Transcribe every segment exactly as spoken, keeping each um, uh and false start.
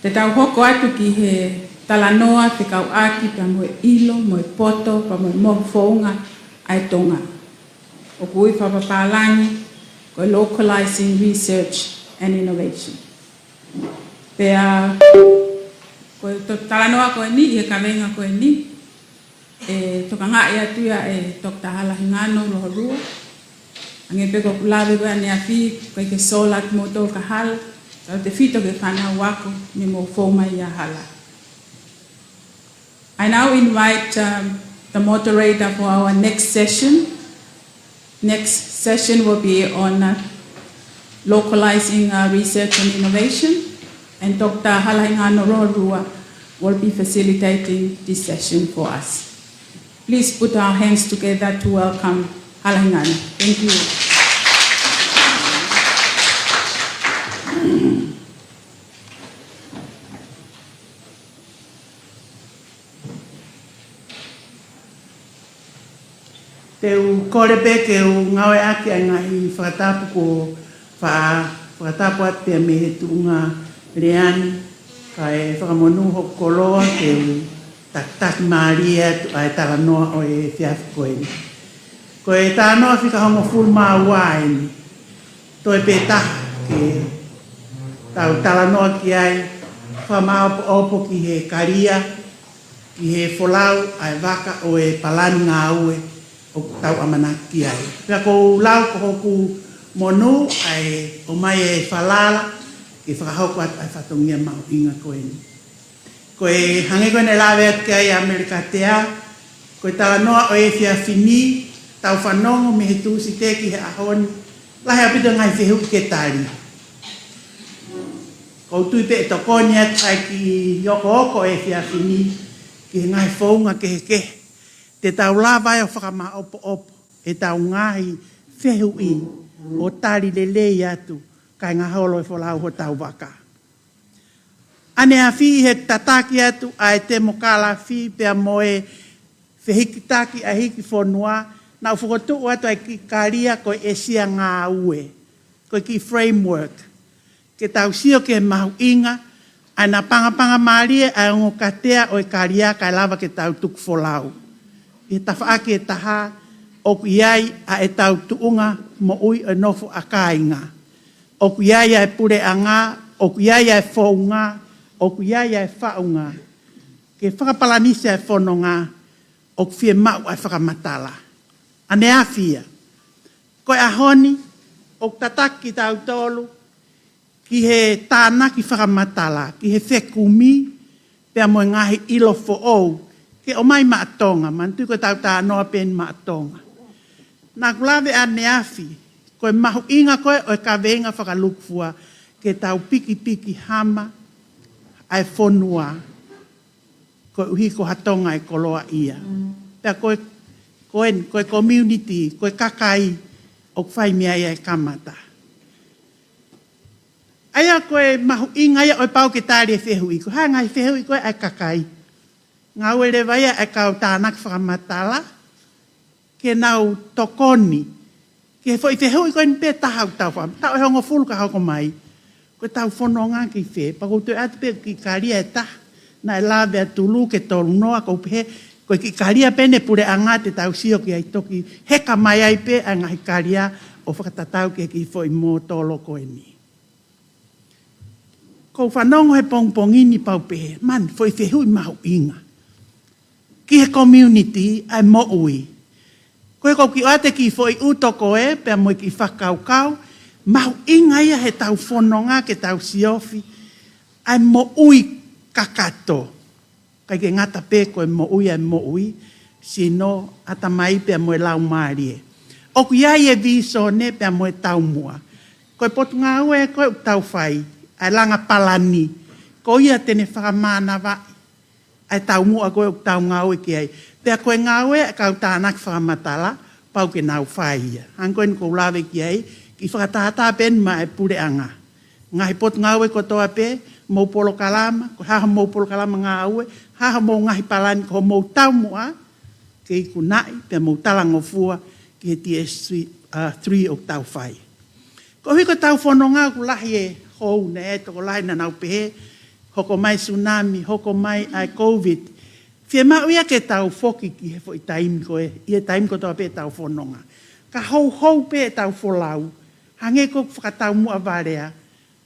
Te tau hoko atu ki he talanoa fekauʻaki pea mo e ʻilo, mo e poto, pea mo e mohu founga ʻa e Tonga. ʻOku ui fakapapālangi ko e localizing research and innovation. Pea ko e to-, talanoa ko eni, ʻi he kaveinga ko eni, ʻe tokangaʻi atu ia ʻe Doctor Hala Hingano Rohorua. Hangē pē ko ʻeku lave ko ē ʻaneafi, ʻikai ke sola kimoutolu kahala, tautefito ki he fānau ako, mei he mohu founga ia ʻa Hala. I now invite, um, the moderator for our next session. Next session will be on, uh, localizing, uh, research and innovation, and Doctor Hala Hingano Rohorua will be facilitating this session for us. Please put our hands together to welcome Hala Hingano. Thank you. Te u kole pē ke u ngāueʻaki ʻa e ngaahi fakatapu ko e fa-, fakatapu atu pē mei he tuʻunga lea ni, kae fakamonū hoku koloa ke u takitaki mālie atu ʻa e talanoa ʻo e efiafi ko eni. Ko e talanoa fika hongofulu mā ua eni. Toe pē taha ke tau talanoa ki ai, fakamāopoopo ki he kalia, ki he folau ʻa e vaka ʻo e palani ngāue ʻoku tau ʻamanaki ki ai. Pea ʻoku ou lau ko hoku monū ʻa e ʻomai e falala ke fakahoko atu ʻa e fatongia mahuʻinga ko eni. Ko e hangē ko ʻene lave atu ki ai ʻa Melikatea, ko e talanoa ʻo e efiafi ni, tau fanongo mei he Tūsite ki he ʻaho ni, lahi ʻaupito e ngaahi fehuʻi ke tali. ʻOku ou tui pē ʻe tokoni atu ʻa e kiʻi okooko ʻo e efiafi ni ki he ngaahi founga kehekehe te tau lava ai ʻo fakamāopoopo ʻetau ngaahi fehuʻi ʻo tali lelei atu kae ngaholo e folau hotau vaka. ʻAneafi ʻi he tataki atu ʻa e temokalafi pea mo e fehikitaki ʻa e hiki fonua, naʻa ku fokotuʻu atu ʻa e kiʻi kalia ko e ʻEsia Ngāue, ko e kiʻi framework. Ke tau sio ki he mahuʻinga ʻa e napangapanga mālie ʻa e ongo katea ʻo e kalia kae lava ke tau tuku folau. ʻI he tafaʻaki ʻe taha, ʻoku ʻi ai ʻa ʻetau tuʻunga moʻui ʻo e nofo ʻa kāinga. ʻOku ʻi ai ʻa e puleʻanga, ʻoku ʻi ai ʻa e founga, ʻoku ʻi ai ʻa e faʻunga ke fakapalanisi ʻa e fononga, ʻoku fiemaʻu ʻa e fakamatala. ʻAneafi ia. Ko e ʻaho ni, ʻoku tataki kitautolu ki he tānaki fakamatala, ki he fekumi, pea mo e ngaahi ʻilo foʻou, ke ʻomai maʻa Tonga, manatuʻi ko ʻetau talanoa pē eni maʻa Tonga. Naʻa ku lave ʻaneafi, ko e mahuʻinga ko ē ʻo e kaveinga fakalūkufua, ke tau pikipiki hama ʻa e fonua, koeʻuhi ko ha Tonga ʻe koloaʻia. Mm. Pea ko e, ko e, ko e community, ko e kakai, ʻoku fai mei ai ʻa e kamata. ʻA ia ko e mahuʻinga ia ʻo e pau ke tali e fehuʻi. Ko e hā e ngaahi fehuʻi ko ē ʻa e kakai. Ngāue leva ia ʻa e kau tānaki fakamatala ke nau tokoni ki he foʻi fehuʻi ko eni pē taha ʻoku tau faka-, taʻu ʻe hongofulu ka hoko mai. Ko ʻetau fononga ki fē, pea ʻoku ou toe ʻatu pē kiʻi kalia ʻe taha naʻe lave ʻa Tulu ke tolu noa, ʻoku ou pehē, ko e kiʻi kalia pē ʻene puleʻanga te tau sio ki ai toki heka mai ai pē ʻa e ngaahi kalia ʻo fakatatau ki he kiʻi foʻi mōtolo ko eni. ʻOku ou fanongo he pongipongi ni pea u pehē, man, foʻi fehuʻi mahuʻinga ki he community ʻa e moʻui. Ko e ʻoku ou kiʻi ʻoatu e kiʻi foʻi ʻuto ko ē, pea mo e kiʻi fakakaukau, mahuʻinga ia heʻetau fononga ke tau siofi ʻa e moʻui kakato. ʻIkai ke ngata pē ko e moʻui ʻa e moʻui, sino, ʻatamai pea mo e laumālie. ʻOku ʻi ai e vīsone pea mo e taumuʻa. Ko e potungāue ko ē ʻoku tau fai, ʻa e langa palani, ko ia te ne fakamānavaʻi ʻa e taumuʻa ko ē ʻoku tau ngāue ki ai. Pea ko e ngāue ʻa e kau tānaki fakamatala, pau ke nau fai ia. Hangē ko eni ʻoku ou lave ki ai, kiʻi fakatātā pē eni maʻa e puleʻanga. Ngaahi potungāue kotoa pē, mou polokalama, ko e hā homou polokalama ngāue, hā homou ngaahi palani, ko homou taumuʻa, ke ikunaʻi, pea mou talangofua ki he T S three, uh, three ʻoku tau fai. Koeʻuhi ko ʻetau fononga ʻoku lahi e hou naʻe tokolahi naʻa nau pehē, Hoko mai tsunami, hoko mai ʻa e COVID. Fiemaʻu ia ke tau foki ki he foʻi taimi ko ē, ʻi he taimi kotoa pē ʻetau fononga. Ka houhou pē ʻetau folau, hangē ko e fakataumuʻa valea.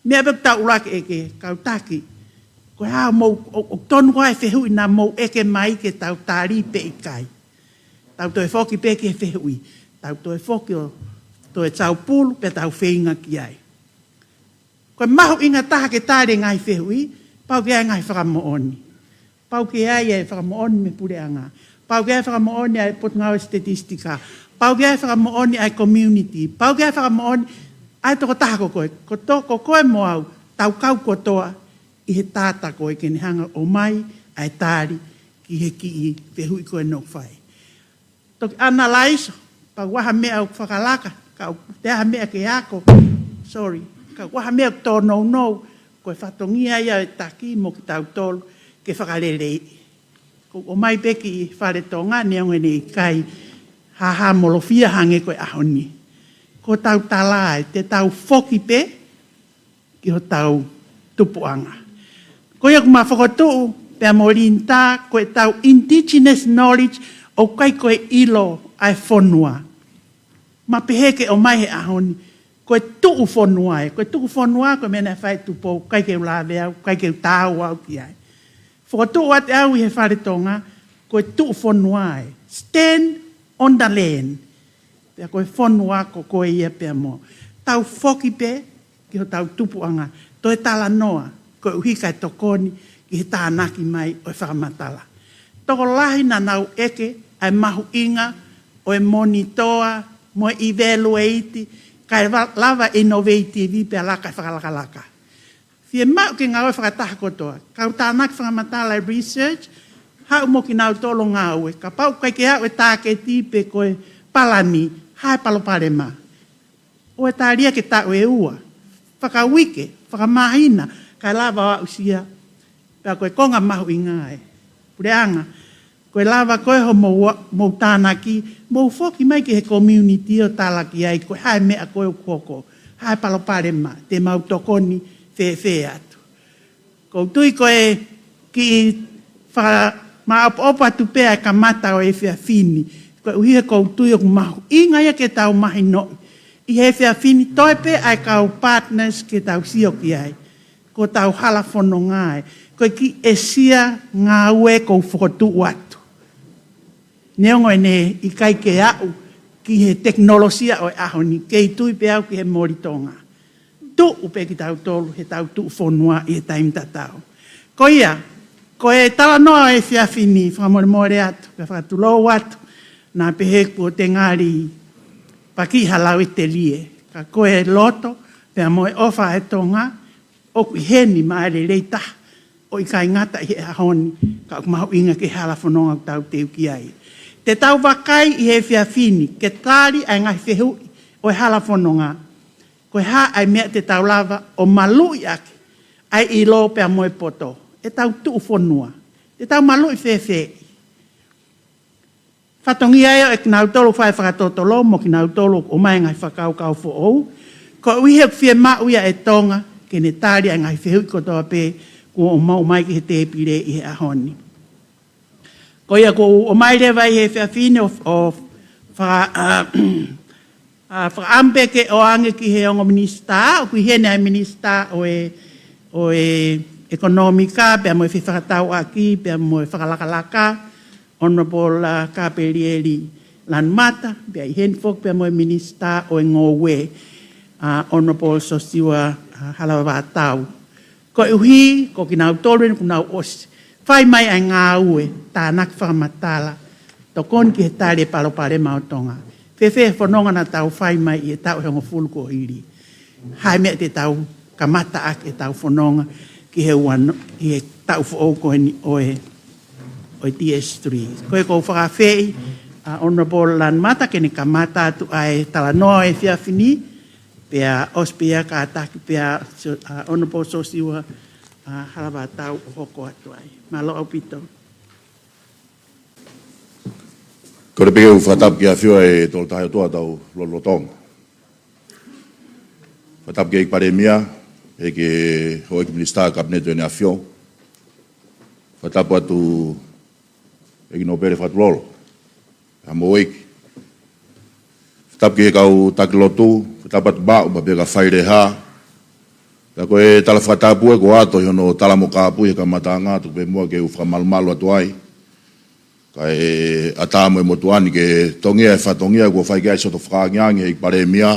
Meʻa pē ʻoku tau ʻuluaki ʻeke, kau taki. Ko e hā mou, ʻo, ʻoku tonu ko ā e fehuʻi naʻa mou ʻeke mai ke tau tali pe ʻikai. Tau toe foki pē ki he fehuʻi. Tau toe foki ʻo toe taupulu pē tau feinga ki ai. Ko e mahuʻinga taha ke tali e ngaahi fehuʻi, pau ke ʻi ai e ngaahi fakamoʻoni. Pau ke ʻi ai e fakamoʻoni mei he puleʻanga. Pau ke ʻi ai e fakamoʻoni ʻa e Potungāue Statistika. Pau ke ʻi ai e fakamoʻoni ʻa e community. Pau ke ʻi ai e fakamoʻoni ʻa e tokotaha ko koe. Ko to-, ko koe mo au, tau kau kotoa ʻi he tātā ko ē ke ne hanga ʻo ʻomai ʻa e tali ki he kiʻi fehuʻi ko ē naʻe fai. Toki analaiso, pau ʻoku ʻi ai ha meʻa ʻoku fakalaka, ka ʻoku ʻi ai ha meʻa ke ako, sorry, ka ʻoku ʻi ai ha meʻa ʻoku tōnounou, ko e fatongia ia ʻo e taki mo kitautolu ke fakaleleiʻi. Ko e ʻomai pē ki Fale Tonga, neongo ʻene ʻikai hāhāmolofia hangē ko e ʻaho ni. Ko ʻetau tala ē, te tau foki pē ki hotau tupuʻanga. Ko ia ʻoku ma fokotuʻu pea mo Linda, ko ʻetau indigenous knowledge ʻoku ʻikai ko e ʻilo ʻa e fonua. Ma pehē ke ʻomai he ʻaho ni, ko e tuʻu fonua ē, ko e tuʻu fonua, ko e meʻa naʻe fai ʻe Tupou, ʻikai ke u lave au, ʻikai ke u taau au ki ai. Fokotuʻu atu ʻe au ʻi he Fale Tonga, ko e tuʻu fonua ē. Stand on the land. Pea ko e fonua ko koe ia pea mo au. Tau foki pē ki hotau tupuʻanga, toe talanoa, koeʻuhi kae tokoni ki he tānaki mai ʻo e fakamatala. Tokolahi naʻa nau ʻeke ʻa e mahuʻinga ʻo e monitoa mo e evaluate, kae va-, lava e innovative pea laka e fakalakalaka. Fiemaʻu ke ngāue fakataha kotoa. Kau tānaki fakamatala e research, haʻu mo kinautolu ʻo ngāue. Kapau ʻoku ʻikai ke aʻu e tāketi pe ko e palani, hā e palopalema. ʻOua ʻe tali ia ke taʻu ʻe ua. Fakauike, fakamāhina, kae lava ʻo aʻusia. Pea ko e konga mahuʻinga ē. Puleʻanga, ko e lava ko ē hoʻomou, mou tānaki, mou foki mai ki he community ʻo tala ki ai, ko e hā e meʻa ko ē ʻoku hoko, hā e palopalema, te mau tokoni fēfē atu. ʻOku ou tui ko e kiʻi fakamāʻopoʻopo atu pē ʻa e kamata ʻo e efiafi ni, koeʻuhi he ʻoku ou tui ʻoku mahuʻinga ia ke tau mahinoʻi ʻi he efiafi ni, toe pē ʻa e kau partners ke tau sio ki ai. Ko hotau hala fononga ē. Ko e kiʻi ʻēsia ngāue ʻoku ou fokotuʻu atu. Neongo ʻene ʻikai ke aʻu ki he tekinolosia ʻo e ʻaho ni, kei tui pē au ki he moli Tonga. Tuʻu pē kitautolu heʻetau tuʻu fonua ʻi he taimi tatau. Ko ia, ko e talanoa ʻo e efiafi ni, fakamolemole atu, pea fakatulou atu, naʻa pehē kuo te ngali pakiʻi ha lauʻi telie. Ka ko e loto, pea mo e ʻofa ʻa e Tonga, ʻoku ʻi heni maʻa e lelei taha, ʻo ʻikai ngata ʻi he ʻaho ni, ka ʻoku mahuʻinga ki he hala fononga ʻoku tau teu ki ai. Te tau vakai ʻi he efiafi ni, ke tali ʻa e ngaahi fehuʻi ʻo e hala fononga. Ko e hā ʻa e meʻa te tau lava ʻo maluʻi ʻaki ʻa e ʻilo pea mo e poto. ʻEtau tuʻu fonua. Te tau maluʻi fēfē. Fatongia ia ʻo kinautolu fai fakatotolo mo kinautolu ʻomai ngaahi fakakaukau foʻou. Koeʻuhi he ʻoku fiemaʻu ia ʻe Tonga ke ne tali ʻa e ngaahi fehuʻi kotoa pē kuo mau ʻomai ki he tēpile ʻi he ʻaho ni. Ko ia ʻoku ou ʻomai leva ʻi he efiafi ni ʻo, ʻo faka-, ʻa, ʻa, fakaʻamu pē ke ʻoange ki he ongo minisitā, ʻoku ʻi heni ʻa e minisitā ʻo e, ʻo e ʻekonōmika, pea mo e fefakatauʻaki, pea mo e fakalakalaka, Honourable, ʻa, Kapelieli Lanumata, pea ʻi heni foki pea mo e minisitā ʻo e ngoue, ʻa, Honourable Sosiua, ʻa, Halavātau. Koeʻuhi, ko kinautolu eni kuo nau ʻosi fai mai ʻa e ngāue, tānaki fakamatala, tokoni ki he tali e palopalema ʻo Tonga. Fēfē e fononga naʻa tau fai mai ʻi he taʻu ʻe hongofulu kuo hili. Hā e meʻa te tau kamata ʻaki ʻetau fononga ki he ua no-, ki he taʻu foʻou ko eni ʻo e, ʻo e D S three. Ko ia ʻoku ou fakaafeʻi, ʻa, Honourable Lanumata ke ne kamata atu ʻa e talanoa ʻo e efiafi ni, pea ʻosi pē ia kātaki pea, so-, ʻa, Honourable Sosiua, ʻa, Halavātau ʻo hoko atu ai. Mālō ʻaupito. Kole pē ke u fakatapu ki he ʻAfio ʻa e Tolutahaʻi ʻOtua ʻo tau lotolotonga. Fakatapu ki he ʻEiki Palēmia, ʻEiki Houʻeiki Minisitā Kapineti ʻo ʻEne ʻAfio, Fakatapu atu ʻEiki Nōpele Fakatulolo, ʻa mo ʻEiki. Fakatapu ki he kau taki lotu, fakatapu atu maʻu, maʻu pē ka faileha. Pea ko e tala fakatapu ē ko ʻato ʻi hono tala mo kāpui he kamataʻanga, tuku pē muʻa ke u fakamalumalu atu ai. Kae ʻatā mo e motuʻa ni ke tongia e fatongia kuo fai ki ai e soto fakaangiangi ʻa e ʻEiki Palēmia,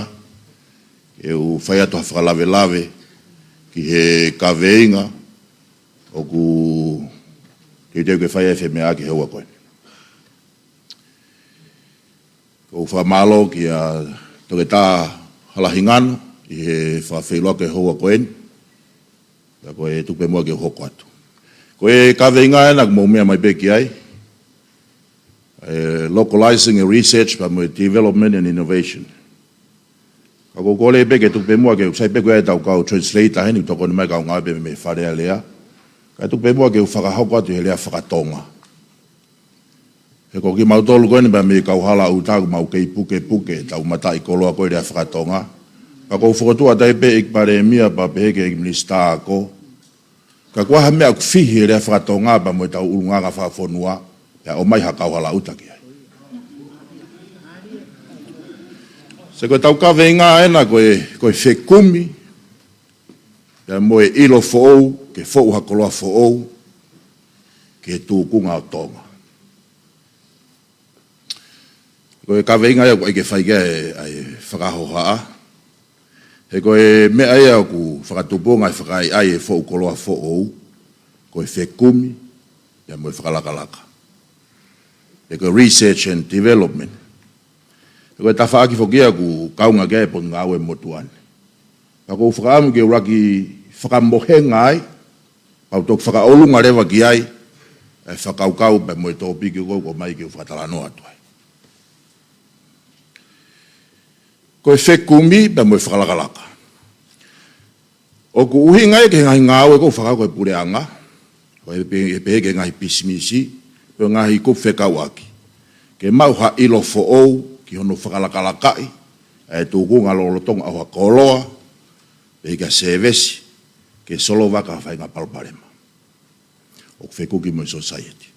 ke u fai atu ha fakalavelave ki he kaveinga ʻoku teuteu ke fai ai e femeʻaʻaki he houa ko eni. ʻOku ou fakamālō kia Toketā Hala Hingano ʻi he fakafeʻiloaki he houa ko eni. Pea ko e tuku pē muʻa ke u hoko atu. Ko e kaveinga ena ʻoku mou meʻa mai pē ki ai, e localizing a research pea mo e development and innovation. Ka ʻoku ou kole pē ke tuku pē muʻa ke u, sai pē ko e ʻetau kau translator heni, tokoni mai kau ngāue pē mei Fale Alea. Kae tuku pē muʻa ke u fakahoko atu he lea fakatonga. He ko kimautolu ko eni pea mei he kau hala ʻuta ʻoku mau kei pukepuke ʻetau mataʻikoloa ko e lea fakatonga. Ka ʻoku ou fokotuʻu atu ai pē ʻEiki Palēmia pea pehē ki he ʻEiki Minisitā Ako, ka ko e hā ha meʻa ʻoku fihi he lea fakatonga pea mo ʻetau ʻulungaanga fakafonua, pea ʻomai ha kau hala ʻuta ki ai. Sai ko ʻetau kaveinga ena ko e, ko e fekumi pea mo e ʻilo foʻou, ke foʻu ha koloa foʻou ki he tūkunga ʻo Tonga. Ko e kaveinga ia ʻoku ʻai ke fai ki ai ʻa e fakahohaʻa. He ko e meʻa ia ʻoku fakatupunga e fakaʻaiʻai e foʻu koloa foʻou, ko e fekumi pea mo e fakalakalaka. He ko e research and development. He ko e tafaʻaki foki ia ʻoku kaunga ki ai e Potungāue Motuʻa ni. Pea ʻoku ou fakaʻamu ke u laki fakamohenga ai, pea u toki fakaʻolunga leva ki ai e fakakaukau pea mo e tōpiki ʻoku ou ʻomai ke u fakatalanoa atu ai. Ko e fekumi pea mo e fakalakalaka. ʻOku ʻuhinga ia ki he ngaahi ngāue ʻoku fakahoko ʻe he puleʻanga, ʻo e pe-, ʻe pehē ki he ngaahi pisinisi, pe ngaahi kupu fekauʻaki, ke maʻu ha ʻilo foʻou ki hono fakalakalakaʻi ʻa e tūkunga lolotonga ʻo ha koloa, pe ki ha sēvesi, ke solova ʻaki ha faʻahinga palopalema ʻoku fekuki mo e sōsaieti.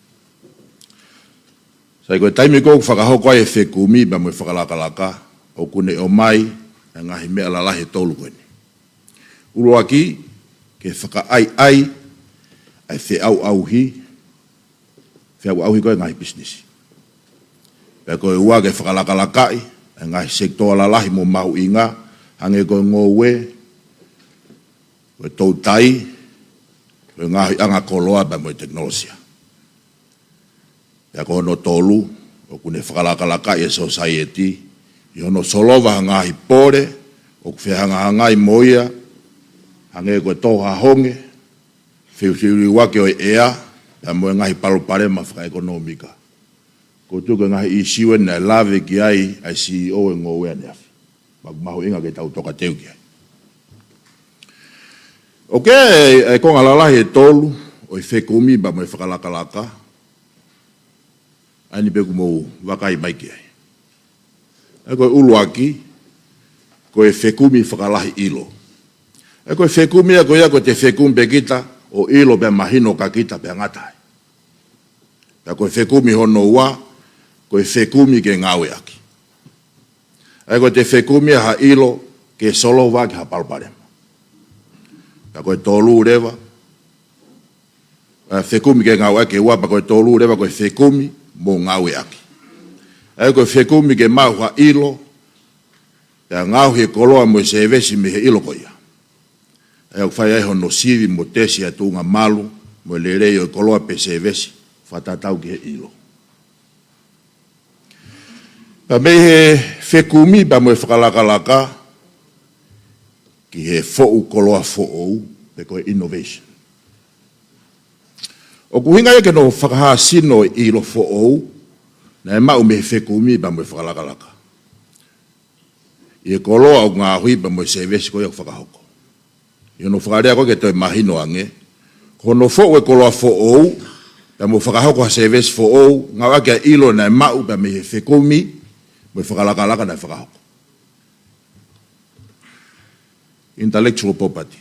Sai ko e taimi ʻoku fakahoko ai e fekumi pea mo e fakalakalaka, ʻoku ne ʻomai ʻa e ngaahi meʻa lalahi ʻe tolu ko eni. ʻUluaki, ke fakaʻaiʻai ʻa e feʻauʻauhi, feʻauʻauhi ko e ngaahi pisinisi. Pea ko e ua, ke fakalakalakaʻi ʻa e ngaahi sekitoa lalahi mo mahuʻinga, hangē ko e ngoue, ko e toutai, ko e ngaahi anga koloa pea mo e tekinolosia. Pea ko hono tolu, ʻoku ne fakalakalakaʻi e sōsaieti ʻi hono solova ha ngaahi pole ʻoku fehangahangai mo ia, hangē ko e tō hahonge, fefiuliuaki ʻo e ʻea, pea mo e ngaahi palopalema fakaʻekonōmika. ʻOku ou tui ko e ngaahi ʻīsiu eni naʻe lave ki ai ʻa e CEO ʻo e ngoue ʻaneafi. Maʻu, mahuʻinga ke tau tokateu ki ai. ʻOku ʻi ai e konga lalahi ʻe tolu ʻo e fekumi pea mo e fakalakalaka, ʻa eni pē ʻoku mou vakai mai ki ai. ʻA ia ko e ʻuluaki, ko e fekumi fakalahi ʻilo. ʻA ia ko e fekumi ia ko ia ʻoku te fekumi pē kita ʻo ʻilo pea mahino kia kita pea ngata ai. Pea ko e fekumi hono ua, ko e fekumi ke ngāueʻaki. ʻA ia ko e te fekumi ha ʻilo ke solova ʻaki ha palopalema. Pea ko e tolu leva, ʻa e fekumi ke ngāueʻaki ʻe ua, pea ko e tolu leva ko e fekumi mo ngāueʻaki. ʻA ia ko e fekumi ke maʻu ha ʻilo, pea ngaohi e koloa mo e sēvesi mei he ʻilo ko ia. ʻA ia ʻoku fai ai hono sivi mo tesi ʻa e tuʻunga malu mo e lelei ʻo e koloa pe sēvesi, fakatatau ki he ʻilo. Pea mei he fekumi pea mo e fakalakalaka ki he foʻu koloa foʻou, pe ko e innovation. ʻOku ʻuhinga ia ki hono fakahāsino e ʻilo foʻou naʻe maʻu mei he fekumi pea mo e fakalakalaka ʻi he koloa ʻoku ngaohi pea mo e sēvesi ko ia ʻoku fakahoko. ʻI hono fakalea ko ē ke toe mahino ange, ko hono foʻu e koloa foʻou pea mo fakahoko ha sēvesi foʻou, ngāueʻaki ʻa e ʻilo naʻe maʻu pea mei he fekumi mo e fakalakalaka naʻe fakahoko. Intellectual property.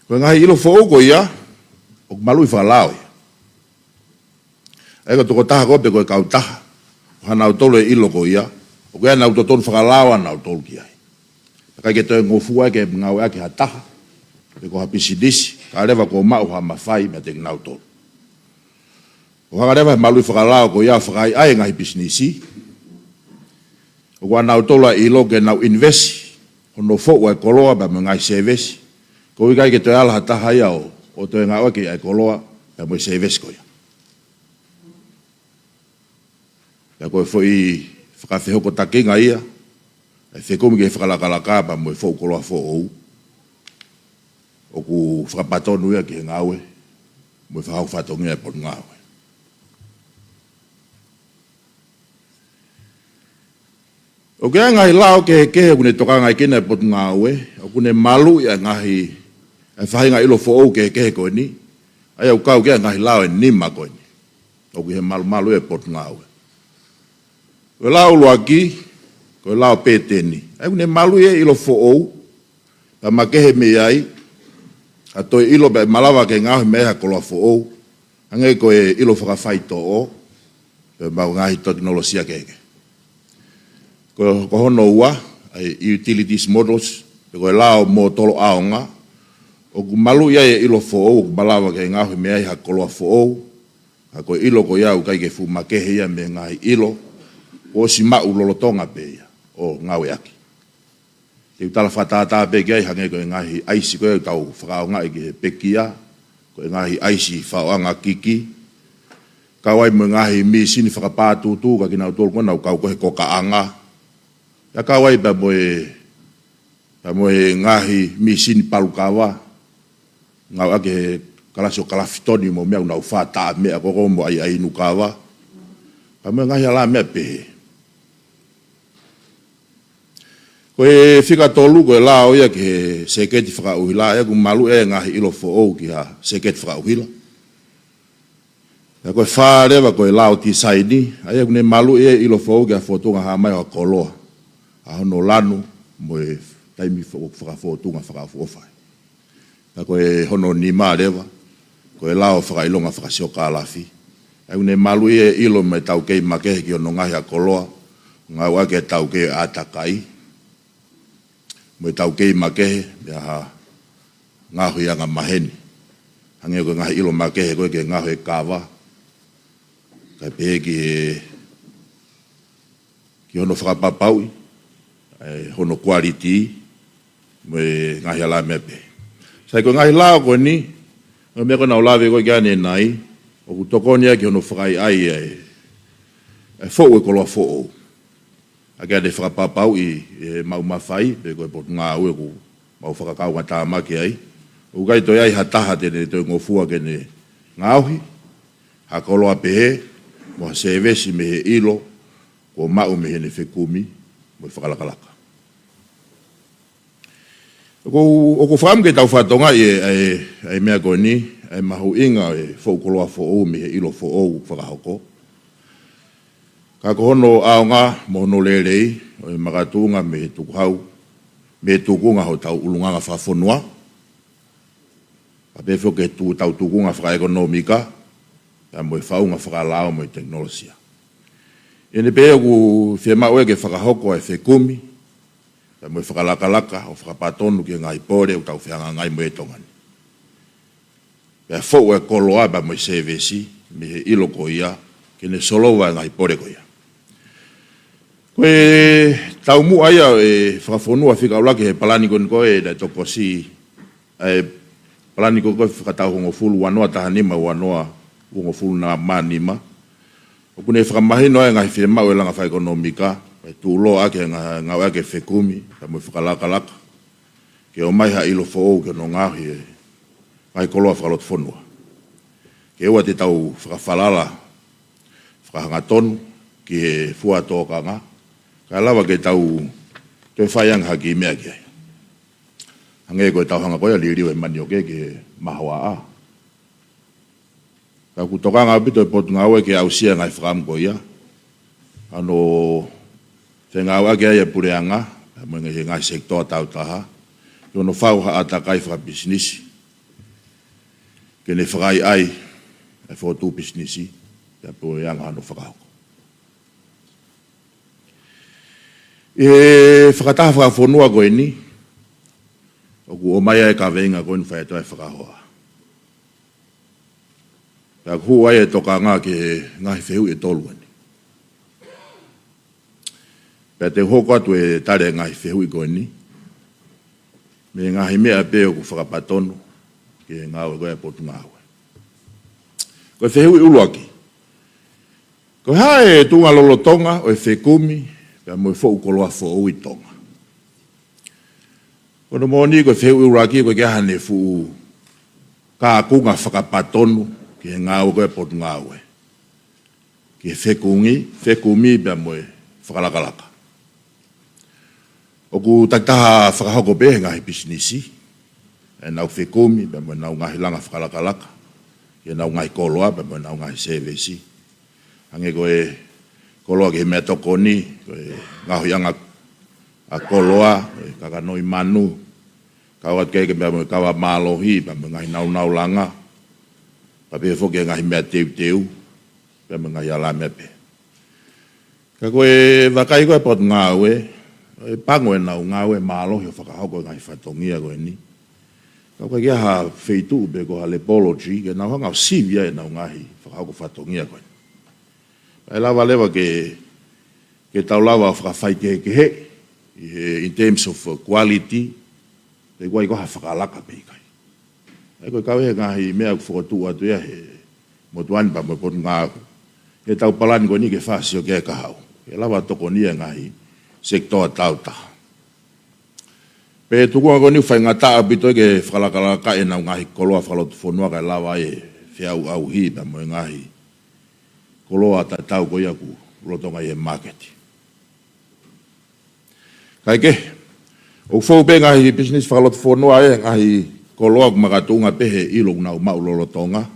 Ko e ngaahi ʻilo foʻou ko ia, ʻoku maluʻi fakalao ia. ʻA ia ko e tokotaha ko ē pe ko e kautaha ʻo haʻanautolu e ʻilo ko ia, ʻoku ʻi ai ʻenau totonu fakalao ʻanautolu ki ai. ʻIkai ke toe ngofua ke ngāueʻaki ha taha pe ko ha pisinisi, kae ʻoua leva kuo maʻu ha mafai meiate kinautolu. ʻO hanga leva he maluʻi fakalao ko ia ʻo fakaʻaiʻai e ngaahi pisinisi, ʻoku ʻanautolu ʻa e ʻilo ke nau invest hono foʻu ʻa e koloa pea mo e ngaahi sēvesi. ʻOku ʻikai ke toe ala ha taha ia ʻo, ʻo toe ngāueʻaki ʻa e koloa pea mo e sēvesi ko ia. Pea ko e foʻi fakafehokotakinga ia ʻa e fekumi ki he fakalakalaka pea mo e foʻu koloa foʻou ʻoku fakapatonu ia ki he ngāue mo e fakahoko fatongia ʻa e Potungāue. ʻOku ʻi ai e ngaahi lao kehekehe ʻoku ne tokangaekina e Potungāue ʻoku ne maluʻi ʻa e ngaahi, ʻa e faʻahinga ʻilo foʻou kehekehe ko eni, ʻa ia ʻoku kau ki ai e ngaahi lao ʻe nima ko eni ʻoku ʻi he malumalu ʻo e Potungāue. Ko e lao ʻuluaki, ko e lao pēteni. ʻA ia ʻoku ne maluʻi e ʻilo foʻou, pea makehe mei ai ha toe ʻilo pea malava ke ngaohi mei ai ha koloa foʻou, hangē ko e ʻilo fakafaitoʻo, pea mo e ngaahi tekinolosia kehekehe. Ko, ko hono ua, ʻa e utilities models, pe ko e lao mōtolo ʻaonga, ʻoku maluʻi ai e ʻilo foʻou, ʻoku malava ke ngaohi mei ai ha koloa foʻou, ka ko e ʻilo ko ia ʻoku ʻikai ke fuʻu makehe ia mei he ngaahi ʻilo kuo ʻosi maʻu lolotonga pē ia ʻo ngāueʻaki. Te u tala fakatātā pē ki ai hangē ko e ngaahi ʻaisi ko ē ʻoku tau fakaʻaongaʻi ki he pekia, ko e ngaahi ʻaisi faʻoʻanga kiki, kau ai mo e ngaahi mīsini fakapātūtū kia kinautolu ko ē ʻoku nau kau ko ē he kokaʻanga. Pea kau ai pea mo e, pea mo e ngaahi mīsini palu kava, ngāueʻaki he kalasi ʻo Kalafitoni mo e meʻa ʻoku nau fātaʻa meʻa ko ē mo e ʻaiʻai inu kava. Pea mo e ngaahi ʻalā meʻa pehē. Ko e fika tolu, ko e lao ia ki he sēketi fakaʻuhila, ʻa ia ʻoku maluʻi e ngaahi ʻilo foʻou ki ha sēketi fakaʻuhila. Pea ko e fā leva ko e lao tisaini, ʻa ia ʻoku ne maluʻi e ʻilo foʻou ki ha fōtunga hā mai ʻo ha koloa, ʻa hono lanu mo e taimi fo-, fakafōtunga fakaʻofoʻofa ai. Pea ko e hono nima leva, ko e lao fakaʻilonga fakasiokālafi. ʻA ia ʻoku ne maluʻi e ʻilo mei he taukei makehe ki hono ngaohi ha koloa, ngāueʻaki e taukei ʻātakai, mo e taukei makehe mei ha ngaohi angamaheni. Hangē ko e ngaahi ʻilo makehe ko ē ke ngaohi e kava, kae pehē ki he ki hono fakapapauʻi, ʻa hono quality, mo e ngaahi ʻalā meʻa pehē. Sai, ko e ngaahi lao ko eni, ʻa e meʻa ko ē naʻa ku lave ko ē ki ai ʻanenai, ʻoku tokoni ia ki hono fakaʻaiʻai ʻa e, ʻa e foʻu e koloa foʻou. ʻA ia ʻoku ne fakapapauʻi ʻe he maʻu mafai, pe ko e Potungāue ʻoku mau fakakaungatāmaki ai, ʻoku ʻikai toe ʻi ai ha taha te ne toe ngofua ke ne ngaohi ha koloa pehē, mo ha sēvesi mei he ʻilo kuo maʻu mei heʻene fekumi mo e fakalakalaka. ʻOku, ʻoku ou fakaʻamu ke tau fakatokangaʻi e, ʻa e, ʻa e meʻa ko eni, ʻa e mahuʻinga ʻo e foʻu koloa foʻou mei he ʻilo foʻou fakahoko. Ka ko hono ʻaonga mo hono lelei ʻo e makatuʻunga mei he tukuhau, mei he tukunga hotau ʻulungaanga fakafonua, pea pehē foki ki he tu-, tau tukunga fakaʻekonōmika, pea mo e faʻunga fakalao mo e tekinolosia. ʻI heʻene pehē ʻoku fiemaʻu ia ke fakahoko e fekumi, pea mo e fakalakalaka ʻo fakapatonu ki he ngaahi pole ʻoku tau fehangahangai mo ia ʻi Tonga ni. Pea foʻu e koloa pea mo e sēvesi mei he ʻilo ko ia, ke ne solova e ngaahi pole ko ia. Ko e taumuʻa ia ʻo e fakafonua fika ʻuluaki he palani ko eni ko ē naʻe tokosi, ʻa e palani ko ē fakatau hongofulu, ua noa taha nima, ua noa uongofulu mā nima. ʻOku ne fakamahino ai e ngaahi fiemaʻu ʻa e langa fakaʻekonōmika, ʻa e tuʻuloa ʻaki e ngaahi ngāueʻaki e fekumi, pea mo e fakalakalaka, ke ʻomai ha ʻilo foʻou ki hono ngaohi e ngaahi koloa fakalotofonua. Ke ʻoua te tau fakafalala fakahangatonu ki he fua tōkanga, kae lava ke tau toe fai ange ha kiʻi meʻa ki ai. Hangē ko e tau hanga ko ia ʻo liliu e manioke ki he mahoaʻa. Ka ʻoku tokanga ʻaupito e Potungāue ke aʻusia e ngaahi fakaʻamu ko ia, ʻa hono fengāueʻaki ai e puleʻanga, mo e ngaahi, ngaahi sekitoa tāutaha, ki hono fau ha ʻātakai fakapisinisi, ke ne fakaʻaiʻai e fōtunga pisinisi, pea mo e anga hono fakahoko. ʻI he fakataha fakafonua ko eni, ʻoku ʻomai ai e kaveinga ko eni fai atu ai e fakahoa. Pea ʻoku hū ai e tokanga ki he ngaahi fehuʻi ʻe tolu eni. Pea te u hoko atu e tali e ngaahi fehuʻi ko eni mei he ngaahi meʻa pē ʻoku fakapatonu ki he ngāue ko ia ʻa e Potungāue. Ko e fehuʻi ʻuluaki, ko e hā e tuʻunga lolotonga ʻo e fekumi pea mo e foʻu koloa foʻou ʻi Tonga? Ko hono moʻoni ko e fehuʻi ʻuluaki ko e ʻikai ha fuʻu kākunga fakapatonu ki he ngāue ko ia ʻa e Potungāue ki he fekumi, fekumi pea mo e fakalakalaka. ʻOku takitaha fakahoko pē ʻe he ngaahi pisinisi ʻenau fekumi pea mo ʻenau ngaahi langa fakalakalaka ki heʻenau ngaahi koloa pea mo ʻenau ngaahi sēvesi. Hangē ko e koloa ki he meʻatokoni, ko e ngaohiʻanga ʻa e koloa, ko e kakanoʻi manu, kau atu ki ai pea mo e kava mālohi pea mo e ngaahi nāunau langa, pea pehē foki ki he ngaahi meʻa teuteu pea mo e ngaahi alāmeʻa pē. Ka ko e vakai ko ia ʻa e Potungāue, ʻoku pango ʻenau ngāue mālohi ʻo fakahoko e ngaahi fatongia ko eni. Ka ʻoku ʻikai ha feituʻu pe ko ha laboratory ke nau hanga ʻo sivi ai ʻenau ngaahi fakahoko fatongia ko eni. ʻE lava leva ke, ke tau lava ʻo fakafaikehekeheʻi ʻi he, in terms of quality, pe ʻoku ʻi ai ko ha fakalaka pe ʻikai. ʻA ia ko e kau he ngaahi meʻa ʻoku fokotuʻu atu ia ʻe he motuʻa ni pea mo e Potungāue, ʻetau palani ko eni ke fakasio ki ai e kahaʻu ke lava ʻo tokonia e ngaahi sekitoa tāutaha. Pea tuku ange ko eni ʻoku faingataʻa ʻaupito ke fakalakalaka ʻenau ngaahi koloa fakalotofonua kae lava ai e feʻauʻauhi pea mo e ngaahi koloa tatau ko ia ʻoku lolotonga ʻi he māketi. Kae kehe, ʻoku fou pē ngaahi pisinisi fakalotofonua e ngaahi koloa ʻoku makatuʻunga pē he ʻilo ʻoku nau maʻu lolotonga.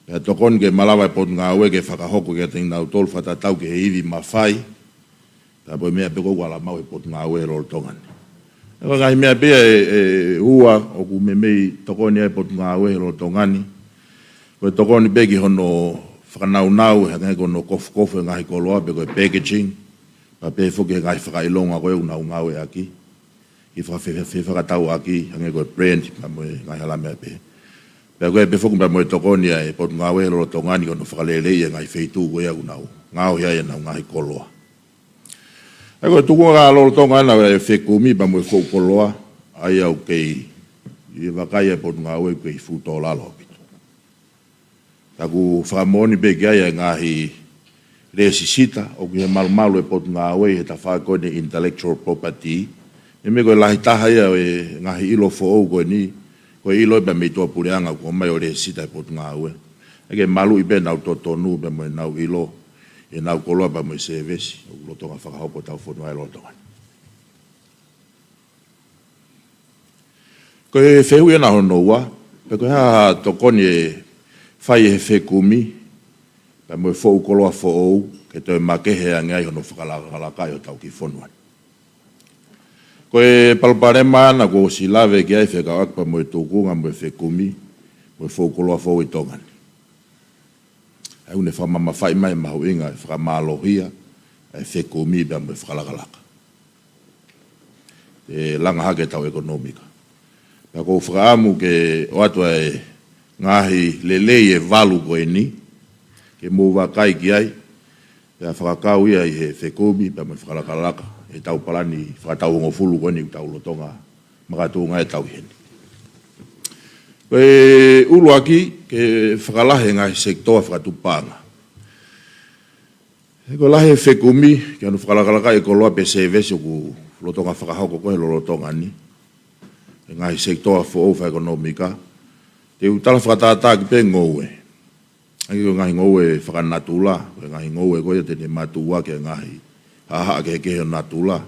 Pea tokoni ke malava e Potungāue ke fakahoko kiate kinautolu fakatatau ki he ivi mafai, pea mo e meʻa pē ko ia ʻoku ala maʻu ʻe he Potungāue he lolotonga ni. ʻA ia ko e ngaahi meʻa pē ʻe, ʻe ua ʻoku meimei tokoni ai e Potungāue he lolotonga ni. Ko e tokoni pē ki hono fakanaunau, hangē ko hono kofukofu e ngaahi koloa pe ko e packaging, pea pehē foki ki he ngaahi fakaʻilonga ko ia ʻoku nau ngāueʻaki, ki he fakafe-, fe-, fefakatauʻaki, hangē ko e brand pea mo e ngaahi alāmeʻa pē. Pea ko e pehē foki pea mo e tokoni ʻa e Potungāue he lolotonga ni ki hono fakaleleiʻi e ngaahi feituʻu ko ia ʻoku nau ngaohi ai ʻenau ngaahi koloa. ʻA ia ko e tuʻunga lolotonga ʻena ʻo e fekumi pea mo e foʻu koloa, ʻa ia ʻoku kei, ʻi he vakai ʻa e Potungāue ʻoku kei fuʻu tō lalo ʻaupito. Ka ʻoku fakamoʻoni pē ki ai e ngaahi lēsisita ʻoku ʻi he malumalu ʻo e Potungāue ʻi he tafaʻaki ko eni intellectual property. Meimei ko e lahi taha ia ʻo e ngaahi ʻilo foʻou ko eni, ko e ʻilo ia pea mei tuʻapuleʻanga ʻoku ʻomai ʻo lēsisita ʻe he Potungāue. ʻA ia ke maluʻi pē ʻenau totonu pea mo ʻenau ʻilo, ʻenau koloa pea mo e sēvesi ʻoku lolotonga fakahoko ʻi hotau fonua he lolotonga ni. Ko e fehuʻi ʻena hono ua, pe ko e hā ha tokoni ʻe fai ʻe he fekumi pea mo e foʻu koloa foʻou ke toe makehe ange ai hono fakalakalaka ʻi hotau kiʻi fonua ni. Ko e palopalema ʻena kuo ʻosi lave ki ai fekauʻaki pea mo e tukunga mo e fekumi mo e foʻu koloa foʻou ʻi Tonga ni. ʻA ia ʻoku ne fakamamafaʻi mai e mahuʻinga e fakamālohia e fekumi pea mo e fakalakalaka, ke langa hake ʻetau ʻekonōmika. Pea ʻoku ou fakaʻamu ke ʻoatu e ngaahi lelei ʻe valu ko eni ke mou vakai ki ai, pea fakakau ia ʻi he fekumi pea mo e fakalakalaka ʻi heʻetau palani fakatau hongofulu ko eni ʻoku tau lolotonga makatuʻunga ai ʻetau ʻi heni. Ko e ʻuluaki, ke fakalahi e ngaahi sekitoa fakatuʻupaʻanga. He ko e lahi e fekumi ki hono fakalakalaka e koloa pe sēvesi ʻoku lolotonga fakahoko ko ē he lolotonga ni, e ngaahi sekitoa foʻou fakaʻekonōmika, te u tala fakatātāʻaki pē ngoue. ʻA ia ko e ngaahi ngoue fakanatula, ko e ngaahi ngoue ko ia te ne matuʻuaki e ngaahi haʻahaʻa kehekehe ʻo natula.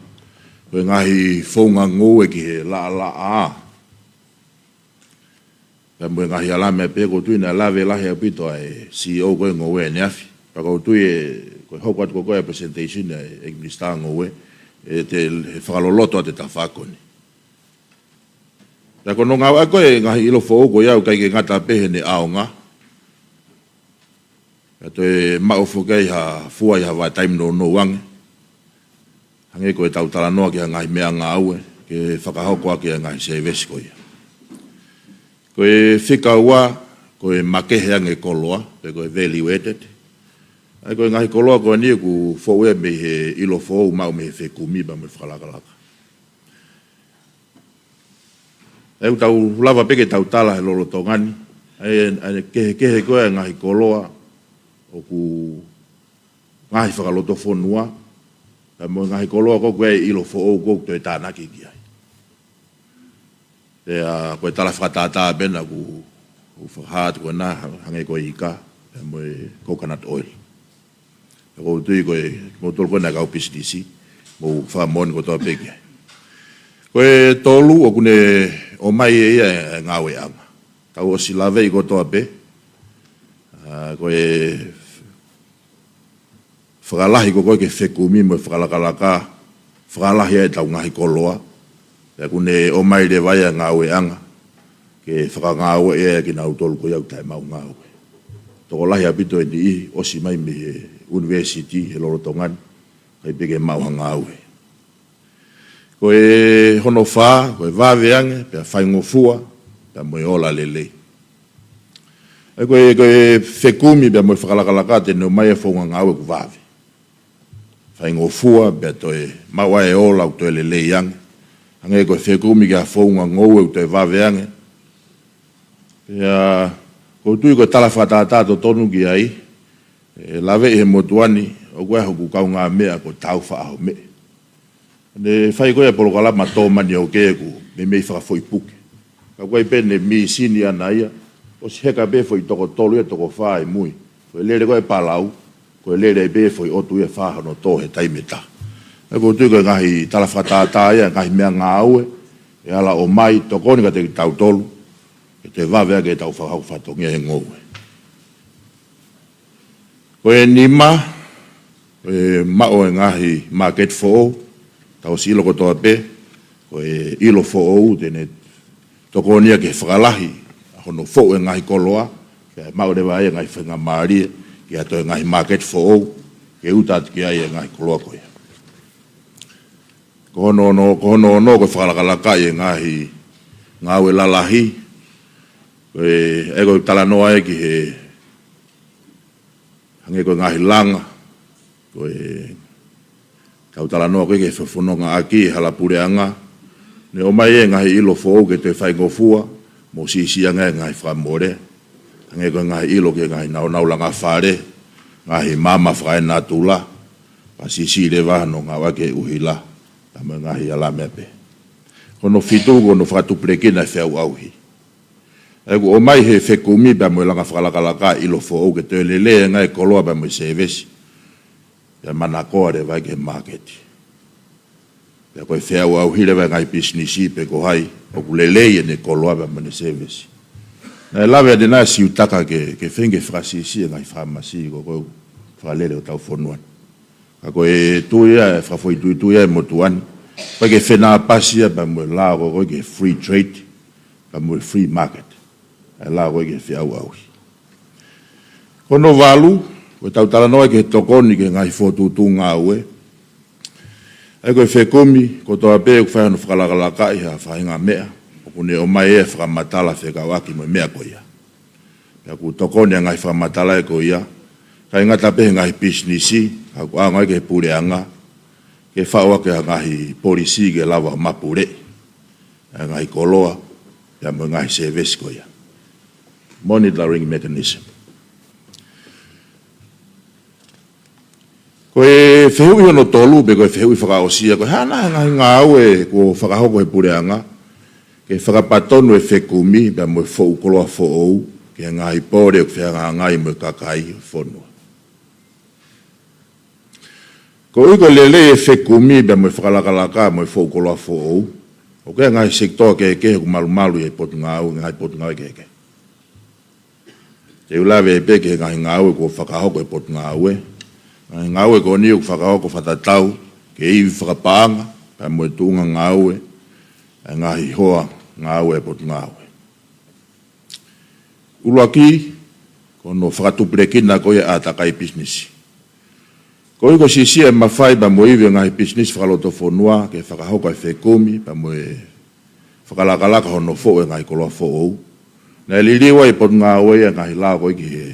Ko e ngaahi founga ngoue ki he laʻalaʻā pea mo e ngaahi alāmeʻa pē. ʻOku ou tui naʻe lave lahi ʻaupito ʻa e C E O ko ē ngoue ʻaneafi. Pea ʻoku ou tui ʻe, ko e hoko atu ko ē ʻa e presentation ʻa e ʻEiki Minisitā Ngoue, ʻe te, ʻe fakaloloto atu e tafaʻaki ko eni. Pea ko hono ngāueʻaki ko ē e ngaahi ʻilo foʻou ko ia ʻoku ʻikai ke ngata pē heʻene ʻaonga, Ka toe maʻu foki ai ha fua ʻi ha vahaʻa taimi nounou ange, hangē ko ʻetau talanoa ki he ngaahi meʻangāue ke fakahoko ʻaki e ngaahi sēvesi ko ia. Ko e fika ua, ko e makehe ange koloa, pe ko e value added. ʻA ia ko e ngaahi koloa ko eni ʻoku foʻu ia mei he ʻilo foʻou maʻu mei he fekumi pea mo e fakalakalaka. ʻOku tau lava pē ke tau tala he lolotonga ni ʻa e, ʻa e kehekehe ko ē ngaahi koloa ʻoku ngaahi fakalotofonua, pea mo e ngaahi koloa ko ē ʻoku ʻi he ʻilo foʻou ko ē ʻoku toe tānaki ki ai. Pea ko e tala fakatātā pē ena ʻoku, ʻoku fakahā atu ko ena, hangē ko e ika, pea mo e coconut oil. Pea ʻoku ou tui ko e, mo tolu ko ena kau pisinisi, mou fakamoʻoni kotoa pē ki ai. Ko e tolu ʻoku ne ʻomai ʻe ia e ngāueʻanga. Tau ʻosi laveʻi kotoa pē, ʻa, ko e fakalahi ko ē ki he fekumi mo e fakalakalaka, fakalahi ai ʻetau ngaahi koloa, pea ʻoku ne ʻomai leva ia e ngāueʻanga ke fakangāueʻi ai kinautolu ko ia ʻoku taʻemaʻu ngāue. Tokolahi ʻaupito e niʻihi ʻosi mai mei he ʻunivēsiti he lolotonga ni, ʻikai pē ke maʻu ha ngāue. Ko e hono fā, ko e vave ange, pea faingofua, pea mo e ola lelei. ʻA ia ko e, ko e fekumi pea mo e fakalakalaka te ne ʻomai e founga ngāue ʻoku vave, faingofua, pea toe maʻu ai e ola ʻoku toe lelei ange. Hangē ko e fekumi ki ha founga ngoue ʻoku toe vave ange. Pea ʻoku ou tui ko e tala fakatātā totonu ki ai, ʻe laveʻi he motuʻa ni, ʻoku ʻi ai hoku kaungāmeʻa ko Taufaʻahomeʻe. Ne fai ko ē e polokalama tō manioke ʻoku meimei fakafoʻi puke. Ka ʻoku ʻi ai pē ʻene mīsini ʻana ia, ʻosi heka pē foʻi toko tolu ia toko fā ʻi mui. Ko e lele ko ē palau, ko e lele ai pē foʻi ʻotu ia fā hono tō he taimi ʻe taha. ʻA ia ʻoku ou tui ko e ngaahi tala fakatātā ia, ngaahi meʻangāue ʻe ala ʻomai, tokoni kiate kitautolu ke toe vave ange ʻetau fakahoko fatongia he ngoue. Ko e nima, ko e maʻu e ngaahi māketi foʻou, tau ʻosi ʻilo kotoa pē, ko e ʻilo foʻou te ne tokoni ia ke fakalahi ʻa hono foʻu e ngaahi koloa, ke maʻu leva ai e ngaahi faingamālie ke ʻi ai ha toe ngaahi māketi foʻou ke uta atu ki ai e ngaahi koloa ko ia. Ko hono ono, ko hono ono ko e fakalakalakaʻi e ngaahi ngāue lalahi. Ko e, ʻa ia ko e talanoa ia ki he, hangē ko e ngaahi langa, ko e tau talanoa ko ē ki he fefonongaʻaki e hala puleʻanga. Ne ʻomai e ngaahi ʻilo foʻou ke toe faingofua mo siʻisiʻi ange e ngaahi fakamole. Hangē ko e ngaahi ʻilo ki he ngaahi naunau langa fale, ngaahi maama fakaenatula, pea siʻisiʻi leva hono ngāueʻaki e ʻuhila, pea mo e ngaahi ala meʻa pehē. Ko hono fitu ko hono fakatupulekina e feʻauʻauhi. ʻA ia ʻoku ʻomai he fekumi pea mo e langa fakalakalaka e ʻilo foʻou ke toe lelei ange e koloa pea mo e sēvesi, pea manakoa leva ia ki he māketi. Pea ko e feʻauʻauhi leva e ngaahi pisinisi pe ko hai ʻoku lelei ʻene koloa pea mo ʻene sēvesi. Naʻe lave ʻanenai ʻa Siutaka ke, ke feinga ke fakasiʻisiʻi e ngaahi fāmasi ko ē ʻoku fakalele ʻi hotau fonua ni. Ka ko e tui ia, e fakafoʻituitui ia e motuʻa ni, ʻoku ʻikai ke fenāpasi ia pea mo e lao ko ē ki he free trade, pea mo e free market. ʻA e lao ko ē ki he feʻauʻauhi. Ko hono valu, ko ʻetau talanoa ki he tokoni ki he ngaahi fokotuʻutuʻu ngāue. ʻA ia ko e fekumi kotoa pē ʻoku fai hono fakalakalakaʻi ha faʻahinga meʻa, ʻoku ne ʻomai e fakamatala fekauʻaki mo e meʻa ko ia. Pea ʻoku tokoni e ngaahi fakamatala ko ia, ʻikai ngata pē he ngaahi pisinisi, ka ʻoku ʻaonga ai ki he puleʻanga ke faʻu ʻaki ha ngaahi polisī ke lava mapuleʻi e ngaahi koloa pea mo e ngaahi sēvesi ko ia. Monitoring mechanism. Ko e fehuʻi hono tolu, pe ko e fehuʻi fakaʻosi ia, ko e hā nai e ngaahi ngāue kuo fakahoko he puleʻanga ke fakapatonu e fekumi pea mo e foʻu koloa foʻou ki he ngaahi pole ʻoku fehangahangai mo e kakai ʻo e fonua. Koeʻuhi ko e lelei e fekumi pea mo e fakalakalaka mo e foʻu koloa foʻou, ʻoku ʻi ai e ngaahi sekitoa kehekehe ʻoku malumalu ʻi he potungāue, ngaahi potungāue kehekehe. Te u lave pē ki he ngaahi ngāue kuo fakahoko ʻe he potungāue. Ngaahi ngāue ko eni ʻoku fakahoko fakatatau ki he ivi fakapaʻanga pea mo e tuʻunga ngāue ʻa e ngaahi hoa ngāue ʻa e potungāue. ʻUluaki, ko hono fakatupulekina ko ia ʻa e ʻātakai pisinisi. Ko ia ko e siʻisiʻi e mafai pea mo e ivi ʻo e ngaahi pisinisi fakalotofonua ke fakahoko e fekumi pea mo e fakalakalaka hono foʻu e ngaahi koloa foʻou. Naʻe liliu ai ʻe he Potungāue ʻa e ngaahi lao ko ia ki he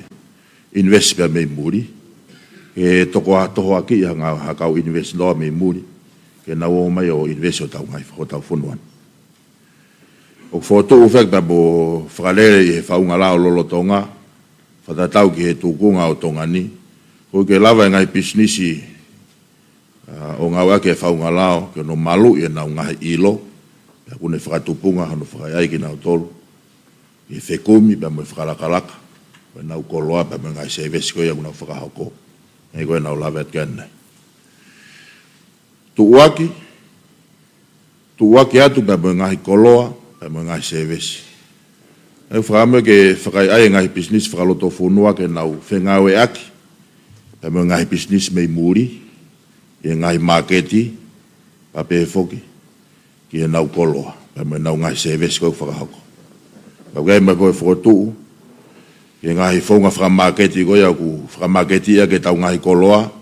invest pea mei muli, ke toko ʻa tohoakiʻi ha ngā ha kau invest noa mei muli ke nau ō mai ʻo invest ʻi hotau ngaahi, hotau fonua ni. ʻOku fokotuʻu foki pea mo e fakalele ʻi he faʻunga lao lolotonga, fakatatau ki he tūkunga ʻo Tonga ni, ko ia ke lava e ngaahi pisinisi, ʻa, ʻo ngāueʻaki e faʻunga lao ke nau maluʻi ʻenau ngaahi ʻilo, pea ʻoku ne fakatupunga hono fakaʻaiʻai kinautolu ʻi he fekumi pea mo e fakalakalaka ʻo ʻenau koloa pea mo e ngaahi sēvesi ko ia ʻoku nau fakahoko. Hangē ko ia naʻa ku lave atu ki ai ʻanenai. Tuʻuaki, tuʻuaki atu pea mo e ngaahi koloa pea mo e ngaahi sēvesi. ʻOku fakaʻamu ke fakaʻaiʻai e ngaahi pisinisi fakalotofonua ke nau fengāueʻaki pea mo e ngaahi pisinisi mei muli ʻi he ngaahi māketi, pea pehē foki ki heʻenau koloa pea mo ʻenau ngaahi sēvesi ko ia ʻoku fakahoko. Pea ʻoku ʻi ai mo e fokotuʻu ki he ngaahi founga fakamāketi ko ia ʻoku fakamāketiʻaki ʻetau ngaahi koloa,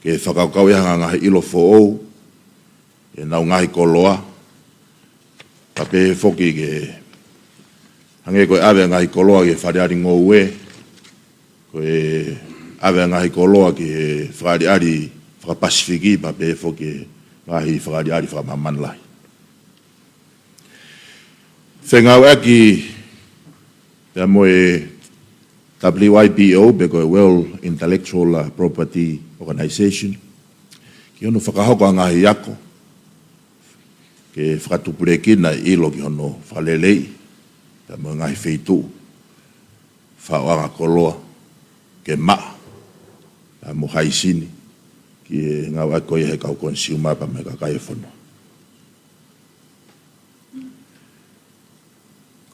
ke fakakaukauʻi ha ngaahi ʻilo foʻou ʻi heʻenau ngaahi koloa, pea pehē foki ke hangē ko e ʻave e ngaahi koloa ki he faleʻali ngoue, ko e ʻave e ngaahi koloa ki he faleʻali faka-Pasifiki, pea pehē foki ki he ngaahi faleʻali fakamāmani lahi. Fengāueʻaki pea mo e W I P O, pe ko e World Intellectual, uh, Property Organization, ki hono fakahoko ʻa e ngaahi ako ke fakatupulekina e ʻilo ki hono fakaleleiʻi pea mo e ngaahi feituʻu faʻoʻanga koloa ke maʻa pea mo haisini ki he ngāueʻaki ko ia ʻe he kau consumer pea mo e kakai e fonua.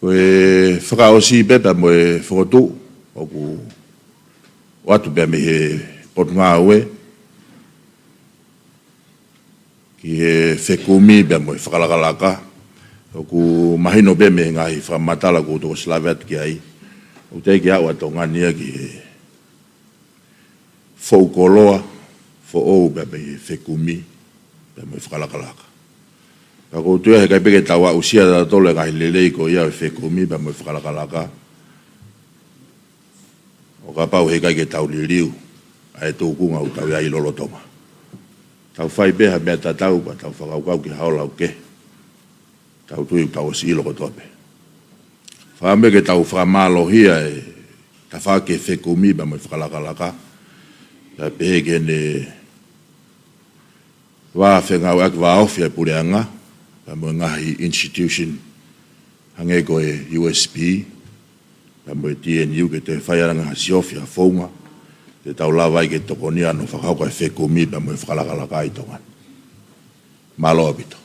Ko e fakaʻosi pē pea mo e fokotuʻu ʻoku ʻoatu pē mei he Potungāue ki he fekumi pea mo e fakalakalaka, ʻoku mahino pē mei he ngaahi fakamatala kuo u toki ʻosi lave atu ki ai, ʻoku teʻeki aʻu ʻa Tonga ni ia ki he foʻu koloa foʻou pea mei he fekumi pea mo e fakalakalaka. Ka ʻoku ou tui ʻe ʻikai pē ke tau aʻusia ʻe tautolu e ngaahi lelei ko ia ʻo e fekumi pea mo e fakalakalaka ʻo kapau heʻikai ke tau liliu ʻa e tūkunga ʻoku tau ʻi ai lolotonga. Tau fai pē ha meʻa tatau pea tau fakakaukau ki ha ola ʻoku kehe. Tau tui ʻoku tau ʻosi ʻilo kotoa pē. Fakaʻamu ke tau fakamālohia e tafaʻaki e fekumi pea mo e fakalakalaka, pea pehē ki heʻene vā fengāueʻaki vāofi ʻa e puleʻanga pea mo e ngaahi institution hangē ko e U S P pea mo e T N U, ke toe fai ʻa e ngaahi siofi ʻa e founga te tau lava ai ke tokonia hono fakahoko e fekumi pea mo e fakalakalaka ʻi Tonga ni. Mālō ʻaupito.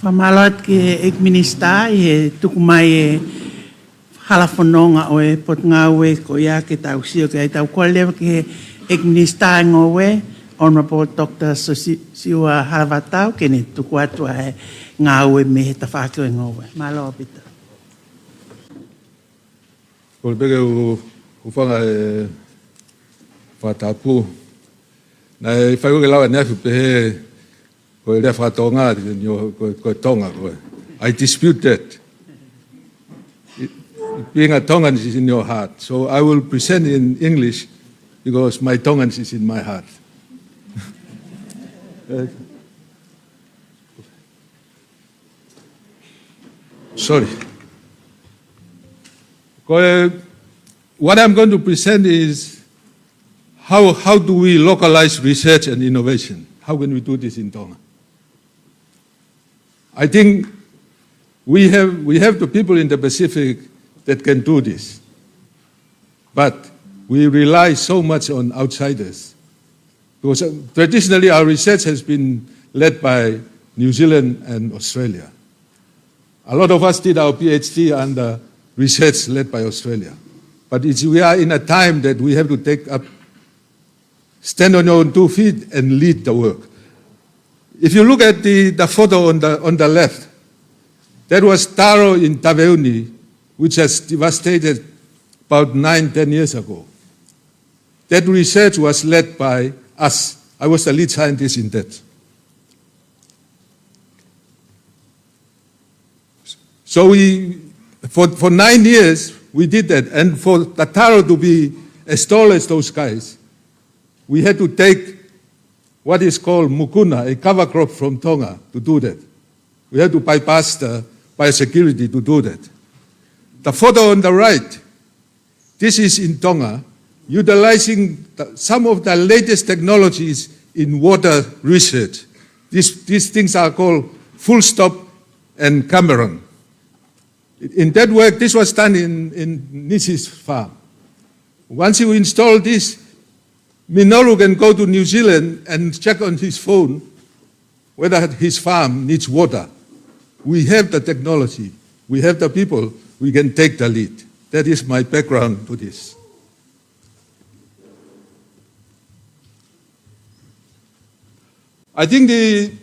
Fakamālō atu ki he ʻEiki Minisitā ʻi he tuku mai e hala fononga ʻo e Potungāue ko ia ke tau sio ki ai. Tau kole leva ki he ʻEiki Minisitā e Ngoue, Honourable Doctor Siosiua Halavatau, ke ne tuku atu ʻa e ngāue mei he tafaʻaki ʻo e ngoue. Mālō ʻaupito. Kole pē ke u hūfanga he fakatapu. Naʻe fai ʻeku lave ʻaneafi pehē ko e lea faka-Tonga, ko, ko Tonga, ko. I dispute that. It, being a Tongan is in your heart. So I will present in English because my Tongan is in my heart. Eh, sorry. Ko e, what I'm going to present is how, how do we localize research and innovation? How can we do this in Tonga? I think we have, we have the people in the Pacific that can do this. But we rely so much on outsiders. Because, uh, traditionally our research has been led by New Zealand and Australia. A lot of us did our P H D under research led by Australia. But it's, we are in a time that we have to take up, stand on your own two feet and lead the work. If you look at the, the photo on the, on the left, That was taro in Taveuni, which has devastated about nine, ten years ago. That research was led by us. I was the lead scientist in that. So we, for, for nine years, we did that. And for the taro to be as tall as those guys, we had to take what is called mukuna, a cover crop from Tonga, to do that. We had to bypass the biosecurity to do that. The photo on the right, this is in Tonga, utilizing the, some of the latest technologies in water research. These, these things are called Fullstop and Cameron. In that work, this was done in, in Nisi's farm. Once you install this, Minoru can go to New Zealand and check on his phone whether his farm needs water. We have the technology. We have the people. We can take the lead. That is my background to this. I think the,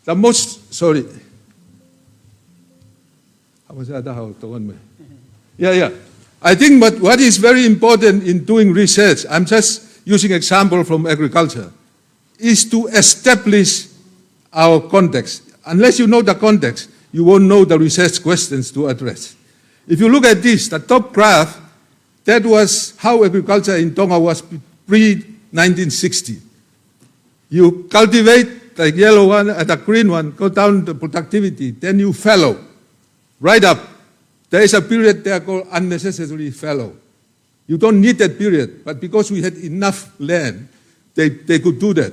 the most, sorry. How was that? How to one way? Yeah, yeah. I think what, what is very important in doing research, I'm just using example from agriculture, is to establish our context. Unless you know the context, you won't know the research questions to address. If you look at this, the top graph, that was how agriculture in Tonga was pre nineteen sixty. You cultivate the yellow one and the green one, go down the productivity, then you fallow, right up. There is a period there called unnecessarily fallow. You don't need that period, but because we had enough land, they, they could do that.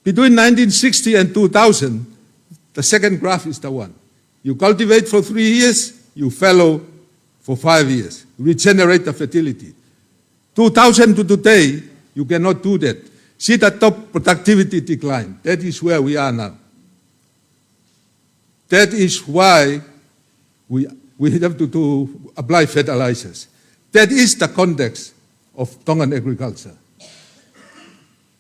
Between nineteen sixty and two thousand, the second graph is the one. You cultivate for three years, you fallow for five years, regenerate the fertility. Two thousand to today, you cannot do that. See the top productivity decline. That is where we are now. That is why we, we have to, to apply fertilizers. That is the context of Tongan agriculture.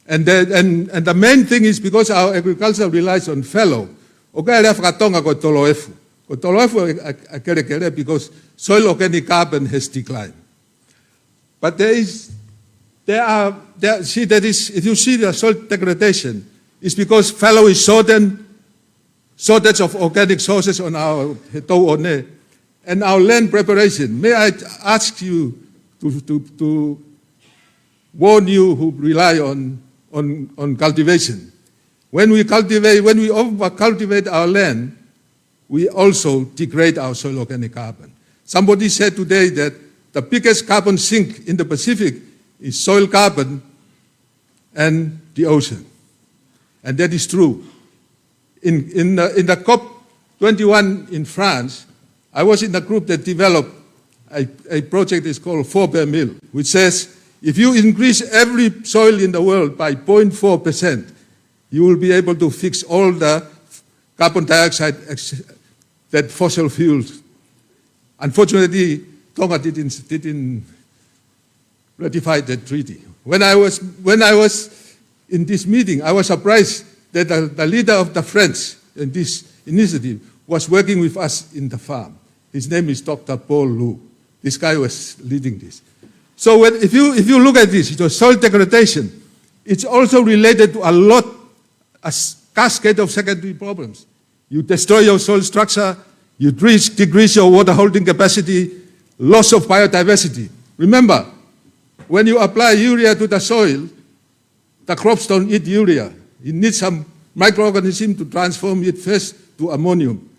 And the, and, and the main thing is because our agriculture relies on fallow. ʻOku ʻi ai e lea fakatonga ko e toloefu. Ko e toloefu ʻa e, ʻa e, ʻa e kelekele because soil organic carbon has declined. But there is, there are, there, see, that is, if you see the soil degradation, it's because fallow is shortened, shortage of organic sources on our he tau ʻo ne, and our land preparation. May I ask you to, to, to warn you who rely on, on, on cultivation. When we cultivate, when we over-cultivate our land, we also degrade our soil organic carbon. Somebody said today that the biggest carbon sink in the Pacific is soil carbon and the ocean. And that is true. In, in the, in the COP twenty-one in France, I was in the group that developed a, a project that's called four per mil, which says if you increase every soil in the world by zero point four percent, you will be able to fix all the carbon dioxide ex-, that fossil fuels. Unfortunately, Tonga didn't, didn't ratify that treaty. When I was, when I was in this meeting, I was surprised that the, the leader of the French in this initiative was working with us in the farm. His name is Doctor Paul Lou. This guy was leading this. So when, if you, if you look at this, it's a soil degradation. It's also related to a lot, a s-, cascade of secondary problems. You destroy your soil structure, you decrease, decrease your water holding capacity, loss of biodiversity. Remember, when you apply urea to the soil, the crops don't eat urea. It needs some microorganism to transform it first to ammonium.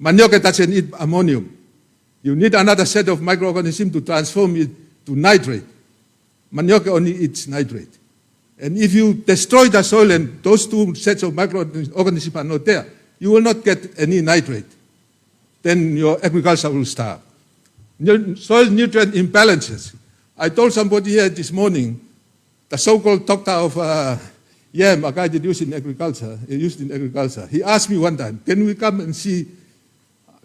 Manioke doesn't eat ammonium. You need another set of microorganism to transform it to nitrate. Manioke only eats nitrate. And if you destroy the soil and those two sets of microorganisms are not there, you will not get any nitrate. Then your agriculture will starve. Nu-, soil nutrient imbalances. I told somebody here this morning, the so-called doctor of, uh, yam, a guy that used in agriculture, uh, used in agriculture. He asked me one time, "Can we come and see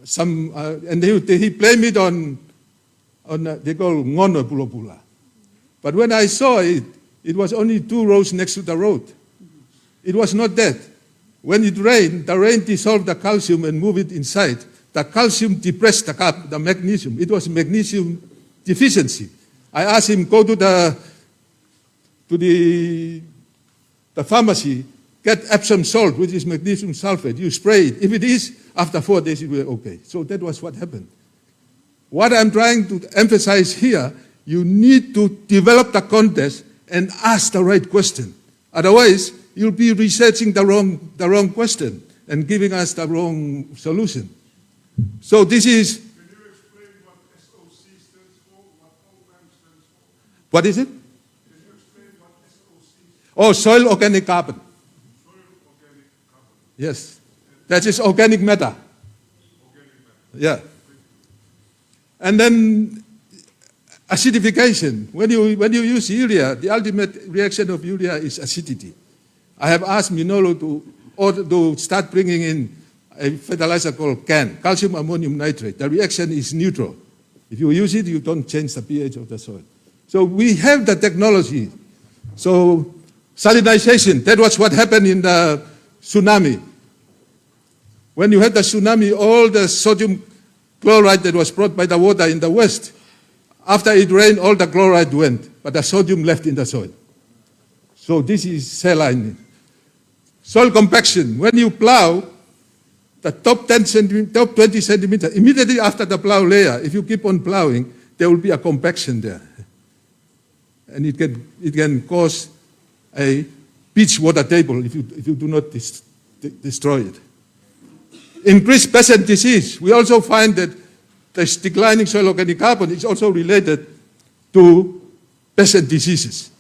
some," uh, and he, he blamed it on, on, uh, they call ngono pulopula. But when I saw it, it was only two rows next to the road. It was not that. When it rained, the rain dissolved the calcium and moved it inside. The calcium depressed the, cap- the magnesium. It was magnesium deficiency. I asked him, "Go to the to the, the pharmacy, get Epsom salt, which is magnesium sulfate. You spray it. If it is, after four days, it will be okay." So that was what happened. What I'm trying to emphasize here, you need to develop the context and ask the right question. Otherwise, you'll be researching the wrong, the wrong question and giving us the wrong solution. So this is Can you explain what S O C stands for, what O M stands for? What is it? Can you explain what S O C stands for? Oh, soil organic carbon. Soil organic carbon. Yes. That is organic matter. Organic matter. Yeah. And then acidification. When you, when you use urea, the ultimate reaction of urea is acidity. I have asked Minolo to, or to start bringing in a fertilizer called CAN, calcium ammonium nitrate. The reaction is neutral. If you use it, you don't change the pH of the soil. So we have the technology. So salinization, that was what happened in the tsunami. When you had the tsunami, all the sodium chloride that was brought by the water in the west, after it rained, all the chloride went, but the sodium left in the soil. So this is saline. Soil compaction. When you plow, the top ten centimeter, top twenty centimeter, immediately after the plow layer, if you keep on plowing, there will be a compaction there. And it can, it can cause a beach water table if you, if you do not dis- de- destroy it. Increased pest and disease. We also find that this declining soil organic carbon is also related to pest and diseases.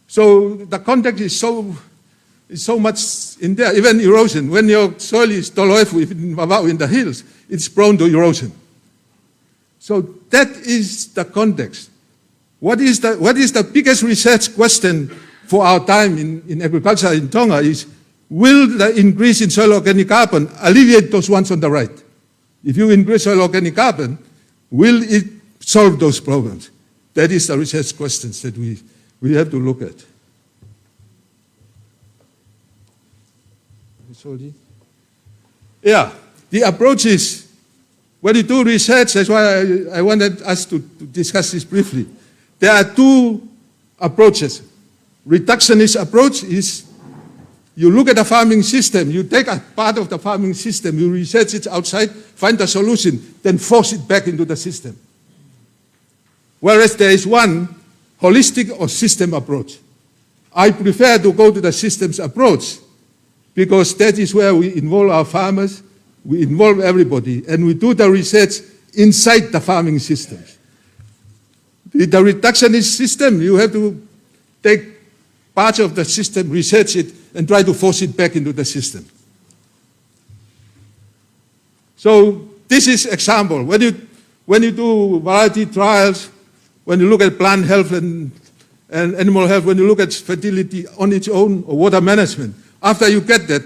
So the context is so, is so much in there. Even erosion. When your soil is toloefu, if in Vavaʻu in the hills, it's prone to erosion. So that is the context. What is the, what is the biggest research question for our time in, in agriculture in Tonga is, will the increase in soil organic carbon alleviate those ones on the right? If you increase soil organic carbon, will it solve those problems? That is the research questions that we, we have to look at. Sorry. Yeah, the approach is, when you do research, that's why I, I wanted us to, to discuss this briefly. There are two approaches. Reductionist approach is you look at the farming system, you take a part of the farming system, you research it outside, find the solution, then force it back into the system. Whereas there is one holistic or system approach. I prefer to go to the systems approach because that is where we involve our farmers, we involve everybody, and we do the research inside the farming systems. With the reductionist system, you have to take parts of the system, research it, and try to force it back into the system. So this is example. When you, when you do variety trials, when you look at plant health and, and animal health, when you look at fertility on its own or water management, after you get that,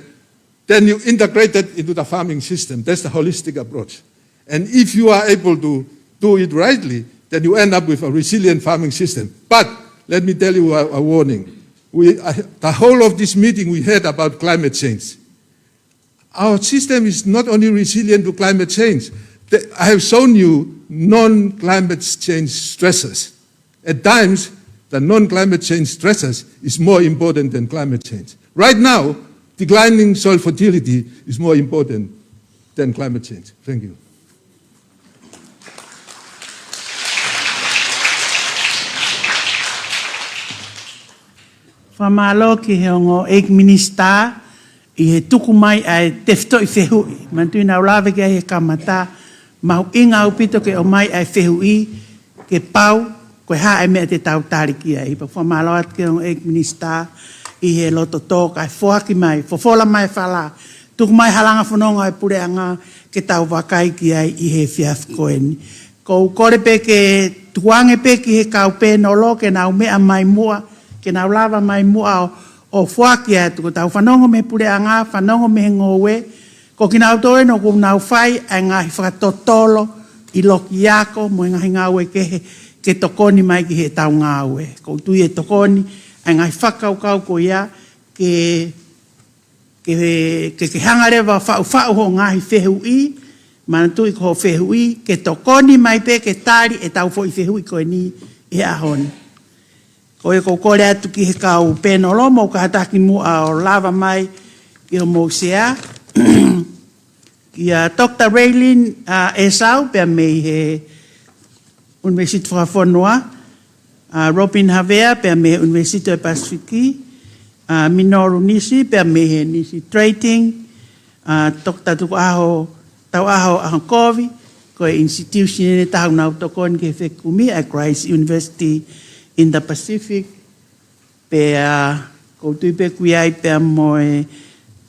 then you integrate that into the farming system. That's the holistic approach. And if you are able to do it rightly, then you end up with a resilient farming system. But let me tell you a, a warning. We, uh, the whole of this meeting we heard about climate change. Our system is not only resilient to climate change. The- I have shown you non-climate change stressors. At times, the non-climate change stressors is more important than climate change. Right now, declining soil fertility is more important than climate change. Thank you. Fakamālō ki he ongo ʻEiki Minisitā ʻi he tuku mai ʻa e tefitoʻi fehuʻi. Manatuʻi naʻa ku lave ki ai he kamata, mahuʻinga ʻaupito ke ʻomai ʻa e fehuʻi ke pau ko e hā e meʻa te tau tali ki ai. Pea fakamālō atu ki he ongo ʻEiki Minisitā ʻi he loto tō kae foaki mai, fofola mai e fala, tuku mai ha langa fononga ʻa e puleʻanga ke tau vakai ki ai ʻi he efiafi ko eni. ʻOku ou kole pē ke tukuange pē ki he kau pēnolo ke nau meʻa mai muʻa, ke nau lava mai muʻa ʻo, ʻo foaki atu. Ko ʻetau fanongo mei he puleʻanga, fanongo mei he ngoue, ko kinautolu eni ʻoku nau fai ʻa e ngaahi fakatotolo ʻi loki ako mo e ngaahi ngāue kehe ke tokoni mai ki heʻetau ngāue. ʻOku ou tui ʻe tokoni ʻa e ngaahi fakakaukau ko ia ke ke, ke, ke hanga leva faʻufaʻu hoʻo ngaahi fehuʻi, manatuʻi ko hoʻo fehuʻi, ke tokoni mai pē ke tali ʻetau foʻi fehuʻi ko eni he ʻaho ni. Ko ia ʻoku ou kole atu ki he kau pēnolo, mou kātaki muʻa ʻo lava mai ki hoʻomou sea. Kia Doctor Raylene, ʻa, Esau, pea mei he University Fakafonua, ʻa, Robin Havea, pea mei he University of Pacific, ʻa, Minoru Nisi, pea mei he Nisi Trading, ʻa, Doctor Tukuʻaho, Tauʻaho ʻAhokovi, ko e institution eni ʻoku nau tokoni ki he fekumi, ʻa e Christ University in the Pacific, pea ʻoku ou tui pē ʻoku ʻi ai pea mo e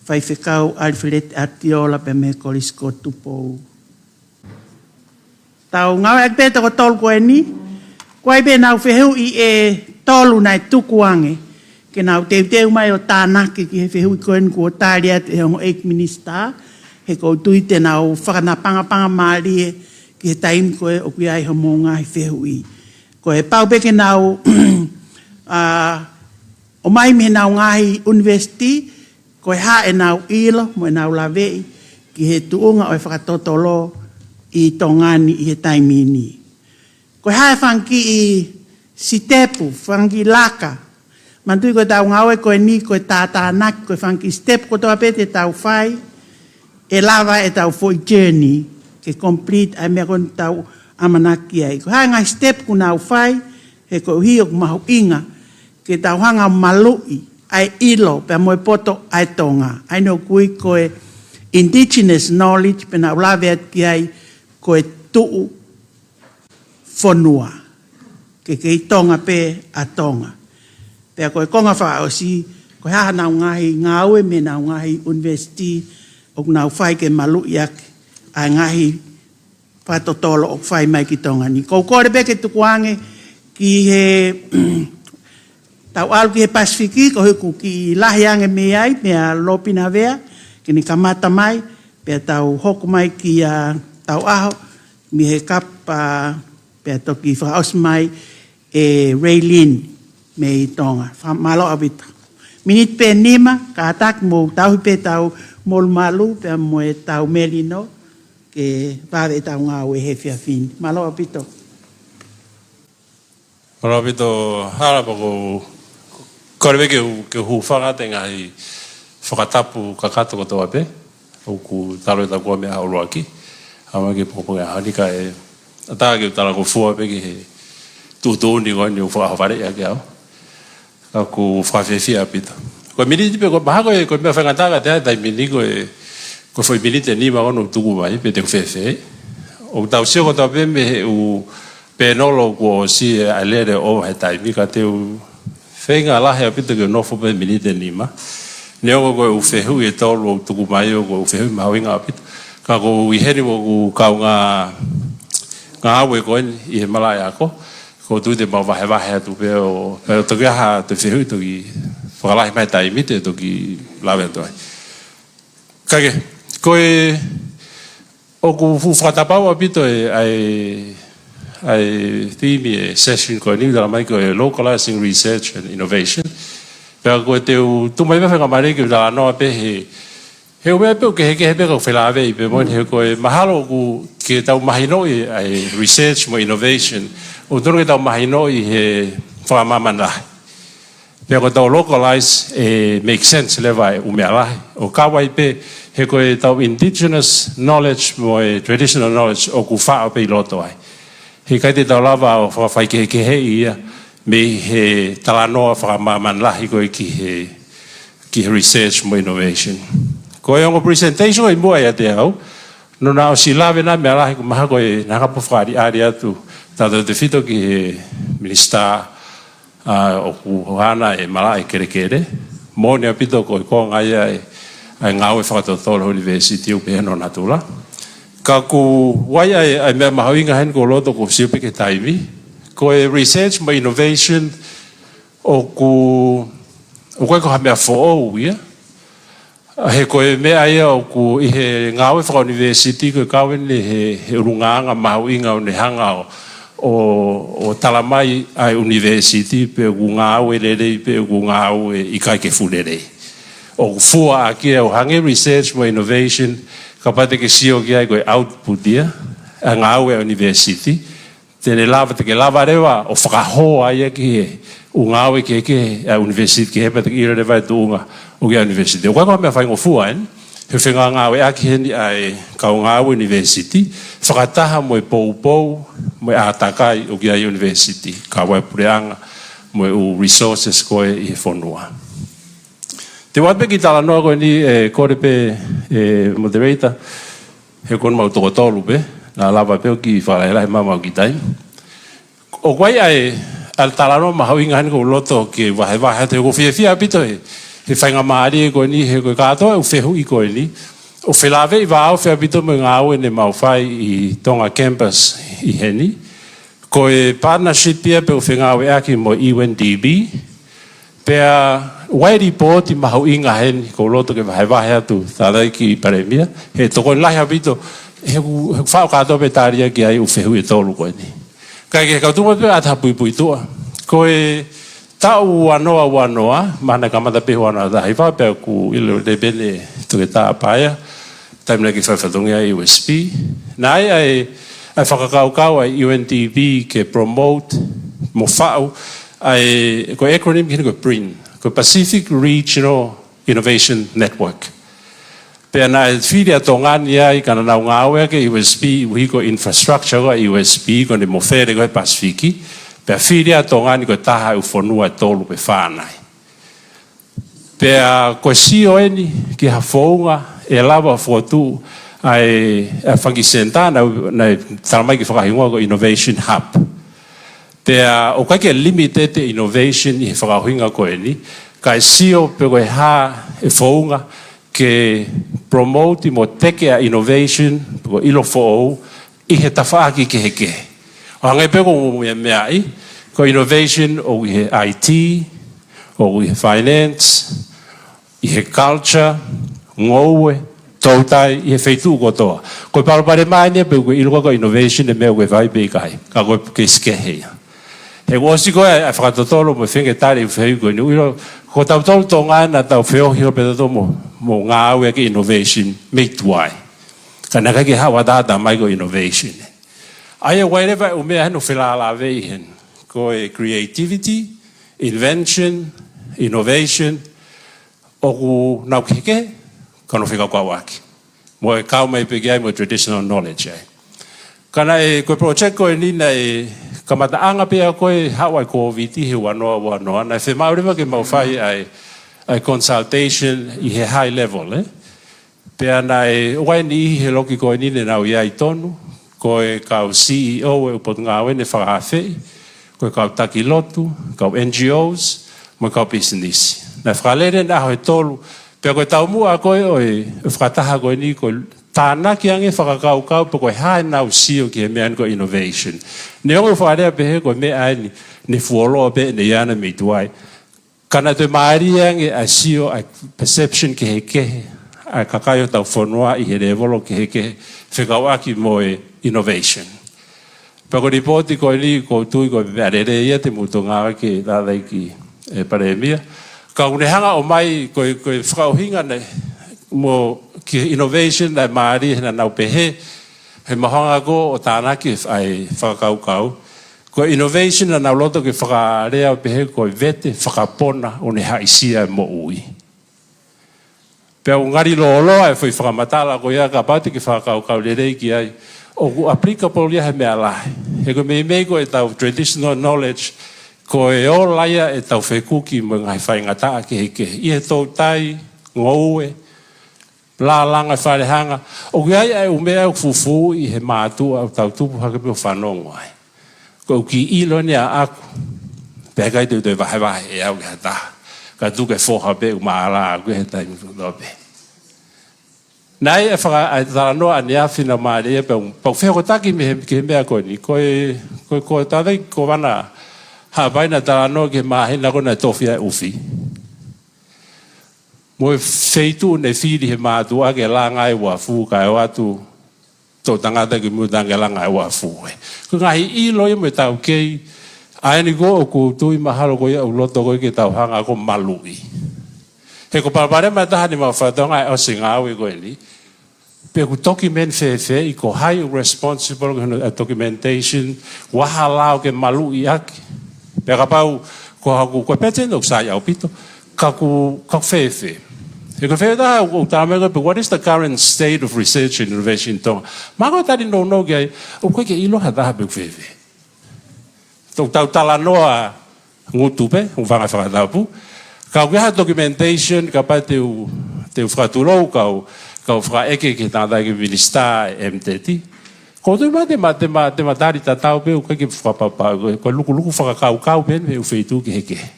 faifekau Alfred Atiola pea mei he Kolisi ko Tupou. Tau ngāueʻaki pē toko tolu ko eni, ʻoku ʻi ai pē ʻenau fehuʻi ʻe tolu naʻe tuku ange, ke nau teuteu mai ʻo tānaki ki he fehuʻi ko eni kuo tali atu ʻe he ongo ʻEiki Minisitā, he ʻoku ou tui te nau fakanapangapanga mālie ki he taimi ko ē ʻoku ʻi ai hoʻomou ngaahi fehuʻi. Ko e pau pē ke nau, ʻa, ʻomai mei heʻenau ngaahi university, ko e hā ʻenau ʻilo mo ʻenau laveʻi ki he tuʻunga ʻo e fakatotolo ʻi Tonga ni ʻi he taimi ni. Ko e hā e fanga kiʻi sitepu, fanga kiʻi laka. Manatuʻi ko ʻetau ngāue ko eni ko e tātānaki, ko e fanga kiʻi sitepu kotoa pē te tau fai, ʻe lava ʻetau foʻi journey ke complete ʻa e meʻa ko eni ʻoku tau ʻamanaki ai. Ko e hā e ngaahi step ʻoku nau fai, he koeʻuhi ʻoku mahuʻinga ke tau hanga ʻo maluʻi ʻa e ʻilo pea mo e poto ʻa e Tonga. ʻA ia ʻoku ui ko e indigenous knowledge pea naʻa ku lave atu ki ai ko e tuʻu fonua. Ke kei Tonga pē ʻa Tonga. Pea ko e konga fakaʻosi, ko e hā haʻanau ngaahi ngāue mei heʻenau ngaahi university ʻoku nau fai ke maluʻi ʻaki ʻa e ngaahi fakatotolo ʻoku fai mai ki Tonga ni. ʻOku ou kole pē ke tukuange ki he tau ʻalu ki he Pasifiki, koeʻuhi ʻoku kiʻi lahi ange mei ai, meia Lopina Vea, ke ne kamata mai, pea tau hoko mai kia Tauʻaho, mei he kapa, pea toki fakaʻosi mai ʻe Raylene mei Tonga. Fa-, mālō ʻaupito. Miniti pē nima, kātaki mou tauhi pē ʻetau molumalu, pea mo ʻetau melino, ke vave ʻetau ngāue he efiafi ni. Mālō ʻaupito. Mālō ʻaupito, Hala, pea ʻoku ou kole pē ke u, ke u hūfanga atu he ngaahi fakatapu kakato kotoa pē. ʻOku talo ʻetau kumi ʻa e ʻuluaki. ʻAma ke pokopoke ʻa e ʻaho ni kae ʻatā ke u talangofua pē ki he tuʻutuʻuni ko eni ʻoku fakaʻohovaleʻi ʻaki au. Ka ʻoku ou fakafiefia ʻaupito. Ko e miniti pē, ko e mahalo ko e, ko e meʻa faingataʻa kiate au he taimi ni ko e, ko e foʻi miniti ʻe nima ko eni ʻoku tuku mai, pe te u fēfē. ʻOku tau sio kotoa pē mei he ʻū pēnolo kuo ʻosi ʻa e lele ʻo e taimi, ka te u feinga lahi ʻaupito ke u nofo pē he miniti ʻe nima. Neongo ko e ʻū fehuʻi ʻe tolu ʻoku tuku mai ʻoku ʻū fehuʻi mahuʻinga ʻaupito. Ka ʻoku ou ʻi heni mo ʻeku kaungā ngāue ko eni ʻi he malaʻe ako. ʻOku ou tui te mau vahevahe atu pē ʻo, pea toki ʻi ai ha toe fehuʻi toki fakalahi mai taimi te toki lave atu ai. Kae kehe, ko e, ʻoku fuʻu fakatapau ʻaupito e, ʻa e, ʻa e theme e session ko eni, talamai ko e localizing research and innovation. Pea ko e te u tuʻu mai pē faingamālie ke u talanoa pē he, he ʻū meʻa pē ʻoku kehekehe pē ka ʻoku felāveʻi pē mo eni he ko e mahalo ʻoku ke tau mahinoʻi ʻa e research mo innovation. ʻOku totonu ke tau mahinoʻi he fakamāmani lahi. Pea ko e tau localize ʻe make sense leva e ʻū meʻa lahi. ʻO kau ai pē he ko e tau indigenous knowledge mo e traditional knowledge ʻoku faʻo pē ʻi loto ai. He ʻikai te tau lava ʻo fakafaikehekeheʻi ia mei he talanoa fakamāmani lahi ko ē ki he, ki he research mo innovation. Ko e ongo presentation ʻi muʻa ʻiate au, naʻa ku ʻosi lave ʻi he meʻa lahi ko e mahalo ko e naʻa ku fakaʻaliʻali atu tautautefito ki he minisitā, ʻa, ʻoku ʻi ai ʻene malaʻe kelekele. Moʻoni ʻaupito ko e konga ia e, ʻa e ngāue fakatotolo ʻa e university ʻoku pehē hono natula. Ka ʻoku ʻi ai ʻa e, ʻa e meʻa mahuʻinga heni ʻoku ou loto ke u sio pē ki he taimi. Ko e research mo innovation ʻoku, ʻoku ʻikai ko ha meʻa foʻou ia. He ko e meʻa ia ʻoku ʻi he ngāue fakaunivēsiti ko e kau eni he, he ʻulungaanga mahuʻinga ʻo ne hanga ʻo, ʻo, ʻo talamai ʻa e ʻunivēsiti pe ʻoku ngāue lelei pe ʻoku ngāue ʻikai ke fuʻu lelei. ʻoku fua ʻaki ia ʻo hangē research mo innovation, kapau te ke sio ki ai ko e output ia ʻa e ngāue ʻa e university, te ne lava, te ke lava leva ʻo fakahō ai ia ki he ʻū ngāue kehekehe ʻa e university, ke hepa te ke ʻilo leva e tuʻunga ʻoku ʻi ai ʻa e university. ʻOku ʻikai ko ha meʻa faingofua eni, he fengāngāueʻaki heni ʻa e kau ngāue university, fakataha mo e poupou mo e ʻātakai ʻoku ʻi ai ʻa e university, kau ai e puleʻanga mo e ʻū resources ko ē ʻi he fonua. Te u ʻoatu pē kiʻi talanoa ko eni, ʻe, kole pē, ʻe, moderator, he ko eni mau toko tolu pē, naʻa lava pē ʻo kiʻi fakalahilahi mai mau kiʻi taimi. ʻOku ʻi ai ʻa e, ʻa e talanoa mahuʻinga heni ʻoku ou loto ke vahevahe atu, he ʻoku ou fiefia ʻaupito he, he faingamālie ko eni, he ko e kātoa ʻeku fehuʻi ko eni, ʻoku felāveʻi vāofi ʻaupito mo e ngāue ne mau fai ʻi Tonga Campus ʻi heni. Ko e partnership ia pē ʻoku fengāueʻaki mo e U N D P, pea ʻoku ʻi ai e lipooti mahuʻinga heni, ʻoku ou loto ke vahevahe atu, Tangataʻeiki Palēmia, he tokoni lahi ʻaupito, he ʻoku, he ʻoku faʻo kātoa pē tali ʻaki ʻa e ʻū fehuʻi ʻe tolu ko eni. Kae kehe, kau tuku mai pē ʻa e puipuituʻa. Ko e taʻu ua noa ua noa, mahalo naʻe kamata pē ua noa taha hiva, pea ʻoku ʻilo lelei pē ʻe Toketā Paea, taimi naʻe kei fai fatongia ʻa e U S P. Naʻe ʻi ai ʻa e, ʻa e fakakaukau ʻa e U N D P ke promote mo faʻu ʻa e, ko e acronym ki heni ko e PRIN, ko e Pacific Regional Innovation Network. Pea naʻe fili ʻa Tonga ni ai, ka naʻa nau ngāueʻaki e U S P, ʻuhi ko e infrastructure ʻa e U S P, ko ʻene mofele ko ē he Pasifiki, pea fili ʻa Tonga ni ko e taha ʻo e ʻū fonua ʻe tolu pe fā nai. Pea ko e sio eni ki ha founga ʻe lava ʻo fokotuʻu ʻa e, ʻa e fanga senitā naʻe, naʻe talamai ke fakahingoa ko e Innovation Hub. Pea ʻoku ʻikai ke limited e innovation ʻi he fakaʻuhinga ko eni, kae sio pe ko e hā e founga ke promote mo teke ʻa e innovation, pe ko e ʻilo foʻou, ʻi he tafaʻaki kehekehe. ʻO hangē pē ko e meʻa, meʻa ʻi, ko e innovation ʻoku ʻi he I T, ʻoku ʻi he finance, ʻi he culture, ngoue, toutai, ʻi he feituʻu kotoa. Ko e palopalema eni ia pe ʻoku ke ʻilo ko e innovation e meʻa ʻoku ke fai pe ʻikai. Ka ko e kei sikehe ia. He ʻoku ʻosi ko ē ʻa e fakatotolo mo e feinga ke tali e fehuʻi ko eni, ʻilo, ko tautolu Tonga naʻa tau feohi holo pē tautolu mo, mo ngāueʻaki e innovation mei tuai. Ka naʻe ʻikai ke haʻu ʻataʻatā mai ko e innovation. ʻA ia ʻoku ʻi ai leva e ʻū meʻa heni ʻoku felāveʻi heni. Ko e creativity, invention, innovation, ʻoku nau kehekehe, ka nau fekaukauʻaki. Mo e kau mai pē ki ai mo e traditional knowledge ai. Ka naʻe, ko e project ko eni naʻe kamataʻanga pē ia ko e haʻu ʻa e Covid he ua noa ua noa, naʻe fiemaʻu leva ke mau fai ʻa e, ʻa e consultation ʻi he high level, ē? Pea naʻe ʻi ai e niʻihi he loki ko eni ne nau ʻi ai tonu, ko e kau C E O ʻo e ʻū potungāue ne fakaafeʻi, ko e kau taki lotu, kau N G Os, mo e kau pisinisi. Naʻe fakalele ʻene ʻaho ʻe tolu, pea ko e taumuʻa ko ē ʻo e, ʻo e fakataha ko eni ko e tānaki ange fakakaukau pe ko e hā ʻenau sio ki he meʻa eni ko e innovation. Neongo fakalea pehē ko e meʻa eni, ne fuoloa pē ʻene ʻi ai ʻana mei tuai. Ka naʻe toe mālie ange ʻa e sio, ʻa e perception kehekehe ʻa e kakai ʻo hotau fonua ʻi he lēvolo kehekehe fekauʻaki mo e innovation. Pea ko e lipooti ko eni ʻoku ou tui ko e meʻa lelei ia te mou toki ngāueʻaki, Tangataʻeiki, ē, Palēmia. Ka ʻoku ne hanga ʻo ʻomai ko e, ko e fakaʻuhinga naʻe mo ki he innovation naʻe mālie he naʻa nau pehē, he mahanga ko ē ʻo tānaki ʻa e fakakaukau. Ko e innovation naʻa nau loto ke fakalea ʻo pehē ko e vete fakapona ʻo ne haʻisia e moʻui. Pea ʻoku ngali lōloa e foʻi fakamatala ko ia kapau te ke fakakaukau lelei ki ai. ʻOku applicable ia he meʻa lahi. He ko e meimei ko ʻetau traditional knowledge, ko e ola ia ʻetau fekuki mo e ngaahi faingataʻa kehekehe. ʻI he toutai, ngoue, lālanga e falehanga, ʻoku ʻi ai ʻa e ʻū meʻa ʻoku fufū ʻi he mātuʻa ʻoku tau tupu hake pē ʻo fanongo ai. Ko ʻeku kiʻi ʻilo eni ʻaʻaku, pea ʻikai te u toe vahevahe ʻe au ki ha taha. Ka tuku e foha pē ʻoku mālā ʻaʻaku he taimi kotoa pē. Naʻe ʻi ai e faka-, ʻa e talanoa ʻaneafi naʻe mālie ia pea u, pea u fehokotaki mei he, ki he meʻa ko eni. Ko e, ko e, ko e Tangataʻeiki Kōvana Haʻapai naʻe talanoa ki he māhina ko ē naʻe tofi ai e ʻufi. Mo e feituʻu ne fili he mātuʻa ke langa ai e uafu kae ʻoatu toʻutangata ki muʻa ke langa ai e uafu. Ko e ngaahi ʻilo ia mo e taukei, ʻa eni ko ē ʻoku ou tui mahalo ko ia ʻoku loto ko ē ke tau hanga ko ē ʻo maluʻi. He ko e palopalema ʻe taha ni maʻa e fakatonga ʻe ʻosi ngāue ko eni. Pe ʻoku document fēfē, ʻi ko hai ʻoku responsible ki hono, ʻa e documentation, ʻoku ʻi ai ha lao ke maluʻi ʻaki. Pea kapau ko haʻaku, ko e patent ʻoku sai ʻaupito, ka ʻoku, ka ʻoku fēfē. He ko e fehuʻi ʻe taha ʻoku, ʻoku talamai ko e pe what is the current state of research and innovation in Tonga? Mahalo ko e tali nounou ki ai, ʻoku ʻikai ke ʻilo ʻe ha taha pe ʻoku fēfē. Tau, tau talanoa ngutu pē, ʻoku fanga fakatapu. Ka ʻoku ʻi ai ha documentation, kapau te u, te u fakatulou, kau, kau fakaʻeke ki he tangataʻeiki minisitā ʻe M thirty. Ko e tuʻu mai te ma, te ma, te ma tali tatau pē, ʻoku ʻikai ke fakapapau, ko e, ko e lukuluku fakakaukau pē, pe ʻoku feituʻu kehekehe.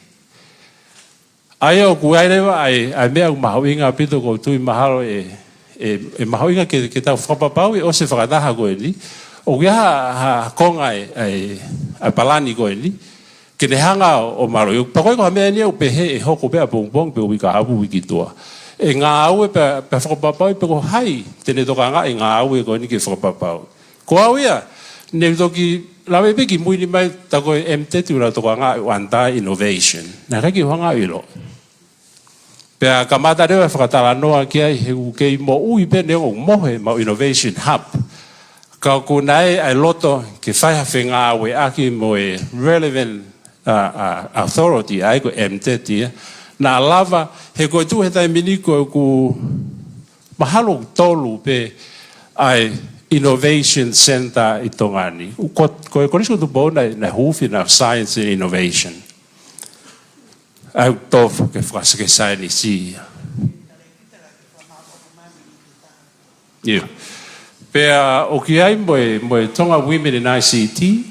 ʻA ia ʻoku ʻi ai leva ʻa e, ʻa e meʻa ʻoku mahuʻinga ʻaupito ʻoku ou tui mahalo ʻe, ʻe, ʻe mahuʻinga ke, ke tau fakapapauʻi ʻosi e fakataha ko eni. ʻOku ʻi ai ha, ha konga ʻe, ʻa e, ʻa e palani ko eni. Ke ne hanga ʻo, ʻo mālohi. Pea ko e ko ha meʻa eni ʻoku pehē ʻe hoko pē ʻapongipongi pe uike kahaʻu pe uike ua. ʻE ngāue pea, pea fakapapauʻi pe ko hai te ne tokangaʻi e ngāue ko eni ke fakapapauʻi. Ko au ia, ne u toki lave pē ki mui ni mai, tā ko e M thirty ʻoku nau tokangaʻi ʻo anti-innovation. Naʻe ʻikai ke u hanga ʻo ʻilo. Pea kamata leva e fakatalanoa ki ai he ʻoku kei moʻui pē neongo ʻoku mohe ʻemau innovation hub. Ka ʻoku ʻi ai ʻa e loto ke fai ha fengāueʻaki mo e relevant, ʻa, ʻa, authority ʻa ia ko e M thirty ia. Naʻa lava he ko e tuʻu he taimi ni ko ʻeku mahalo tolu pē ʻa e Innovation Center ʻi Tonga ni. Ko, ko e Kolisi ko Tupou naʻe, naʻe huufi ʻena Science and Innovation. ʻA ia ʻoku tofu ke fakaseke saienisi ia. Ia. Pea ʻoku ʻi ai mo e, mo e Tonga Women in I C T.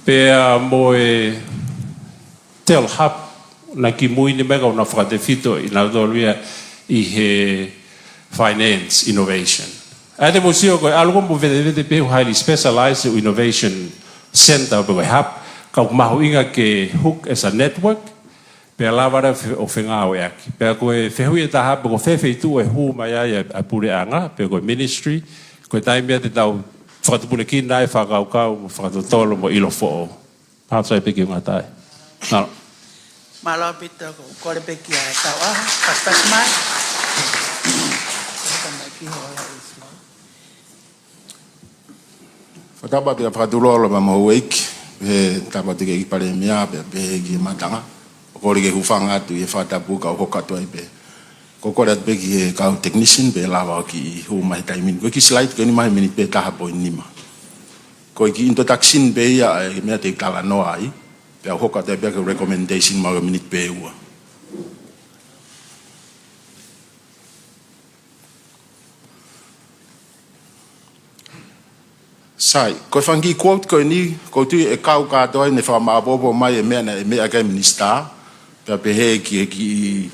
Pea mo e Tel Hub naʻe ki mui ni mai ka ʻoku nau fakatefito ʻi nautolu ia ʻi he finance innovation. ʻA ia te mou sio ko e ʻalu ko ē mo vetevete pē ʻoku highly specialized ʻo innovation center pe ko e hub, ka ʻoku mahuʻinga ke hook as a network, pea lava leva ʻo fengāueʻaki. Pea ko e fehuʻi ʻe taha pe ko fē feituʻu ʻe hū mai ai ʻa e, ʻa e puleʻanga, pe ko e ministry, ko e taimi ia te tau fakatupulekina ai e fakakaukau, mo fakatotolo, mo ʻilo foʻou. Pāsai pē ki ʻunga tai. Nā. Mālō ʻaupito, ko e kole pē ki ai e tau ʻaho, pasipasi mai. Fakatapu atu ki he Fakatulou mo e houʻeiki, he tapu atu ki he ʻEiki Palēmia, pea pehē ki he Mātanga. ʻOku ou kole ke u hūfanga atu ʻi he fakatapu ka u hoko atu ai pē. Ko e kole atu pē ki he kau technician pē lava ʻo kiʻi hū mai he taimi ni. Ko e kiʻi slide ko eni mai he miniti pē taha poini nima. Ko e kiʻi introduction pē ia ʻa e meʻa te u talanoa ai. Pea u hoko atu ai pē ki he recommendation mai he miniti pē ua. Sai, ko e fanga kiʻi quote ko eni, ko e tuʻu ʻe kau kātoa ʻi he fakamaʻopoʻopo mai e meʻa naʻe meʻa ki ai e minisitā, pea pehē ki he kiʻi,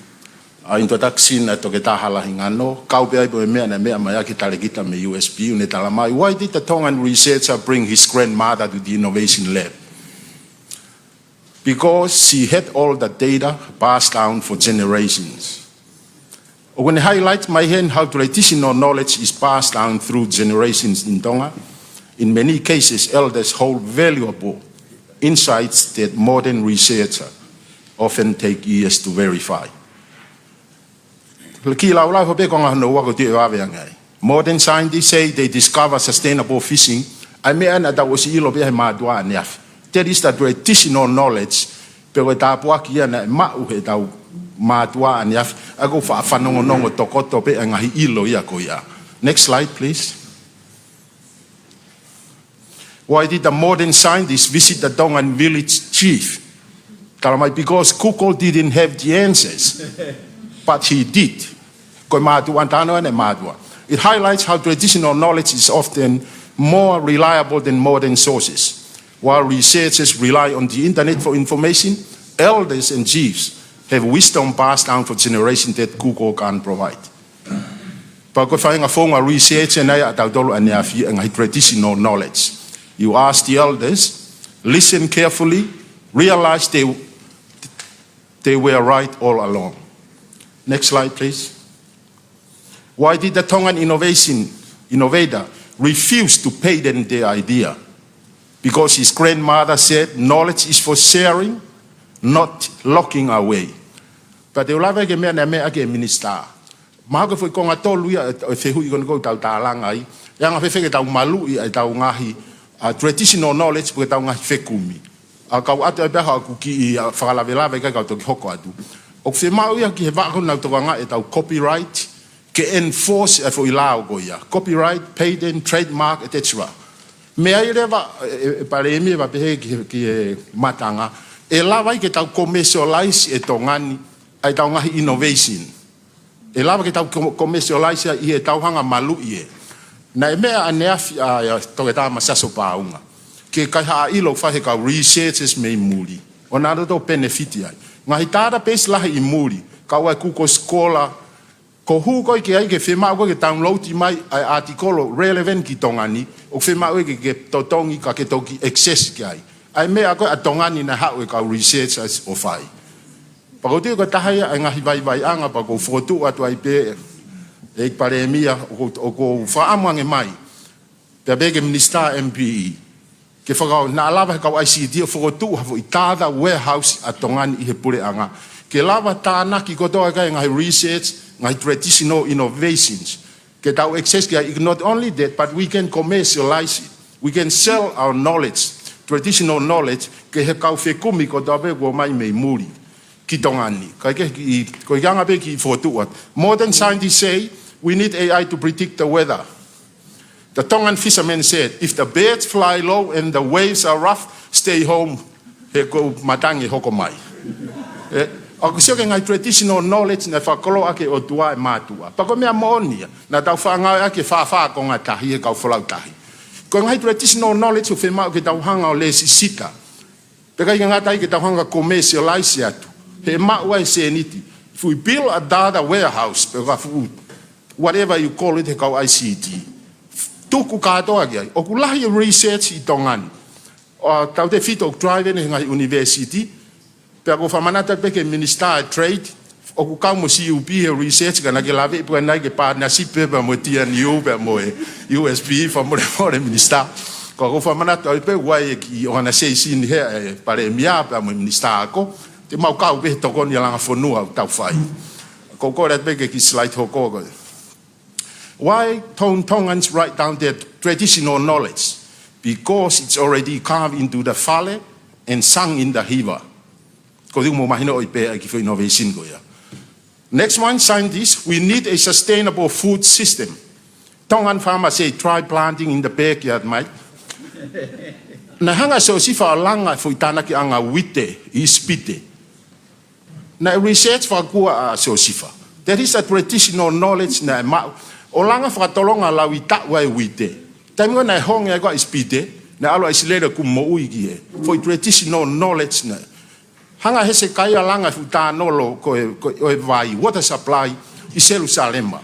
ʻa, introduction ʻa Toketā Halahingano, kau pē ai pē mo e meʻa naʻe meʻa mai ʻaki e talēkita mei he U S P, ʻoku ne talamai, why did the Tongan researcher bring his grandmother to the innovation lab? Because she had all the data passed down for generations. ʻOku ne highlight mai heni how traditional knowledge is passed down through generations in Tonga. In many cases, elders hold valuable insights that modern researchers often take years to verify. Kiʻi laulau hope ko e ngaahi ʻuhinga ko ē ʻoku ou vave ange ai. Modern scientists say they discover sustainable fishing. ʻA e meʻa naʻa tau ʻosi ʻilo pē ia he mātuʻa ʻaneafi. That is the traditional knowledge. Pe ko e tāpuaki ia naʻe maʻu heʻetau mātuʻa ʻaneafi. ʻA ia ko e faʻa fanongonongo tokoto pē ʻa e ngaahi ʻilo ia ko ia. Next slide, please. Why did the modern scientists visit the Tongan village chief? Talamai, because Google didn't have the answers, but he did. Ko e mātuʻa, talanoa ʻa e mātuʻa. It highlights how traditional knowledge is often more reliable than modern sources. While researchers rely on the internet for information, elders and chiefs have wisdom passed down for generations that Google can't provide. Pea ko e faʻahinga founga research ʻeni ʻa tautolu ʻaneafi, ʻa e ngaahi traditional knowledge. You ask the elders, listen carefully, realize they, they were right all along. Next slide, please. Why did the Tongan innovation innovator refuse to patent their idea? Because his grandmother said, knowledge is for sharing, not locking away. Pea te u lave ki he meʻa naʻe meʻa ki he minisitā. Mahalo ko e foʻi konga tolu ia ʻo e, ʻo e fehuʻi ko eni ʻoku tau tālanga ai. ʻE anga-fēfē ke tau maluʻi ʻa ʻetau ngaahi, uh, traditional knowledge pe ko ʻetau ngaahi fekumi. ʻA, kau ʻoatu ai pē haʻaku kiʻi, uh, fakalavelave kae kau toki hoko atu. ʻOku fiemaʻu ia ki he vaʻa ko eni ʻoku tokanga ʻetau copyright, ke enforce ʻa e foʻi lao ko ia. Copyright, patent, trademark, et cetera. Meʻa ia leva, ʻe, ʻe, ʻe Palēmia, pea pehē ki he, ki he matanga, ʻe lava ai ke tau commercialize ʻe Tonga ni ʻa ʻetau ngaahi innovation. ʻE lava ke tau com-, commercialize ʻi heʻetau hanga ʻo maluʻi ē. Naʻe meʻa ʻaneafi ʻa, ʻa Toketā Masiaso Paunga ki he kaihaʻa ʻilo ʻoku fai ʻe he kau researchers mei muli, ʻo nau loto ʻo benefit ai. Ngaahi database lahi ʻi muli, kau ai Google Scholar, ko e hū ko ē ki ai ke fiemaʻu ko ē ke download mai ʻa e ʻātikolo relevant ki Tonga ni, ʻoku fiemaʻu ke, ke totongi ka ke toki access ki ai. ʻA e meʻa ko ē ʻa Tonga ni naʻe haʻu ʻe he kau researchers ʻo fai. Pea ʻoku ou tui ko e taha ia ʻa e ngaahi vaivaiʻanga, pea ʻoku ou fokotuʻu atu ai pē, ʻEiki Palēmia, ʻoku, ʻoku ou fakaʻamu ange mai, pea pehē ki he minisitā M P E, ke faka-, naʻa lava ʻe he kau I C T ʻo fokotuʻu ha foʻi data warehouse ʻa Tonga ni ʻi he puleʻanga, ke lava tānaki kotoa e ngaahi research, ngaahi traditional innovations, ke tau access ki ai. Not only that, but we can commercialize it. We can sell our knowledge, traditional knowledge, ki he kau fekumi kotoa pē ʻoku ō mai mei muli ki Tonga ni. Kae kehe, ko e anga pē e kiʻi fokotuʻu atu. Modern scientists say we need A I to predict the weather. The Tongan fisherman said, "If the birds fly low and the waves are rough, stay home, he ʻoku ou matangi ʻe hoko mai." ʻE, ʻoku ou sio ki he ngaahi traditional knowledge naʻe fakakoloa ʻaki ʻe he ʻOtua ʻa e mātuʻa. Pea ko e meʻa moʻoni ia, naʻa tau fakangāueʻaki ʻe he fāfā konga tahi, ʻe he kau folau tahi. Ko e ngaahi traditional knowledge ʻoku fiemaʻu ke tau hanga ʻo lēsisita. Pea ʻikai ke ngata ai, ke tau hanga ʻo commercialize atu, he ʻe maʻu ai e sēniti. If we build a data warehouse, pe ko ha fuʻu, whatever you call it, he kau I C T, tuku kātoa ki ai. ʻOku lahi e research ʻi Tonga ni. ʻO tautefito ʻoku drive ʻe he ngaahi university. Pea ʻoku ou fakamanatu pē ki he minisitā ʻo e trade, ʻoku kau mo C U P he research, ka naʻa ke lave pē ʻanai ke partnership pē pea mo e T N U, pea mo e U S P, fakamolemole minisitā. Ka ʻoku ou fakamanatu ai pē ʻoku ʻi ai e kiʻi organization he, ʻe Palēmia pea mo e minisitā ako, te mau kau pē he tokoni ʻa e langa fonua ʻoku tau fai. Ko e kole pē ki he kiʻi slide hoko ko ē. Why don't Tongans write down their traditional knowledge? Because it's already carved into the fale and sunk in the hiva. Ko e tuʻu mo mahino ʻo e pē ʻa e kiʻi foʻi innovation ko ia. Next one, scientists, we need a sustainable food system. Tongan farmer say, "Try planting in the backyard, mate." Naʻe hanga ʻe Siosifa ʻo langa e foʻi tānakiʻanga uite ʻi Spite. Naʻe research fakakua ʻa Siosifa. That is a traditional knowledge naʻe maʻu. ʻO langa fakatolonga lau ʻi taʻu ai uite. Taimi ko ē naʻe honge ai ko ē ʻa Spite, naʻe ʻalu ʻa ʻIsileli ʻo kumi moʻui ki he foʻi traditional knowledge naʻe hanga ʻe Hesekaia ʻo langa e fuʻu tānolo ko ē, ko ē ʻo e vai, water supply, ʻi Selusalema.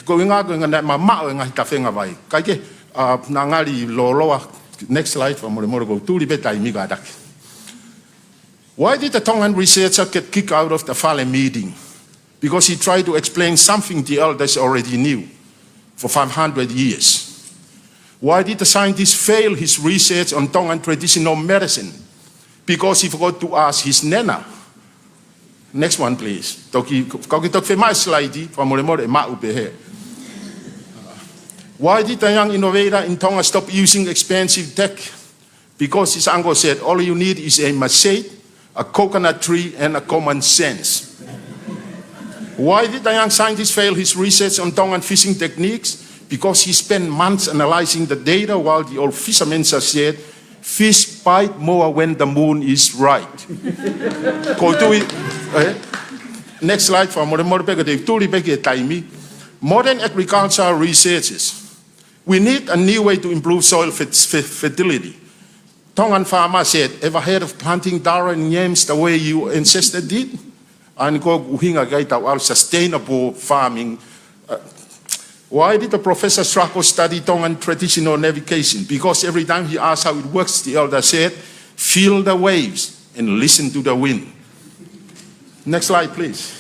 Ko e ʻuhinga ko e ʻuhinga naʻe mamaʻo e ngaahi tafenga vai. Kae kehe, ʻa, naʻa ngali lōloa. Next slide, fakamolemole, ʻoku ou tuli pē taimi kātaki. Why did the Tongan researcher get kicked out of the Fale meeting? Because he tried to explain something the elders already knew for five hundred years. Why did the scientist fail his research on Tongan traditional medicine? Because he forgot to ask his nena. Next one, please. Toki, kau kiʻi toki fiemaʻu e slide, fakamolemole, ʻe maʻu pē hē. Why did the young innovator in Tonga stop using expensive tech? Because his uncle said, "All you need is a machete, a coconut tree, and a common sense." Why did the young scientist fail his research on Tongan fishing techniques? Because he spent months analyzing the data while the old fishermen just said, "Fish bite more when the moon is right." Ko e tui, eh? Next slide, fakamolemole pē, ʻoku ou tuli pē ki he taimi. Modern agricultural researches. We need a new way to improve soil fer-, fer-, fertility. Tongan farmer said, "Ever heard of planting taro and yams the way you ancestors did?" ʻA eni ko e ʻuhinga ki ai ʻetau ʻalu sustainable farming. Uh, why did the professor struggle study Tongan traditional navigation? Because every time he asked how it works, the elder said, "Feel the waves and listen to the wind." Next slide, please.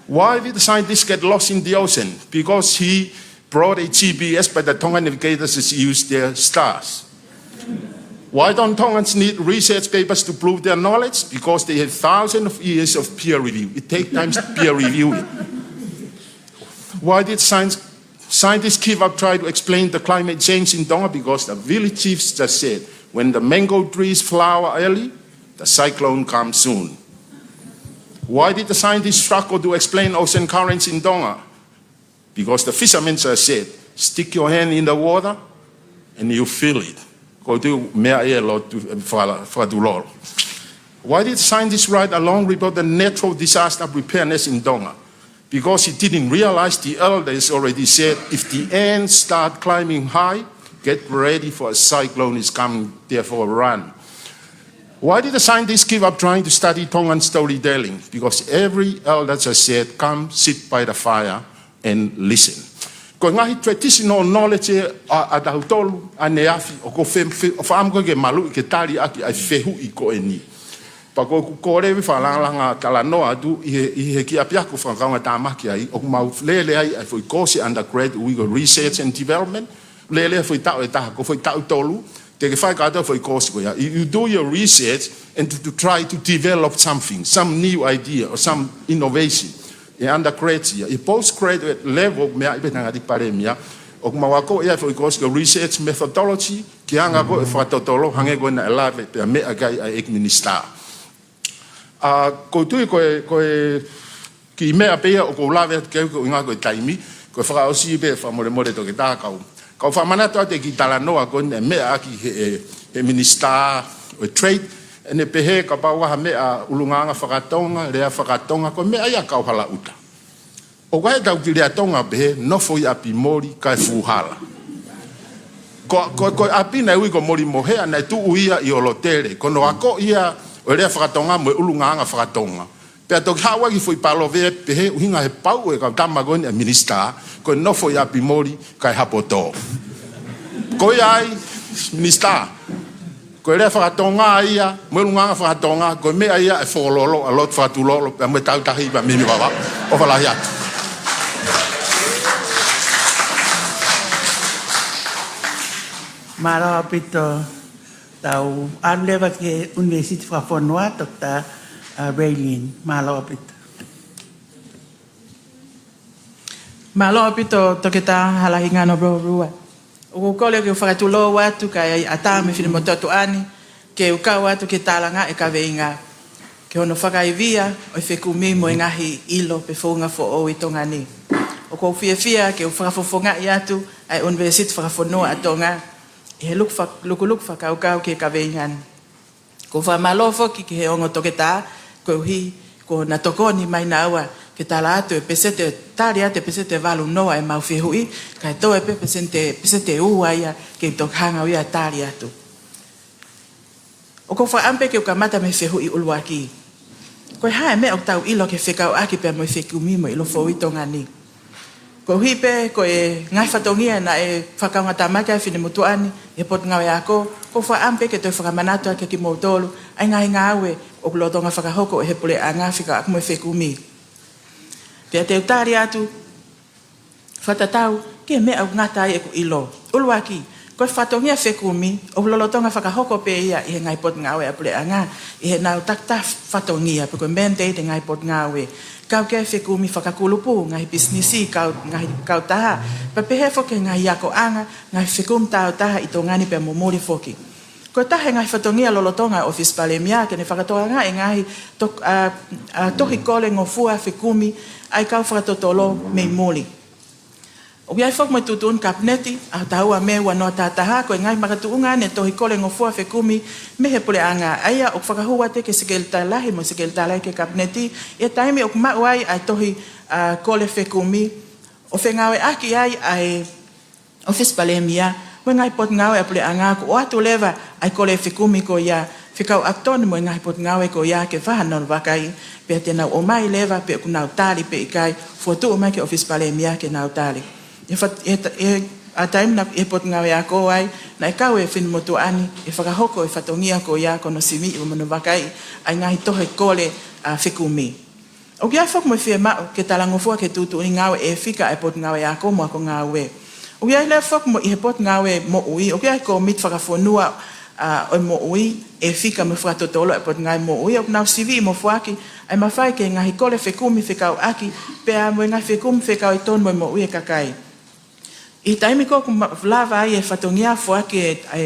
Why did the scientist get lost in the ocean? Because he brought a G P S, but the Tongan navigators just used their stars. Why don't Tongans need research papers to prove their knowledge? Because they have thousands of years of peer review. It takes time to peer review it. Why did science, scientists give up trying to explain the climate change in Tonga? Because the village chiefs just said, when the mango trees flower early, the cyclone comes soon. Why did the scientists struggle to explain ocean currents in Tonga? Because the fishermen just said, stick your hand in the water and you feel it. Ko tu mea e lo tu fala, fala tu lolo. Why did scientists write a long report on natural disaster preparedness in Tonga? Because he didn't realize the elders already said, if the ants start climbing high, get ready for a cyclone is coming, therefore run. Why did the scientists give up trying to study Tongan storytelling? Because every elder just said, come sit by the fire and listen. Ko e ngaahi traditional knowledge ʻa, ʻa tautolu ʻaneafi ʻoku fe, fe, ʻoku fiemaʻu ke maluʻi ke tali ʻaki ʻa e fehuʻi ko eni. Pea ko ʻeku kole ʻi he fakalāngilangi talanoa atu ʻi he, ʻi he kiʻi ʻapiako fakakaungātāmaki ai, ʻoku mau lele ai ʻa e foʻi kosi undergrad ʻoku ui ko e research and development, lele foʻi taʻu ʻe taha, ko e foʻi taʻu ʻe tolu, te ke fai kātoa foʻi kosi ko ia. You, you do your research and to, to try to develop something, some new idea or some innovation. ʻI he undergraduate ia, ʻi he postgraduate level, meʻa ʻi he ngaahi palēmia, ʻoku mau ako ia foʻi kosi ko e research methodology, ke anga ko e fakatotolo, hangē ko ena ʻe lave pea meʻa ki ai ʻa e ʻEiki Minisitā. ʻA, ʻoku ou tui ko e, ko e kiʻi meʻa pē ia ʻoku ou lave atu ki ai ko e ʻuhinga ko e taimi, ko e fakaʻosi pē fakamolemole Toketā, kau, kau fakamanatu atu e kiʻi talanoa ko eni meʻa ʻaki he, he, he Minisitā ʻo e Trade, ʻene pehē kapau ʻoku ʻi ai ha meʻa ʻulungaanga fakatonga, lea fakatonga, ko e meʻa ia kau hala ʻuta. ʻOku ʻi ai ʻetau kiʻi lea Tonga pehē, nofo ʻi ʻapi moli kae fuhala. Ko, ko, ko e ʻapi naʻe ui ko Molimoheʻa naʻe tuʻu ia ʻi ʻOlotele, ko hono ako ia ʻo e lea fakatonga mo e ʻulungaanga fakatonga. Pea toki haʻu ai e foʻi palōveape pehē, ʻuhinga he pau e kau tama ko eni ʻa e Minisitā, ko e nofo ʻi ʻapi moli kae hapo tō. Ko ia ai, Minisitā, ko e lea fakatonga ia, mo e ʻulungaanga fakatonga, ko e meʻa ia ʻe fokololo ʻa e lotu fakatulolo, pea mo e tautahi pea mei Vavaʻu. ʻOfa lahi atu. Mālō ʻaupito. Tau ʻalu leva ki he ʻUnivēsiti Fakafonua, Toketā, ʻa, Raylene. Mālō ʻaupito. Mālō ʻaupito Toketā Halahinga Noroua. ʻOku ou kole ke u fakatulou atu kae ʻatā mo e finemotuʻa ʻo e ʻaho ni, ke u kau atu ke tālangaʻi e kaveinga, ke hono fakaivia ʻo e fekumi mo e ngaahi ʻilo pe founga foʻou ʻi Tonga ni. ʻOku ou fiefia ke u fakafofongaʻi atu ʻa e ʻUnivēsiti Fakafonua ʻa Tonga ʻi he luku fa-, lukuluku fakakaukau ki he kaveinga ni. ʻOku ou fakamālō foki ki he ongo toketā, koeʻuhi ko ʻena tokoni mai naua ke tala atu e peseti, tali atu e peseti ʻe valu noa ʻemau fehuʻi, kae toe pē peseti, peseti ʻe ua ia ke toki hanga ʻo ia tali atu. ʻOku ou fakaʻamu pē ke u kamata mei he fehuʻi ʻuluaki. Ko e hā e meʻa ʻoku tau ʻilo ke fekauʻaki pea mo e fekumi mo e ʻilo foʻou ʻi Tonga ni? Koeʻuhi pē ko e ngaahi fatongia naʻe fakakaungātāmaki ai e finemotuʻa ni ʻi he Potungāue Ako, ʻoku ou fakaʻamu pē ke toe fakamanatu atu kiate kimoutolu ʻa e ngaahi ngāue ʻoku lolotonga fakahoko ʻe he puleʻanga fekauʻaki mo e fekumi. Pea te u tali atu fakatatau ki he meʻa ʻoku ngata ai ʻeku ʻilo. ʻUluaki, ko e fatongia fekumi ʻoku lolotonga fakahoko pē ia ʻi he ngaahi potungāue ʻa e puleʻanga, ʻi heʻenau takitaha fatongia pe ko e mandate ʻa e ngaahi potungāue. Kau ki ai e fekumi fakakulupu, ngaahi pisinisi, kau, ngaahi kautaha, pea pehē foki ki he ngaahi akoʻanga, ngaahi fekumi tāutaha ʻi Tonga ni pea mo muli foki. Ko e taha e ngaahi fatongia lolotonga ʻa e ʻŌfisi Palēmia ke ne fakatokangaʻi e ngaahi tok-, ʻa, ʻa, tohi kole ngofua fekumi ʻa e kau fakatotolo mei muli. ʻOku ʻi ai foki mo e tuʻutuʻuni Kapineti ʻaho taha ua Mē ua noa taha taha, ko e ngaahi makatuʻunga ʻeni e tohi kole ngofua fekumi mei he puleʻanga, ʻa ia ʻoku fakahū atu ki he Sekelitali Lahi mo e Sekelitali Lahi ki he Kapineti, ʻi he taimi ʻoku maʻu ai ʻa e tohi, ʻa, kole fekumi, ʻo fengāueʻaki ai ʻa e ʻŌfisi Palēmia mo e ngaahi potungāue ʻa e puleʻanga, kuo ʻoatu leva ʻa e kole fekumi ko ia fekauʻaki tonu mo e ngaahi potungāue ko ia ki he vaha hono vakai, pea te nau ʻomai leva pe ʻoku nau tali pe ʻikai, fokotuʻu mai ki he ʻŌfisi Palēmia ke nau tali. ʻI he fat-, ʻi he ta-, ʻi he, ʻa, taimi naʻe ʻi he Potungāue Ako ai, naʻe kau e finemotuʻa ni ʻi he fakahoko e fatongia ko ia ko hono siviʻi mo hono vakaiʻi ʻa e ngaahi tohi kole, ʻa, fekumi. ʻOku ʻi ai foki mo e fiemaʻu ke talangofua ki he tuʻutuʻuni ngāue ʻa e fika ʻa e Potungāue Ako mo Ako Ngāue. ʻOku ʻi ai leva foki mo ʻi he Potungāue Moʻui, ʻoku ʻi ai e kōmiti fakafonua, ʻa, ʻo e moʻui, e fika mo e fakatotolo ʻa e Potungāue Moʻui, ʻoku nau sivi mo foaki ʻa e mafai ki he ngaahi kole fekumi fekauʻaki, pea mo e ngaahi fekumi fekauʻaki tonu mo e moʻui ʻa e kakai. ʻI he taimi ko ē ʻoku ma-, lava ai e fatongia foaki e, e,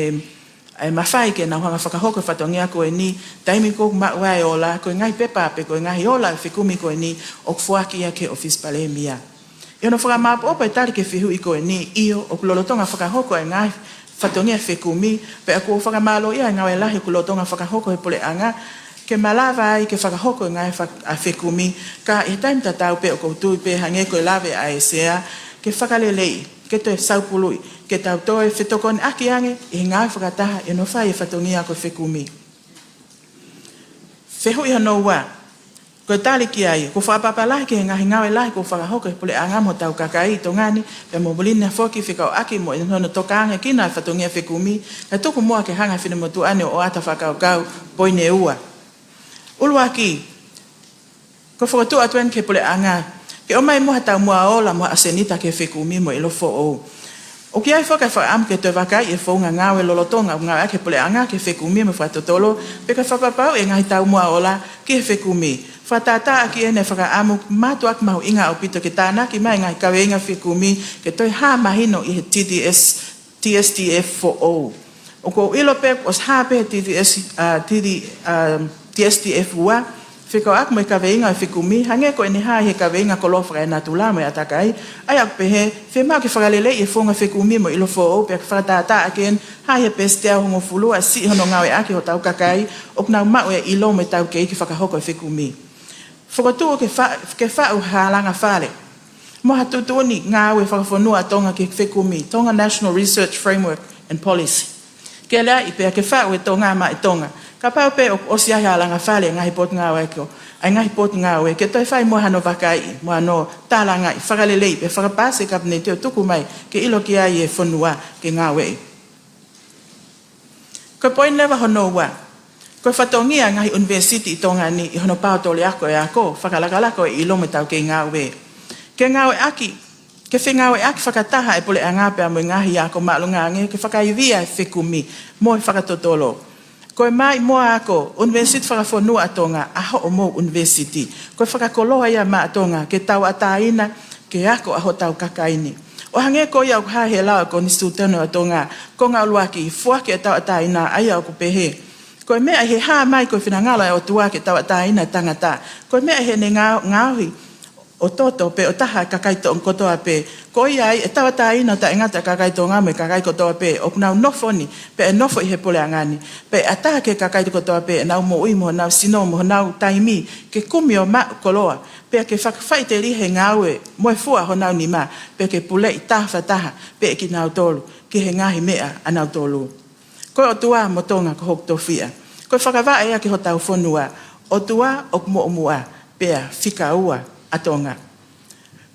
e mafai ke nau hanga fakahoko e fatongia ko eni, taimi ko ē ʻoku maʻu ai e ola, ko e ngaahi pepa pe ko e ngaahi ola e fekumi ko eni, ʻoku foaki ia ki he ʻOfisi Palēmia. ʻI hono fakamāʻopoʻopo e tali ki he fehuʻi ko eni, ʻio, ʻoku lolotonga fakahoko e ngaahi fatongia fekumi, pea ʻoku ou fakamālōʻia e ngāue lahi ʻoku lolotonga fakahoko he puleʻanga, ke malava ai ke fakahoko e ngaahi fak-, ʻa e fekumi, ka ʻi he taimi tatau pē ʻoku ou tui pē hangē ko e lave ʻa e Sea, ke fakaleleiʻi, ke toe saupuluʻi, ke tau toe fetokoniʻaki ange ʻi he ngāue fakataha ʻi hono fai e fatongia ko e fekumi. Fehuʻi hono ua. Ko e tali ki ai, ʻoku ou fakaʻapaʻapa lahi ki he ngaahi ngāue lahi kuo fakahoko ʻe he puleʻanga mo hotau kakai ʻi Tonga ni, pea mo Molina foki fekauʻaki mo hono tokanga ki he ngaahi fatongia fekumi, kae tuku muʻa ke hanga ʻe he Finemotuʻa ni ʻo ʻoatu ha fakakaukau. Poini ua. ʻUluaki, ʻoku ou fokotuʻu atu eni ki he puleʻanga, ke ʻomai muʻa ha taumuʻa ola mo ha ʻasenita ki he fekumi mo e ʻilo foʻou. ʻOku ʻi ai foki e fakaʻamu ke toe vakaiʻi e founga ngāue lolotonga ʻoku ngāueʻaki ʻe he puleʻanga ki he fekumi mo e fakatotolo, pea ke fakapapauʻi e ngaahi taumuʻa ola ki he fekumi. Fakatātāʻaki eni e fakaʻamu mātuʻaki mahuʻinga ʻaupito ke tānaki mai e ngaahi kaveinga fekumi ke toe hā mahino ʻi he T D S, T S D F foʻou. ʻOku ou ʻilo pē kuo ʻosi hā pē he T D S, ʻa, T D, ʻa, T S D F ua, fekauʻaki mo e kaveinga ʻo e fekumi, hangē ko ʻene hā ʻi he kaveinga koloa fakaenatula mo e ʻātakai, ʻa ia ʻoku pehē, fiemaʻu ke fakaleleiʻi e founga fekumi mo e ʻilo foʻou, pea ke fakatātāʻaki eni, hā ʻi he peesi teau hongofulu ʻa e siʻi hono ngāueʻaki ʻe hotau kakai, ʻoku nau maʻu e ʻilo mo e taukei ke fakahoko e fekumi. Fokotuʻu ke fa-, ke faʻu ha alanga fale mo ha tuʻutuʻuni ngāue fakafonua ʻa Tonga ki he fekumi, Tonga National Research Framework and Policy. Ke leaʻi pea ke faʻu ʻe Tonga maʻa Tonga. Kapau pē ʻoku ʻosi ʻi ai ha alanga fale ʻa e ngaahi potungāue ko, ʻa e ngaahi potungāue, ke toe fai muʻa hano vakaiʻi, mo hano tālangaʻi, fakaleleiʻi pea fakapaasi ʻe he Kapineti ʻo tuku mai ke ʻilo ki ai e fonua ke ngāueʻi. Ko e poini leva hono ua. Ko e fatongia e ngaahi ʻunivēsiti ʻi Tonga ni ʻi hono paotoloaki ʻo e ako, fakalakalaka ʻo e ʻilo mo e taukei ngāue. Ke ngāueʻaki, ke fengāueʻaki fakataha e puleʻanga pea mo e ngaahi ako māʻolunga ange, ke fakaivia e fekumi mo e fakatotolo. Ko e maʻimoa ako, ʻUnivēsiti Fakafonua ʻa Tonga, ʻa hoʻomou ʻunivēsiti. Ko e fakakoloa ia maʻa Tonga, ke tauʻatāina, ke ako ʻa hotau kakai ni. ʻO hangē ko ia ʻoku hā he lao Konisitūtone ʻo Tonga, konga ʻuluaki, foaki e tauʻatāina, ʻa ia ʻoku pehē. Ko e meʻa ʻi he hā mai ko e finangalo ʻa e ʻOtua ke tauʻatāina e tangata. Ko e meʻa ʻi heʻene ngā-, ngaohi ʻo toto pē ʻo taha e kakai Tonga kotoa pē. Ko ia ai, ʻe tauʻatāina ʻo taʻengata e kakai Tonga mo e kakai kotoa pē ʻoku nau nofo ni, pea ʻe nofo ʻi he puleʻanga ni. Pea ʻe ʻatā ki he kakai kotoa pē ʻenau moʻui mo honau sino mo honau taimi, ke kumi ʻo maʻu koloa. Pea ke fakafaʻiteliha e ngāue mo e fua honau nima, pea ke puleʻi taha fakataha pē ʻe kinautolu ki he ngaahi meʻa ʻanautolu. Ko e ʻOtua mo Tonga ko hoku tofiʻa. Ko e fakavaʻe ia ki hotau fonua. ʻOtua ʻoku moʻomuʻa, pea fika ua ʻa Tonga.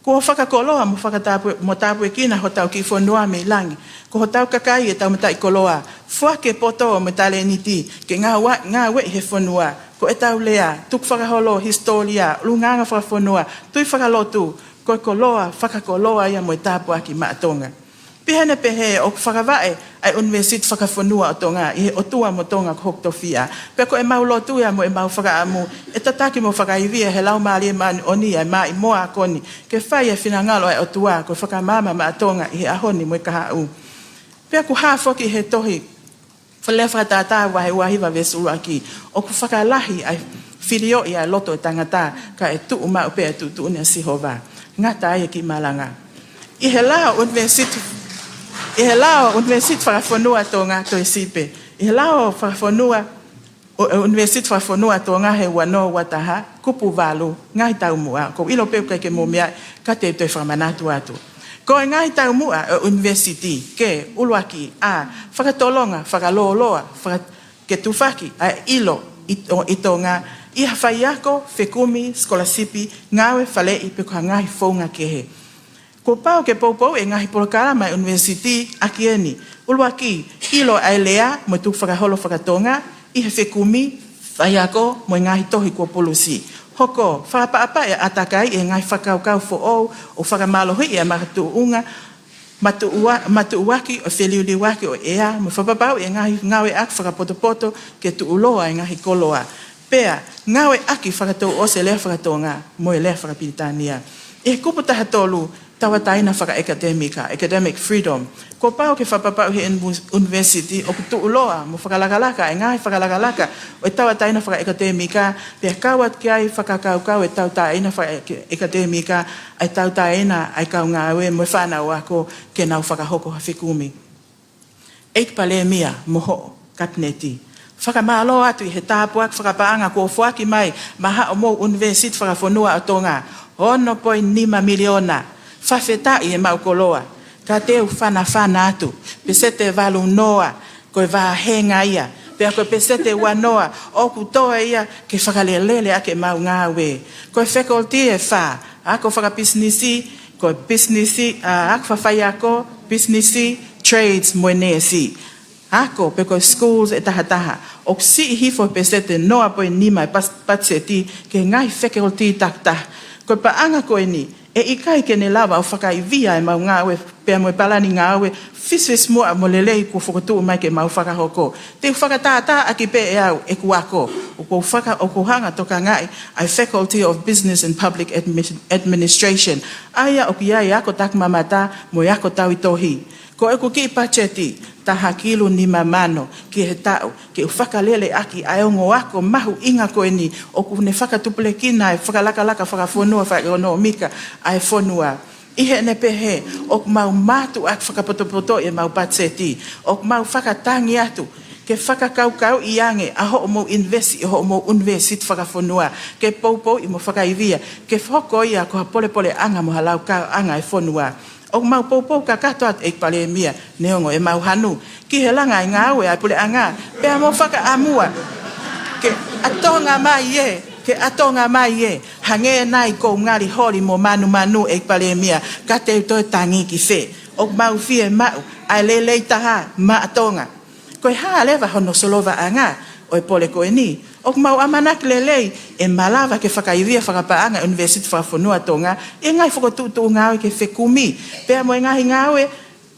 Kuo fakakoloa mo fakatāpue-, mo tāpuekina hotau kiʻi fonua mei langi. Ko hotau kakai e tau mataʻikoloa. Foaki e poto mo e talēniti ke ngāua-, ngāueʻi he fonua. Ko e tau lea, tukufakaholo, hisitōlia, ʻulungaanga fakafonua, tui fakalotu, ko e koloa fakakoloa ia mo e tāpuaki maʻa Tonga. Pea ʻi heʻene pehē ʻoku fakavaʻe ʻa e ʻUnivēsiti Fakafonua ʻo Tonga ʻi he ʻOtua mo Tonga ko hoku tofiʻa. Pea ko ʻemau lotu ia mo ʻemau fakaʻamu, ʻe tataki mo fakaivia ʻe he Laumālie Māʻoniʻoni ʻa e maʻimoa ako ni, ke fai e finangalo ʻa e ʻOtua ko e fakamaama maʻa Tonga ʻi he ʻaho ni mo e kahaʻu. Pea ʻoku hā foki he tohi Lea Fakatātā vahe ua hiva veesi ʻuluaki, ʻoku fakalahi ʻa e filioʻi ʻa e loto ʻo e tangata, ka ʻe tuʻu maʻu pē ʻa e tuʻutuʻuni ʻa Sihova. Ngata ai e kiʻi malanga. ʻI he lao ʻUnivēsiti, ʻi he lao ʻUnivēsiti Fakafonua Tonga, toe siʻi pē. ʻI he lao fakafonua, ʻo, ʻo ʻUnivēsiti Fakafonua Tonga he ua noa ua taha, kupu valu, ngaahi taumuʻa, ʻoku ou ʻilo pē ʻoku ʻikai ke mou meaʻi, ka te u toe fakamanatu atu. Ko e ngaahi taumuʻa ʻo e ʻunivēsiti, ke ʻuluaki, ʻa, fakatolonga, fakalōloa, faka-, ke tufaki ʻa e ʻilo ʻi, ʻo, ʻi Tonga, ʻi ha faiako, fekumi, sikolasipi, ngāue faleʻi pe ko ha ngaahi founga kehe. Kuo pau ke poupouʻi e ngaahi polokalama ʻa e ʻunivēsiti ʻaki eni. ʻUluaki, ʻilo ʻa e lea mo e tukufakaholo faka-Tonga ʻi he fekumi, faiako mo e ngaahi tohi kuo pulusi. Hoko, fakaʻapaʻapaʻi e ʻātakai ʻi he ngaahi fakakaukau foʻou ʻo fakamālohiʻi ʻa e makatuʻunga matuʻua-, matuʻuaki ʻo e feliuliuaki ʻo e ʻea, mo fakapapauʻi e ngaahi ngāueʻaki fakapotopoto ke tuʻuloa e ngaahi koloa. Pea ngāueʻaki fakatouʻosi e lea faka-Tonga mo e lea faka-Pilitānia. ʻI he kupu taha tolu, tauʻatāina fakaʻekatemika, academic freedom. Kuo pau ke fakapapauʻi he uni-, university ʻoku tuʻuloa mo fakalakalaka e ngaahi fakalakalaka ʻo e tauʻatāina fakaʻekatemika, pea kau atu ki ai fakakaukau e tauʻatāina fakaʻekatemika, ʻa e tauʻatāina ʻa e kau ngāue mo e fānau ako ke nau fakahoko ha fekumi. ʻEiki Palēmia mo hoʻo Kapineti, fakamālō atu ʻi he tāpuaki fakapaʻanga kuo foaki mai maʻa hoʻomou ʻunivēsiti fakafonua ʻo Tonga, ono poini nima miliona. Fakafetaʻi e maʻu koloa, ka te u fanafana atu, peseti ʻe valu noa ko e vāhenga ia, pea ko e peseti ʻe ua noa ʻoku toe ia ke fakalelele ʻaki ʻemau ngāue. Ko e faculty ʻe fā, ako fakapisinisi, ko e pisinisi, ʻa, ako fakafaiako, pisinisi, trades mo e neesi. Ako pe ko e schools ʻe taha taha, ʻoku siʻi hifo peseti ʻe noa poini nima e pas-, patiseti ki he ngaahi faculty takitaha. Ko e paʻanga ko eni, ʻe ʻikai ke ne lava ʻo fakaivia ʻemau ngāue pea mo e palani ngāue fisifisimuʻa mo lelei kuo fokotuʻu mai ke mau fakahoko. Te u fakatātā ʻaki pē ʻe au ʻeku ako, ʻoku ou faka-, ʻoku ou hanga ʻo tokangaʻi ʻa e Faculty of Business and Public Admi-, Administration, ʻa ia ʻoku ʻi ai e ako takimamata mo e ako tauhi tohi. Ko ʻeku kiʻi patiseti, taha kilu nima mano ki he taʻu, ke u fakalele ʻaki ʻa e ongo ako mahuʻinga ko eni ʻoku ne fakatupulekina e fakalakalaka fakafonua fakaʻekonōmika ʻa e fonua. ʻI heʻene pehē, ʻoku mau mātuʻaki fakapotopotoʻi ʻemau patiseti, ʻoku mau fakatangi atu ke fakakaukauʻi ange ʻa hoʻomou ʻunivēsi-, hoʻomou ʻunivēsiti fakafonua, ke poupouʻi mo fakaivia, ke hoko ia ko ha polepoleʻanga mo ha laukauʻanga e fonua. ʻOku mau poupou kakato atu ʻEiki Palēmia, neongo ʻemau hanu ki he langa e ngāue ʻa e puleʻanga, pea mo fakaʻamua ke ʻatonga mai ē, ke ʻatonga mai ē, hangē nai ko e ngali holi mo manumanu ʻEiki Palēmia, ka te u toe tangi ki fē? ʻOku mau fiemaʻu ʻa e lelei taha maʻa Tonga. Ko e hā leva hono solovaʻanga ʻo e pole ko eni? ʻOku mau ʻamanaki lelei ʻe malava ke fakaivia fakapaʻanga e ʻunivēsiti fakafonua Tonga ʻi he ngaahi fokotuʻutuʻu ngāue ke fekumi, pea mo e ngaahi ngāue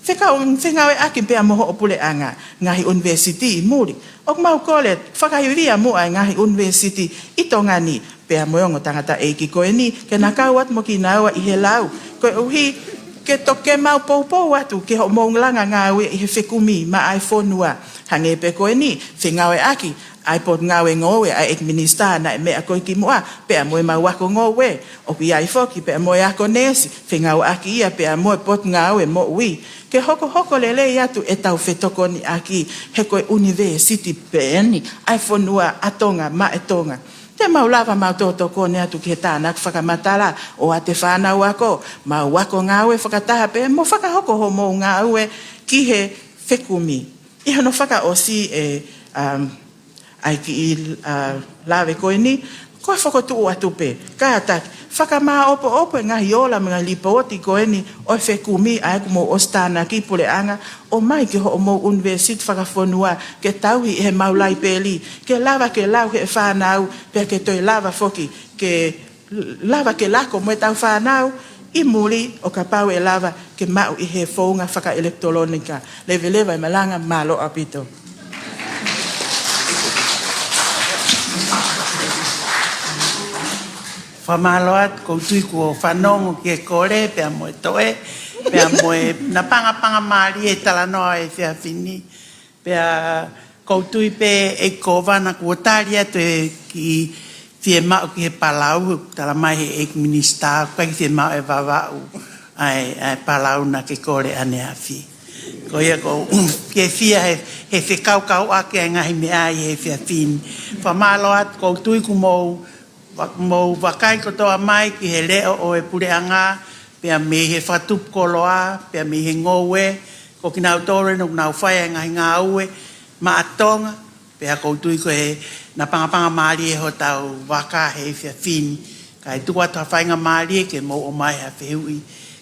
fekau-, fengāueʻaki pea mo hoʻo puleʻanga, ngaahi ʻunivēsiti ʻi muli. ʻOku mau kole fakaivia muʻa e ngaahi ʻunivēsiti ʻi Tonga ni, pea mo e ongo tangataʻeiki ko eni, ke na kau atu mo kinaua ʻi he lau, koeʻuhi ke toki mau poupou atu ki hoʻomou langa ngāue ʻi he fekumi maʻa e fonua. Hangē pē ko eni, fengāueʻaki ʻa e potungāue ngoue ʻa e ʻEiki Minisitā naʻe meʻa ko ē kimuʻa, pea mo ʻemau ako ngoue. ʻOku ʻi ai foki pea mo e ako neesi, fengāueʻaki ia pea mo e potungāue moʻui. Ke hokohoko lelei atu ʻetau fetokoniʻaki, he ko e ʻunivēsiti pē eni ʻa e fonua ʻa Tonga maʻa Tonga. Te mau lava mau tokoni atu ki he tānaki fakamatala ʻo ʻete fānau ako, mau ako ngāue fakataha pē mo fakahoko hoʻomou ngāue ki he fekumi. ʻI hono fakaʻosi e, um, ʻa e kiʻi, uh, lave ko eni, ko e fokotuʻu atu pē, kātaki, fakamāʻopoʻopo e ngaahi ola mo e ngaahi lipooti ko eni ʻo e fekumi ʻa ʻeku mou ʻosi tānaki puleʻanga, ʻomai ki hoʻomou ʻunivēsiti fakafonua ke tauhi ʻe he mau laipeli, ke lava ke lau ʻe he fānau, pea ke toe lava foki ke lava ke lako mo ʻetau fānau ʻi muli ʻo kapau ʻe lava ke maʻu ʻi he founga fakaʻelekitulōnika. Leveleva e malanga, mālō ʻaupito. Fakamālō atu, ʻoku ou tui kuo fanongo ki he kole, pea mo e toe, pea mo e napangapanga mālie e talanoa ʻo e efiafi ni. Pea ʻoku ou tui pē ʻEiki Kōvana kuo tali atu e kiʻi fiemaʻu ki he palau, tala mai he ʻEiki Minisitā, ʻoku ʻikai ke fiemaʻu ʻe Vavaʻu ʻa e, ʻa e palau naʻa ke kole ʻaneafi. Ko ia ʻoku ou fiefia he, he fekaukauʻaki ʻa e ngaahi meʻa ʻi he efiafi ni. Fakamālō atu, ʻoku ou tui kuo mou va-, mou vakai kotoa mai ki he leʻo ʻo e puleʻanga, pea mei he fakatupu koloa, pea mei he ngoue, ko kinautolu eni ʻoku nau fai e ngaahi ngāue maʻa Tonga, pea ʻoku ou tui ko e napangapanga mālie hotau vaka he efiafi ni. Kae tuku atu ha faingamālie ke mou ʻomai ha fehuʻi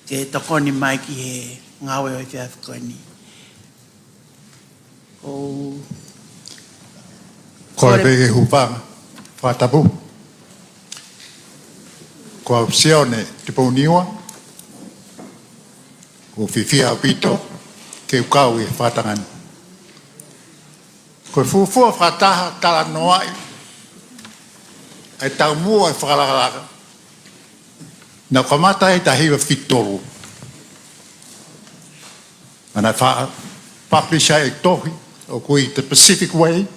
ke tokoni mai ki he ngāue ʻo e efiafi ko eni. ʻOku ou kole pē ke u hūfanga, fakatapu. Ko au Sione Tupouniua, ʻOku ou fiefia ʻaupito ke u kau he fakataha ni. Ko e fuofua fakataha talanoaʻi ʻa e taumuʻa e fakalakalaka naʻe kamata ʻi he taha hiva fitu tolu. Naʻe fa-, publish ai e tohi ʻoku ui The Pacific Way,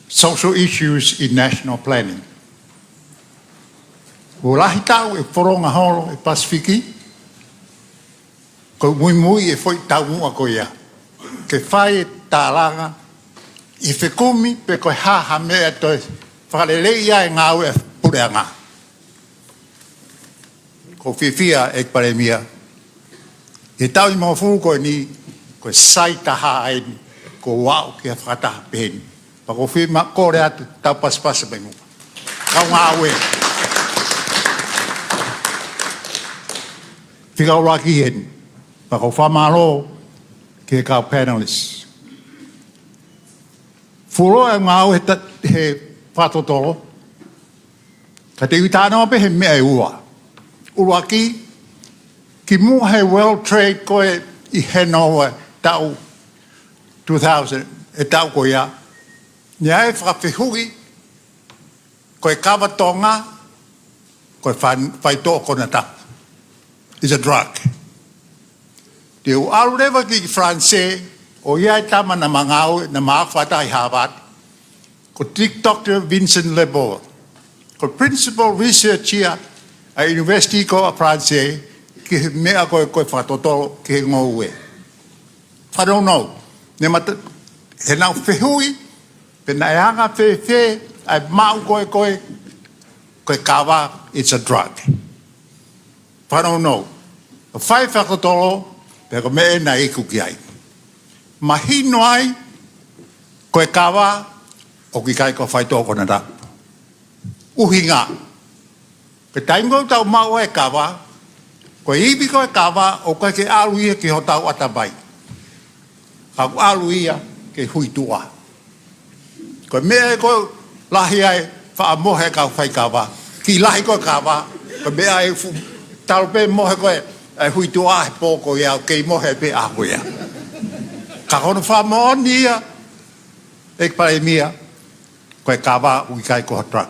Social Issues in National Planning. Kuo lahi taʻu ʻe foronga holo ʻi he Pasifiki, ko e muimui e foʻi taumuʻa ko ia ke fai e tālanga ʻi he fekumi pe ko e hā ha meʻa ʻe toe fakaleleiʻi ai e ngāue ʻa e puleʻanga. ʻOku ou fiefia ʻEiki Palēmia, ʻi he taʻu nimangofulu ko eni, ko e sai taha eni kuo u aʻu ki ha fakataha pehē ni. Pea ʻoku ou fiemaʻu kole atu, tau pasipasi mai muʻa. Kau ngāue. Fika ʻuluaki eni. Pea ʻoku ou fakamālō ki he kau panelists. Fuoloa e ngāue he ta-, he fakatotolo, ka te u talanoa pē he meʻa ʻe ua. ʻUluaki, kimuʻa he World Trade ko ē ʻi Hanover taʻu two thousand, e taʻu ko ia, naʻe ʻi ai e fakafehuʻi, ko e kava Tonga, ko e fai-, faitoʻo konatapu. It's a drug. Te u ʻalu leva ki Falanisē, ʻoku ʻi ai e tama naʻa ma ngāue, naʻa ma fakataha ʻi Harvard, ko Dick, Doctor Vincent Le Boer. Ko e principal researcher ʻa e university ko ē ʻa Falanisē, ki he meʻa ko ē, ko e fakatotolo ki he ngoue. Fanongo, ne mata, he naʻa nau fehuʻi, pe naʻe anga fēfē ʻa e maʻu ko ē, ko e, ko e kava, it's a drug. Fanongo, ʻo fai fakatotolo, pea ko e meʻa ē naʻe iku ki ai. Mahino ai, ko e kava, ʻoku ʻikai ko e faitoʻo konatapu. ʻUhinga, ko e taimi ko ē ʻoku tau maʻu ai e kava, ko e ivi ko ē e kava, ʻoku ʻikai ke ʻalu ia ki hotau ʻatamai. Ka ʻoku ʻalu ia ki he hui tuʻa. Ko e meʻa ē ko ē lahi ai e faʻa mohe ʻa e kau faikava. Kiʻi lahi ko ē e kava, ko e meʻa ē fu-, talu pē mohe ko ē ʻa e hui tuʻa he pō ko ia, ʻoku kei mohe pē ʻaho ko ia. Ka ko hono fakamoʻoni ia, ʻEiki Palēmia, ko e kava ʻoku ʻikai ko ha drug.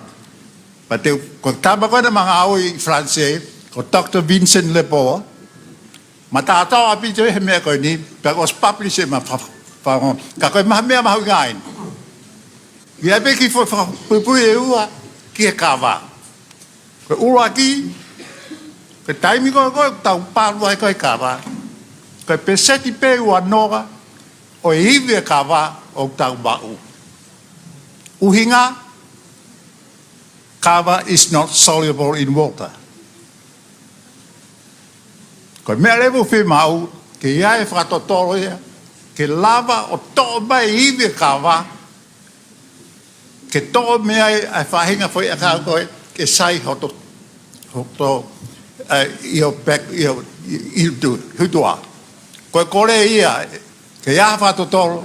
Pea te u, ko e tama ko ē naʻa ma ngāue ʻi Falanisē, ko Doctor Vincent Le Boer, ma taʻotaʻo ʻaupito he meʻa ko eni, pea kuo ʻosi publish ʻe ma fa-, fa-, ka ko e maha meʻa mahuʻinga eni. ʻI ai pē kiʻi foʻi fakapuipui ʻe ua ki he kava. Ko e ʻuluaki, ko e taimi ko ē ʻoku tau palu ai ko ē e kava, ko e peseti pē ʻe uanoa ʻo e ivi e kava ʻoku tau maʻu. ʻUhinga, kava is not soluble in water. Ko e meʻa leva ʻoku fiemaʻu, ke ʻi ai e fakatotolo ia, ke lava ʻo toʻo mai e ivi e kava, ke toʻo mei ai ʻa e faʻahinga foʻi ʻakau ko ē, ke sai hoto, hoto, ʻa, ʻi ho pek, ʻi ho, ʻi, ʻi tu-, hui tuʻa. Ko e kole ia, ke ʻi ai ha fakatotolo,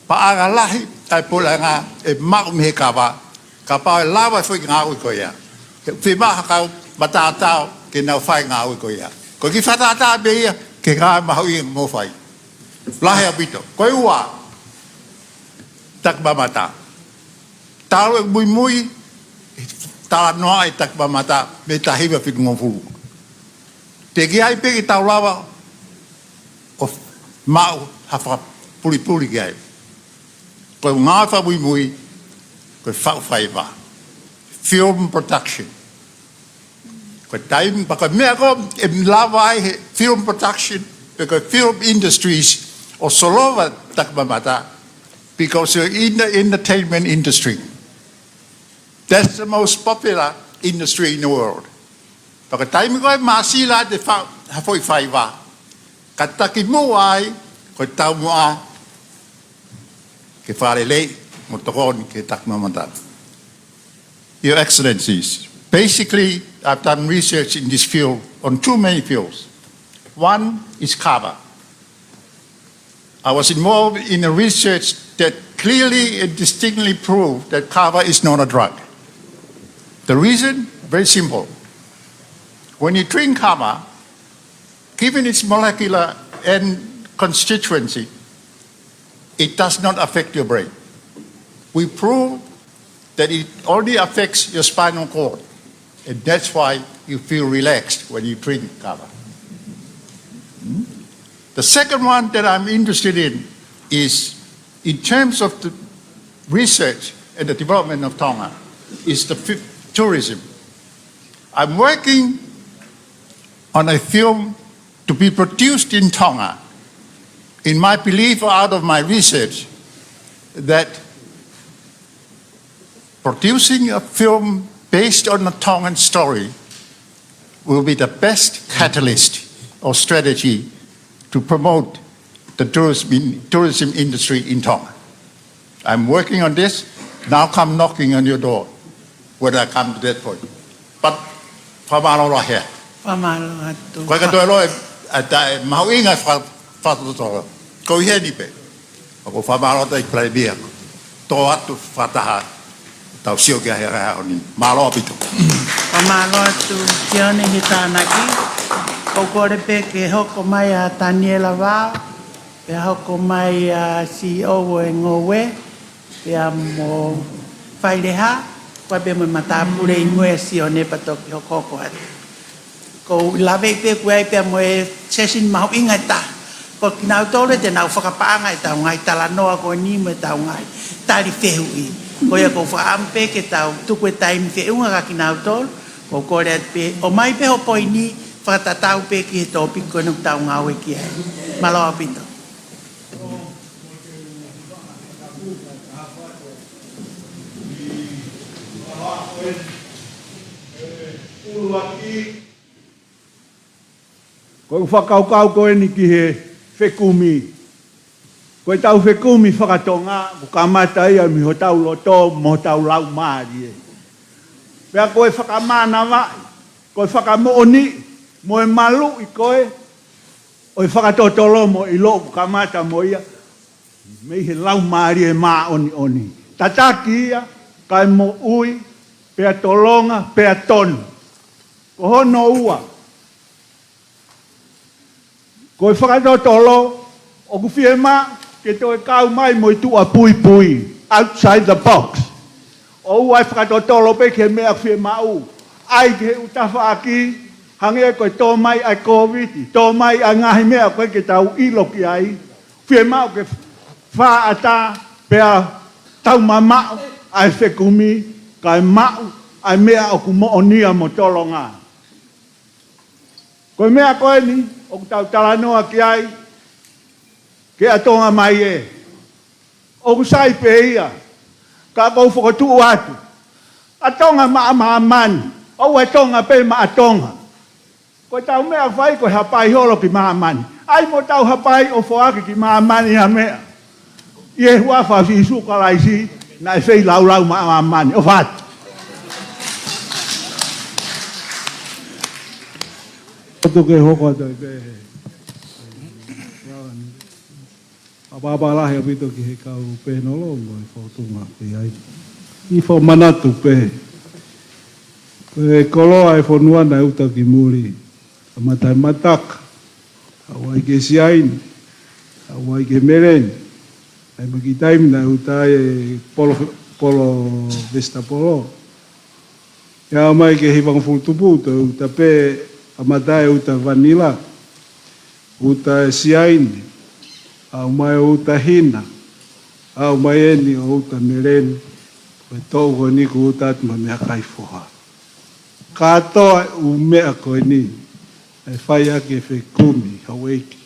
paʻanga lahi ʻa e puleʻanga ʻe maʻu mei he kava, kapau ʻe lava e foʻi ngāue ko ia. Ke fiemaʻu ha kau mataotao ke nau fai e ngāue ko ia. Ko e kiʻi fakatātā pē ia, ke ngāue mahuʻinga mo fai. Lahi ʻaupito. Ko e ua, takimamata. Talu e muimui, talanoa ʻi he takimamata, mei he taha hiva fitungofulu. Teʻeki ai pē ke tau lava ʻo maʻu ha fakapulipuli ki ai. Ko e ngāue fakamuimui, ko e faʻu faiva. Film production. Ko e taimi, pea ko e meʻa ko ē ʻe lava ai he film production, pe ko e film industries, ʻo solova e takimamata, because you're in the entertainment industry. That's the most popular industry in the world. Pea ko e taimi ko ē ʻe māsila ai e fa-, ha foʻi faiva, ka takimuʻa ai, ko e taumuʻa ke fakaleleiʻi mo tokoni ki he takimamata. Your Excellencies, basically, I've done research in this field on too many fields. One is kava. I was involved in a research that clearly and distinctly proved that kava is not a drug. The reason? Very simple. When you drink kava, Given its molecular and constituency, it does not affect your brain. We prove that it only affects your spinal cord, and that's why you feel relaxed when you drink kava. Hmm? The second one that I'm interested in is in terms of the research and the development of Tonga, is the fi-, tourism. I'm working on a film to be produced in Tonga, in my belief, out of my research, that producing a film based on a Tongan story will be the best catalyst or strategy to promote the tourism in-, tourism industry in Tonga. I'm working on this. Now come knocking on your door when I come to that point. But fakamālō lahi. Fakamālō atu. Ko e katoa loa, ʻa e mahuʻinga fa-, fakatotolo. Ko e heni pē. Ko e fakamālō atu ki he Palēmia. Tō atu fakataha. Tau sio ki he ʻaho ni. Mālō ʻaupito. Fakamālō atu Sione he tānaki. Ko e kole pē ke hoko mai ʻa Taniela Vao. Pea hoko mai ʻa e C E O ʻo e Ngoue, pea mo Faileha, ko ia pea mo e matāpule ʻi Niue ʻa Sione pea toki hokohoko atu. Ko e lave pē ko ia pea mo e session mahuʻinga ʻe taha. Ko kinautolu te nau fakapaʻanga ʻetau ngaahi talanoa ko eni mo ʻetau ngaahi tali fehuʻi. Ko ia ʻoku ou fakaʻamu pē ke tau tuku e taimi feʻunga kia kinautolu, ko e kole atu pē, ʻomai pē hoʻo poini, fakatatau pē ki he tōpiki ko eni ʻoku tau ngāue ki ai. Mālō ʻaupito. Ko e fakakaukau ko eni ki he fekumi. Ko ʻetau fekumi fakatonga, ʻoku kamata ia mei hotau loto, mo hotau laumālie. Pea ko e fakamānavaʻi, ko e fakamoʻoniʻi, mo e maluʻi ko ē ʻo e fakatotolo mo e ʻilo ʻoku kamata mo ia, mei he Laumālie Māʻoniʻoni. Tataki ia, kae moʻui, pea tolonga, pea tonu. Ko hono ua, ko e fakatotolo, ʻoku fiemaʻu ke toe kau mai mo e tuʻa puipui, outside the box. ʻOua ʻe fakatotolo pē ki he meʻa ʻoku fiemaʻu. ʻAi ki he ʻū tafaʻaki, hangē ko e tō mai ʻa e Kōviti, tō mai ʻa e ngaahi meʻa ko ē ke tau ʻilo ki ai. Fiemaʻu ke fakaʻatā pea tau mamaʻo ʻa e fekumi, kae maʻu ʻa e meʻa ʻoku moʻonia mo tolonga. Ko e meʻa ko eni, ʻoku tau talanoa ki ai, ke ʻa Tonga mai ē. ʻOku sai pē ia, ka ʻoku ou fokotuʻu atu. ʻA Tonga maʻa māmani, ʻoua ʻe Tonga pē maʻa Tonga. Ko ʻetau meʻa fai ko e hapai holo ki māmani. ʻAi mo tau hapai ʻo foaki ki māmani ha meʻa. ʻI he huafa ʻo Sīsū Kalaisi, naʻe feilaulau maʻa māmani. ʻOfa atu. Atu ke hoko atu ai pē he. Pāpā lahi ʻaupito ki he kau pēnolo mo e fōtunga pē ai. ʻI he fakamanatu pē. Ko e koloa ʻo e fonua naʻe uta ki muli. Kamata ʻi Mataka. Haʻu ai ki he Siaini. Haʻu ai ki he Meleni. ʻAi mai ki taimi naʻe uta ai e polo, polo, vesitapolo. ʻE aʻu mai ki he hivangofulu tupu, toe uta pē, kamata e uta vanila, uta e Siaini, aʻu mai e uta hina, aʻu mai eni ʻo uta meleni, ko e toʻu ko eni kuo uta atu mo e meʻakai foha. Kātoa e ʻū meʻa ko eni, ʻe fai ʻaki e fekumi, houʻeiki.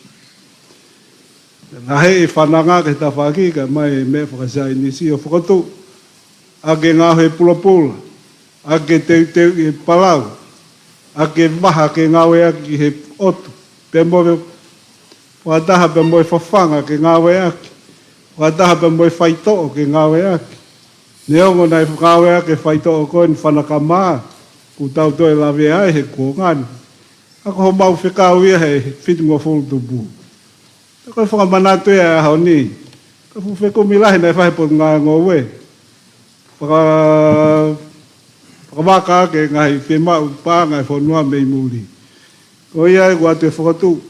Naʻe ʻi he fananga ki he tafaʻaki, kae ʻomai e meʻa fakasaienisi ʻo fokotuʻu. ʻAki e ngaohi e pulapula, ʻaki e teuteuʻi e palau, ʻaki e vaha ke ngāueʻaki ki he ʻotu, pea mo e fakataha pea mo e fafanga ke ngāueʻaki, fakataha pea mo e faitoʻo ke ngāueʻaki. Neongo naʻe ngāueʻaki e faitoʻo ko eni fanakamā, kuo tau toe lavea ai he kuonga ni. Ka ko homau fekau ia he fitungofulu tupu. Ko e fakamanatu ia ʻo e ʻaho ni. Ko e fuʻu fekumi lahi naʻe fai he Potungāue Ngoue. Faka-, fakavaka ʻaki e ngaahi fiemaʻu paʻanga ʻa e fonua mei muli. Ko ia ʻoku ʻoatu e fokotuʻu.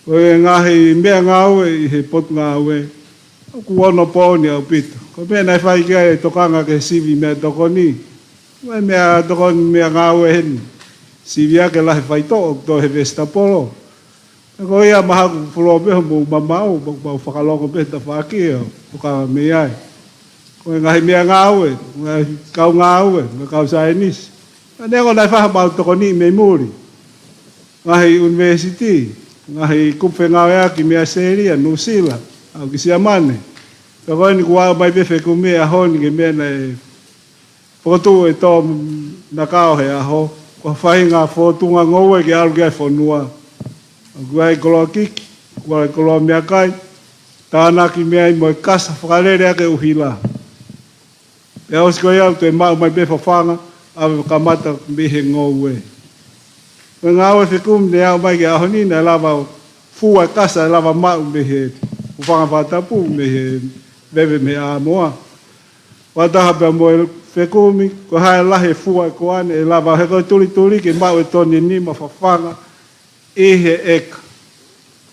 Ko e ngaahi meʻangāue ʻi he potungāue, ʻoku onopooni ʻaupito. Ko e meʻa naʻe fai ki ai e tokanga ki he sivi meʻatokoni. Ko e meʻatokoni meʻangāue heni. Sivi ʻaki e lahi e faitoʻo ʻoku tō he vesitapolo. Ko ia mahalo ʻoku fuoloa pē hoʻomou mamaʻo, mo ʻemau fakalongo pē he tafaʻaki ʻo tokanga mei ai. Ko e ngaahi meʻangāue, ngaahi kaungāue, ngaahi kau saienisi. Neongo naʻe fai haʻamau tokoni mei muli. Ngaahi ʻunivēsiti, ngaahi kupu fengāueʻaki mei ʻAositelēlia, Nuʻusila, aʻu ki Siamane. Ka ko eni kuo aʻu mai pē fekumi he ʻaho ni ki he meʻa naʻe fokotuʻu ʻe Tō Nakao he ʻaho, ko e faʻahinga fōtunga ngoue ke ʻalu ki ai e fonua. ʻOku ʻi ai e koloa kiki, ʻoku ʻi ai e koloa meʻakai, tānaki mei ai mo e kasa fakalele ʻaki e ʻuhila. Pea ʻosi ko ia ʻoku toe maʻu mai pē fafanga, ʻave kamata mei he ngoue. Ko e ngāue fekumi naʻe aʻu mai ki he ʻaho ni naʻe lava ʻo fua e kasa ʻe lava maʻu mei he fafanga fakatapu mei he veve mei ʻAmoa. Fakataha pea mo e fekumi, ko e hā e lahi e fua ʻe koane ʻe lava he ko e tulituli ke maʻu e toni ʻe nima fafanga ʻi he ʻeka.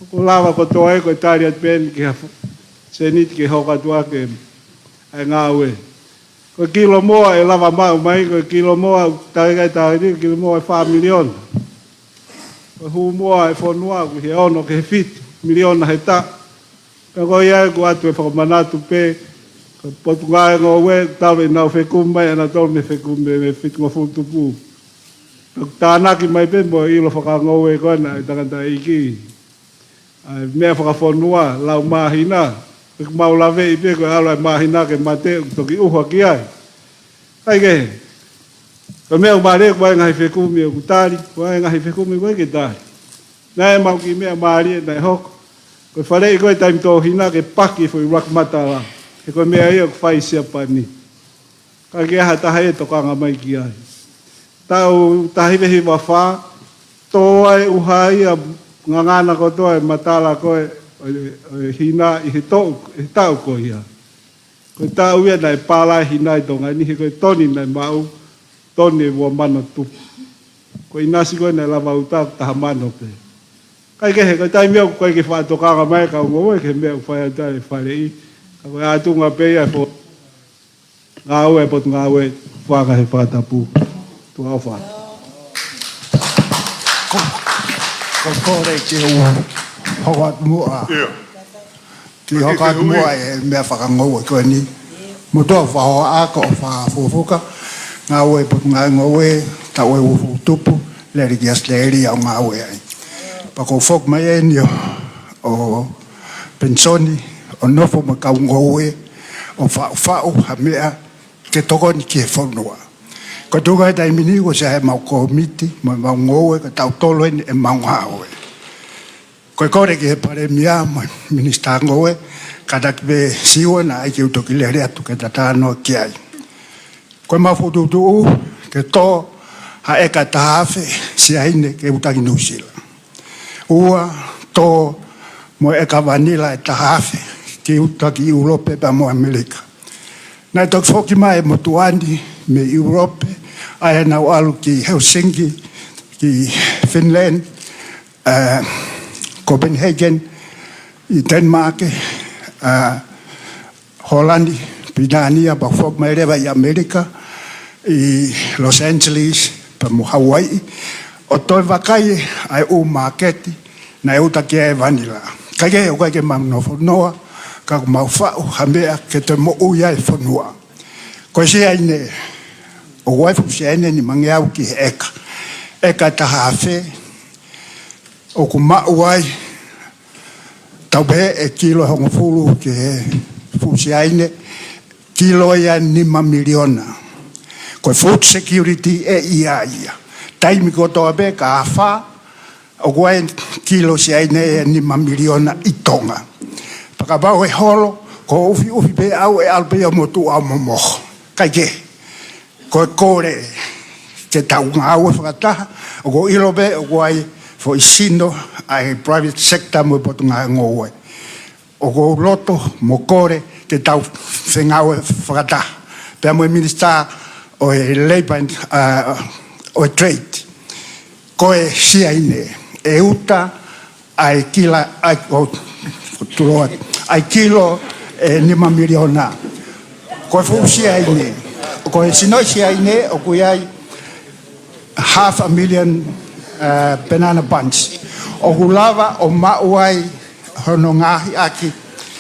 ʻOku lava kotoa ia ko e tali atu pē eni ki ha fu-, sēniti ke hoko atu ʻaki ʻa e ngāue. Ko e kilo moa ʻe lava maʻu mai, ko e kilo moa, tali kai tali, kilo moa ʻe fā miliona. Ko e hū moa e fonua, ʻoku ʻi he ono ki he fitu miliona he taʻu. Pea ko ia ʻoku ʻoatu e fakamanatu pē, ko e potungāue ngoue, talu ʻenau fekumi mai, ʻanautolu mei he fekumi, mei he fitungofulu tupu. Pea ʻoku tānaki mai pē mo e ʻilo fakangoue ko ena ʻa e tangataʻeiki. ʻA e meʻa fakafonua, lau māhina, ʻoku mau laveʻi pē ko e ʻalu ʻa e māhina ke mate, ʻoku toki ʻuha ki ai. Kaikehe, ko e meʻa ʻoku mālie, ʻoku ʻi ai e ngaahi fekumi ʻoku tali, ʻoku ʻi ai e ngaahi fekumi ʻoku ʻikai ke tali. Naʻe ʻi ai ʻemau kiʻi meʻa mālie naʻe hoko. Ko e faleʻi ko ē taimi tō hina ke paki e foʻi ʻuluaki matala. He ko e meʻa ia ʻoku fai ʻi Siapani. Kaikehe, ha taha ia ʻe tokanga mai ki ai. Taʻu taha hiva hiva fā, tō ai ʻuha ia ngangana kotoa e matala ko ē ʻo e, ʻo e hina ʻi he toʻu, he taʻu ko ia. Ko e taʻu ia naʻe pala e hina ʻi Tonga ni, he ko e toni naʻe maʻu, toni ʻe ua mano tupu. Ko e ʻinasi ko ē naʻe lava uta taha mano pē. Kaikehe, ko e taimi ʻoku ʻikai ke faʻa tokanga mai e kau ngoue ki he meʻa ʻoku fai atu ai e faleʻi. Ka ko e ʻātunga pē ia e fo-, ngāue e potungāue, fanga he fakatapu. Tuʻa ʻofa. Ko, ko e kole ke u hoko atu muʻa. ʻIo. Ke u hoko atu muʻa e meʻa fakangoue ko eni. Motuʻa ʻofa hoa ako ʻofa fufuka. Ngāue e potungāue ngoue, taʻu ʻe uofulu tupu, lele ki ʻAositelēlia ʻo ngāue ai. Pea ko e foki mai eni ʻo, ʻo penisoni, ʻo nofo mo e kau ngoue, ʻo faʻufaʻu ha meʻa ke tokoni ki he fonua. Ko e tuʻunga he taimi ni, ko e ʻosi ʻemau kōmiti, mo ʻemau ngoue, ko e taʻu tolu eni ʻemau ngāue. Ko e kole ki he Palēmia mo e Minisitā Ngoue, kātaki pē Siua naʻa ʻai ke u toki lele atu ke ta talanoa ki ai. Ko ʻemau fokotuʻutuʻu ke tō ha ʻeka ʻe taha afe Siaine ke uta ki Nuʻusila. Ua, tō mo e ʻeka vanila ʻe taha afe ke uta ki ʻIulope pea mo ʻAmelika. Naʻe toki foki mai e motuʻa ni mei ʻIulope, ʻa ia naʻa nau ʻalu ki Helsinki, ki Finland, ē, Copenhagen, ʻi Denmark, ē, Holani, Pilitānia, pea foki mai leva ʻi ʻAmelika, ʻi Los Angeles, pea mo Hawaii, ʻo toe vakai ʻa e ʻū māketi naʻe uta ki ai e vanila. Kaikehe ʻoku ʻikai ke mau nofonoa, ka ʻoku mau faʻu ha meʻa ke toe moʻui ai e fonua. Ko e Siaine, ʻoku ʻi ai e fuʻu Siaine nimangeau ki he ʻeka. ʻEka ʻe taha afe, ʻoku maʻu ai, tau pehē ʻe kilo ʻe hongofulu ki he fuʻu Siaine, kilo ia ʻe nima miliona. Ko e food security ʻe ʻi ai ia. Taimi kotoa pē ka afā, ʻoku ʻi ai e kilo Siaine ʻe nima miliona ʻi Tonga. Pea kapau ʻe holo, ko e ʻufiʻufi pē ʻaʻau ʻe ʻalu pē ia ʻo motuʻa ʻo momoho. Kaikehe, ko e kole ke tau ngāue fakataha, ʻoku ou ʻilo pē ʻoku ʻi ai e foʻi sino ʻa e private sector mo e Potungāue Ngoue. ʻOku ou loto mo kole ke tau fengāue fakataha pea mo e Minisitā ʻo e Labour and, ā, ʻo e Trade. Ko e Siaine, ʻe uta ʻa e kila, ʻa e, ʻo, tuloa, ʻa e kilo ʻe nima miliona. Ko e fuʻu Siaine, ko e sino Siaine, ʻoku ʻi ai half a million, uh, banana bunch. ʻOku lava ʻo maʻu ai hono ngaohi ʻaki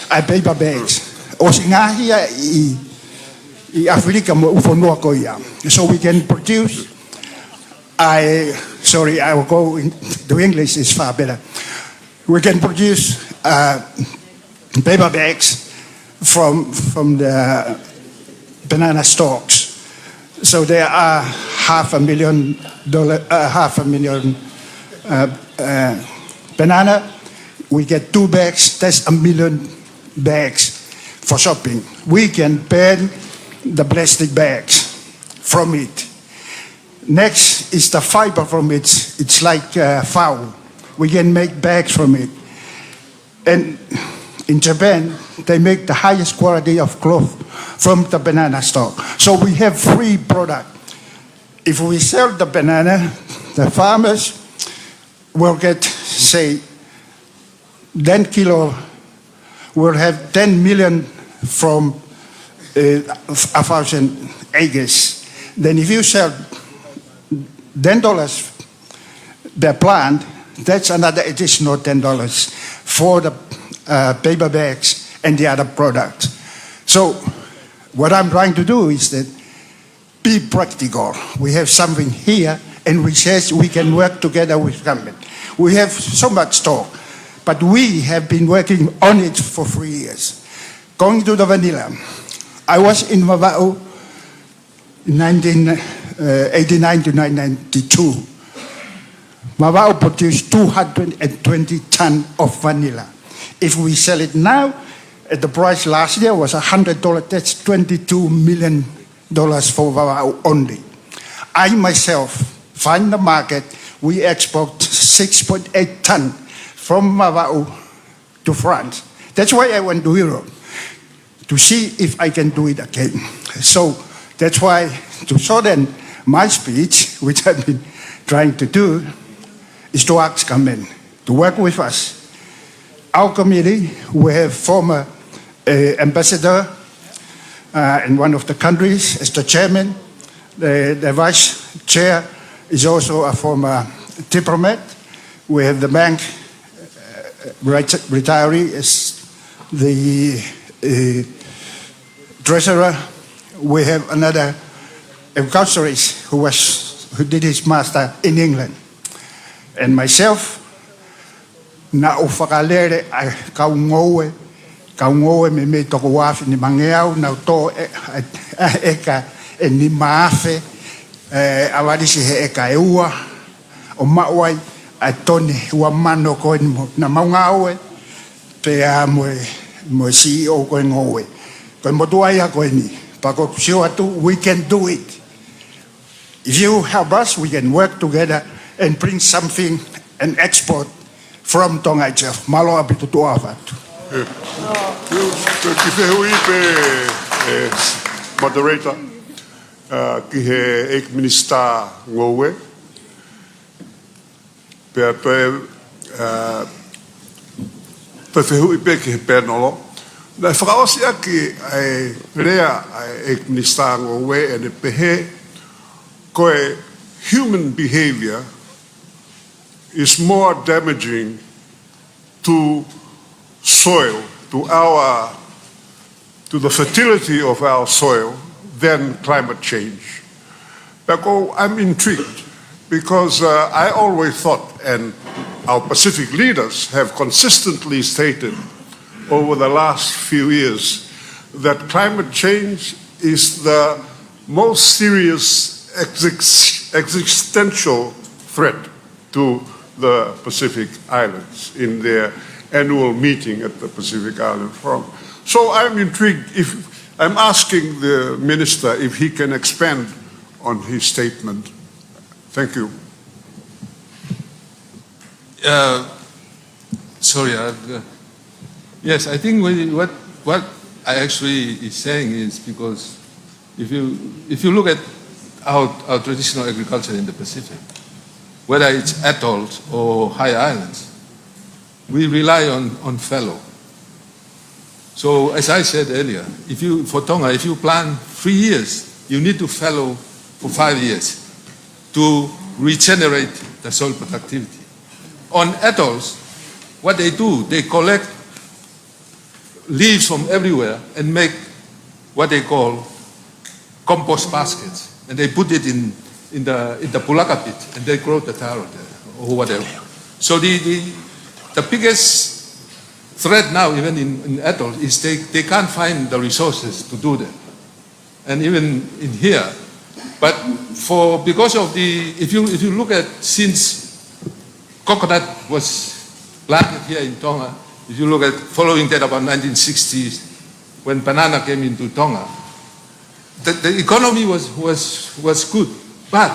ʻa e paper bags. ʻOsi ngaohi ia ʻi, ʻi ʻAfilika mo e ʻū fonua ko ia. So we can produce, I, sorry, I will go into English, it's far better. We can produce, uh, paper bags from, from the banana stalks. So there are half a million dollar, uh, half a million, uh, uh, banana. We get two bags, that's a million bags for shopping. We can ban the plastic bags from it. Next is the fiber from it. It's like, uh, fau. We can make bags from it. And in Japan, they make the highest quality of cloth from the banana stalk. So we have free product. If we sell the banana, the farmers will get, say, ten kilo, will have ten million from, uh, a thousand acres. Then if you sell ten dollars per plant, that's another additional ten dollars for the, uh, paper bags and the other products. So what I'm trying to do is that be practical. We have something here, and we says we can work together with government. We have so much talk, but we have been working on it for three years. Going to the vanilla, I was in Vavaʻu in nineteen eighty-nine to nineteen ninety-two. Vavaʻu produced two hundred and twenty ton of vanilla. If we sell it now, at the price last year was a hundred dollars, that's twenty-two million dollars for Vavaʻu only. I myself find the market, we export six point eight ton from Vavaʻu to France. That's why I went to Europe, to see if I can do it again. So that's why, to shorten my speech, which I've been trying to do, is to ask government to work with us. Our committee, we have former, uh, ambassador, uh, in one of the countries as the chairman. The, the vice chair is also a former diplomat. We have the bank, uh, ret-, retiree as the, uh, treasurer. We have another agriculturist who was, who did his master in England. And myself, naʻá ku fakalele ʻa e kau ngoue, kau ngoue meimei toko uaafe nimangeau, naʻá ku tō e, ʻa e, ʻa e ʻeka ʻe nima afe, ʻe, ʻavalisi he ʻeka ʻe ua, ʻo maʻu ai ʻa e toni ua mano ko eni mo, naʻa mau ngāue pea mo e, mo e C E O ko e ngoue. Ko e motuʻa ia ko eni. Pea ʻoku ou sio atu, we can do it. If you help us, we can work together and bring something and export from Tonga itself. Mālō ʻaupito, tuʻa ʻofa atu. ʻE, ʻe, kiʻi fehuʻi pē, ʻe, moderator, ʻa, ki he ʻEiki Minisitā Ngoue. Pea toe, ʻa, toe fehuʻi pē ki he pēnolo. Naʻe fakaʻosi ʻaki ʻa e lea ʻa e ʻEiki Minisitā Ngoue ʻene pehē, ko e human behavior is more damaging to soil, to our, to the fertility of our soil than climate change. Pea ʻoku, I'm intrigued because, uh, I always thought, and our Pacific leaders have consistently stated over the last few years, that climate change is the most serious exis-, existential threat to the Pacific Islands in their annual meeting at the Pacific Island Forum. So I'm intrigued if, I'm asking the minister if he can expand on his statement. Thank you. Uh, sorry, I've, uh, yes, I think we, what, what I actually is saying is because if you, if you look at our, our traditional agriculture in the Pacific, whether it's atolls or high islands, we rely on, on fallow. So, as I said earlier, if you, for Tonga, if you plant three years, you need to fallow for five years to regenerate the soil productivity. On atolls, what they do, they collect leaves from everywhere and make what they call compost baskets. And they put it in, in the, in the pulaka pit and they grow the taro there or whatever. So the, the, the biggest threat now, even in, in atolls, is they, they can't find the resources to do that. And even in here. But for, because of the, if you, if you look at since coconut was planted here in Tonga, if you look at following that about nineteen sixties, when banana came into Tonga, the, the economy was, was, was good. But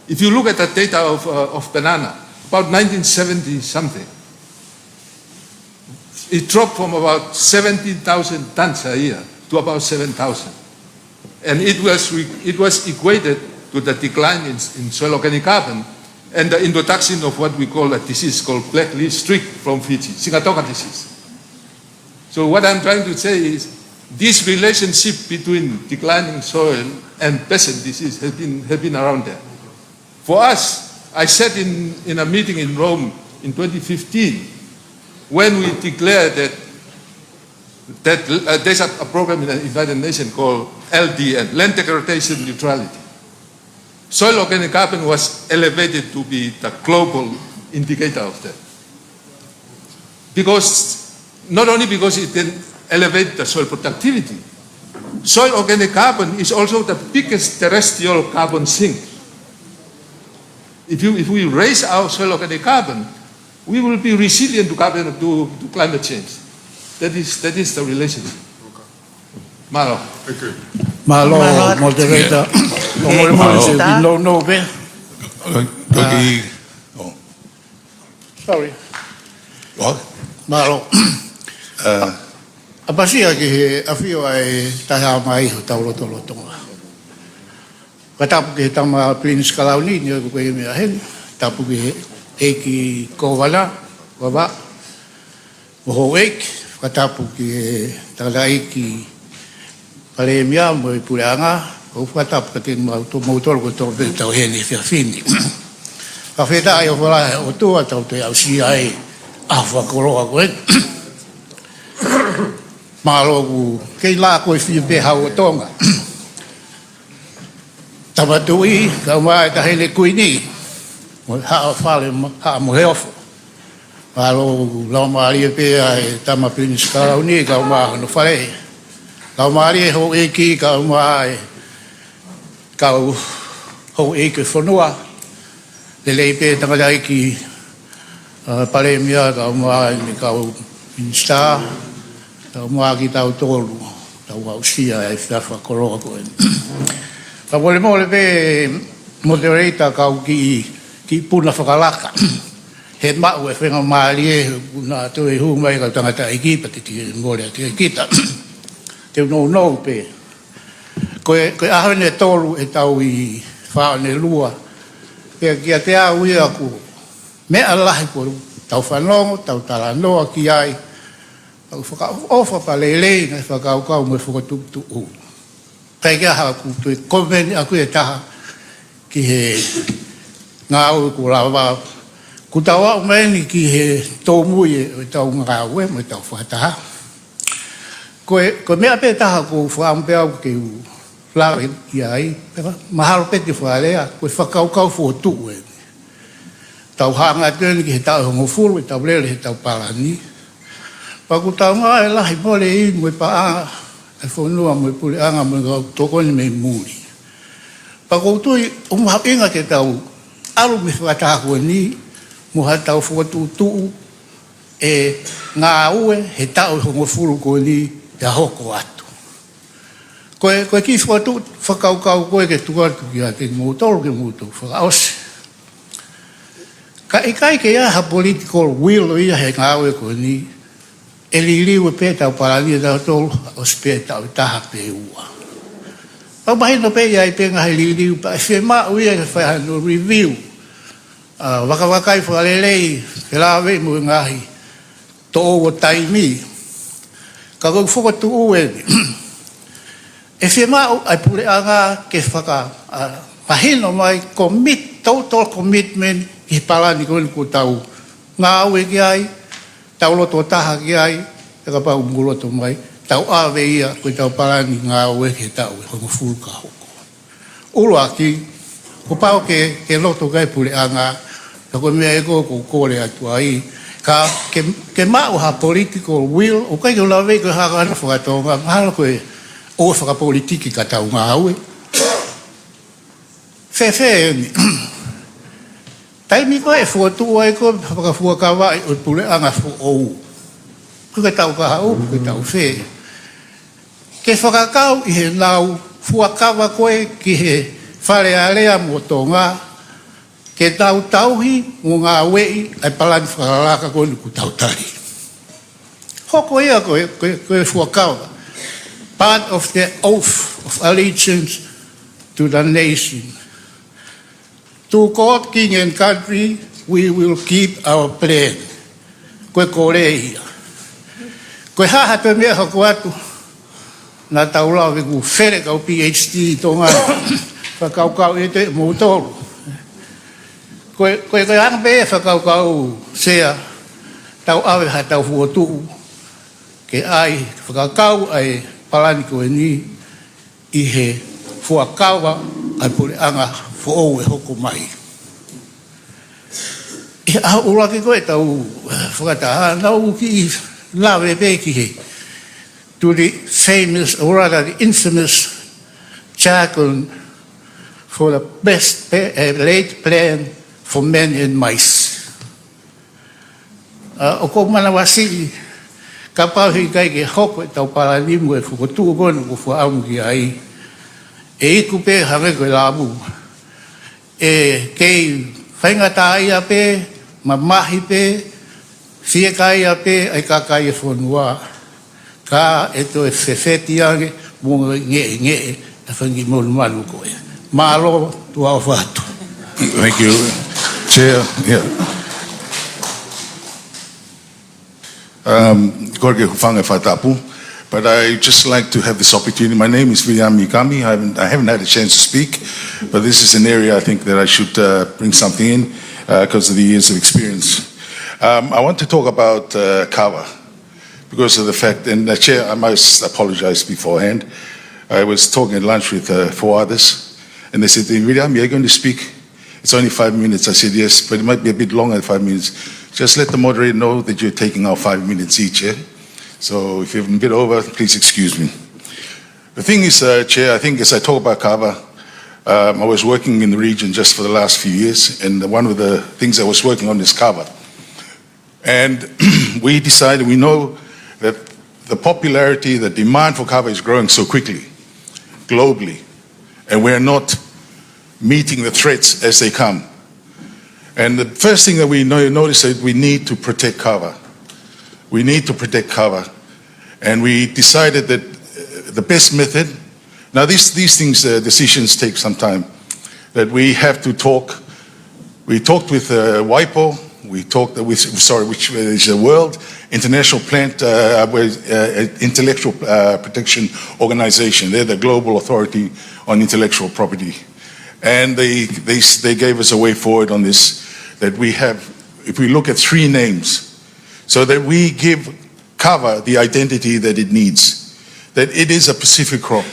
if you look at the data of, uh, of banana, about nineteen seventy something, it dropped from about seventeen thousand tons a year to about seven thousand. And it was, re- it was equated to the decline in, in soil organic carbon and the introduction of what we call a disease called black leaf streak from Fiji, Sigatoka disease. So what I'm trying to say is this relationship between declining soil and peasant disease has been, has been around there. For us, I said in, in a meeting in Rome in twenty fifteen, when we declared that, that, uh, there's a, a program in the United Nations called L D N, land degradation neutrality. Soil organic carbon was elevated to be the global indicator of that. Because, not only because it can elevate the soil productivity, soil organic carbon is also the biggest terrestrial carbon sink. If you, if we raise our soil organic carbon, we will be resilient to carbon, to, to climate change. That is, that is the relationship. Mālō. Thank you. Mālō, Mālō. Moderator. ʻO mole mole se Star. Ki no no pe. Toki. Oh. Sorry. What? Mālō. Uh, ʻApasia ki he ʻafio ʻa e Taha Mai ʻo hotau lotolotonga. Fakatapu ki he tama Pilinisi Kalauni, ni ʻoku ko e meʻa heni. Tapu ki he ʻEiki Kōvana, Vava. Mo houʻeiki, fakatapu ki he tangataʻeiki Palēmia mo e puleʻanga, ʻoku fakatapu kiate kimoutolu kotoa pē ʻoku tau ʻi heni he efiafi ni. Fakafetaʻi ʻofa lahi ʻOtua tau toe aʻusia ai ʻa e fakakoloa ko eni. Mālō ʻoku kei lākoifie pē hau ʻo Tonga. Tama Tuʻi, kae ʻumaʻā e Taʻahine Kuini, mo e Haʻa Fale, Haʻa Moheofo. Mālō, laumālie pē ʻa e tama Pilinisi Kalauni, kae ʻumaʻā hono fale. Laumālie houʻeiki, kae ʻumaʻā e kau houʻeiki ʻo e fonua. Lelei pē tangataʻeiki, ʻa, Palēmia, kae ʻumaʻā ʻene kau minisitā, kae ʻumaʻā kitautolu, tau aʻusia e fakakoloa ko eni. Ka mole mole pē moderator kau kiʻi, kiʻi puna fakalaka. He maʻu e faingamālie, he ʻoku na toe hū mai kau tangataʻeiki, pea te u mole atu ʻe kita. Te u nounou pē. Ko e, ko e ʻaho eni ʻe tolu ʻetau ʻi Faʻonelua. Pea kiate au ia ʻoku meʻa lahi ko ʻetau fanongo, tau talanoa ki ai. ʻOku fakaʻofoʻofa pea lelei ngaahi fakakaukau mo e fokotuʻutuʻu. Kae kehe ʻoku toe komeni ʻaku ʻe taha ki he ngāue kuo lava. Kuo tau aʻu mai eni ki he tōmui ʻo ʻetau ngāue mo ʻetau fakataha. Ko e, ko e meʻa pē taha ʻoku ou fakaʻamu pē au ke u lave ki ai, pea mahalo pē te u fakalea, ko e fakakaukau fokotuʻu eni. Tau hanga atu eni ki he taʻu ʻe hongofulu, ʻetau lele heʻetau palani. Pea ʻoku tau ngāue lahi mole ʻi mo e paʻanga ʻa e fonua mo e puleʻanga mo e kau tokoni mei muli. Pea ʻoku ou tui ʻoku mahuʻinga ke tau ʻalu mei he fakataha ko eni, mo haʻatau fokotuʻutuʻu e ngāue he taʻu ʻe hongofulu ko eni pea hoko atu. Ko e, ko e kiʻi fokotuʻu fakakaukau ko ē ke tuku atu kiate kimoutolu ke mou toki fakaʻosi. Ka ʻikai ke ʻi ai ha political will ʻo ia he ngāue ko eni, ʻe liliu pē ʻetau palani ʻe tautolu, ʻosi pē taʻu ʻe taha pe ua. Pea mahino pē ʻe ʻi ai pē ngaahi liliu pea ʻe fiemaʻu ia ke fai hano review. ʻa, vakavakai fakalelei, felāveʻi mo e ngaahi toʻo ʻo taimi. Ka ko e fokotuʻu eni. ʻE fiemaʻu ʻa e puleʻanga ke faka, ʻa, mahino mai commit, total commitment ki he palani ko eni kuo tau ngāue ki ai, tau loto taha ki ai, ʻe kapau ʻoku mou loto mai, tau ʻave ia ko e tau palani ngāue ki he taʻu ʻe hongofulu ka hoko. ʻUluaki, kuo pau ke, ke loto ki ai e puleʻanga, ka ko e meʻa ia ʻoku ou kole atu ai, ka ke, ke maʻu ha political will, ʻoku ʻikai ke u lave ko e hā ka ʻana fakatonga, mahalo ko e ʻoua fakapolitiki ka tau ngāue. Fēfē eni. Taimi ko ē ʻe fokotuʻu ai ko e fakafuakava ʻo e puleʻanga foʻou. Ko e tau kahaʻu, ko e tau fē. Ke fakakau ʻi heʻenau fuakava ko ē ki he Fale Alea mo Tonga, ke tau tauhi mo ngāueʻi ʻa e palani fakalakalaka ko eni kuo tau tali. Hoko ia ko e, ko e, ko e fuakava. Part of the oath of allegiance to the nation. To God, King and country, we will keep our plan. Ko e kole ia. Ko e hā ha toe meʻa hoko atu, naʻa tau lave kuo fele kau PhD ʻi Tonga. Fakakaukau ʻe te moutolu. Ko e, ko e, ko e anga pē fakakaukau Sea, tau ʻave ha tau fokotuʻu, ke ʻai, fakakau ʻa e palani ko eni, ʻi he fuakava ʻa e puleʻanga foʻou ʻe hoko mai. ʻI he ʻaho ʻuluaki ko ē ʻetau, eh, fakataha, naʻa ku kiʻi lave pē ki he, to the famous, or rather the infamous jargon for the best pa-, eh, laid plan for men and mice. ʻA, ʻoku ou manavasiʻi, kapau he ʻikai ke hoko ʻetau palani mo e fokotuʻu ko eni ʻoku ou fakaʻamu ki ai, ʻe iku pē hangē ko e lamu. ʻE kei faingataʻaʻia pē, mamahi pē, fiekaia pē ʻa e kakai ʻo e fonua. Ka ʻe toe fefeti ange mo e ngeʻengeʻe ʻa e fanga kiʻi monumanu ko ē. Mālō, tuʻa ʻofa atu. Thank you, Chair. Yeah. Um, kole ke u hūfanga he fakatapu, but I just like to have this opportunity. My name is Viliami Kami. I haven't, I haven't had a chance to speak, but this is an area I think that I should, uh, bring something in, uh, 'cause of the years of experience. Um, I want to talk about, uh, kava. Because of the fact, and the Chair, I must apologize beforehand. I was talking at lunch with, uh, four others, and they said, "Viliami, are you going to speak? It's only five minutes." I said, "Yes, but it might be a bit longer than five minutes." "Just let the moderator know that you're taking our five minutes each, yeah? So if you're a bit over, please excuse me." The thing is, uh, Chair, I think as I talk about kava, um, I was working in the region just for the last few years, and one of the things I was working on is kava. And we decided, we know that the popularity, the demand for kava is growing so quickly, globally, and we're not meeting the threats as they come. And the first thing that we know, notice that we need to protect kava. We need to protect kava. And we decided that, uh, the best method Now, these, these things, uh, decisions take some time. That we have to talk. We talked with, uh, WIPO. We talked with, sorry, which is the World International Plant, uh, uh, Intellectual, uh, Protection Organization. They're the global authority on intellectual property. And they, they, they gave us a way forward on this, that we have, if we look at three names, so that we give kava the identity that it needs, that it is a Pacific crop.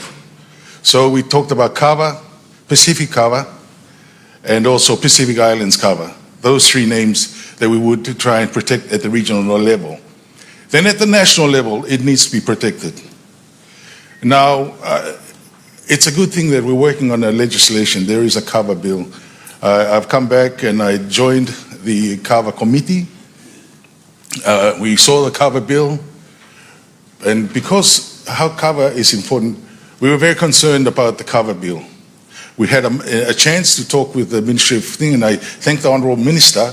So we talked about kava, Pacific kava, and also Pacific Islands kava. Those three names that we would to try and protect at the regional level. Then at the national level, it needs to be protected. Now, uh, it's a good thing that we're working on a legislation. There is a kava bill. Uh, I've come back and I joined the kava committee. Uh, we saw the kava bill, and because how kava is important, we were very concerned about the kava bill. We had a, a chance to talk with the Ministry of Thing, and I thank the Honourable Minister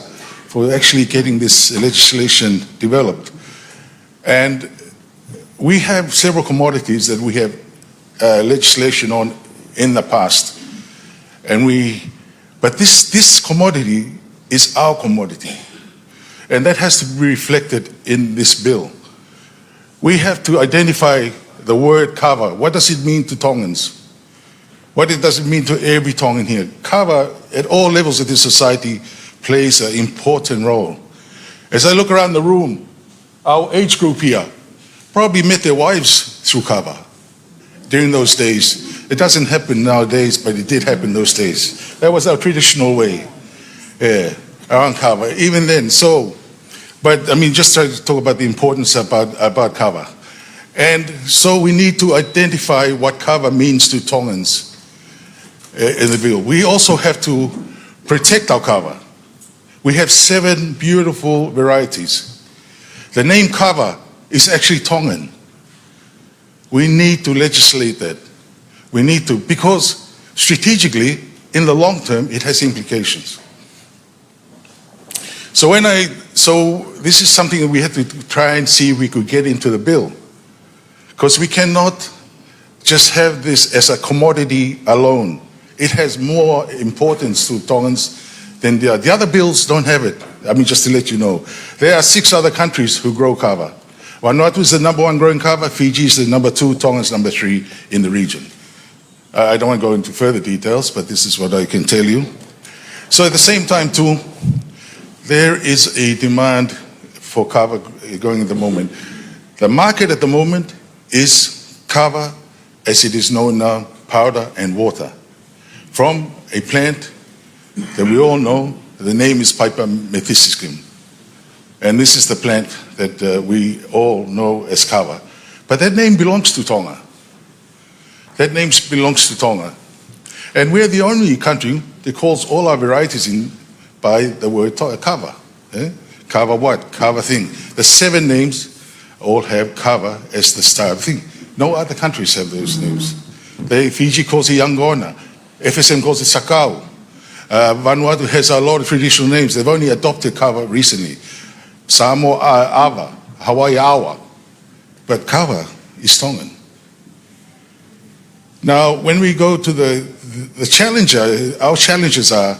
for actually getting this legislation developed. And we have several commodities that we have, uh, legislation on in the past. And we, but this, this commodity is our commodity. And that has to be reflected in this bill. We have to identify the word kava. What does it mean to Tongans? What it, does it mean to every Tongan here? Kava at all levels of this society plays an important role. As I look around the room, our age group here probably met their wives through kava during those days. It doesn't happen nowadays, but it did happen those days. That was our traditional way, yeah, around kava, even then. So, but I mean, just try to talk about the importance about, about kava. And so we need to identify what kava means to Tongans, uh, in the bill. We also have to protect our kava. We have seven beautiful varieties. The name kava is actually Tongan. We need to legislate that. We need to, because strategically, in the long term, it has implications. So when I, so this is something that we had to try and see if we could get into the bill, because we cannot just have this as a commodity alone. It has more importance to Tongans than the, the other bills don't have it. I mean, just to let you know, there are six other countries who grow kava. Vanuatu is the number one growing kava. Fiji is the number two. Tonga is number three in the region. Uh, I don't want to go into further details, but this is what I can tell you. So at the same time, too, there is a demand for kava going at the moment. The market at the moment is kava as it is known now, powder and water, from a plant that we all know. The name is Piper methysticum. And this is the plant that, uh, we all know as kava. But that name belongs to Tonga. That name belongs to Tonga. And we're the only country that calls all our varieties in by the word to-, kava. Eh? Kava what? Kava thing. The seven names all have kava as the start thing. No other countries have those names. They, Fiji calls it yangona. F S M calls it sakau. Uh, Vanuatu has a lot of traditional names. They've only adopted kava recently. Samoa, uh, ava. Hawaii, awa. But kava is Tongan. Now, when we go to the, the challenge, uh, our challenges are,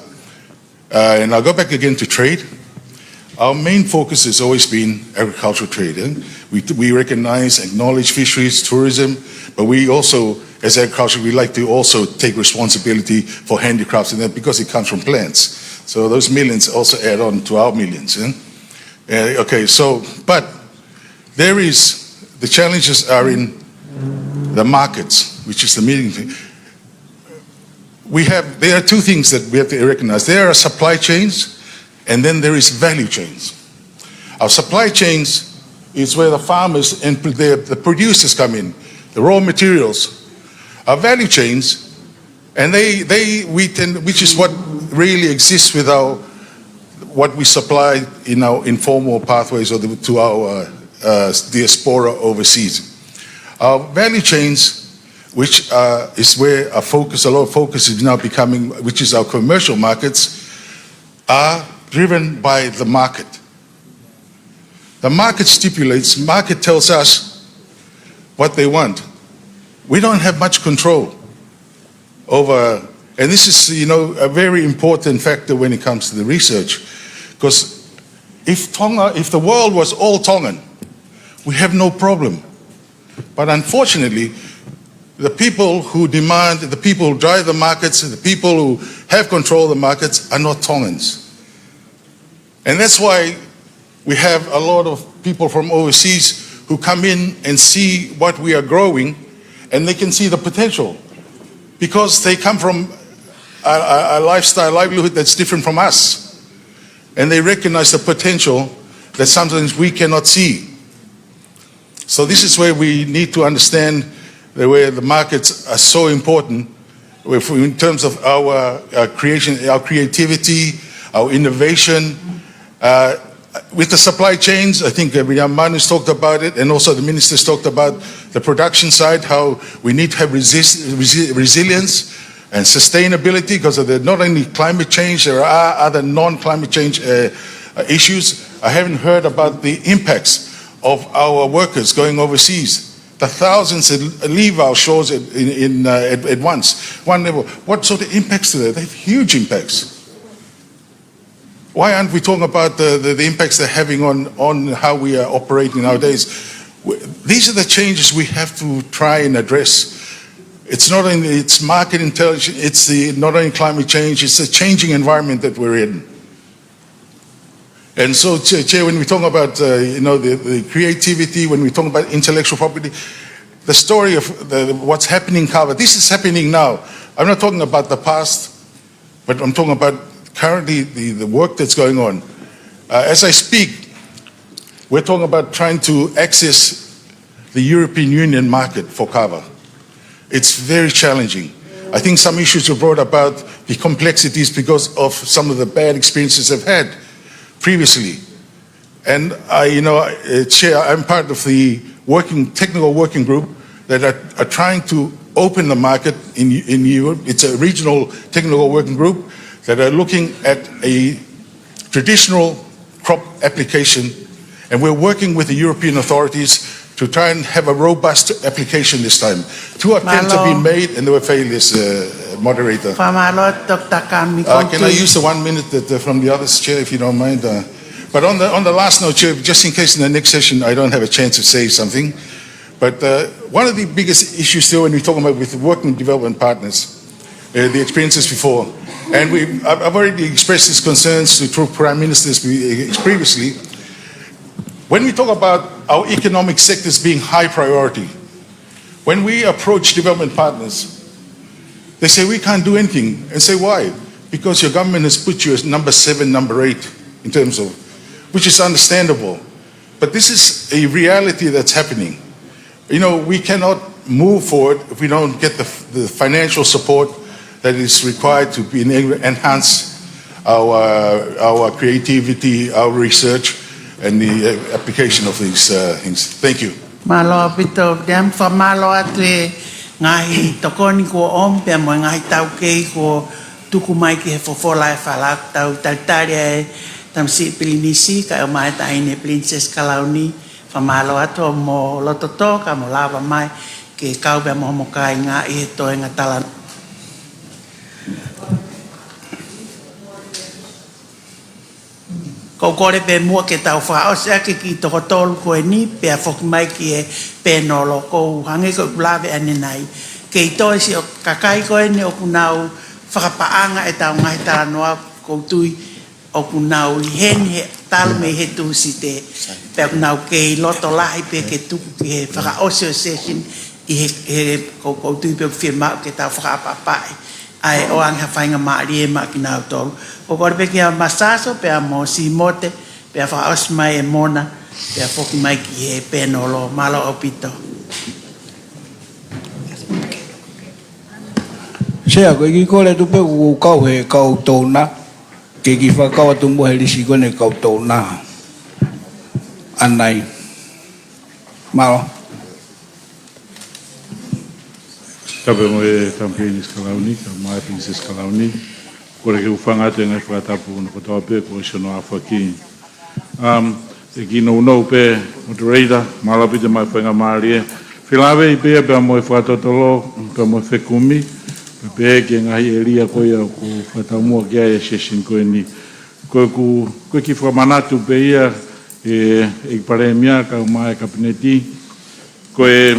uh, and I'll go back again to trade. Our main focus has always been agricultural trade. Eh? We, we recognize, acknowledge fisheries, tourism, but we also, as agriculture, we like to also take responsibility for handicrafts and that because it comes from plants. So those millions also add on to our millions. Eh? Uh, okay, so, but there is, the challenges are in the markets, which is the main thing. We have, there are two things that we have to recognize. There are supply chains, and then there is value chains. Our supply chains is where the farmers and the, the producers come in, the raw materials. Our value chains, and they, they, we tend, which is what really exists with our, what we supply in our informal pathways or the, to our, uh, diaspora overseas. Our value chains, which, uh, is where a focus, a lot of focus is now becoming, which is our commercial markets, are driven by the market. The market stipulates, market tells us what they want. We don't have much control over, and this is, you know, a very important factor when it comes to the research, because if Tonga, if the world was all Tongan, we have no problem. But unfortunately, the people who demand, the people who drive the markets, the people who have control of the markets are not Tongans. And that's why we have a lot of people from overseas who come in and see what we are growing, and they can see the potential because they come from a, a, a lifestyle, livelihood that's different from us. And they recognize the potential that sometimes we cannot see. So this is where we need to understand that where the markets are so important, if we, in terms of our, uh, creation, our creativity, our innovation, uh, with the supply chains, I think, uh, William Manu's talked about it, and also the ministers talked about the production side, how we need to have resist, resi-, resilience and sustainability because of the, not only climate change, there are other non-climate change, uh, uh, issues. I haven't heard about the impacts of our workers going overseas. The thousands that leave our shores at, in, in, uh, at, at once. One level, what sort of impacts do they have? They have huge impacts. Why aren't we talking about the, the, the impacts they're having on, on how we are operating nowadays? W- These are the changes we have to try and address. It's not only, it's market intelligence, it's the, not only climate change, it's the changing environment that we're in. And so, Chair, Chair, when we talk about, uh, you know, the, the creativity, when we talk about intellectual property, the story of the, what's happening in Kava, this is happening now. I'm not talking about the past, but I'm talking about currently the, the work that's going on. Uh, as I speak, we're talking about trying to access the European Union market for Kava. It's very challenging. I think some issues were brought about the complexities because of some of the bad experiences they've had previously. And I, you know, uh, Chair, I'm part of the working, technical working group that are, are trying to open the market in, in Europe. It's a regional technical working group that are looking at a traditional crop application, and we're working with the European authorities to try and have a robust application this time. Two attempts have been made and they were failures, uh, Moderator. Fakamālō, Doctor Kami. Uh, can I use the one minute that, uh, from the others, Chair, if you don't mind? Uh, but on the, on the last note, Chair, just in case in the next session I don't have a chance to say something, but, uh, one of the biggest issues still when we're talking about with working development partners, uh, the experiences before, and we, I've, I've already expressed these concerns to two prime ministers we, uh, previously. When we talk about our economic sectors being high priority, when we approach development partners, they say, "We can't do anything." And say, "Why?" "Because your government has put you as number seven, number eight in terms of," which is understandable. But this is a reality that's happening. You know, we cannot move forward if we don't get the, the financial support that is required to be enable, enhance our, our creativity, our research, and the, uh, application of these, uh, things. Thank you. Mālō ʻaupito, William. Fakamālō atu e ngaahi tokoni kuo ʻomi pea mo e ngaahi taukei kuo tuku mai ki he fofola e fala. Tau talitali e Tamasiʻi Pilinisi, kae ʻumaʻā e Taʻahine Pilinisesi Kalauni. Fakamālō atu hoʻomo loto tō ka mo lava mai ke kau pea mo homo kāinga ʻi he toenga talanoa. ʻOku ou kole pē muʻa ke tau fakaʻosi ʻaki e kiʻi toko tolu ko eni, pea foki mai ki he pēnolo. ʻOku ou hangē ko ʻeku lave ʻanenai, kei toe siʻo kakai ko eni ʻoku nau fakapaʻanga ʻetau ngaahi talanoa, ʻoku ou tui ʻoku nau ʻi heni he talu mei he Tūsite, pea ʻoku nau kei loto lahi pē ke tuku ki he fakaʻosi ʻo e session ʻi he, he ʻoku ou, ʻoku ou tui pē ʻoku fiemaʻu ke tau fakaʻapaʻapaʻi ʻa e ʻoange ha faingamālie maʻa kinautolu. ʻOku ou kole pē kia Masaso pea mo Simote, pea fakaʻosi mai ʻe Mona, pea foki mai ki he pēnolo. Mālō ʻaupito. Sea, ko e kiʻi kole atu pē ʻoku kau he kau touna, ke kiʻi fakakau atu mo e lisi ko eni e kau touna. ʻAnai. Mālō. Tapu mo e Taʻahine Pilinisesi Kalauni, kae ʻumaʻā e Pilinisesi Kalauni. Kole ke u hūfanga atu he ngaahi fakatapu ʻo e kotoa pē kuo ʻosi hono aofaki. Um, ʻEiki Nounou pē, Moderator, mālō ʻaupito e maʻu faingamālie. Felāveʻi pē ia pea mo e fakatotolo, pea mo e fekumi, pea pehē ki he ngaahi ʻēlia ko ia ʻoku fakataumuʻa ki ai e session ko eni. Ko ʻeku, ko e kiʻi fakamanatu pē ia, ʻe, ʻEiki Palēmia, kae ʻumaʻā e Kapineti. Ko e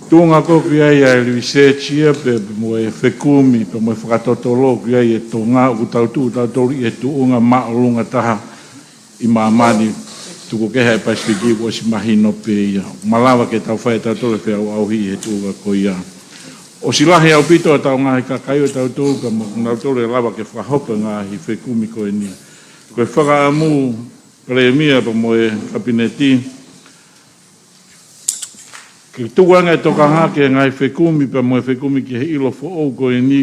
tuʻunga ko ē ʻoku ʻi ai ʻa e research ia, pea mo e fekumi, pea mo e fakatotolo ʻoku ʻi ai e Tonga, ʻoku tau tuʻu tautolu ʻi he tuʻunga māʻolunga taha ʻi māmani, tuku kehe ʻa e Pasifiki, kuo ʻosi mahino pē ia. Malava ke tau fai ʻe tautolu e feʻauʻauhi ʻi he tuʻunga ko ia. ʻOsi lahi ʻaupito ʻetau ngaahi kakai ʻo tautolu, ka mo kinautolu ʻe lava ke fakahoko e ngaahi fekumi ko eni. Ko e fakaʻamu, Palēmia pea mo e Kapineti, ke tuku ange e tokanga ki he ngaahi fekumi pea mo e fekumi ki he ʻilo foʻou ko eni,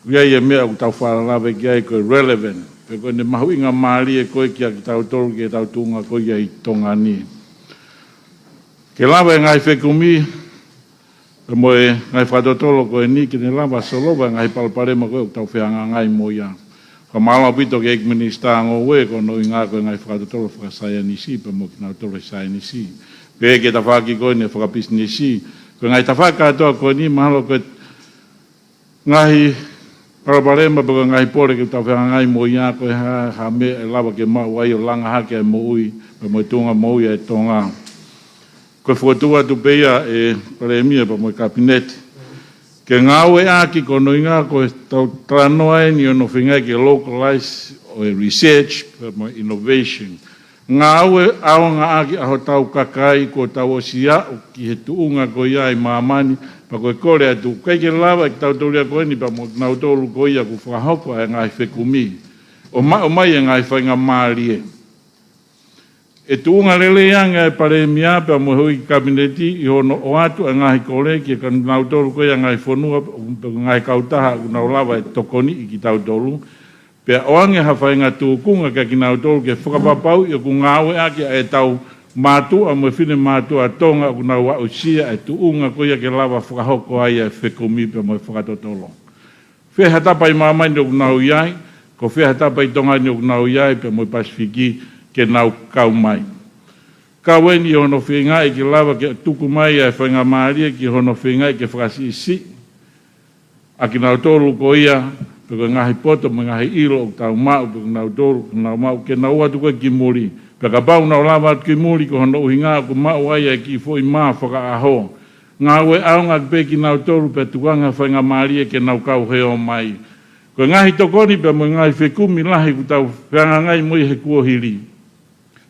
ʻoku ʻi ai e meʻa ʻoku tau fakalave ki ai ko e relevant, pe ko ʻene mahuʻingamālie ko ē kiate kitautolu ki heʻetau tuʻunga ko ia ʻi Tonga ni. Ke lava e ngaahi fekumi, pea mo e ngaahi fakatotolo ko eni ke ne lava solova e ngaahi palopalema ko ē ʻoku tau fehangahangai mo ia. Fakamālō ʻaupito ki he ʻEiki Minisitā Ngoue ko hono ʻuhinga ko e ngaahi fakatotolo fakasaienisi pea mo kinautolu he saienisi. Pea ki he tafaʻaki ko eni fakapisinisi. Ko e ngaahi tafaʻaki kātoa ko eni mahalo ko e ngaahi palopalema pe ko e ngaahi pole ke tau fehangahangai mo ia, ko e hā ha meʻa ʻe lava ke maʻu ai ʻo langa hake ʻa e moʻui, pe mo e tuʻunga moʻui ʻa e Tonga. Ko e fokotuʻu atu pē ia ʻe Palēmia pea mo e Kapineti ke ngāueʻaki, ko hono ʻuhinga ko e tau talanoa eni ʻo hono feingaʻi ke localize ʻo e research pea mo e innovation. Ngāue ʻaonga ʻaki ʻa hotau kakai kuo tau ʻosi aʻu ki he tuʻunga ko ia ʻi māmani, pea ko e kole atu, ʻikai ke lava ʻe kitautolu ia ko eni pea mo kinautolu ko ia kuo fakahoko ʻa e ngaahi fekumi ʻo maʻu mai e ngaahi faingamālie. ʻE tuʻunga lelei ange ʻa e Palēmia pea mo e houʻeiki Kapineti ʻi hono ʻoatu ʻa e ngaahi kole kia kinautolu ko ia ngaahi fonua pe ko e ngaahi kautaha ʻoku nau lava ʻe tokoniʻi kitautolu, pea ʻoange ha faʻahinga tūkunga kia kinautolu ke fakapapauʻi ʻoku ngāueʻaki ʻa ʻetau mātuʻa mo e finemātuʻa Tonga ʻoku nau aʻusia ʻa e tuʻunga ko ia ke lava fakahoko ai ʻa e fekumi pea mo e fakatotolo. Fē ha tapa ʻi māmani ʻoku nau ʻi ai, ko fē ha tapa ʻi Tonga ni ʻoku nau ʻi ai, pea mo e Pasifiki ke nau kau mai. Kau eni ʻi hono feingaʻi ke lava ke tuku mai ʻa e faingamālie ki hono feingaʻi ke fakasiʻisiʻi ʻa kinautolu ko ia, pe ko e ngaahi poto mo e ngaahi ʻilo ʻoku tau maʻu, pe ko kinautolu, ʻoku nau maʻu, ke nau ō atu ko ē ki muli. Pea kapau ʻoku nau lava atu ki muli, ko hono ʻuhinga ʻoku maʻu ai ʻa e kiʻi foʻi mā fakaʻaho. Ngāue ʻaonga pē kinautolu pea tuku ange ha faingamālie ke nau kau he ō mai. Ko e ngaahi tokoni pea mo e ngaahi fekumi lahi ʻoku tau fehangahangai mo ia he kuohili.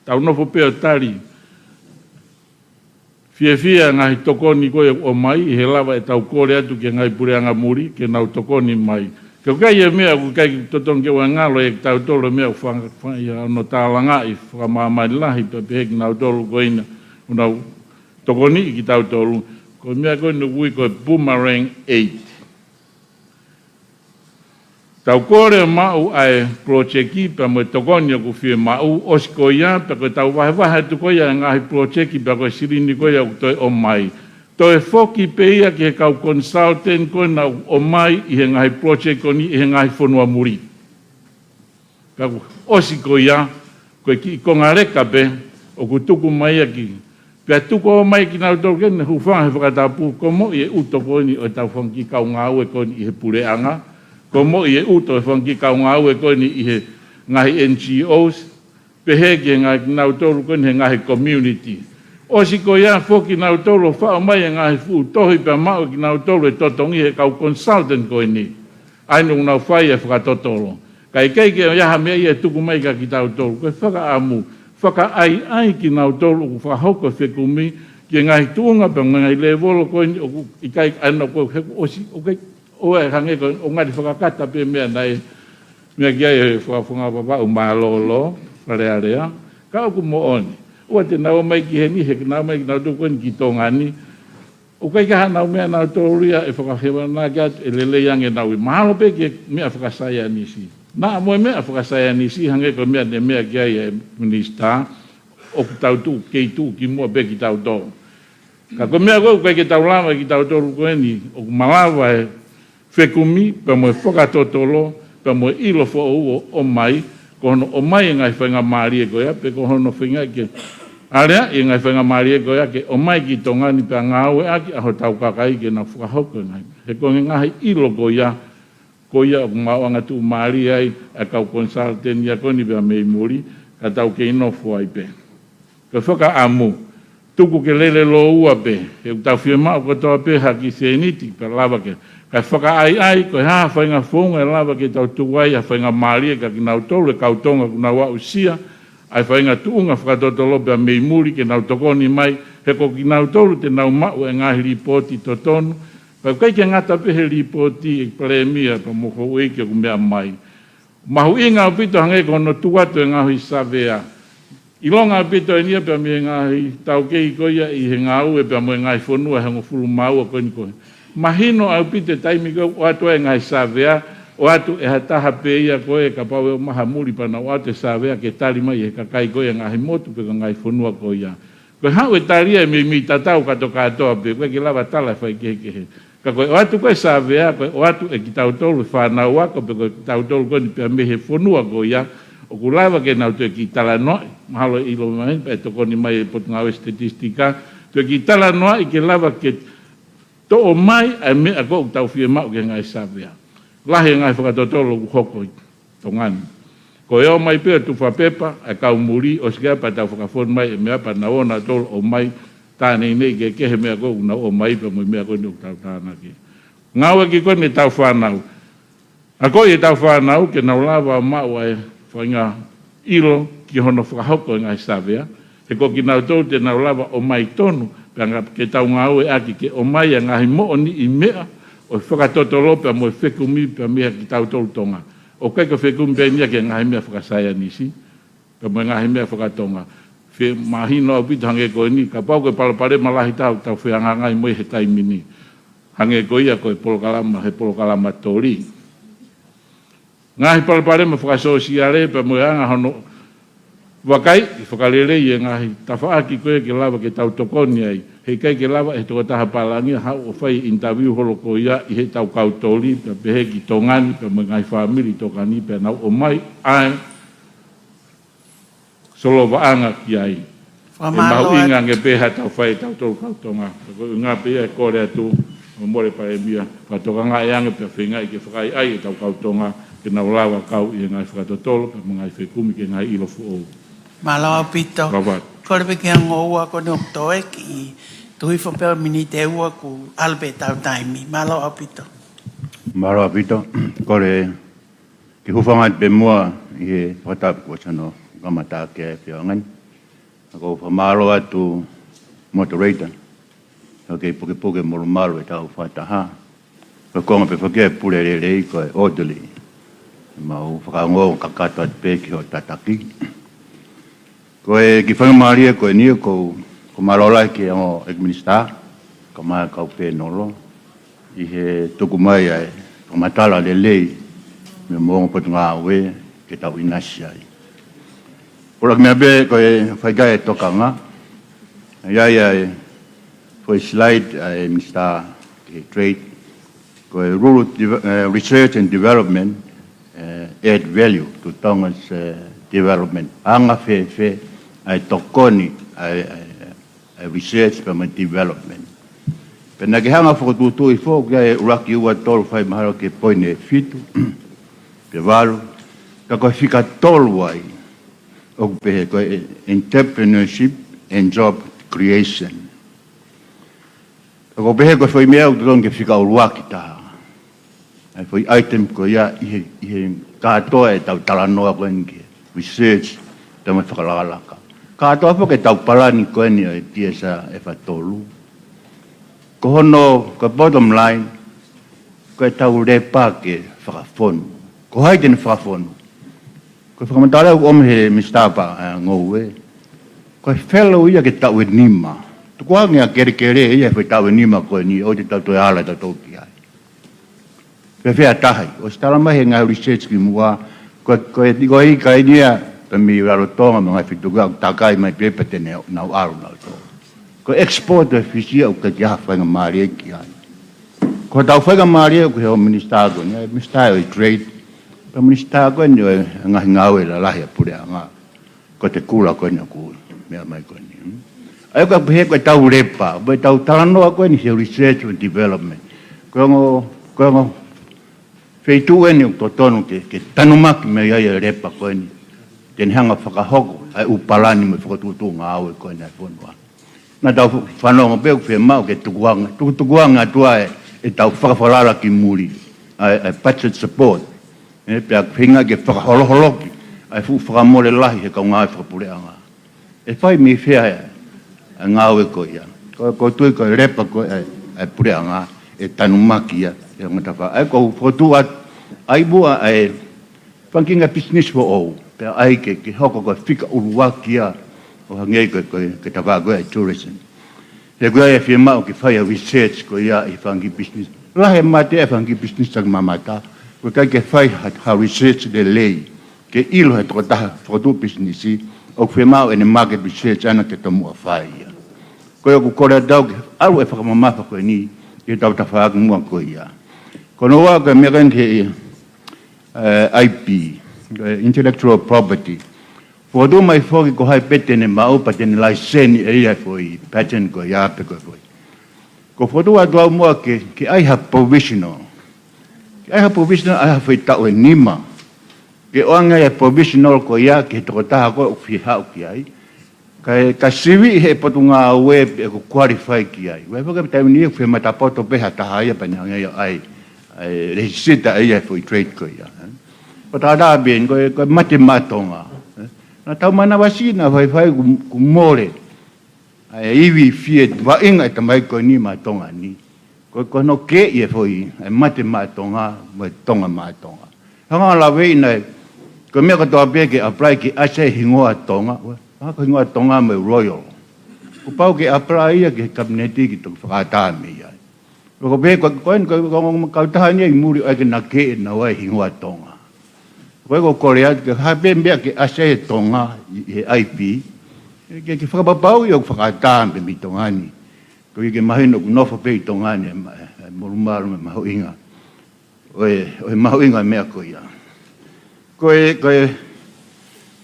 Tau nofo pē ʻo tali fiefia ngaahi tokoni ko ia ʻoku ʻomai ʻi he lava ʻetau kole atu ki he ngaahi puleʻanga muli ke nau tokoni mai. Ka ʻoku ʻikai ha meʻa ʻoku ʻikai totonu ke ʻoua ngalo ʻe kitautolu e meʻa ʻoku fanga-, fanga-, ia hono tālangaʻi fakamāmani lahi pea pehē kinautolu ko ena ʻoku nau tokoniʻi kitautolu. Ko e meʻa ko eni ʻoku ui ko e boomerang aid. Tau kole ʻo maʻu ʻa e pulojeki pea mo e tokoni ʻoku fiemaʻu, ʻosi ko ia, pea ko ʻetau vahevahe atu ko ia ʻa e ngaahi pulojeki pea ko e silini ko ia ʻoku toe ʻomai. Toe foki pē ia ki he kau consultant ko ena ʻoku ʻomai ʻi he ngaahi pulojeki ko eni ʻi he ngaahi fonua muli. Pea kuo ʻosi ko ia, ko e kiʻi konga leka pē ʻoku tuku mai ʻaki. Pea tuku ʻo ʻomai kinautolu ke ne hūfanga he fakatapu, ko e moʻi e ʻuto ko eni ʻo ʻetau fanga kiʻi kau ngāue ko eni ʻi he puleʻanga, ko e moʻi e ʻuto e fanga kiʻi kau ngāue ko eni ʻi he ngaahi N G Os, pehē ki he ngaahi kinautolu ko eni he ngaahi community. ʻOsi ko ia foki kinautolu ʻo faʻu mai e ngaahi fuʻu tohi pea maʻu kinautolu e totongi he kau consultant ko eni. ʻA ia ʻoku nau fai e fakatotolo. Ka ʻikai ke ʻi ai ha meʻa ia ʻe tuku mai kia kitautolu. Ko e fakaʻamu, fakaʻaiʻai kinautolu ʻoku fakahoko e fekumi ki he ngaahi tuʻunga pea mo e ngaahi lēvolo ko eni ʻoku ʻikai ʻa ena ko e ʻosi, ʻoku ʻikai, ʻoua ʻe hangē ko e ʻoku ngali fakakata pē meʻa naʻe meʻa ki ai e fakafofonga Vavaʻu mālōlō, Fale Alea, ka ʻoku moʻoni. ʻOua te nau ō mai ki heni, he nau ō mai kinautolu ko eni ki Tonga ni. ʻOku ʻikai ke ʻi ai haʻanau meʻa nautolu ia ʻe fakahevanaki atu ʻe lelei ange ʻenau ʻi. Mahalo pē ki he meʻa fakasaienisi. Naʻa mo e meʻa fakasaienisi, hangē ko e meʻa ne meʻa ki ai e Minisitā, ʻoku tau tuʻu, kei tuʻu ki muʻa pē kitautolu. Ka ko e meʻa ko ē ʻoku ʻikai ke tau lava kitautolu ko eni, ʻoku malava e fekumi pea mo e fakatotolo, pea mo e ʻilo foʻou ʻo ʻomai, ko hono ʻomai e ngaahi faingamālie ko ia, pe ko hono feingaʻi ke aleaʻi e ngaahi faingamālie ko ia, ke ʻomai ki Tonga ni pea ngāueʻaki ʻa hotau kakai ke nau fakahoko e ngaahi. He ko e ngaahi ʻilo ko ia, ko ia ʻoku maʻuʻanga tuʻumālie ai ʻa e kau consultant ia ko eni pea mei muli, ka tau kei nofo ai pē. Ko e fakaʻamu, tuku ke lele lōua pē, he ʻoku tau fiemaʻu kotoa pē ha kiʻi sēniti pea lava ke. Kae fakaʻaiʻai, ko e hā ha faʻahinga founga ʻe lava ke tau tuku ai ha faingamālie kia kinautolu e kau Tonga ʻoku nau aʻusia ʻa e faʻahinga tuʻunga fakatotolo pea mei muli ke nau tokoni mai, he ko kinautolu te nau maʻu e ngaahi lipooti totonu, pea ʻikai ke ngata pē he lipooti ʻa e Palēmia pea mo e houʻeiki ʻoku meʻa mai. Mahuʻinga ʻaupito hangē ko hono tuku atu e ngaahi savea. ʻIlonga ʻaupito eni ia pea mei he ngaahi taukei ko ia ʻi he ngāue pea mo e ngaahi fonua ʻe hongofulu mā ua ko eni ko ē. Mahino ʻaupito e taimi ko ē ʻoatu ai e ngaahi savea, ʻoatu ʻe ha taha pē ia ko ē kapau ʻe ʻomai ha muli pea nau ʻoatu e savea ke tali mai ʻe he kakai ko ia e ngaahi motu pe ko e ngaahi fonua ko ia. Ko e haʻu e tali ia ʻe meimei tatau kātokātoa pē, ʻoku ʻikai ke lava tala e faikehekehe. Ka ko e ʻoatu ko ē savea, ko e ʻoatu ʻe kitautolu e fānau ako, pe ko kitautolu ko eni pea mei he fonua ko ia, ʻoku lava ke nau toe kiʻi talanoaʻi, mahalo ʻe ʻilo mai, pea ʻe tokoni mai e Potungāue Statistika, toe kiʻi talanoaʻi ke lava ke toʻo mai ʻa e meʻa ko ē ʻoku tau fiemaʻu ki he ngaahi savea. Lahi e ngaahi fakatotolo ʻoku hoko ʻi Tonga ni. Ko e ō mai pē ʻo tufa pepa ʻa e kau muli, ʻosi ko ia pea tau fakafonu mai e meʻa pea nau ō nautolu ʻo ʻomai tāneineʻi kehekehe meʻa ko ē ʻoku nau ō mai pea mo e meʻa ko eni ʻoku tau tānaki. Ngāueʻaki ko eni ʻetau fānau. Akoʻi ʻetau fānau ke nau lava ʻo maʻu ʻa e faʻahinga ʻilo ki hono fakahoko e ngaahi savea, he ko kinautolu te nau lava ʻo ʻomai tonu, pea nga-, ke tau ngāueʻaki ke ʻomai ʻa e ngaahi moʻoniʻi meʻa ʻo e fakatotolo pea mo e fekumi pea mei he kitautolu Tonga. ʻOku ʻikai ko e fekumi pē eni ia ki he ngaahi meʻa fakasaienisi, pea mo e ngaahi meʻa fakatonga. Fiemahino ʻaupito hangē ko eni, kapau ko e palopalema lahi ʻoku tau, tau fehangahangai mo ia he taimi ni. Hangē ko ia ko e polokalama, he polokalama toli. Ngaahi palopalema fakasōsiale pea mo e anga hono vakaiʻi fakalelei e ngaahi tafaʻaki ko ē ke lava ke tau tokoni ai. He ʻikai ke lava ʻe he tokotaha palani ia ʻo haʻu ʻo fai e interview holo ko ia ʻi heʻetau kau toli, pea pehē ki Tonga ni, pea mo e ngaahi fāmili ʻi Tonga ni, pea nau ō mai ʻo solovaʻanga ki ai. Fakamālō atu. ʻE mahuʻinga ange pē haʻatau fai ʻe tautolu kau Tonga. Ko e ʻuhinga pē ia ʻeku kole atu, ʻo mole Palēmia, fakatokangaʻi ange pea feingaʻi ke fakaʻaiʻai ʻetau kau Tonga, ke nau lava kau ʻi he ngaahi fakatotolo, pea mo e ngaahi fekumi ki he ngaahi ʻilo foʻou. Mālō ʻaupito. Kole pē ki he ongo ua ko eni ʻoku toe kiʻi tuʻu hifo pē ʻo miniti ʻe ua kuo ʻalu pē ʻetau taimi. Mālō ʻaupito. Mālō ʻaupito. Kole ke hūfanga atu pē muʻa ʻi he fakatapu kuo ʻosi hono kamata ʻaki ʻa e feʻauhi ni. Ka ʻoku ou fakamālō atu moderator, ʻoku kei pukepuke molumalu ʻetau fakataha. Ko e konga pē foki ʻa e pule lelei ko e orderly. Mau fakaongo kakato atu pē ki hoʻo tataki. Ko e kiʻi faingamālie ko eni ʻoku ou, ʻoku ou mālō lahi ki he ongo ʻEiki Minisitā, kae ʻumaʻā e kau pēnolo, ʻi he tuku mai ʻa e fakamatala lelei mei he ongo potungāue ke tau ʻinasi ai. Pulaki meʻa pē ko e fai ki ai e tokanga, ʻa ia ʻa e foʻi slide ʻa e Minisitā ki he Trade, ko e rule of deve-, eh, research and development, eh, add value to Tonga's, eh, development. Anga fēfē ʻa e tokoni ʻa e, ʻa e, ʻa e research pea mo e development. Pea naʻa ke hanga ʻo fokotuʻutuʻu hifo ki ai e ʻuluaki, ua, tolu, fai mahalo ki he poini ʻe fitu, pe valu, ka ko e fika tolu ai, ʻoku pehē ko e entrepreneurship and job creation. Ka ʻoku ou pehē ko e foʻi meʻa ʻoku totonu ke fika ʻuluaki taha. ʻA e foʻi item ko ia ʻi he, ʻi he kātoa ʻetau talanoa ko eni ki he research, pea mo e fakalakalaka. Kātoa foki ʻetau palani ko eni ʻo e T S R F tolu. Ko hono, ko e bottom line, ko ʻetau lepa ke fakafonu. Ko hai te ne fakafonu? Ko e fakamatala ʻoku ʻomai ʻe he Minisitā pa, eh, Ngoue. Ko e fellow ia ki he taʻu ʻe nima. Tukuange ʻa kelekele ia he foʻi taʻu ʻe nima ko eni, ʻoua te tau toe ala tautolu ki ai. Fēfē ʻa taha ia? ʻOsi tala mai he ngaahi research kimuʻa, ko, ko e, ko e ika eni ia, pea mei Rarotonga mo e ngaahi feituʻu ʻoku takai mai pē pea te nau ʻalu nautolu. Ko e export ʻo e fish ia ʻoku ʻikai ke ʻi ai ha faingamālie ki ai. Ko ʻetau faingamālie ʻoku ʻi he ongo Minisitā ko eni, ʻa e Minisitā ʻo e Trade, pea Minisitā ko eni ʻo e ngaahi ngāue lalahi ʻa e puleʻanga. Ko e kula ko eni ʻoku meʻa mai ko eni. ʻA ia ʻoku pehē ko ʻetau lepa, ko ʻetau talanoa ko eni he research and development. Ko e ongo, ko e ongo feituʻu eni ʻoku totonu ke, ke tanumaki mei ai e lepa ko eni. Te ne hanga ʻo fakahoko ʻa e ʻū palani mo e fokotuʻutuʻu ngāue ko eni ʻa e fonua. Naʻa tau fanongo pē ʻoku fiemaʻu ke tukuange, tuku, tukuange atu ʻa e, ʻetau fakafalala ki muli, ʻa e, ʻa e budget support. ʻE, pea feinga ke fakaholoholoki ʻa e fuʻu fakamole lahi he kau ngāue fakapuleʻanga. ʻE fai mei fē ʻa e, ʻa e ngāue ko ia? Ko, ʻoku ou tui ko e lepa ko ē ʻa e, ʻa e puleʻanga ʻe tanumaki ia ʻe he ongo tafaʻaki. ʻA ia ʻoku ou fokotuʻu atu, ʻai muʻa ʻa e fanga kiʻi ngaahi business foʻou, pea ʻai ke, ke hoko ko e fika ʻuluaki ia ʻo hangē ko e, ko e, ko e tafaʻaki ko ē ʻa e tourism. He ʻoku ʻi ai e fiemaʻu ke fai ʻa e research ko ia ʻi he fanga kiʻi business. Lahi e mate ʻa e fanga kiʻi business takimamata, ʻoku ʻikai ke fai ha, ha research lelei ke ʻilo ʻe he tokotaha fokotuʻu business ʻoku fiemaʻu ʻene market research ʻana ke tomuʻa fai ia. Ko ia ʻoku ou kole atu au ke ʻalu e fakamamafa ko eni ki heʻetau tafaʻaki muʻa ko ia. Ko hono ua ko e meʻa ko eni ki he, eh, I P, eh, intellectual property. Fokotuʻu mai foki ko hai pē te ne maʻu pea te ne laiseni ʻe ia e foʻi patent ko ia pe ko e foʻi. ʻOku ou fokotuʻu atu au muʻa ke, ke ʻai ha provisional, ʻAi ha provisional, ʻai ha foʻi taʻu ʻe nima. Ke ʻoange e provisional ko ia ki he tokotaha ko ē ʻoku fie haʻu ki ai. Kae, ka sivi ʻe he potungāue pe ʻoku qualify ki ai. Ko e foʻi taimi ni ʻoku fie matapoto pē ha taha ia pea ne hanga ia ʻai, ʻai lēsisita ia e foʻi trade ko ia. Ko e tātāpē, ko e, ko e mate maʻa Tonga. Naʻa tau manavasiʻi naʻa faifai kuo, kuo mole ʻa e ivi fie vaʻinga e tamaiki ko eni maʻa Tonga ni. Ko, ko hono kei e foʻi, e mate maʻa Tonga, mo e Tonga maʻa Tonga. Hanga ʻo laveʻi naʻe, ko e meʻa kotoa pē ke apply ke ʻasi ai e hingoa Tonga, ua, hanga ko e hingoa Tonga mo e Royal. Kuo pau ke apply ia ki he Kapineti ke toki fakaʻatā mei ai. Ko e pehē, ko, ko e, ko e, ko e kautaha ni ʻi muli ʻoku ʻikai ke na kei ʻenau ʻai e hingoa Tonga. Ko e ʻoku ou kole atu ke hā pē meʻa ke ʻasi ai e Tonga ʻi, ʻi he I P, ke, ke fakapapauʻi ʻoku fakaʻatā pē mei Tonga ni. Koeʻuhi ke mahino ʻoku nofo pē ʻi Tonga ni e ma-, e molumalu mo e mahuʻinga ʻo e, ʻo e mahuʻinga e meʻa ko ia. Ko e, ko e,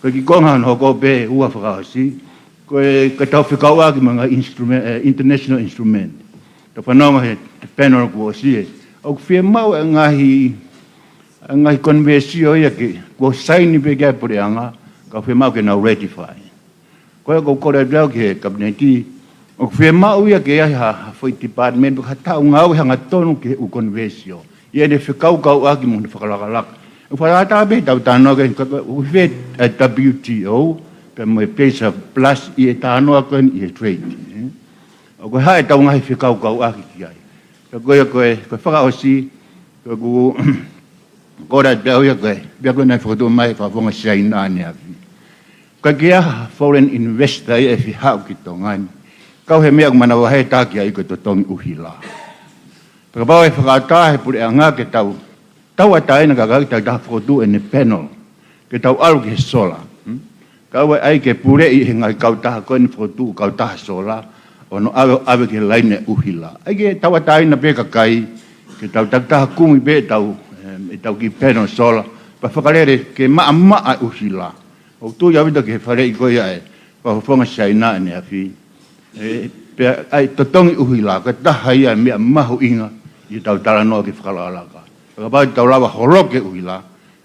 ko e kiʻi konga hono hoko pē ua fakaʻosi, ko e, ko e tau fekauʻaki mo e ngaahi instrument, eh, international instrument. Tau fanongo he panel kuo ʻosi ē. ʻOku fiemaʻu e ngaahi, e ngaahi konvesio ia ke, kuo saini pē ki ai e puleʻanga, ka ʻoku fiemaʻu ke nau ratify. Ko e ʻoku ou kole atu au ki he Kapineti, ʻoku fiemaʻu ia ke ʻi ai ha, ha foʻi department, ha taʻu ngāue hangatonu ki he ʻū konvesio. ʻI heʻene fekaukauʻaki mo hono fakalakalaka. ʻOku fakalata pē ʻetau talanoa ko eni, ka, ka, ʻoku fē e W T O, pea mo e PACER Plus ʻi he talanoa ko eni ʻi he trade, ē? ʻOku ʻi ai ʻetau ngaahi fekaukauʻaki ki ai. Ka ko ia ko e, ko e fakaʻosi, ko ʻeku kole atu au ia ko e, pea ko e naʻe fokotuʻu mai e fakafofonga Siaina ʻaneafi. Ka ke ʻi ai ha foreign investor ia ʻe fie haʻu ki Tonga ni. Kau he meʻa ʻoku manavahē taki ai ko e totongi ʻuhila. Pea kapau ʻe fakaʻatā he puleʻanga ke tau, tauʻatāina ka ʻikai ke tau fokotuʻu ʻene panel. Ke tau ʻalu ki he solar. Hmm? Ka ʻoua ʻe ʻai ke puleʻi he ngaahi kautaha ko eni fokotuʻu kautaha solar, ʻo nau ʻave, ʻave ki he laine ʻuhila. ʻAi ke tauʻatāina pē kakai, ke tau takitaha kumi pē ʻetau, em, ʻetau kiʻi panel solar, pea fakalele ke maʻamaʻa e ʻuhila. ʻOku tui ʻaupito ki he faleʻi ko ia e fakafofonga Siaina ʻaneafi. Ē, pea ʻai totongi ʻuhila, ko e taha ia e meʻa mahuʻinga ʻi heʻetau talanoa ki he fakalakalaka. Kapau te tau lava holoki e ʻuhila,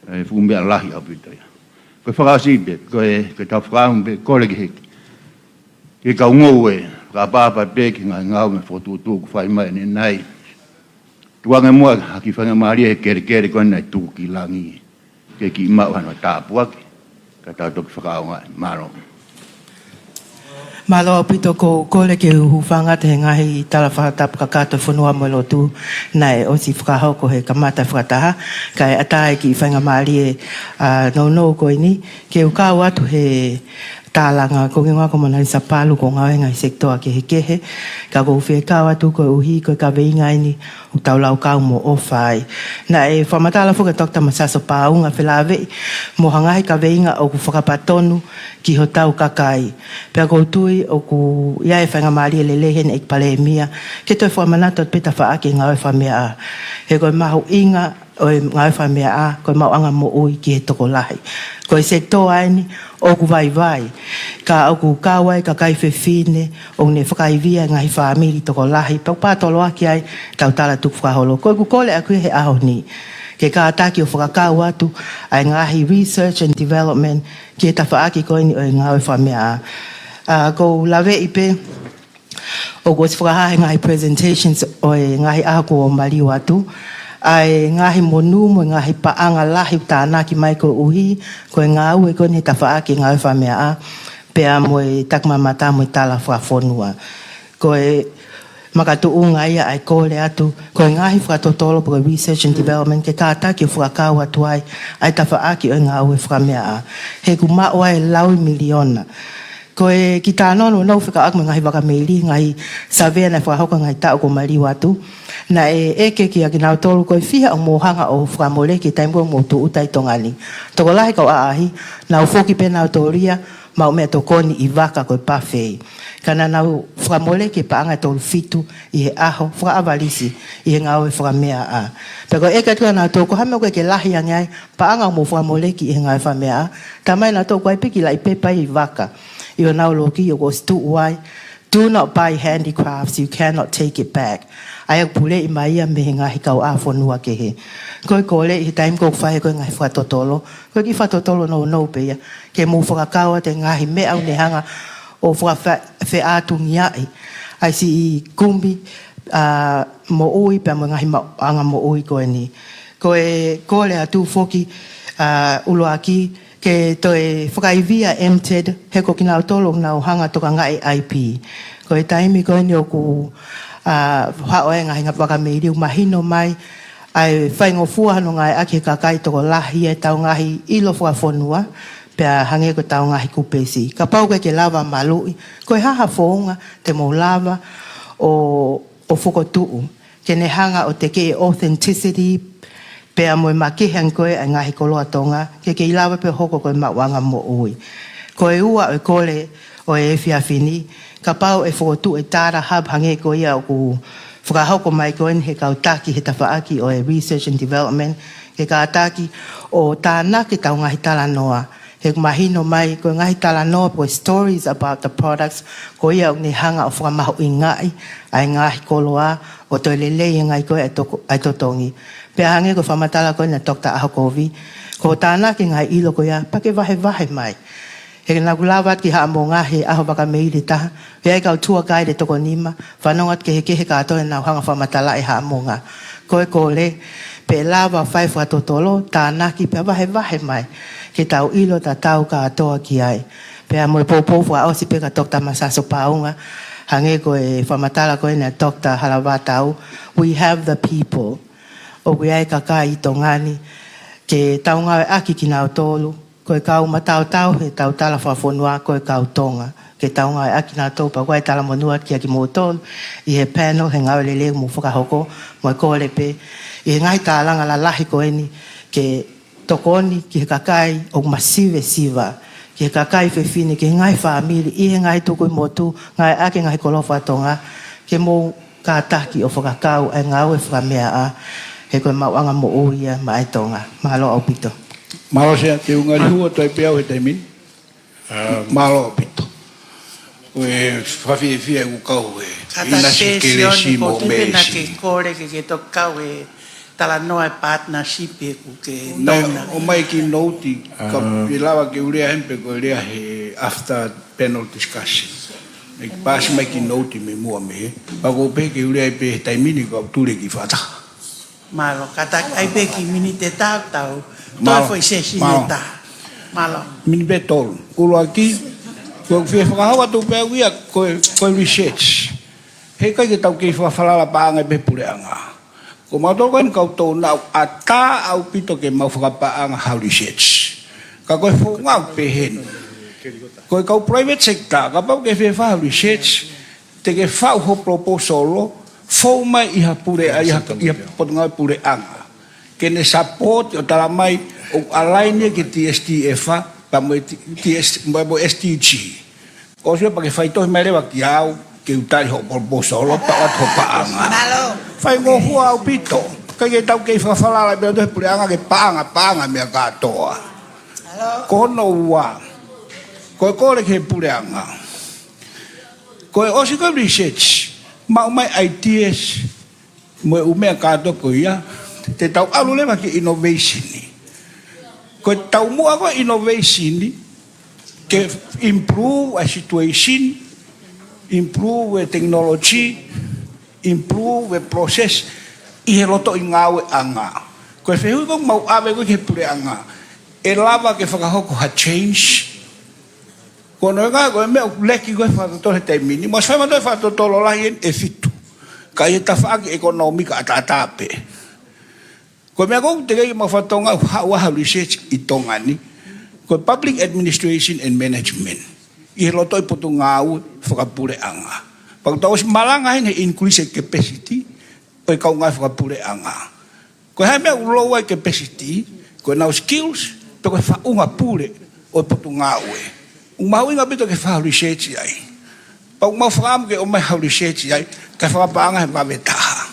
ē, fuʻu meʻa lahi ʻaupito ia. Ko e fakaʻosi pē, ko e, ko ʻetau fakaʻamu pē, kole ki he, ki he kau ngoue, fakaʻapaʻapa pē ki he ngaahi ngāue mo e fokotuʻutuʻu kuo fai mai ʻanenai. Tuku ange muʻa ha kiʻi faingamālie he kelekele ko eni naʻe tuku ki langi. Ke kiʻi maʻu hano tāpuaki, ka tau toki fakaʻaongaʻi. Mālō. Mālō ʻaupito, ʻoku ou kole ke u hūfanga atu he ngaahi tala fakatapu kakato e fonua mo e lotu naʻe ʻosi fakahoko he kamata e fakataha, kae ʻatā e kiʻi faingamālie, ā, nounou ko eni, ke u kau atu he tālanga. Ko e hingoa ko Mona Lisa Palu, ʻoku ou ngāue he ngaahi sekitoa kehekehe, ka ʻoku ou fie kau atu koeʻuhi ko e kaveinga eni ʻoku tau laukau mo ʻofa ai. Naʻe fakamatala foki ʻe Doctor Masaso Paunga felāveʻi mo ha ngaahi kaveinga ʻoku fakapatonu ki hotau kakai. Pea ʻoku ou tui ʻoku ʻi ai e faingamālie lelei heni ʻEiki Palēmia ke toe fakamanatu atu pē tafaʻaki e ngāue fakameʻa. He ko e mahuʻinga ʻo e ngāue fakameʻa, ko e maʻuʻanga moʻui ki he tokolahi. Ko e sekitoa eni ʻoku vaivai, ka ʻoku kau ai e kakai fefine, ʻoku ne fakaivia e ngaahi fāmili tokolahi, pea ʻoku pātoloaki ai ʻetau tala tukufakaholo. Ko ʻeku kole ʻaʻaku ia he ʻaho ni, ke kātaki ʻo fakakau atu ʻa e ngaahi research and development ki he tafaʻaki ko eni ʻo e ngāue fakameʻa. Ā, ʻoku ou laveʻi pē, ʻoku ʻosi fakahā he ngaahi presentations ʻo e ngaahi ʻaho kuo maliu atu, ʻa e ngaahi monū mo e ngaahi paʻanga lahi ʻoku tānaki mai koeʻuhi ko e ngāue ko eni he tafaʻaki e ngāue fakameʻa, pea mo e takimamata mo e tala fakafonua. Ko e makatuʻunga ia ʻa e kole atu, ko e ngaahi fakatotolo pe ko e research and development ke kātaki ʻo fakakau atu ai ʻa e tafaʻaki ʻo e ngāue fakameʻa. He ʻoku maʻu ai e laui miliona. Ko e kiʻi talanoa nounou fekauʻaki mo e ngaahi vaka meili, ngaahi savea naʻe fakahoko he ngaahi taʻu kuo maliu atu. Naʻe ʻeke kiate kinautolu ko e fiha ʻoku mou hanga ʻo fakamoleki he taimi ko ē ʻoku mou tūʻuta ai ʻi Tonga ni. Tokolahi kau ʻaʻahi, nau foki pē nautolu ia, maʻu meʻatokoni ʻi vaka ko e buffet. Ka naʻa nau fakamoleki e paʻanga ʻe tolu fitu ʻi he ʻaho, fakaʻavalisi ʻi he ngāue fakameʻa. Pea ko e ʻeke atu kia nautolu ko e hā e meʻa ʻoku ʻikai ke lahi ange ai e paʻanga ʻoku mou fakamoleki ʻi he ngāue fakameʻa. Talamai ʻe nautolu ko e ʻai pē kiʻi laʻi pepa ʻi vaka ʻi honau loki ʻoku ʻosi tuʻu ai. Do not buy handicrafts, you cannot take it back. ʻa ia ʻoku puleʻi mai ia mei he ngaahi kauʻāfonua kehe. Ko e kole ʻi he taimi ko ē ʻoku fai ko ē ngaahi fakatotolo, ko e kiʻi fakatotolo nounou pē ia, ke mou fakakau atu e ngaahi meʻa ʻoku ne hanga ʻo fakafeʻātungiaʻi ʻa e siʻi kumi, ʻa, moʻui pea mo e ngaahi maʻuʻanga moʻui ko eni. Ko e kole atu foki, ʻa, ʻuluaki, ke toe fakaivia M TED, he ko kinautolu ʻoku nau hanga tokangaʻi I P. Ko e taimi ko eni ʻoku, ʻa, haʻu ai e ngaahi ngaahi fakameili ʻoku mahino mai ʻa e faingofua hono ngāueʻaki he kakai tokolahi ʻetau ngaahi ʻilo fakafonua, pea hangē ko ʻetau ngaahi kupesi. Kapau ʻoku ʻikai ke lava maluʻi, ko e hā ha founga te mou lava ʻo, ʻo fokotuʻu ke ne hanga ʻo tekeʻi e authenticity pea mo e makehe ange ko ē ʻa e ngaahi koloa Tonga, ke kei lava pē ʻo hoko ko e maʻuʻanga moʻui. Ko e ua ʻo e kole ʻo e efiafi ni, kapau ʻe fokotuʻu e data hub hangē ko ia ʻoku fakahoko mai ko eni he kau taki he tafaʻaki ʻo e research and development, ke kātaki ʻo tānaki ʻetau ngaahi talanoa. He ʻoku mahino mai, ko e ngaahi talanoa, ko e stories about the products, ko ia ʻoku ne hanga ʻo fakamahuʻingaʻi ʻa e ngaahi koloa, ʻo toe lelei ange ai ko ē ʻa e toko-, ʻa e totongi. Pea hangē ko e fakamatala ko ena ʻa Doctor ʻAhokovi, ko e tānaki e ngaahi ʻilo ko ia, pea ke vahevahe mai. He naʻa ku lava atu ki Haʻamonga he ʻaho fakameili ʻe taha, ʻi ai e kau tour guide ʻe toko nima, fanongo atu kehekehe kātoa ʻenau hanga fakamatalaʻi e Haʻamonga. Ko e kole, pe ʻe lava fai fakatotolo, tānaki pea vahevahe mai, ke tau ʻilo tatau kātoa ki ai. Pea mo e poupou fakaʻosi pē kia Doctor Masaso Paunga, hangē ko e fakamatala ko ena ʻa Doctor Halavātau, we have the people. ʻOku ʻi ai e kakai ʻi Tonga ni, ke tau ngāueʻaki kinautolu, ko e kau mataotao he tau tala fakafonua, ko e kau Tonga. Ke tau ngāueʻaki kinautolu, pea ʻoku ʻi ai e talamonū atu kiate kimoutolu ʻi he panel, he ngāue lelei ʻoku mou fakahoko, mo e kole pē ʻi he ngaahi tālanga lalahi ko eni, ke tokoni ki he kakai ʻoku masivesiva, ki he kakai fefine, ki he ngaahi fāmili, ʻi he ngaahi tukui motu, ngāueʻaki e ngaahi koloa faka-Tonga, ke mou kātaki ʻo fakakau e ngāue fakameaʻa, he ko e maʻuʻanga moʻui ia maʻa e Tonga. Mālō ʻaupito. Mālō Sea, te u ngali hū atu ai pē au he taimi ni. Mālō ʻaupito. Ko e fakafiefia ʻeku kau he kātaki ʻinasi pē Sione kelesi ko mo e tupe naʻa ke meesi. Kole ke ke toki kau he talanoa e partnership ʻeku ke ʻomai, nona. ʻOmai e kiʻi nouti, ka ʻe lava ke u lea heni pe ko e lea he after panel discussion. ʻE paasi mai e kiʻi nouti mei muʻa mei he. Pea ko u pehē ke u lea ai pē he taimi ni ka u tule ki fata. Mālō, kātaki ai pē kiʻi miniti ʻe taha tau. Toe foʻi session ʻe taha. Mālō. Miniti pē tolu. ʻUluaki, ko e fie fakahoko atu pē au ia, ko e, ko e research. He ʻikai ke tau kei fakafalala paʻanga pē he puleʻanga. Ko mautolu ko eni kau tōnounou ʻatā ʻaupito ke mau fakapaʻanga ha research. Ka ko e founga ʻoku pehē ni. Ko e kau private sector, kapau ʻoku ke fie fai ha research, te ke faʻu ho proposal, fou mai ʻi ha pule, ʻi ha, ʻi ha potungāue puleʻanga. Ke ne support ʻo tala mai ʻoku align ia ki he T S T F, pea mo e T-, T S, mo e, mo e S D G. ʻOsi ia pea ke faitohi mai leva kiate au, ke u tali hoʻo proposal, pea ʻoatu ho paʻanga. Mālō. Faingofua ʻaupito. ʻIkai ke tau kei fakafalala pē ʻi he puleʻanga ke paʻanga, paʻanga meʻa kātoa. Mālō. Ko hono ua. Ko e kole ki he puleʻanga. Ko e ʻosi ko e research, maʻu mai ideas, mo e ʻū meʻa kātoa ko ia, te tau ʻalu leva ki he innovation. Ko e taumuʻa ko e innovation, ke improve ʻa e situation, improve e technology, improve e process, ʻi he lotoʻi ngāueʻanga. Ko e fehuʻi ko ē ʻoku mau ʻave ko ē ki he puleʻanga, ʻe lava ke fakahoko ha change, ko hono ʻuhinga ko e meʻa ʻoku leki ko ē fakatotolo he taimi ni, mou ʻosi fai mautolu e fakatotolo lahi eni ʻe fitu. Ka ʻi he tafaʻaki ʻekonōmika ʻataʻatā pē. Ko e meʻa ko ē ʻoku teʻeki ke mau fakatonga ʻo haʻu ha research ʻi Tonga ni, ko e public administration and management. ʻI he lotoʻi potungāue fakapuleʻanga. Pea ʻoku tau ʻosi malanga heni he increase capacity ʻo e kau ngāue fakapuleʻanga. Ko e hā e meʻa ʻoku low ai capacity, ko ʻenau skills, pe ko e faʻunga pule ʻo e potungāue. ʻOku mahuʻinga ʻaupito ke fai ha research ai. Pea ʻoku mau fakaʻamu ke ʻomai ha research ai, kae fakapaʻanga he vave taha.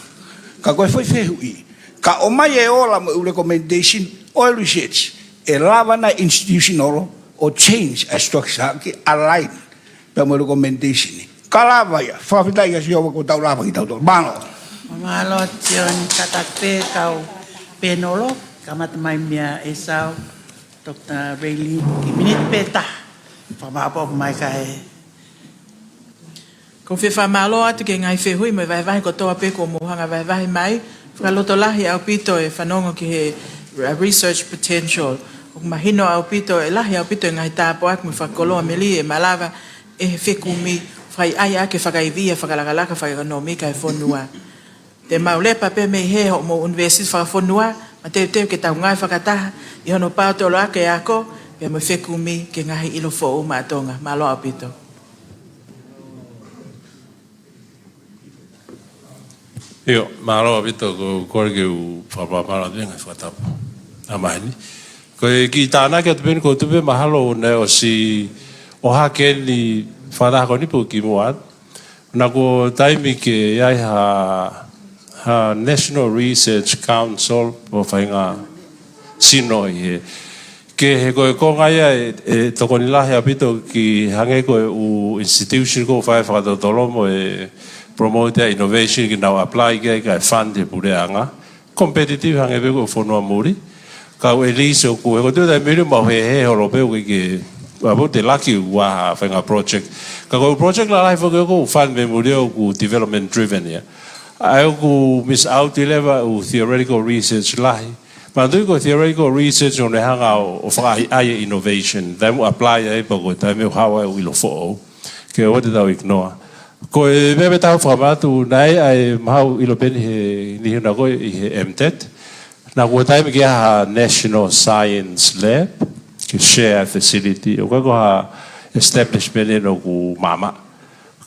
Ka ko e foʻi fehuʻi, ka ʻomai e ola mo e recommendation ʻo e research, ʻe lava nai institutional ʻo change ʻa e structure ke align pea mo e recommendation. Ka lava ia, fakafetaʻi kia Sihova kuo tau lava kitautolu. Mālō. Mālō Sione, kātaki pē kau pēnolo, kamata mai meia ʻEsau, Doctor Raylene, kiʻi miniti pē taha. Fakamāʻopoʻopo mai kae. Ko e fakamālō atu ki he ngaahi fehuʻi mo e vahevahe kotoa pē kuo mou hanga vahevahe mai. Fakalotolahi ʻaupito e fanongo ki he, uh, research potential. ʻOku mahino ʻaupito, ʻe lahi ʻaupito e ngaahi tāpuaki mo e fakakoloa melie ʻe malava ʻe he fekumi, fai ai ʻa e fakaivi ʻa e fakalakalaka fakaʻekonōmika ʻa e fonua. Te mau lepa pē mei he hoʻomou ʻunivēsiti fakafonua, mateuteu ke tau ngāue fakataha ʻi hono paotoloaki e ako, pea mo e fekumi ki he ngaahi ʻilo foʻou maʻa Tonga. Mālō ʻaupito. ʻIo, mālō ʻaupito, ko e kole ke u fakamālō atu he ngaahi fakatapu ʻa maheni. Ko e kiʻi tānaki atu pē eni ko e tupe mahalo naʻe ʻosi ʻohake eni fakataha ko eni pe ʻoku kimuʻa atu. Naʻa ko e taimi ke ʻi ai ha, ha National Research Council ʻo faʻahinga sino ʻi he. Ke he ko e konga ia ʻe, ʻe tokoni lahi ʻaupito ki hangē ko e ʻū institution ko ē ʻoku fai fakatotolo mo e promote ʻa e innovation ke nau apply ki ai kae fund ʻe he puleʻanga. Competitive hangē pē ko e fonua muli. Kau ʻe lisi ʻoku he ko e taimi ni mau he he holo pē ʻoku ke, ʻa, ʻoku te laki ua ha faʻahinga project. Ka ko e project lalahi foki ʻoku fund mei muli ʻoku development driven ia. ʻA ia ʻoku miss out ʻi leva ʻū theoretical research lahi. Manatuʻi ko e theoretical research ʻoku ne hanga ʻo, ʻo fakaʻaiʻai e innovation. Taimi ʻoku apply ai pea ko e taimi ʻoku haʻu ai ʻū ʻilo foʻou. Ke ʻoua te tau ignore. Ko e meʻa pē ʻoku ou fakamanatu, naʻe ʻi ai e maʻu ʻilo pē eni he niʻihi ko ē ʻi he MTET. Naʻa ko e taimi ke ʻi ai ha National Science Lab, ke share facility, ʻoku ʻikai ko ha establishment eni ʻoku maʻamaʻa.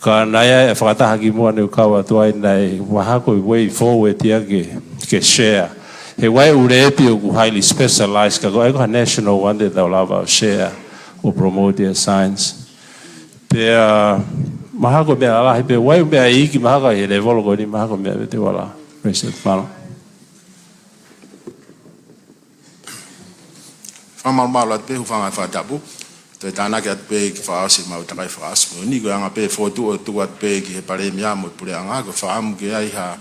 Ka naʻe ʻi ai e fakataha kimuʻa naʻe kau atu ai naʻe mahalo ko e way forward ia ke, ke share. He ʻoku ʻi ai e ʻū lab ʻoku highly specialized, ka ko e ʻai ko ha national one te tau lava ʻo share ʻo promote e science. Pea mahalo ko e meʻa lalahi pē, ʻoku ʻi ai e meʻa iiki mahalo ʻi he level ko eni mahalo ko e meʻa pē te u ala. President, mālō. Fakamālō atu pē hūfanga he fakatapu. Toe tānaki atu pē ke fakaʻosi ʻemau takai fakaʻosi moʻoni, ko e anga pē e fokotuʻu ʻoku tuku atu pē ki he Palēmia mo e Puleʻanga, ko e fakaʻamu ke ʻi ai ha,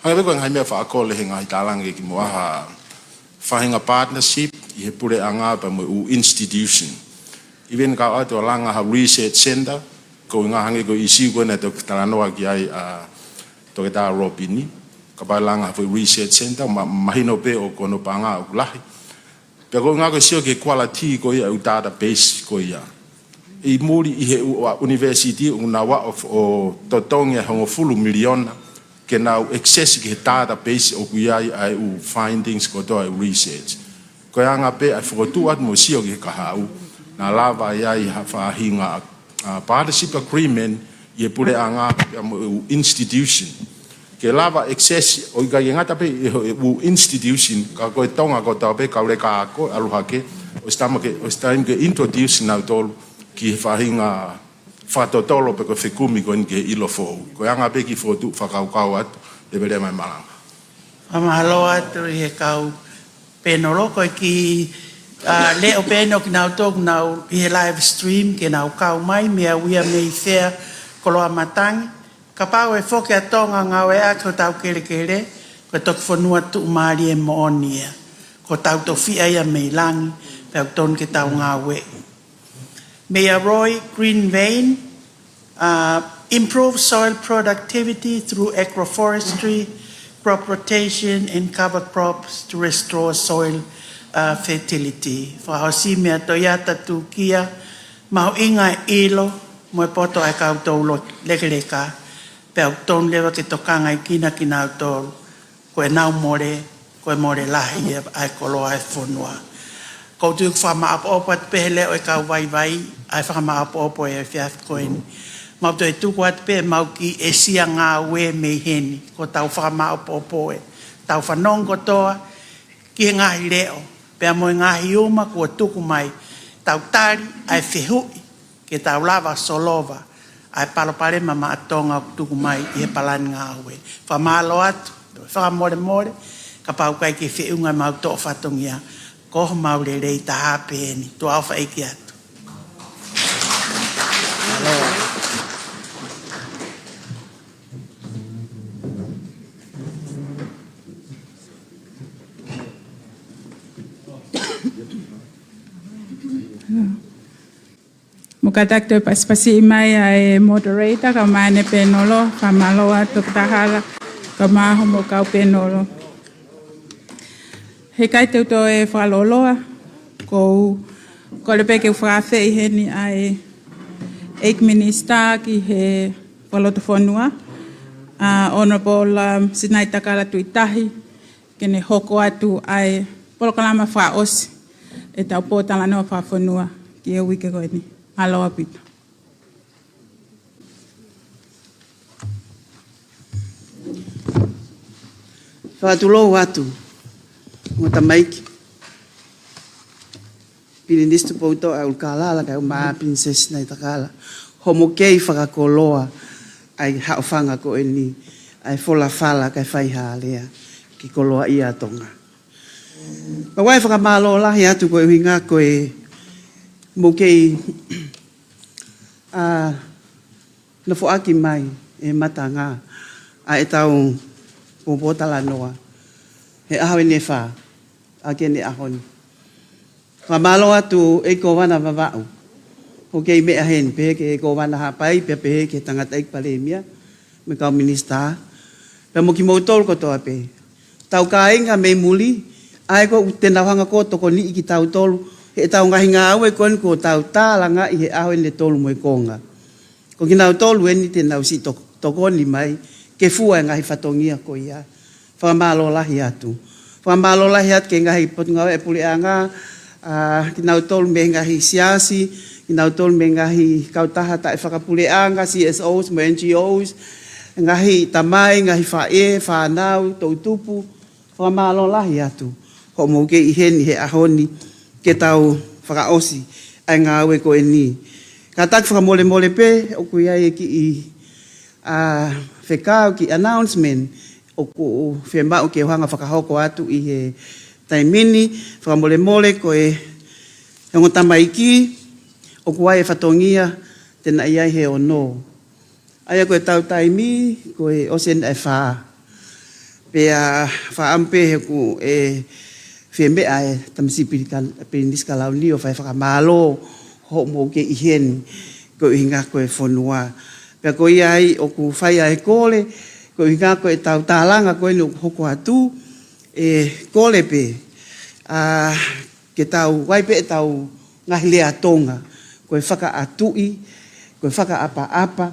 hangē pē ko e ngaahi meʻa fakakole he ngaahi tālangi kimuʻa, ha faʻahinga partnership ʻi he Puleʻanga pea mo e ʻū institution. Even ka ʻoatu ʻa e langa ha research center, ko e ʻuhinga hangē ko e ʻīsiu ko ē naʻe toki talanoa ki ai ʻa Toketā Lopini, kapau ʻe langa ha foʻi research center, ma-, mahino pē ʻoku hono paʻanga ʻoku lahi. Pea ko e ʻuhinga ko e sio ki he quality ko ia ʻa e ʻū database ko ia. ʻI muli ʻi he ʻū, ʻa e university ʻoku nau ō ʻo, ʻo totongi ʻa e hongofulu miliona ke nau access ki he database ʻoku ʻi ai ʻa e ʻū findings kotoa ʻa e research. Ko e anga pē ʻa e fokotuʻu atu mo sio ki he kahaʻu, naʻa lava ʻi ai ha faʻahinga, ʻa, partnership agreement ʻi he Puleʻanga pea mo e ʻū institution. Ke lava access, ʻo ʻikai ke ngata pē ʻi he ʻū institution, ka ko e Tonga kotoa pē, kau leka ako, ʻalu hake, ʻosi taimi ke, ʻosi taimi ke introduce nautolu ki he faʻahinga fakatotolo pe ko e fekumi ko eni ki he ʻilo foʻou. Ko e anga pē e kiʻi fokotuʻu fakakaukau atu, levelea mai malanga. Fakamālō atu ʻi he kau pēnolo, ko e kiʻi, ʻa, leʻo pē eni ʻo kinautolu ʻoku nau ʻi he live stream ke nau kau mai, meʻa ʻoku ʻi ai mei fē, koloa matangi. Kapau ʻe foki ʻa Tonga ngāueʻaki hotau kelekele, ko e toki fonua tuʻumālie moʻoni ia. Ko hotau tofiʻa ia mei langi, pea ʻoku totonu ke tau ngāueʻi. Meia Roy Greenvein, uh, improve soil productivity through agroforestry, crop rotation and cover crops to restore soil, uh, fertility. Fakaʻosi meia Toyata Tukia, mahuʻinga e ʻilo mo e poto ʻa e kau toulekeleka, pea ʻoku totonu leva ke tokangaekina kinautolu, ko ʻenau mole, ko e mole lahi ia ʻa e koloa ʻa e fonua. ʻOku ou tui ʻoku fakamāʻopoʻopo atu pē he leʻo ʻa e kau vaivai ʻa e fakamāʻopoʻopo ʻo e efiafi ko eni. Mau toe tuku atu pē ʻemau kiʻi ʻesia ngāue mei heni, ko ʻetau fakamāʻopoʻopo ē, tau fanongo kotoa ki he ngaahi leʻo, pea mo e ngaahi uma kuo tuku mai, tau tali ʻa e fehuʻi, ke tau lava solova ʻa e palopalema maʻa Tonga ʻoku tuku mai ʻi he palani ngāue. Fakamālō atu, toe fakamolemole, kapau ʻoku ʻikai ke feʻunga ʻemau toʻo fatongia, ko homau lelei taha pē eni, tuʻa ʻofa ʻeiki atu. Mālō. Mo kātaki toe pasipasi mai ʻa e moderator, kae ʻumaʻā ʻene pēnolo, fakamālō atu Toketā Hala, kae ʻumaʻā hoʻomou kau pēnolo. He ʻikai te u toe fakalōloa, ko u kole pē ke u fakaafeʻi heni ʻa e ʻEiki Minisitā ki he Fakalotofonua, ʻa Honourable, um, Sinaitakala Tuʻitahi, ke ne hoko atu ʻa e polokalama fakaʻosi ʻetau pōtalanoa fakafonua ki he uike ko eni. Mālō ʻaupito. Fakatulou atu, ongo tamaiki, Pilinisi Tupoutoʻa ʻUlukālala, kae ʻumaʻā Pilinisesi Sinaitakala, hoʻomou kei fakakoloa ʻa e haʻofanga ko eni, ʻa e Folafala kae fai ha alea ki he koloaʻia ʻa Tonga. Pea ʻoku ou fakamālō lahi atu koeʻuhi ko e mou kei, ʻa, nofoʻaki mai ʻe he Matanga ʻa ʻetau pōtalanoa he ʻaho eni ʻe fā, ʻa ʻeni ʻaho ni. Fakamālō atu ʻEiki Kōvana Vavaʻu, hoʻo kei meʻa heni, pehē ki he Kōvana Haʻapai, pea pehē ki he tangataʻeiki Palēmia, mo e kau minisitā, pea mo kimoutolu kotoa pē. Tau kāinga mei muli, ʻa ē ko ē te nau hanga ʻo tokoniʻi kitautolu, heʻetau ngaahi ngāue ko eni kuo tau tālangaʻi he ʻaho eni ʻe tolu mo e konga. Ko kinautolu eni te nau siʻi to-, tokoni mai, ke fua e ngaahi fatongia ko ia. Fakamālō lahi atu. Fakamālō lahi atu ki he ngaahi potungāue ʻa e puleʻanga, ʻa, kinautolu mei he ngaahi siasi, kinautolu mei he ngaahi kautaha taʻefakapuleʻanga, C S Os mo N G Os, ngaahi tamai, ngaahi faʻē, fānau, toʻutupu, fakamālō lahi atu. Hoʻomou kei ʻi heni he ʻaho ni ke tau fakaʻosi ʻa e ngāue ko eni. Kātaki fakamolemole pē, ʻoku ʻi ai e kiʻi, ʻa, fekau, kiʻi announcement, ʻoku fiemaʻu ke u hanga ʻo fakahoko atu ʻi he taimi ni, fakamolemole ko e ongo tamaiki, ʻoku ʻi ai e fatongia te na ʻi ai he ono. ʻA ia ko ʻetau taimi, kuo ʻosi eni ʻa e fā. Pea fakaʻamu pē he ʻoku fie meʻa e tamasiʻi Pili-, Pilinisi Kalauni ʻo fai fakamālō hoʻomou kei ʻi heni koeʻuhi ko e fonua. Pea ko ia ai ʻoku fai ʻa e kole, koeʻuhi ko ʻetau tālanga ko eni ʻoku hoko atu, ʻe kole pē, ʻa, ke tau ʻai pē ʻetau ngaahi lea Tonga, ko e fakaʻatuʻi, ko e fakaʻapaʻapa,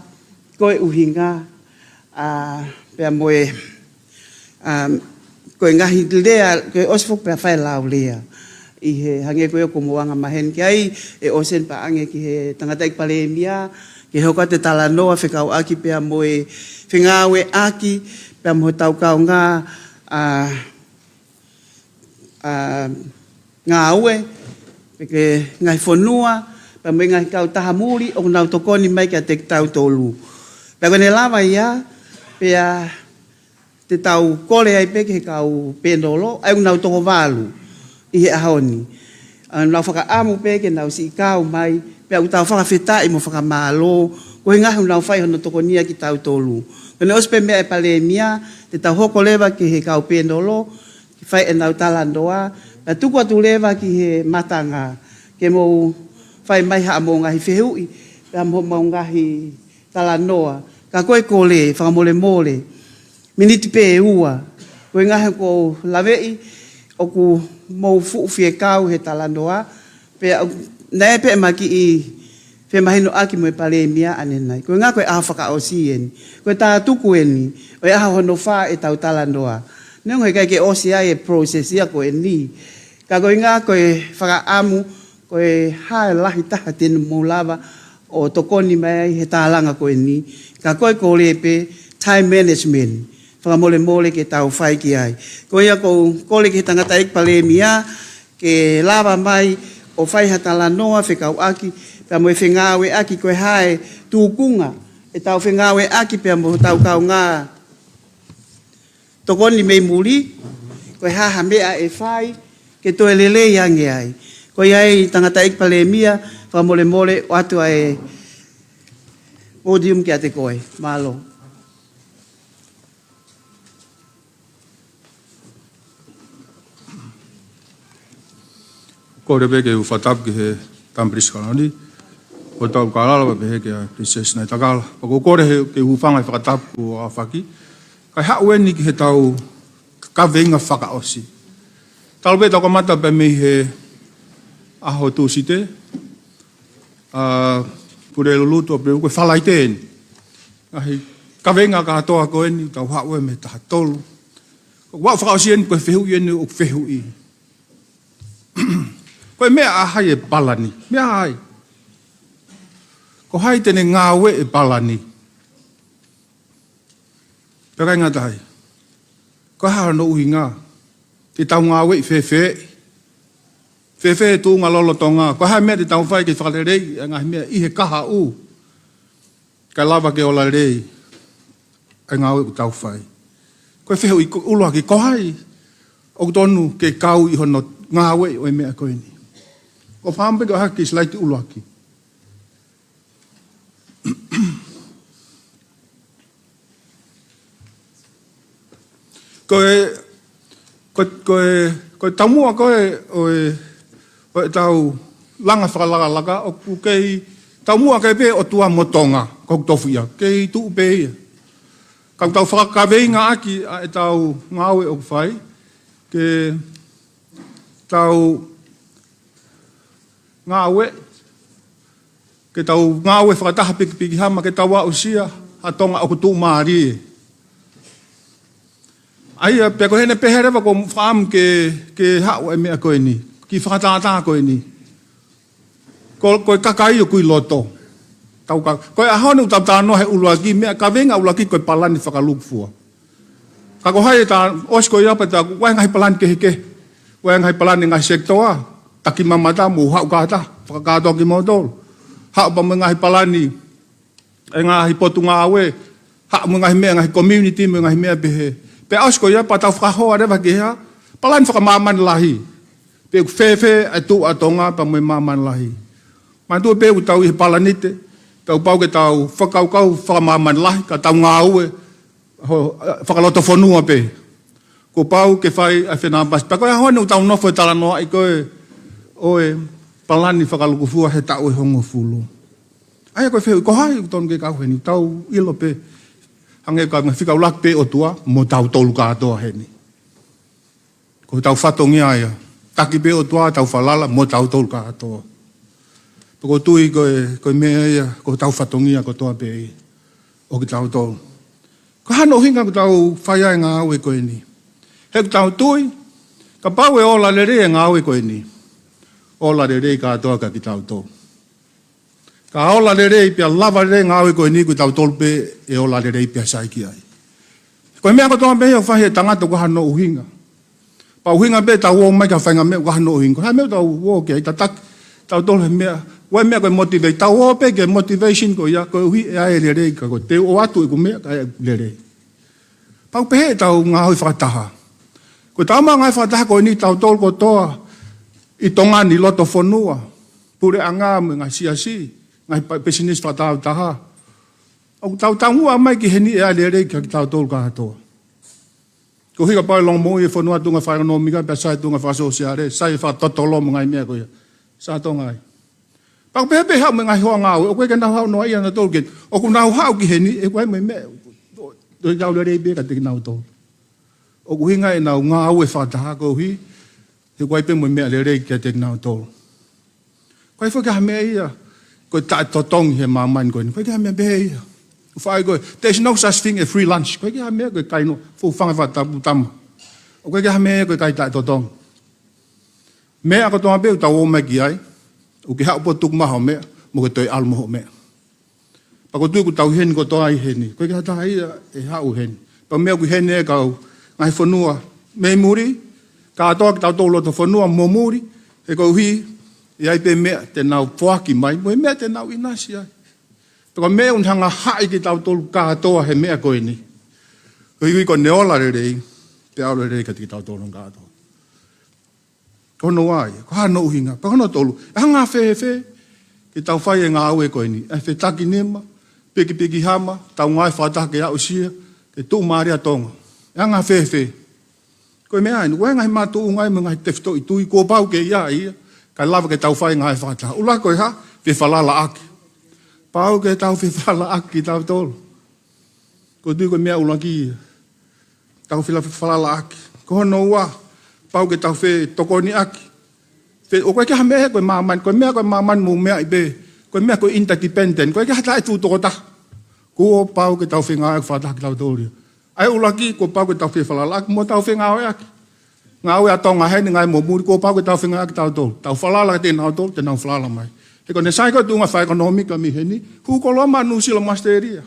ko e ʻuhinga, ʻa, pea mo e, ʻa, ko e ngaahi lea, ko e ʻosi foki pea fai e lao lea. ʻI he hangē ko ia ʻoku mou anga maheni ki ai, ʻe ʻosi eni pea ʻange ki he tangataʻeiki Palēmia, ke hoko atu e talanoa fekauʻaki pea mo e fengāueʻaki, pea mo hotau kaungā, ʻa, ʻa, ngāue, pe ko e ngaahi fonua, pea mo e ngaahi kautaha muli, ʻoku nau tokoni mai kiate kitautolu. Pea ko ʻene lava ia, pea te tau kole ai pē ki he kau pēnolo, ʻa ia ʻoku nau toko valu ʻi he ʻaho ni. ʻA, nau fakaʻamu pē ke nau siʻi kau mai, pea ʻoku tau fakafetaʻi mo fakamālō, koeʻuhi ʻoku nau fai hono tokonia kitautolu. Ko ʻene ʻosi pē meʻa e Palēmia, te tau hoko leva ki he kau pēnolo, ke fai ʻenau talanoa, pea tuku atu leva ki he Matanga, ke mou fai mai haʻamou ngaahi fehuʻi, pea mo homou ngaahi talanoa. Ka ko e kole, fakamolemole, miniti pē ʻe ua, ko e ngaahi ʻoku ou laveʻi, ʻoku mou fuʻu fie kau he talanoa, pea ʻoku, naʻe pē ma kiʻi femahinoʻaki mo e Palēmia ʻanenai. Koeʻuhi ko e ʻaho fakaʻosi eni. Ko e tātuku eni, ʻo e ʻaho hono fā ʻetau talanoa. Neongo he ʻikai ke ʻosi ai e process ia ko eni. Ka koeʻuhi ko e fakaʻamu, ko e hā e lahi taha te mou lava ʻo tokoni mai ai he tālanga ko eni. Ka ko e kole pē time management. Fakamolemole ke tau fai ki ai. Ko ia ʻoku ou kole ki he tangataʻeiki Palēmia, ke lava mai ʻo fai ha talanoa fekauʻaki, pea mo e fengāueʻaki ko e hā e tūkunga, ʻetau fengāueʻaki pea mo hotau kaungā tokoni mei muli, ko e hā ha meʻa ʻe fai, ke toe lelei ange ai. Ko ia ai tangataʻeiki Palēmia, fakamolemole ʻoatu ʻa e podium kiate koe. Mālō. Kole pē ke u fakatapu ki he Tama Palesiteni Kalauni, ko Tau Kalala, pea pehē kia Pilinisesi Naitakala. Pea ʻoku ou kole ke u hūfanga he fakatapu kuo aofaki, kae haʻu eni ki heʻetau kaveinga fakaʻosi. Talu pē ʻetau kamata pē mei he ʻaho Tūsite, ʻa Pulelulu Tuʻapulelulu, ko e Falaite eni. Ngaahi kaveinga kātoa ko eni, tau haʻu ia mei he taha tolu. Ko e fakaʻosi eni, ko e fehuʻi eni ʻoku fehuʻi. Ko e meʻa ʻa hai e palani? Meʻa ʻa hai? Ko hai te ne ngāue e palani? Pea ʻikai ngata ai, ko e hā hono ʻuhinga? Te tau ngāueʻi fēfē? Fēfē e tuʻunga lolotonga? Ko e hā e meʻa te tau fai ke fakaleleiʻi e ngaahi meʻa ʻi he kahaʻu, kae lava ke ola lelei e ngāue ʻoku tau fai? Ko e fehuʻi ko, ʻuluaki, ko hai ʻoku totonu ke kau ʻi hono ngāueʻi ʻo e meʻa ko eni? Ko e fakaʻamu pē ke ʻohake e silaiti ʻuluaki. Ko e, ko, ko e, ko e taumuʻa ko ē ʻo e, ʻo ʻetau langa fakalakalaka, ʻoku kei taumuʻa kei pē ʻOtua mo Tonga, ko hoku tofiʻa, kei tuʻu pē ia. Ka ʻoku tau fakakaveingaʻaki ʻa ʻetau ngāue ʻoku fai, ke tau ngāue, ke tau ngāue fakataha pikipiki hama, ke tau aʻusia ha Tonga ʻoku tuʻumālie. ʻA ia, pea ko ʻene pehē leva ʻoku ou fakaʻamu ke, ke haʻu e meʻa ko eni, kiʻi fakatātā ko eni. Ko, ko e kakai ʻoku ʻi loto. Tau ka, ko e ʻaho ni ʻoku tau talanoa he ʻuluaki, meʻa kaveinga ʻuluaki ko e palani fakalukufua. Ka ko hai e tā, ʻosi ko ia pea tā, ʻoku ʻi ai e ngaahi palani kehekehe. ʻOku ʻi ai e ngaahi palani e ngaahi sekitoa, taki mamata mo haʻu kātoa, fakakātoa kimoutolu. Haʻu pea mo e ngaahi palani e ngaahi potungāue, haʻu mo e ngaahi meʻa, ngaahi community mo e ngaahi meʻa pehē. Pea ʻosi ko ia pea tau fakahoa leva ki ha palani fakamāmani lahi. Pe ʻoku fēfē e tuʻu ʻa Tonga pea mo e māmani lahi. Manatuʻi pē ʻoku tau ʻi he palanite, pea ʻoku pau ke tau fakakaukau fakamāmani lahi, ka tau ngāue ho, fakalotofonua pē. Kuo pau ke fai ʻa e fenāpasi. Pea ko e ʻaho ni ʻoku tau nofo he talanoaʻi ko ē ʻo e palani fakalukufua he taʻu ʻe hongofulu. ʻA ia ko e fehuʻi, ko hai ʻoku totonu ke kau heni? Tau ʻilo pē, hangē ko e ngaahi fika ʻuluaki pē, ʻOtua mo tautolu kātoa heni. Ko hotau fatongia ia. Taki pē ʻOtua, tau falala mo tautolu kātoa. Pea ʻoku ou tui ko e, ko e meʻa ia, ko hotau fatongia kotoa pē ia ʻo kitautolu. Ko e hā hono ʻuhinga ʻoku tau fai ai e ngāue ko eni? He ʻoku tau tui, kapau ʻe ola lelei e ngāue ko eni, ola lelei kātoa kia kitautolu. Ka ola lelei pea lava lelei e ngāue ko eni, ko kitautolu pē ʻe ola lelei pea sai ki ai. Ko e meʻa kotoa pē ia ʻoku fai ʻe he tangata, ko e hā hono ʻuhinga? Pea ʻuhinga pē ʻetau ō mai ki ha faʻahinga meʻa, ko e hā e meʻa ʻoku tau ō ki ai, tataki tautolu he meʻa, ʻoku ʻi ai e meʻa ko e motivate. Tau ō pē ki he motivation ko ia, koeʻuhi ʻe ʻi ai e lelei, ka ko e te u ō atu ʻeku meʻa kae lelei. Pea ʻoku pehē ʻetau ngāue fakataha. Ko ʻetau ngāue fakataha ko eni, tautolu kotoa ʻi Tonga ni, loto fonua, puleʻanga mo e ngaahi siasi, ngaahi pa-, pisinisi fakatāutaha. ʻOku tau taumuʻa mai ki heni ʻe ʻi ai e lelei kia kitautolu kātoa. Koeʻuhi kapau ʻe longomoʻui e fonua tuʻunga fakaʻekonōmika, pea sai tuʻunga fakasōsiale, sai e fakatotolo mo e ngaahi meʻa ko ia. Sai Tonga ai. Pea ʻoku pehē pē haʻu mo e ngaahi hoa ngāue, ʻoku ʻikai ke nau haʻu noa ia nautolu ke, ʻoku nau haʻu ki heni, ʻoku ʻi ai mo e meʻa, ʻoku ʻikai lelei pē kiate kinautolu. ʻOku ʻuhinga ʻenau ngāue fakataha koeʻuhi he ʻoku ʻi ai pē mo e meʻa lelei kiate kinautolu. ʻOku ʻikai foki ha meʻa ia ko e taʻetotongi he māmani ko eni. ʻOku ʻikai ha meʻa pehē ia. ʻOku fai ko e, there's no such thing as free lunch. ʻOku ʻikai ha meʻa ko e kai noa, fuʻu fanga fakatapu tama. ʻOku ʻikai ha meʻa ia ko e kai taʻetotongi. Meʻa kotoa pē ʻoku tau ō mai ki ai, ʻoku ke haʻu pē ʻo tuku mai hoʻo meʻa, mo ke toe ʻalu mo hoʻo meʻa. Pea ʻoku ou tui ʻoku tau ʻi heni kotoa ʻi heni. ʻOku ʻikai ha taha ia ʻe haʻu heni. Pea meʻa ʻoku ʻi heni e kau ngaahi fonua mei muli, kātoa kitautolu loto fonua mo muli, he koeʻuhi ʻe ʻi ai pē meʻa te nau foaki mai, mo e meʻa te nau ʻinasi ai. Pea ko e meʻa ʻoku ne hanga ʻo haʻi kitautolu kātoa he meʻa ko eni. Koeʻuhi ko ʻene ola lelei, pea ola lelei kiate kitautolu kātoa. Ko hono ua ia, ko hono ʻuhinga, pea ko hono tolu, ʻe hanga fēfē ke tau fai e ngāue ko eni, ʻa e fetakinima, pikipiki hama, tau ngāue fakataha ke aʻusia, ke tuʻumālie ʻa Tonga. ʻE hanga fēfē? Ko e meʻa eni, ʻoku ʻi ai e ngaahi mātuʻunga mo e ngaahi tefitoʻi tui, kuo pau ke ʻi ai ia, Kae lava ke tau fai e ngāue fakataha. ʻUluaki ko e hā? Fefalalaʻaki. Pau ke tau fefalalaʻaki kitautolu. ʻOku ou tui ko e meʻa ʻuluaki ia. Tau fila-, fefalalaʻaki. Ko hono ua, pau ke tau fetokoniʻaki. Fe-, ʻoku ʻikai ke ʻi ai ha meʻa ko e māmani, ko e meʻa ko e māmani mo meʻa ʻi pē, ko e meʻa ko e interdependent, ʻoku ʻikai ke ʻi ai ha taʻetuʻu tokotaha. Kuo pau ke tau fengāueʻaki fakataha kitautolu ia. ʻA ia ʻuluaki, kuo pau ke tau fefalalaʻaki, mo tau fengāueʻaki. Ngāue ʻa Tonga heni, ngāue mo muli, kuo pau ke tau fengāueʻaki tautolu. Tau falala kiate kinautolu, te nau falala mai. He ko ʻene sai ko e tuʻunga fakaʻekonōmika mei heni, hū koloa mai Nuʻusila mo ʻAositelēlia.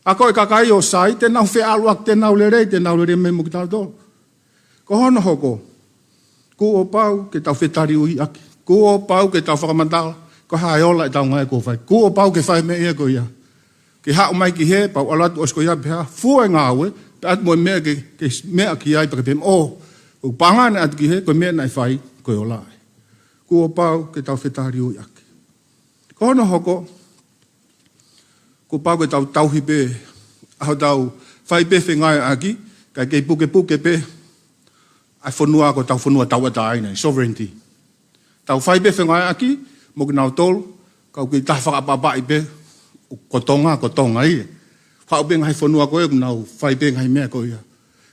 ʻA ko e kakai ʻoku sai, te nau feʻaluʻaki, te nau lelei, te nau lelei mai mo kitautolu. Ko hono hoko, kuo pau ke tau fetaliuiʻaki. Kuo pau ke tau fakamatala, ko e hā e ola ʻetau ngāue kuo fai. Kuo pau ke fai e meʻa ia ko ia. Ke haʻu mai ki hē, pea u ʻalu atu ʻosi ko ia pē ha fua e ngāue, pea ʻatu mo e meʻa ke, ke meʻa ki ai pea ke pehē mai, ʻō, ʻoku paʻanga ʻaʻana ʻatu ki hē, ko e meʻa naʻe fai, ko e ola ia. Kuo pau ke tau fetaliuiʻaki. Ko hono hoko, kuo pau ke tau tauhi pē, ʻa hotau fai pē fengāueʻaki, kae kei pukepuke pē ʻa e fonua ko hotau fonua tauʻatāina, sovereignty. Tau fai pē fengāueʻaki mo kinautolu, ka ʻoku kei taha fakaʻapaʻapaʻi pē, ko Tonga, ko Tonga ia. Haʻu pē ngaahi fonua ko ē ʻoku nau fai pē ngaahi meʻa ko ia.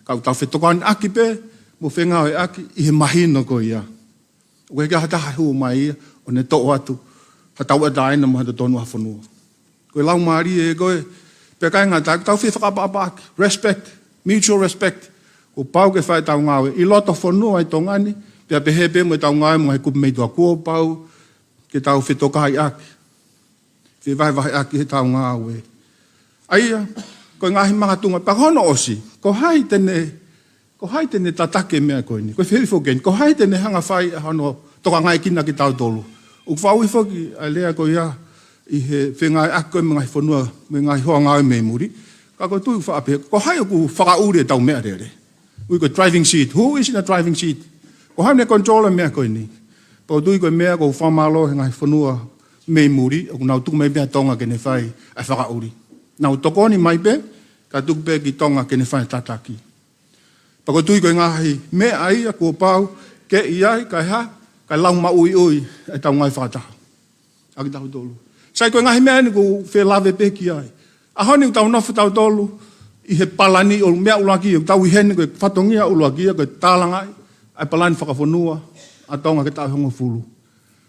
Ka ʻoku tau fetokoniʻaki pē mo fengāueʻaki ʻi he mahino ko ia. ʻOku ʻikai ke ʻi ai ha taha ʻe hū mai ia ʻo ne toʻo atu ha tauʻatāina mo ha totonu ʻa ha fonua. Ko e laumālie ko ē, pea ʻikai ngata ai, tau fie fakaʻapaʻapaʻaki, respect, mutual respect. Kuo pau ke fai ʻetau ngāue ʻi loto fonua ʻi Tonga ni, pea pehē pē mo ʻetau ngāue mo e ngaahi kupu mei tuʻa, kuo pau ke tau fetokaiʻaki, fevahevaheʻaki heʻetau ngāue. ʻA ia, ko e ngaahi makatuʻunga, pea ko hono ʻosi, ko hai te ne, ko hai te ne tataki e meʻa ko eni, ko e fefo keni, ko hai te ne hanga fai ʻa hono tokangaʻi kinautolu. ʻOku faʻu foki ʻa e lea ko ia ʻi he fengāueʻaki ko ē mo e ngaahi fonua, mo e ngaahi hoa ngāue mei muli. Ka ʻoku ou tui faʻa pehē, ko hai ʻoku fakaʻuli ʻetau meʻalele? Ui ko e driving seat. Who is in the driving seat? Ko hai ne control e meʻa ko eni? Pea ʻoku ou tui ko e meʻa ʻoku ou fakamālō he ngaahi fonua mei muli, ʻoku nau tuku mai pē ʻa Tonga ke ne fai ʻa e fakaʻuli. Nau tokoni mai pē, ka tuku pē ki Tonga ke ne fai e tataki. Pea ʻoku ou tui ko e ngaahi meʻa ia kuo pau ke ʻi ai, kae hā, kae lau maʻuiʻui ʻetau ngāue fakataha ʻa kitautolu. Sai, ko e ngaahi meʻa eni ʻoku ou fie lave pē ki ai. ʻAho ni ʻoku tau nofo tautolu ʻi he palani, ʻo e meʻa ʻuluaki ʻoku tau ʻi heni, ko e fatongia ʻuluaki ia ko e tālangaʻi ʻa e palani fakafonua ʻa Tonga ki he taʻu ʻe hongofulu.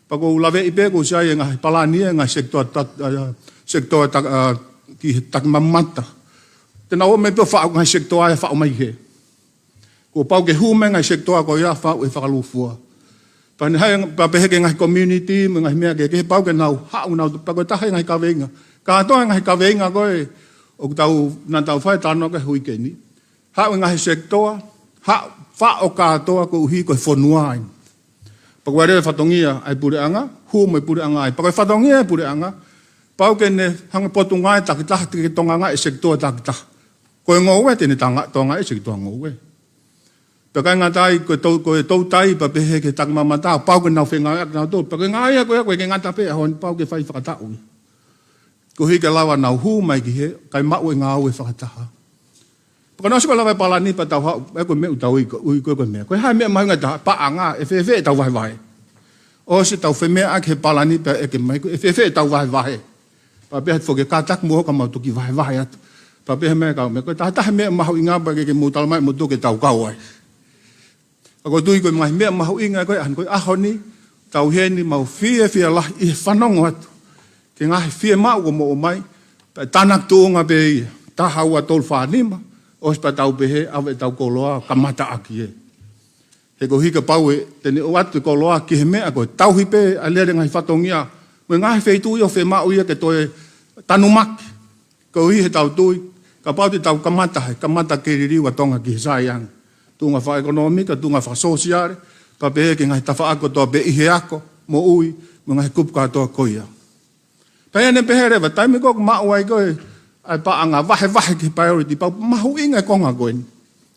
Pea ʻoku ou laveʻi pē kuo ʻosi ʻi ai e ngaahi palani, e ngaahi sekitoa ta-, ʻa, sekitoa ta-, ʻa, ki he takimamata. Te nau ō mai pē ʻo faʻu e ngaahi sekitoa ʻe faʻu mai hē. Kuo pau ke hū mai e ngaahi sekitoa ko ia ʻo faʻu e fakalūkufua. Pea ne haʻu, pea pehē ki he ngaahi community, mo e ngaahi meʻa kehekehe, pau ke nau haʻu nau, pea ko e taha e ngaahi kaveinga. Kātoa e ngaahi kaveinga ko ē ʻoku tau, naʻa tau fai e talanoa ki ai he uike ni. Haʻu e ngaahi sekitoa, haʻu, faʻo kātoa koeʻuhi ko e fonua eni. Pea ko e lele fatongia ʻa e puleʻanga, hū mo e puleʻanga ai. Pea ko e fatongia e puleʻanga, pau ke ne hanga ʻo potungāue takitaha, te ke tokangaʻi e sekitoa takitaha. Ko e ngoue te ne tanga-, tokangaʻi e sekitoa ngoue. Pea ʻikai ngata ai, ko e tou-, ko e toutai, pea pehē ki he takimamata, pau ke nau fengāueʻaki nautolu. Pea ko e ngāue ia ko ē, ʻoku ʻikai ke ngata pē he ʻaho ni, pau ke fai fakataʻu ia. Koeʻuhi ke lava nau hū mai ki hē, kae maʻu e ngāue fakataha. Pea ko hono ʻosi ko e lava e palani pea tau haʻu, ʻa ia ko e meʻa ʻoku tau ui ko, ui ko, ko e meʻa. Ko e hā e meʻa mahuʻinga taha, paʻanga, ʻe fēfē ʻetau vahevahe? ʻOsi tau fai e meʻa ʻaki he palani pea ʻeke mai, ko e fēfē ʻetau vahevahe? Pea pehē foki, kātaki muʻa ka mau toki vahevahe atu. Pea pehē mai e kau meʻa, ko e taha taha e meʻa mahuʻinga pea ke, ke mou tala mai mo tuku ke tau kau ai. Ka ʻoku ou tui ko e ngaahi meʻa mahuʻinga ko ē, ʻa, ko e ʻaho ni, tau ʻi heni mau fiefia lahi ʻi he fanongo atu ki he ngaahi fiemaʻu kuo mou ʻomai, pea tānaki tuʻunga pē ia, taha ua tolu fā nima, ʻosi pea tau pehē, ʻave ʻetau koloa, kamata ʻaki ē. He koeʻuhi kapau ʻe, te ne ʻoatu e koloa ki he meʻa ko e tauhi pē ʻa e lele ngaahi fatongia, mo e ngaahi feituʻu ʻoku fiemaʻu ia ke toe tanumaki. Koeʻuhi he tau tui, kapau te tau kamata, he kamata ke liliu ʻa Tonga ki he saiange. Tuʻunga fakaʻekonōmika, tuʻunga fakasōsiale, pea pehē ki he ngaahi tafaʻaki kotoa pē ʻi he ako, moʻui, mo e ngaahi kupu kātoa ko ia. Pea ʻi heʻene pehē leva, taimi ko ē ʻoku maʻu ai ko ē ʻa e paʻanga, vahevahe ki he priority, pea mahuʻinga e konga ko eni.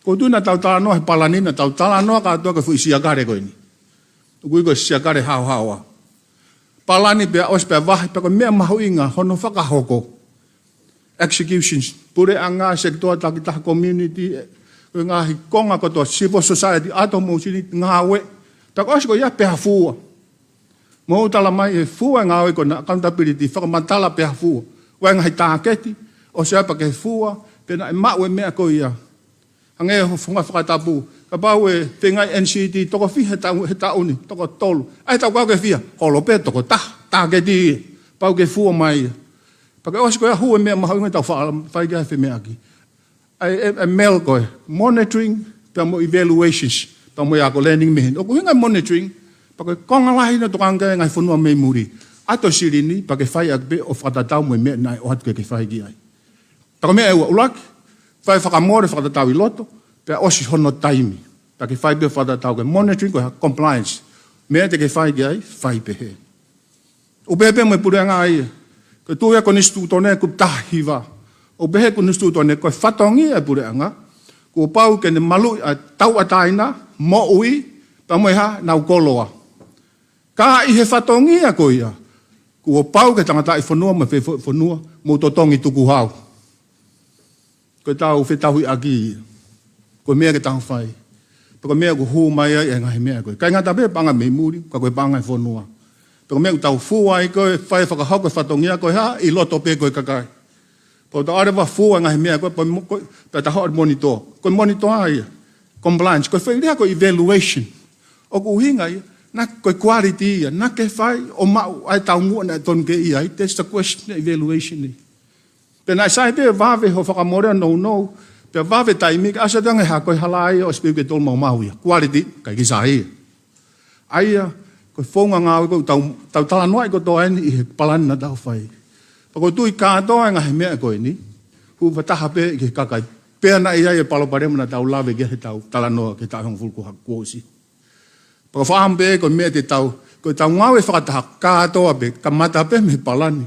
ʻOku ou tui naʻa tau talanoa he palani, naʻa tau talanoa kātoa ki he foʻi siakale ko eni. ʻOku ui ko e siakale haohaoa. Palani pea ʻosi pea vahe, pea ko e meʻa mahuʻinga hono fakahoko. Executions, puleʻanga, sekitoa takitaha, community, ʻe, ʻo e ngaahi konga kotoa, civil society, ʻato mo sini ngāue, Pea ko e ʻosi ko ia pea fua. Mou tala mai e fua e ngāue ko ena accountability, fakamatala pea fua. ʻOku ʻi ai e ngaahi tāketi, ʻosi ia pea ke fua, pea naʻe maʻu e meʻa ko ia. Hangē ha founga fakatapu, kapau ʻe feinga e N C D, toko fiha he taʻu, he taʻu ni, toko tolu. ʻAi, tau kau ke fua, holo pē toko taha, tāketi ia. Pau ke fua mai ia. Pea ke ʻosi ko ia hū e meʻa mahuʻinga ʻoku tau fa-, fai ki ai e femeʻaʻaki. ʻAi, e, e MEL ko e monitoring, pea mo evaluations, pea mo e ako learning mei heni. ʻOku ʻuhinga e monitoring, pea ko e konga lahi ʻoku tokanga ki ai e ngaahi fonua mei muli. ʻAto e silini, pea ke fai ʻaki pē ʻo fakatatau mo e meʻa naʻe ʻoatu ke ke fai ki ai. Pea ko e meʻa ʻe ua, ʻuluaki, fai fakamole fakatatau ʻi loto, pea ʻosi hono taimi. Pea ke fai pē fakatatau ki he monitoring ko e compliance. Meʻa te ke fai ki ai, fai pehē. ʻOku pehē pē mo e puleʻanga ia. Ko e tuʻu ia e konisitūtone kupu taha hiva. ʻOku pehē ʻe he konisitūtone ko e fatongia e puleʻanga, kuo pau ke ne maluʻi ʻa e tauʻatāina, moʻui, pea mo e hā, ʻenau koloa. Ka ʻi he fatongia ko ia, kuo pau ke tangataʻi fonua mo e fe-, fo-, fonua, mou totongi tukuhau. Ko ʻetau fetauhiʻaki ia. Ko e meʻa ke tau fai. Pea ko e meʻa ʻoku hū mai ai e ngaahi meʻa ko ē. ʻIkai ngata pē paʻanga mei muli, ka ko e paʻanga e fonua. Pea ko e meʻa ʻoku tau fua ai ko e fai fakahoko e fatongia ko e hā, ʻi loto pē ko e kakai. Pea ʻoku tau ʻalu ʻo fua e ngaahi meʻa ko ē, pea mo-, ko e, pea tau ʻalu ʻo monitor. Ko e monitor ia. Compliance. Ko e foʻi lea ko e evaluation. ʻOku ʻuhinga ia, naʻa ko e quality ia, naʻa ke fai ʻo maʻu ai e taumuʻa naʻe tonu ke ʻi ai, that's the question, evaluation ia. Pea naʻe sai pē vave hoʻo fakamole ʻo nounou, pea vave taimi, ka ʻasi atu ange ha ko e hala ia ʻosi pē ke tolu maumau ia. Quality, ʻikai ke sai ia. ʻA ia, ko e founga ngāue ko ē ʻoku tau, tau talanoaʻi kotoa eni ʻi he palani naʻa tau fai. Pea ʻoku ou tui kātoa e ngaahi meʻa ko eni, hū fakataha pē ki he kakai. Pea naʻe ʻi ai e palopalema naʻa tau lave ki ai heʻetau talanoa ki he taʻu hongofulu kuo ʻosi. Pea ko e fakaʻamu pē ko e meʻa te tau, ko ʻetau ngāue fakataha kātoa pē, kamata pē mei he palani.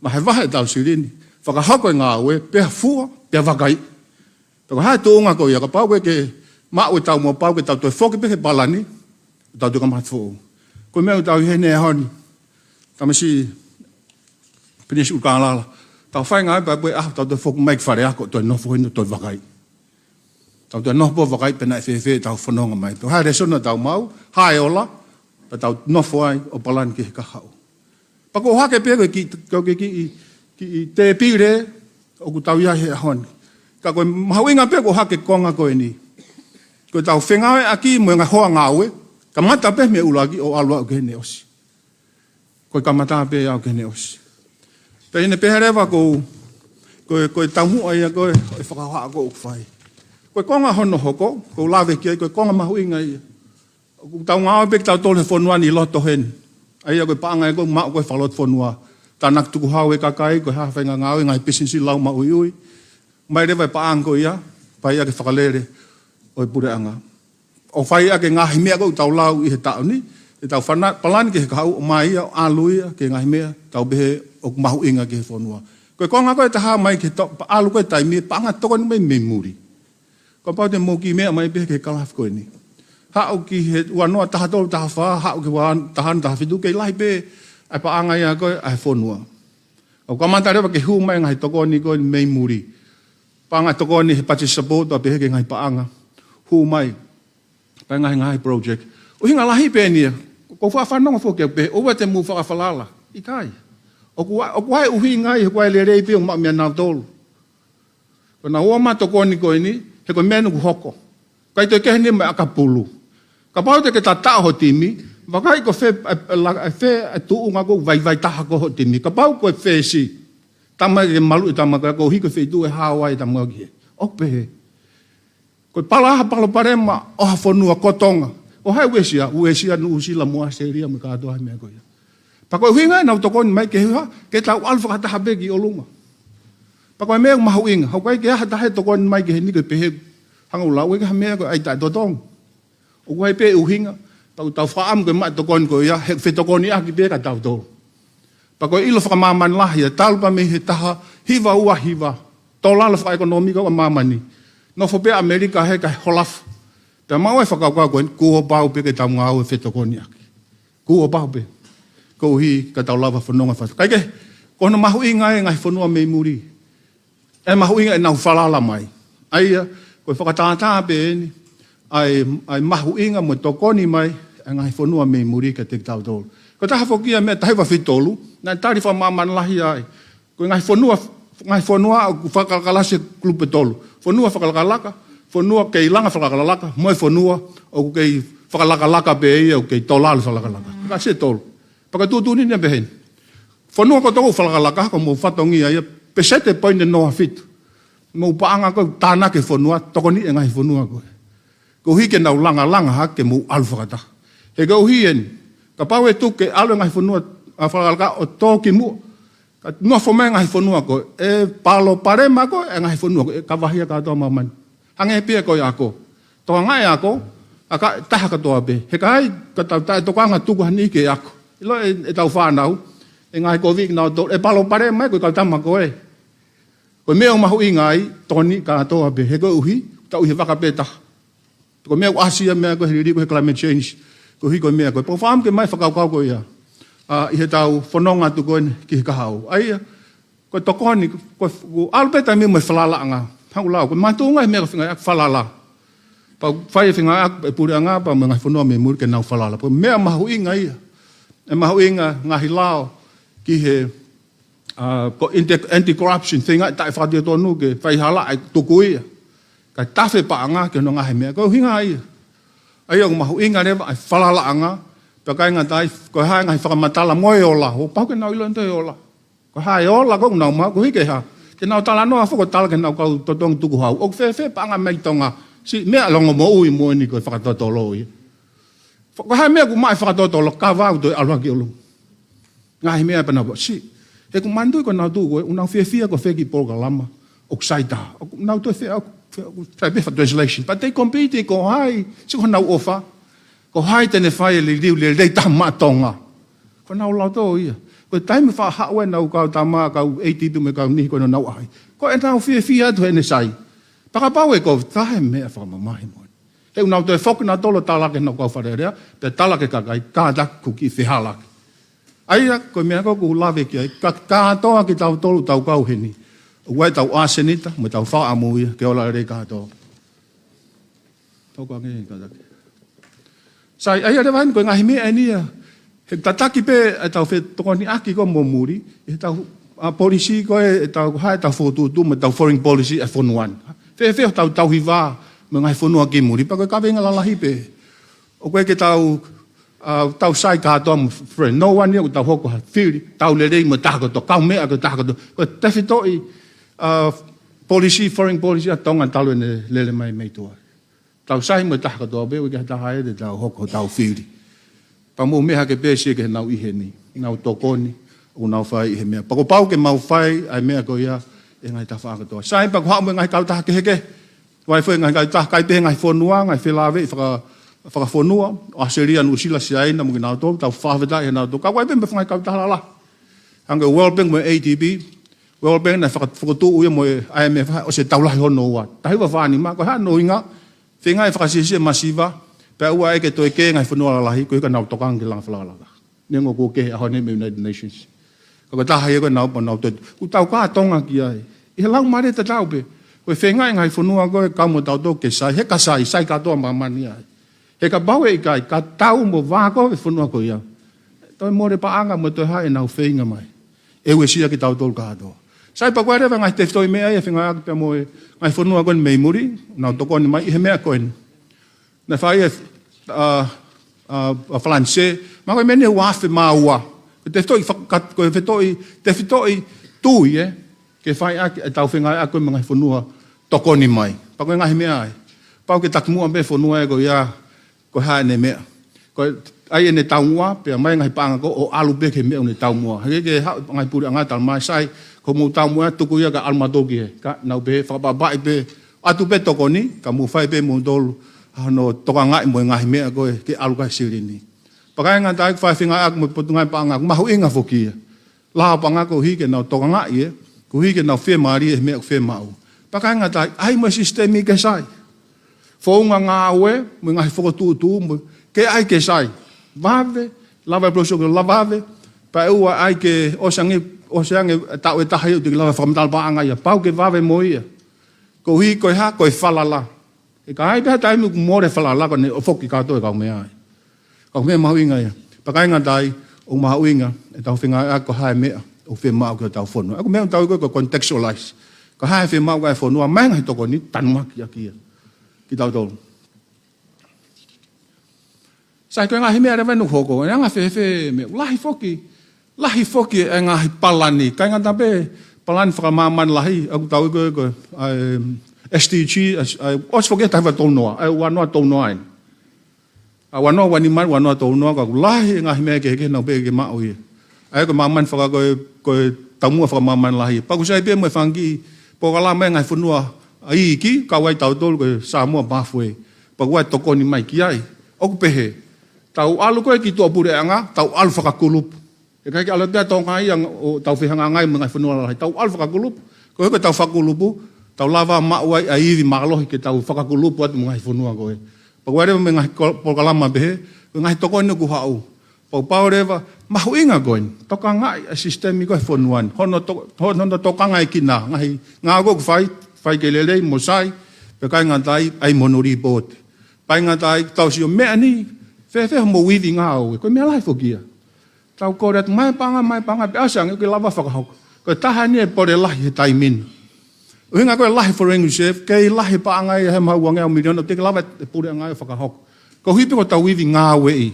Vahevahe ʻetau silini, fakahoko e ngāue, pea fua, pea vakaiʻi. Pea ko e hā e tuʻunga ko ia, kapau ʻoku ʻikai ke maʻu e taumuʻa, pau ke tau toe foki pē ki he palani, tau toe kamata foʻou. Ko e meʻa ʻoku tau ʻi heni he ʻaho ni. Tamasiʻi Pilinisi ʻUlukālala. Tau fai e ngāue pea ko e ʻaho tau toe foki mai ki fale ako, toe nofo heni, toe vakaiʻi. Tau toe nofo pē ʻo vakaiʻi pe naʻe fēfē ʻetau fononga mai. Pea ko e hā e lēsoni naʻa tau maʻu, hā e ola, pea tau nofo ai ʻo palani ki he kahaʻu. Pea ko e hake pē ko e kiʻi, ko e kiʻi, kiʻi tēpile ʻoku tau ʻi ai he ʻaho ni. Ka ko e mahuʻinga pē ko e hake konga ko eni. Ko ʻetau fengāueʻaki mo e ngaahi hoa ngāue, kamata pē mei he ʻuluaki ʻo ʻalu ʻo aʻu ki heʻene ʻosi. Ko e kamata pē ʻo aʻu ki heʻene ʻosi. Pea ʻi heʻene pehē leva ko, ko, ko e taumuʻa ia ko ē, ʻo e fakahohaʻa ko ē ʻoku fai. Ko e konga hono hoko, ʻoku ou lave ki ai, ko e konga mahuʻinga ia. ʻOku tau ngāue pē kitautolu he fonua ni ʻi loto heni. ʻA ia ko e paʻanga ia ko ē ʻoku maʻu ko ē fakalotofonua. Tānaki tukuhau e kakai, ko e hā e faʻahinga ngāue, ngaahi pisinisi lau maʻuiʻui. Mai leva e paʻanga ko ia, fai ʻaki e fakalele ʻo e puleʻanga. ʻO fai ʻaki e ngaahi meʻa ko ē ʻoku tau lau ʻi he taʻu ni, ʻetau fana-, palani ki he kahaʻu ʻo mai ia, ʻo ʻalu ia, ki he ngaahi meʻa, tau pehē ʻoku mahuʻinga ki he fonua. Ko e konga ko ē ʻe taha mai ki he to-, pa-, ʻalu ko ē e taimi, paʻanga tokoni mai mei muli. Kapau te mou kiʻi meʻa mai pē ki he kalafi ko eni. Haʻu ki he ua noa taha tolu taha fā, haʻu ki he ua taha ono taha fitu, kei lahi pē ʻa e paʻanga ia ko ē ʻa e fonua. ʻOku kamata leva ke hū mai e ngaahi tokoni ko ē mei muli. Paʻanga tokoni he budget support, pea pehē ki he ngaahi paʻanga. Hū mai. Pea ngaahi, ngaahi project. ʻUhinga lahi pē eni ia. ʻOku ou faʻa fanongo foki au pē, ʻoua te mou fakafalala. ʻIkai. ʻOku ʻa-, ʻoku ʻi ai e ʻuhinga ia, ʻoku ʻi ai e lelei pē ʻoku maʻu meiate kinautolu. Ko ʻenau ō mai ʻo tokoni ko eni, he ko e meʻa eni ʻoku hoko. ʻIkai toe kehe ni mo e ʻakapulu. Kapau te ke tataʻo ho timi, vakai ko fē, e, e, la-, e fē e tuʻunga ʻoku vaivai taha ko ē ho timi. Kapau ko e fēsi, tama ke maluʻi e tama ko ē, koeʻuhi ko e feituʻu ʻe hao ai e tama ko ē ki hē. ʻOku pehē. Ko e pala ha palopalema ʻo ha fonua ko Tonga. ʻO hai Uēsia, Uēsia, Nuʻusila mo ʻAositelēlia mo e kātoa e meʻa ko ia. Pea ko e ʻuhinga ia ʻenau tokoni mai ke hā, ke tau ʻalu fakataha pē ki ʻolunga. Pea ko e meʻa ʻoku mahuʻinga, ʻoku ʻikai ke ʻi ai ha taha ʻe tokoni mai ki heni ke pehē, hangē ko e lau ʻe, ko e hā e meʻa ko ē ʻai taʻetotongi. ʻOku ʻi ai pē ʻuhinga, pea ʻoku tau fakaʻamu ke maʻu e tokoni ko ia, he fetokoniʻaki pē kitautolu. Pea ko e ʻilo fakamāmani lahi ia, talu pē mei he taha hiva ua hiva, tō lalo fakaʻekonōmika ʻa māmani. Nofo pē ʻAmelika he kae holofa. Pea maʻu e fakakaukau ko ē, kuo pau pē ke tau ngāue fetokoniʻaki. Kuo pau pē. Koeʻuhi ka tau lava fononga fatu. Kae kehe, ko hono mahuʻinga e ngaahi fonua mei muli. ʻE mahuʻinga ʻenau falala mai. ʻA ia, ko e fakatātā pē eni, ʻa e, ʻa e mahuʻinga mo e tokoni mai, ʻa e ngaahi fonua mei muli kiate kitautolu. Ko e taha foki ia e meʻa taha hiva fitu tolu, naʻe tali fakamāmani lahi ai. Ko e ngaahi fonua, ngaahi fonua ʻoku fakalakalaka ʻe he kulupu ʻe tolu. Fonua fakalakalaka, fonua kei langa fakalakalaka, mo e fonua ʻoku kei fakalakalaka pē ia, ʻoku kei tolalo fakalakalaka. Kalasi ʻe tolu. Pea ko e tuʻutuʻuni ia ʻoku pehē ni. Fonua kotoa ʻoku fakalakalaka, ko hoʻomou fatongia ia, peseti ʻe poini noa fitu. Mou paʻanga ko ē tānaki e fonua, tokoniʻi e ngaahi fonua ko ē. Koeʻuhi ke nau langalanga hake ke mou ʻalu fakataha. He koeʻuhi eni, kapau ʻe tuku ke ʻalu e ngaahi fonua, ʻa, fakalakalaka ʻo tō ki muʻa, ka nofo mai e ngaahi fonua ko ē, ʻe palopalema ko ē e ngaahi fonua ko ē, ʻe kavahia kātoa ʻa māmani. Hangē pē ia ko e ako. Tokangaʻi e ako, ʻa e taha kātoa pē. He ʻikai ke tau taʻetokanga tuku ha niʻihi ke ako. ʻIlo ʻe, ʻetau fānau, e ngaahi kovi kinautolu, ʻe palopalema ia ko e kau tama ko ē. Ko e meʻa ʻoku mahuʻinga ai, tokoniʻi kātoa pē, he koeʻuhi, tau ʻi he vaka pē taha. Ko e meʻa ʻoku ʻasi ia e meʻa ko e liliu ko e climate change, koeʻuhi ko e meʻa ko ē. Pea ʻoku ou fakaʻamu ke ʻomai e fakakaukau ko ia. ʻA, ʻi heʻetau fononga atu ko eni ki he kahaʻu. ʻA ia, ko e tokoni, ko, ko e ʻalu pē taimi mo e falalaʻanga. Haʻu lau, ko e mātuʻaki e meʻa ko e feinga ʻa e falala. Pea ʻoku fai e feinga ʻa e puleʻanga, pea mo e ngaahi fonua mei muli ke nau falala. Ko e meʻa mahuʻinga ia. ʻE mahuʻinga e ngaahi lao ki he ʻa, ko e anti-, anti-corruption, feinga taʻe fakatiotonu ke fai hala ʻa e tuku ia. Kae tafe paʻanga ki hono ngaahi meʻa. Ko e ʻuhinga ia. ʻA ia ʻoku mahuʻinga leva ʻa e falalaʻanga, pea ʻikai ngata ai, ko e hā e ngaahi fakamatala mo e ola, ʻoku pau ke nau ʻilo ʻe nautolu e ola. Ko e hā e ola ko ē ʻoku nau maʻu, koeʻuhi ke hā. Te nau talanoa foki ʻo tala ki heʻenau kau totongi tukuhau. ʻOku fēfē paʻanga mai Tonga. Siʻi meʻa longomoʻui moʻoni ko e fakatotolo ia. Ko e hā e meʻa ʻoku maʻu e fakatotolo, ka vau toe ʻalu hake ʻo ʻalu. Ngaahi meʻa pea nau pau. Siʻi, he ʻoku manatuʻi ko ʻenau tuʻu ko ē, ʻoku nau fiefia ko e feki polokalama ʻoku sai taha. ʻOku nau toe fea, ʻoku fea, ʻoku sai pē fai translation. But they compete ko hai, siʻi ko honau ʻofa. Ko hai te ne fai e liliu lelei taha maʻa Tonga. Ko honau lau tō ia. Ko e taimi faʻa haʻu ai ʻenau kau tama, kau A D B mo e kau niʻihi ko ē ʻo nau ʻaʻahi. Ko ʻenau fiefia atu heʻene sai. Pea kapau ʻe kovi, taha e meʻa fakamamahi moʻoni. He ʻoku nau toe foki nautolu ʻo tala ki heʻenau kau fale alea, pea tala ki he kakai, kātaki ʻoku kiʻi fehālaaki. ʻA ia, ko e meʻa ko ē ʻoku ou lave ki ai, ka, kātoa kitautolu ʻoku tau kau heni. ʻOku ʻi ai ʻetau ʻasenita, mo ʻetau fakaʻamu ia, ke ola lelei kātoa. Tau ka nge, kātaki. Sai, ʻa ia leva eni ko e ngaahi meʻa eni ia. He tataki pē ʻetau fetokoniʻaki ko ē mo muli, ʻi heʻetau, ʻa, policy ko ē, ʻetau, ko e hā ʻetau fokotuʻutuʻu, mo ʻetau foreign policy ʻa e fonua ni. Fēfē hotau tauhi vā, mo e ngaahi fonua ki muli, pea ko e kaveinga lalahi pē. ʻOku ʻikai ke tau, ʻa, tau sai kātoa mo friend. No one ia ʻoku tau hoko ha fili, tau lelei mo e taha kotoa, kaumeʻa ki he taha kotoa. Ko e tefitoʻi, ʻa, policy, foreign policy ʻa Tonga talu ʻene lele mai mei tuai. Tau sai mo e taha kotoa pē, ʻoku ʻikai ha taha ia te tau hoko hotau fili. Pea mou meʻa hake pē siʻi ki heʻenau ʻi heni, nau tokoni, ʻoku nau fai ʻi he meʻa. Pea kuo pau ke mau fai ʻa e meʻa ko ia ʻi he ngaahi tafaʻaki kotoa. Sai pea kuo haʻu mo e ngaahi kautaha kehekehe. Vaivai e ngaahi kautaha, ʻikai pē he ngaahi fonua, ngaahi felāveʻi faka-, fakafonua, ʻAositelēlia, Nuʻusila, Siaina, mo kinautolu, tau fakafetaʻi kinautolu. Ka ʻoku ʻi ai pē mo e ngaahi kautaha lalahi. Hangē ko e World Bank mo e A D B, World Bank naʻe faka-, fokotuʻu ia mo e I M F ʻosi e tau lahi hono ua. Taha hiva fā nima, ko e hā hono ʻuhinga, feinga ke fakasiʻisiʻi e masiva, pea ʻoua ʻe ke toe kē ngaahi fonua lalahi, koeʻuhi ka nau tokanga ki he langa fakalakalaka. Neongo kuo kē he ʻaho ni mei he United Nations. Ka ko e taha ia ko ē ʻoku nau pau nau toe. ʻOku tau kā Tonga ki ai. ʻI he laumālie tatau pē. Ko e feinga e ngaahi fonua ko ē kau mo tautolu ke sai, he ka sai, sai kātoa māmani ai. He kapau ʻe ʻikai, ka tau mo vā ko ē e fonua ko ia. Toe mole paʻanga mo toe hā ʻenau feinga mai. ʻE uesia kitautolu kātoa. Sai pea ko e leva ngaahi tefitoʻi meʻa ia feinga ʻaki pea mo e ngaahi fonua ko eni mei muli, nau tokoni mai ʻi he meʻa ko eni. Naʻe fai e, ʻa, ʻa, ʻa Falanisē, ma ko e meni ua afe mā ua. Ko e tefitoʻi faka-, ko e fetoʻi, tefitoʻi tui, ē, ke fai ʻaki ʻetau feinga ʻaki mo e ngaahi fonua tokoni mai. Pea ko e ngaahi meʻa ai. Pau ke takimuʻa pē fonua ē ko ia, ko e hā ʻene meʻa. Ko e ʻai ʻene taumuʻa, pea mai ngaahi paʻanga ko ē ʻo ʻalu pē ki he meʻa ʻoku ne taumuʻa. He ke, ke haʻu ngaahi puleʻanga tala mai sai, ko hoʻomou taumuʻa tuku ia kae ʻalu mautolu ki hē. Ka nau pehē fakapapaʻi pē, ʻoatu pē tokoni, ka mou fai pē moutolu, hono tokangaʻi mo e ngaahi meʻa ko ē, ke ʻalu ki he silini. Pea ʻikai ngata ai, fai feinga ʻaki mo e Potungāue Paʻanga, mahuʻinga foki ia. Lao paʻanga koeʻuhi ke nau tokangaʻi ē, koeʻuhi ke nau fiemālie he meʻa ʻoku fiemaʻu. Pea ʻikai ngata ai, ʻai mo e sisitemi ke sai. Founga ngāue, mo e ngaahi fokotuʻutuʻu, mo, ke ʻai ke sai. Vave, lava e polosi ke lava vave, pea ʻoua ʻai ke ʻosi ange, ʻosi ange taʻu ʻe taha ia ʻoku teʻeki lava fakamatala paʻanga ia, pau ke vave mo ia. Koeʻuhi ko e hā, ko e falala. He ka ʻi ai pē ha taimi ʻoku mole e falala ko ē ʻoku foki kātoa e kaumeʻa ai. Ka ko e meʻa mahuʻinga ia. Pea ʻikai ngata ai, ʻoku mahuʻinga ʻetau fengāueʻaki ko e hā e meʻa ʻoku fiemaʻu ki hotau fonua. ʻA ia ko e meʻa ʻoku tau ui ko e contextualize. Ko e hā e fiemaʻu ʻa e fonua, maʻu e ngaahi tokoni, tanumaki ʻaki ia kitautolu. Sai, ko e ngaahi meʻa leva ʻoku hoko, ʻe anga fēfē e meʻa, lahi foki, lahi foki e ngaahi palani, ʻikai ngata pē palani fakamāmani lahi, ʻoku tau ui ko e, ko e, ʻa e, S D G, ʻa e, ʻosi foki e taha hiva tolu noa, ʻa e ua noa tolu noa eni. ʻA e ua noa ua nima, ua noa tolu noa, ka ʻoku lahi e ngaahi meʻa kehekehe naʻa nau pehē ke maʻu ia. ʻA ia ko e māmani faka-, ko e, ko e taumuʻa fakamāmani lahi. Pea ʻoku sai pē mo e fanga kiʻi polokalama e ngaahi fonua iiki, kau ai tautolu ko e Samoa, Mafoe. Pea ʻoku ʻi ai e tokoni mai ki ai. ʻOku pehē, tau ʻalu ko ē ki tuʻapuleʻanga, tau ʻalu fakakulupu. ʻE ʻikai ke ʻalu pē ʻa Tonga ia ʻo tau fehangahangai mo e ngaahi fonua lalahi. Tau ʻalu fakakulupu. Ko e, ko ʻetau fakakulupu, tau lava maʻu ai ʻa e ivi mālohi ke tau fakakulupu atu mo e ngaahi fonua ko ē. Pea ʻoku ʻi ai leva mo e ngaahi ko-, polokalama pehē, ko e ngaahi tokoni ʻoku haʻu. Pea ʻoku pau leva, mahuʻinga ko eni, tokangaʻi ʻa e sisitemi ko ē e fonua ni. Hono to-, hono tokangaʻi kinautolu, ngaahi ngāue ʻoku fai, fai ke lelei mo sai, pea ʻikai ngata ai, ʻai mo hono lipooti. Pea ʻikai ngata ai, tau sio meʻa ni, fēfē hoʻomou ivi ngāue, ko e meʻa lahi foki ia. Tau kole atu mai e paʻanga, mai e paʻanga, pea ʻosi ange ke lava fakahoko. Ko e taha eni e pole lahi he taimi ni. ʻUhinga ko e lahi foreign reserve, kei lahi e paʻanga ia he maha uangeau miliona, teʻeki lava e puleʻanga ia ʻo fakahoko. Koeʻuhi pē ko ʻetau ivi ngāueʻi.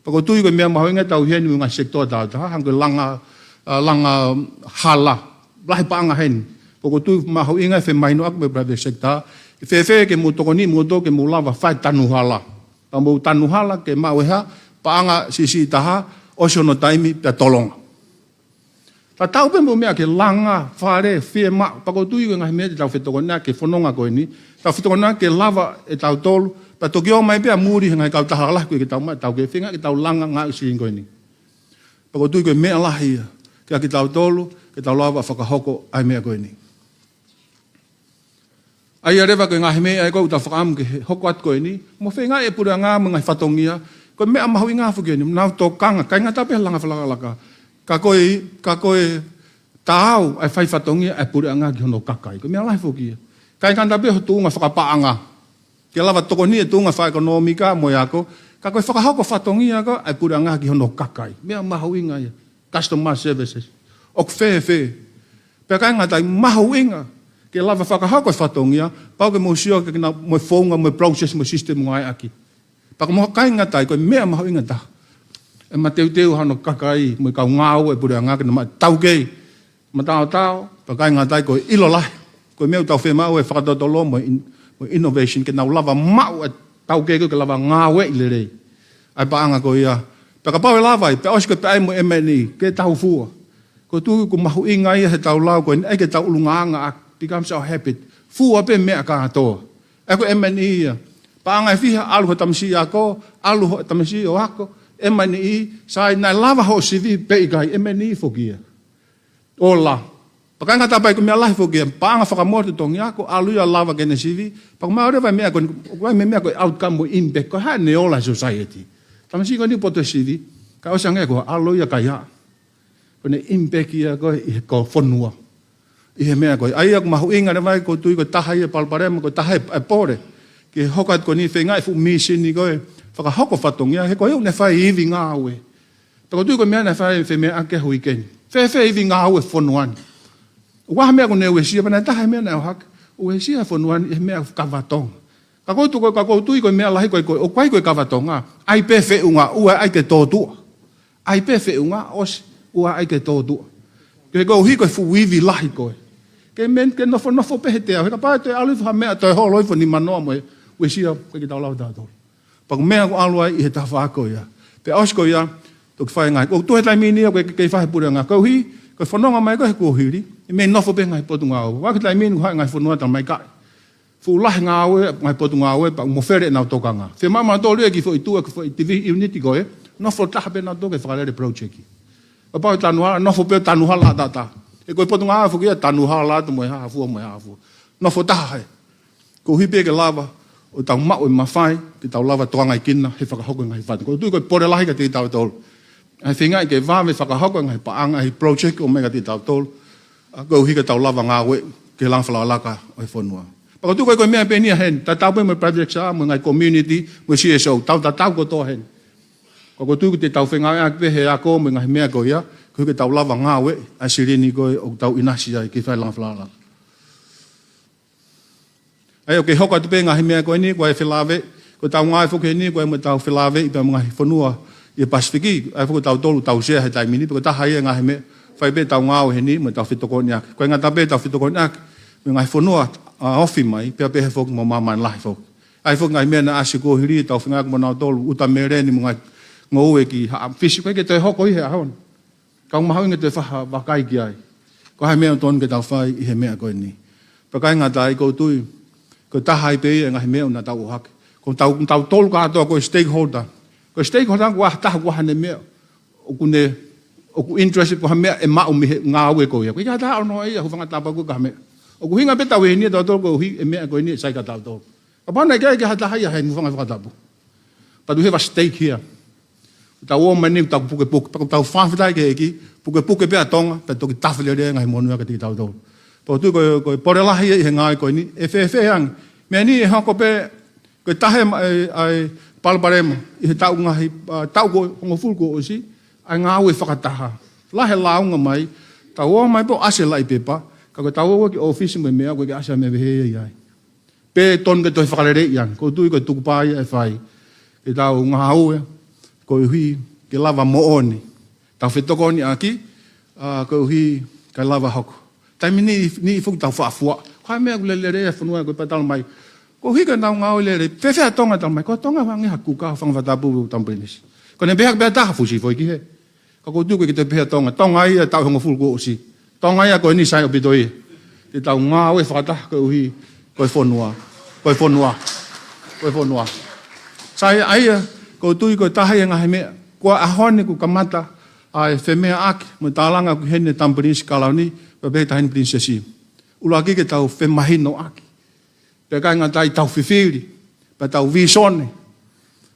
Pea ʻoku ou tui ko e meʻa mahuʻinga ʻetau ʻi heni mo e ngaahi sekitoa tāutaha, hangē ko e langa, ʻa, langa hala, lahi e paʻanga heni. Pea ʻoku ou tui mahuʻinga e femahinoʻaki mo e private sector, ʻe fēfē ke mou tokoni, mou tokoni ke mou lava fai e tanu hala. Pea mou tanu hala ke maʻu e hā, paʻanga siʻisiʻi taha, ʻosi hono taimi pea tolonga. Tatau pē mo e meʻa ke langa, fale, fiemaʻu, pea ʻoku ou tui ko e ngaahi meʻa te tau fetokoniʻaki he fononga ko eni, tau fetokoniʻaki ke lava ʻe tautolu, pea toki ō mai pē ʻa muli he ngaahi kautaha lahi ko ē ke tau maʻu, tau ke feinga ke tau langa ngāue e sīlini ko eni. Pea ʻoku ou tui ko e meʻa lahi ia, kiate kitautolu, ke tau lava fakahoko ʻa e meʻa ko eni. ʻA ia leva ko e ngaahi meʻa ʻoku tau fakaʻamu ke hoko atu ko eni, mo feinga e puleʻanga mo e ngaahi fatongia, ko e meʻa mahuʻinga foki eni, nau tokanga, ʻikai ngata pē he langa fakalakalaka. Ka ko e, ka ko e taau ʻa e fai fatongia ʻa e puleʻanga ki hono kakai. Ko e meʻa lahi foki ia. ʻIkai ngata pē ho tuʻunga fakapaʻanga. Ke lava tokoni e tuʻunga fakaʻekonōmika mo e ako, ka ko e fakahoko fatongia ko ē ʻa e puleʻanga ki hono kakai. Meʻa mahuʻinga ia. Customer services. ʻOku fēfē. Pea ʻikai ngata ai, mahuʻinga ke lava fakahoko e fatongia, pau ke mou sio ke na mo e founga, mo e process, mo e system ngāueʻaki. Pea ʻoku mou ʻikai ngata ai, ko e meʻa mahuʻinga taha. ʻE mateuteu hano kakai, mo e kau ngāue e puleʻanga ke na maʻu e taukei mataotao, pea ʻikai ngata ai ko e ʻilo lahi. Ko e meʻa ʻoku tau fiemaʻu e fakatotolo mo e in-, mo e innovation, ke nau lava maʻu e taukei ko ē ke lava ngāueʻi lelei ʻa e paʻanga ko ia. Pea kapau ʻe lava ai, pea ʻosi ko ē pea ʻai mo e M and E, ke tau fua. ʻOku ou tui ʻoku mahuʻinga ia heʻetau lau ko eni, ʻai ke tau ʻulungaanga, becomes our habit. Fua pē meʻa kātoa. ʻA ia ko e M and E ia. Paʻanga ʻe fiha, ʻalu ho tamasiʻi ako, ʻalu ho tamasiʻi ʻo ako, M and E, sai, naʻe lava hoʻo sivi pe ʻikai, M and E foki ia. Ola. Pea ʻikai ngata pē ai ko e meʻa lahi foki ia, paʻanga fakamoʻoni totongi ako, ʻalu ia lava ke ne sivi, pea ʻoku maʻu leva e meʻa ko eni, ʻoku ʻi ai mo e meʻa ko e outcome mo e impact, ko e hā ʻene ola he society. Tamasiʻi ko eni poto sivi, kae ʻosi ange ko e ʻalu ia kae ʻai. Ko ʻene impact ia ko ē ʻi he ko e fonua. ʻI he meʻa ko ē. ʻA ia ʻoku mahuʻinga leva ia ʻoku ou tui ko e taha ia e palopalema, ko e taha e, e pole. Ke hoko atu ko eni feinga e fuʻu mīsini ko ē fakahoko fatongia, he ko ia ʻoku ne fai ivi ngāue. Pea ʻoku ou tui ko e meʻa naʻe fai e femeʻaʻaki he uike ni. Fēfē ivi ngāue e fonua ni. ʻOku ʻi ai ha meʻa ʻoku ne uesia, pea naʻe taha e meʻa naʻe ʻohake. Uesia e fonua ni ʻi he meʻa kava Tonga. Ka ʻoku ou tui ko, ka ʻoku ou tui ko e meʻa lahi ko ē ko e, ʻoku ʻikai ko e kava Tonga. ʻAi pē feʻunga, ʻoua ʻai ke tōtuʻa. ʻAi pē feʻunga, ʻosi, ʻoua ʻai ke tōtuʻa. Ke koeʻuhi ko e fuʻu ivi lahi ko ē. Ke men, ke nofonofo pē he teau, he kapau ʻe toe ʻalu hifo ha meʻa, toe holo hifo nimanoa mo e uesia, ʻikai ke tau lava tautolu. Pea ko e meʻa ʻoku ʻalu ai ʻi he tafaʻaki ko ia. Pea ʻosi ko ia, toki fai e ngaahi. ʻOku tuʻu he taimi ni ia ʻoku kei, kei fai he puleʻanga. Koeʻuhi, ko e fononga mai ko ē he kuohili, ʻe meimei nofo pē ngaahi potungāue. Vakai ki he taimi ni ʻoku haʻu e ngaahi fonua tala mai kae fuʻu lahi e ngāue, ngaahi potungāue, pea ʻoku mofele ʻenau tokanga. Fiemaʻu mautolu ia ki he foʻi tuʻu, ki he foʻi divi-, unit ko ē, nofo taha pē nautolu ke fakalele project. Kapau ʻe tanu hala, nofo pē tanu hala ʻataʻatā. He ko e potungāue foki ia tanu hala atu mo e hā fua, mo e hā fua. Nofo taha he. Koeʻuhi pē ke lava ʻo tau maʻu e mafai, ke tau lava tokangaʻi kinautolu he fakahoko e ngaahi fatu. ʻOku ou tui ko e pole lahi kiate kitautolu. ʻA e feinga ke vave fakahoko e ngaahi paʻanga, e project ʻoku ʻomai kiate kitautolu. ʻA, koeʻuhi ke tau lava ngāue ki he langa fakalakalaka ʻo e fonua. Pea ʻoku ou tui ko e, ko e meʻa pē eni ia heni, tatau pē mo e private sector, mo e ngaahi community, mo e C S O, tau tatau kotoa heni. Ka ʻoku ou tui ko ʻetau fengāueʻaki pē he ako mo e ngaahi meʻa ko ia, koeʻuhi ke tau lava ngāueʻi ʻa e silini ko ē ʻoku tau ʻinasi ai ke fai e langa falala. ʻA ia ʻoku kei hoko atu pē ngaahi meʻa ko eni, ko e felāveʻi, ko ʻetau ngāue foki heni, ko e mo ʻetau felāveʻi pea mo e ngaahi fonua ʻi he Pasifiki, ʻa ia foki ʻoku tau tolu tau sea he taimi ni, pea ko e taha ia e ngaahi meʻa, fai pē ʻetau ngāue heni, mo ʻetau fetokoniʻaki. ʻOku ʻikai ngata pē ʻetau fetokoniʻaki mo e ngaahi fonua, ʻa, ofi mai, pea pehē foki mo māmani lahi foki. ʻA ia foki ngaahi meʻa naʻe ʻasi kuo hili, ʻetau fengāueʻaki mo nautolu, ʻuta meleni mo e ngaahi ngoue ki Haʻa Fisi, ʻoku ʻikai ke toe hoko ia he ʻaho ni. Ka ʻoku mahuʻinga ke toe fai ha vakai ki ai. Ko e hā e meʻa ʻoku totonu ke tau fai ʻi he meʻa ko eni. Pea ʻikai ngata ai ʻoku ou tui, ko e taha ai pē ia e ngaahi meʻa ʻoku tau ʻohake. Ko tau, tau tolu kātoa ko e stakeholder. Ko e stakeholder ko ha taha ko haʻane meʻa. ʻOku ne, ʻoku interest pe ko e hā e meʻa ʻe maʻu mei he ngāue ko ia. ʻOku ʻikai ke ha taha ʻono ia, hūfanga tāpuaki ki ha meʻa. ʻOku ʻuhinga pē ʻetau ʻi heni ʻatautolu koeʻuhi e meʻa ko eni ʻe sai kia tautolu. Kapau naʻe ʻikai ke ha taha ia he hūfanga fakatapu. But we have a stake here. Tau ō mai ni, tau pukepuke, pea tau fakafetaʻi ki he ʻEiki, pukepuke pē ʻa Tonga, pea toki tafe lelei e ngaahi monū ia kiate kitautolu. Pea ʻoku ou tui ko e, ko e pole lahi ia ʻi he ngāue ko eni, ʻe fēfē ange. Meʻa ni ʻe hoko pē, ko e taha e ma-, e, ʻa e palopalema, ʻi he taʻu ngaahi, ʻa, taʻu ko hongofulu kuo ʻosi, ʻa e ngāue fakataha. Lahi e lāunga mai, tau ō mai pē ʻo ʻasi e laʻi pepa, ka ko ʻetau ō ki ʻōfisi mo e meʻa, ʻoku ʻikai ke ʻasi ha meʻa pehē ia ai. Pe tonu ke toe fakaleleiʻi ange, ʻoku ou tui ko e tukupā ia ʻe fai. Ke tau ngāue, koeʻuhi ke lava moʻoni. Tau fetokoniʻaki, ʻa, koeʻuhi kae lava hoko. Taimi ni, ni foki tau faʻa fua. Ko e hā e meʻa ʻoku lelei he fonua ko e pea tala mai. Koeʻuhi ke nau ngāue lelei. Fēfē ʻa Tonga tala mai. Ko Tonga ʻoku hangē ha kuka, hūfanga fakatapu Tamapinisi. Ko ʻene pehē pē ʻe taha fusi foki hē. Ka ʻoku ou tui ʻoku ʻikai ke toe pehē ʻa Tonga. Tonga ia taʻu hongofulu kuo ʻosi. Tonga ia ko eni sai ʻaupito ia. Te tau ngāue fakataha koeʻuhi ko e fonua. Ko e fonua. Ko e fonua. Sai ʻa ia, ʻoku ou tui ko e taha ia e ngaahi meʻa. Ko e ʻaho ni kuo kamata ʻa e femeʻaʻaki, mo e tālanga ʻoku ʻi heni e Tamapinisi Kalauni, pea pehē ki he Taʻahine Pilinisesi. ʻUluaki ke tau femahinoʻaki. Pea ʻikai ngata ai, tau fifili, pea tau vīsone,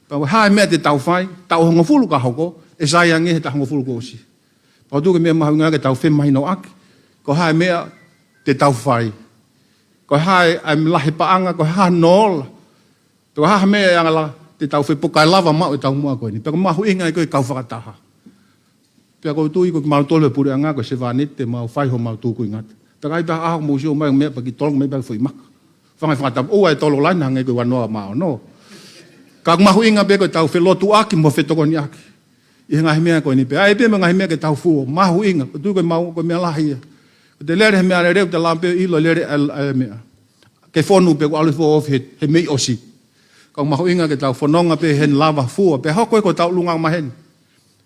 pea ko e hā e meʻa te tau fai, taʻu hongofulu ka hoko, ʻe sai ange he taʻu hongofulu kuo ʻosi. Pea ʻoku ou tui ko e meʻa mahuʻinga ke tau femahinoʻaki, ko e hā e meʻa te tau fai. Ko e hā e, ʻa e lahi e paʻanga, ko e hā hono ola. Pea ko e hā e meʻa ʻe ala te tau fai pea kae lava maʻu e taumuʻa ko eni. Pea ko e mahuʻinga ia ko e kau fakataha. Pea ʻoku ou tui ko kimautolu he puleʻanga ko e sevāniti te mau fai homau tūkuingata. Pea ʻikai pē ha ʻaho mou sio mai meʻa pea ke tolonga mai pē ha foʻi maka. Hūfanga fakatapu, ʻoua ʻe tolo laine hangē ko e ua noa mā ono. Ka ʻoku mahuʻinga pē ko ʻetau felotuʻaki mo fetokoniʻaki. ʻI he ngaahi meʻa ko eni pē. ʻA ia pē mo e ngaahi meʻa ke tau fua. Mahuʻinga, ʻoku ou tui ko e maʻu, ko e meʻa lahi ia. ʻOku te lele he meʻalele, ʻoku te lava pē ʻo ʻilo e lele ʻa e, ʻa e meʻa. Ke fonu pē ʻoku ʻalu e fua ofi he, he meʻi ʻosi. Ka ʻoku mahuʻinga ke tau fononga pē he ʻene lava fua. Pea hoko ia ko ʻetau ʻulungaanga maheni.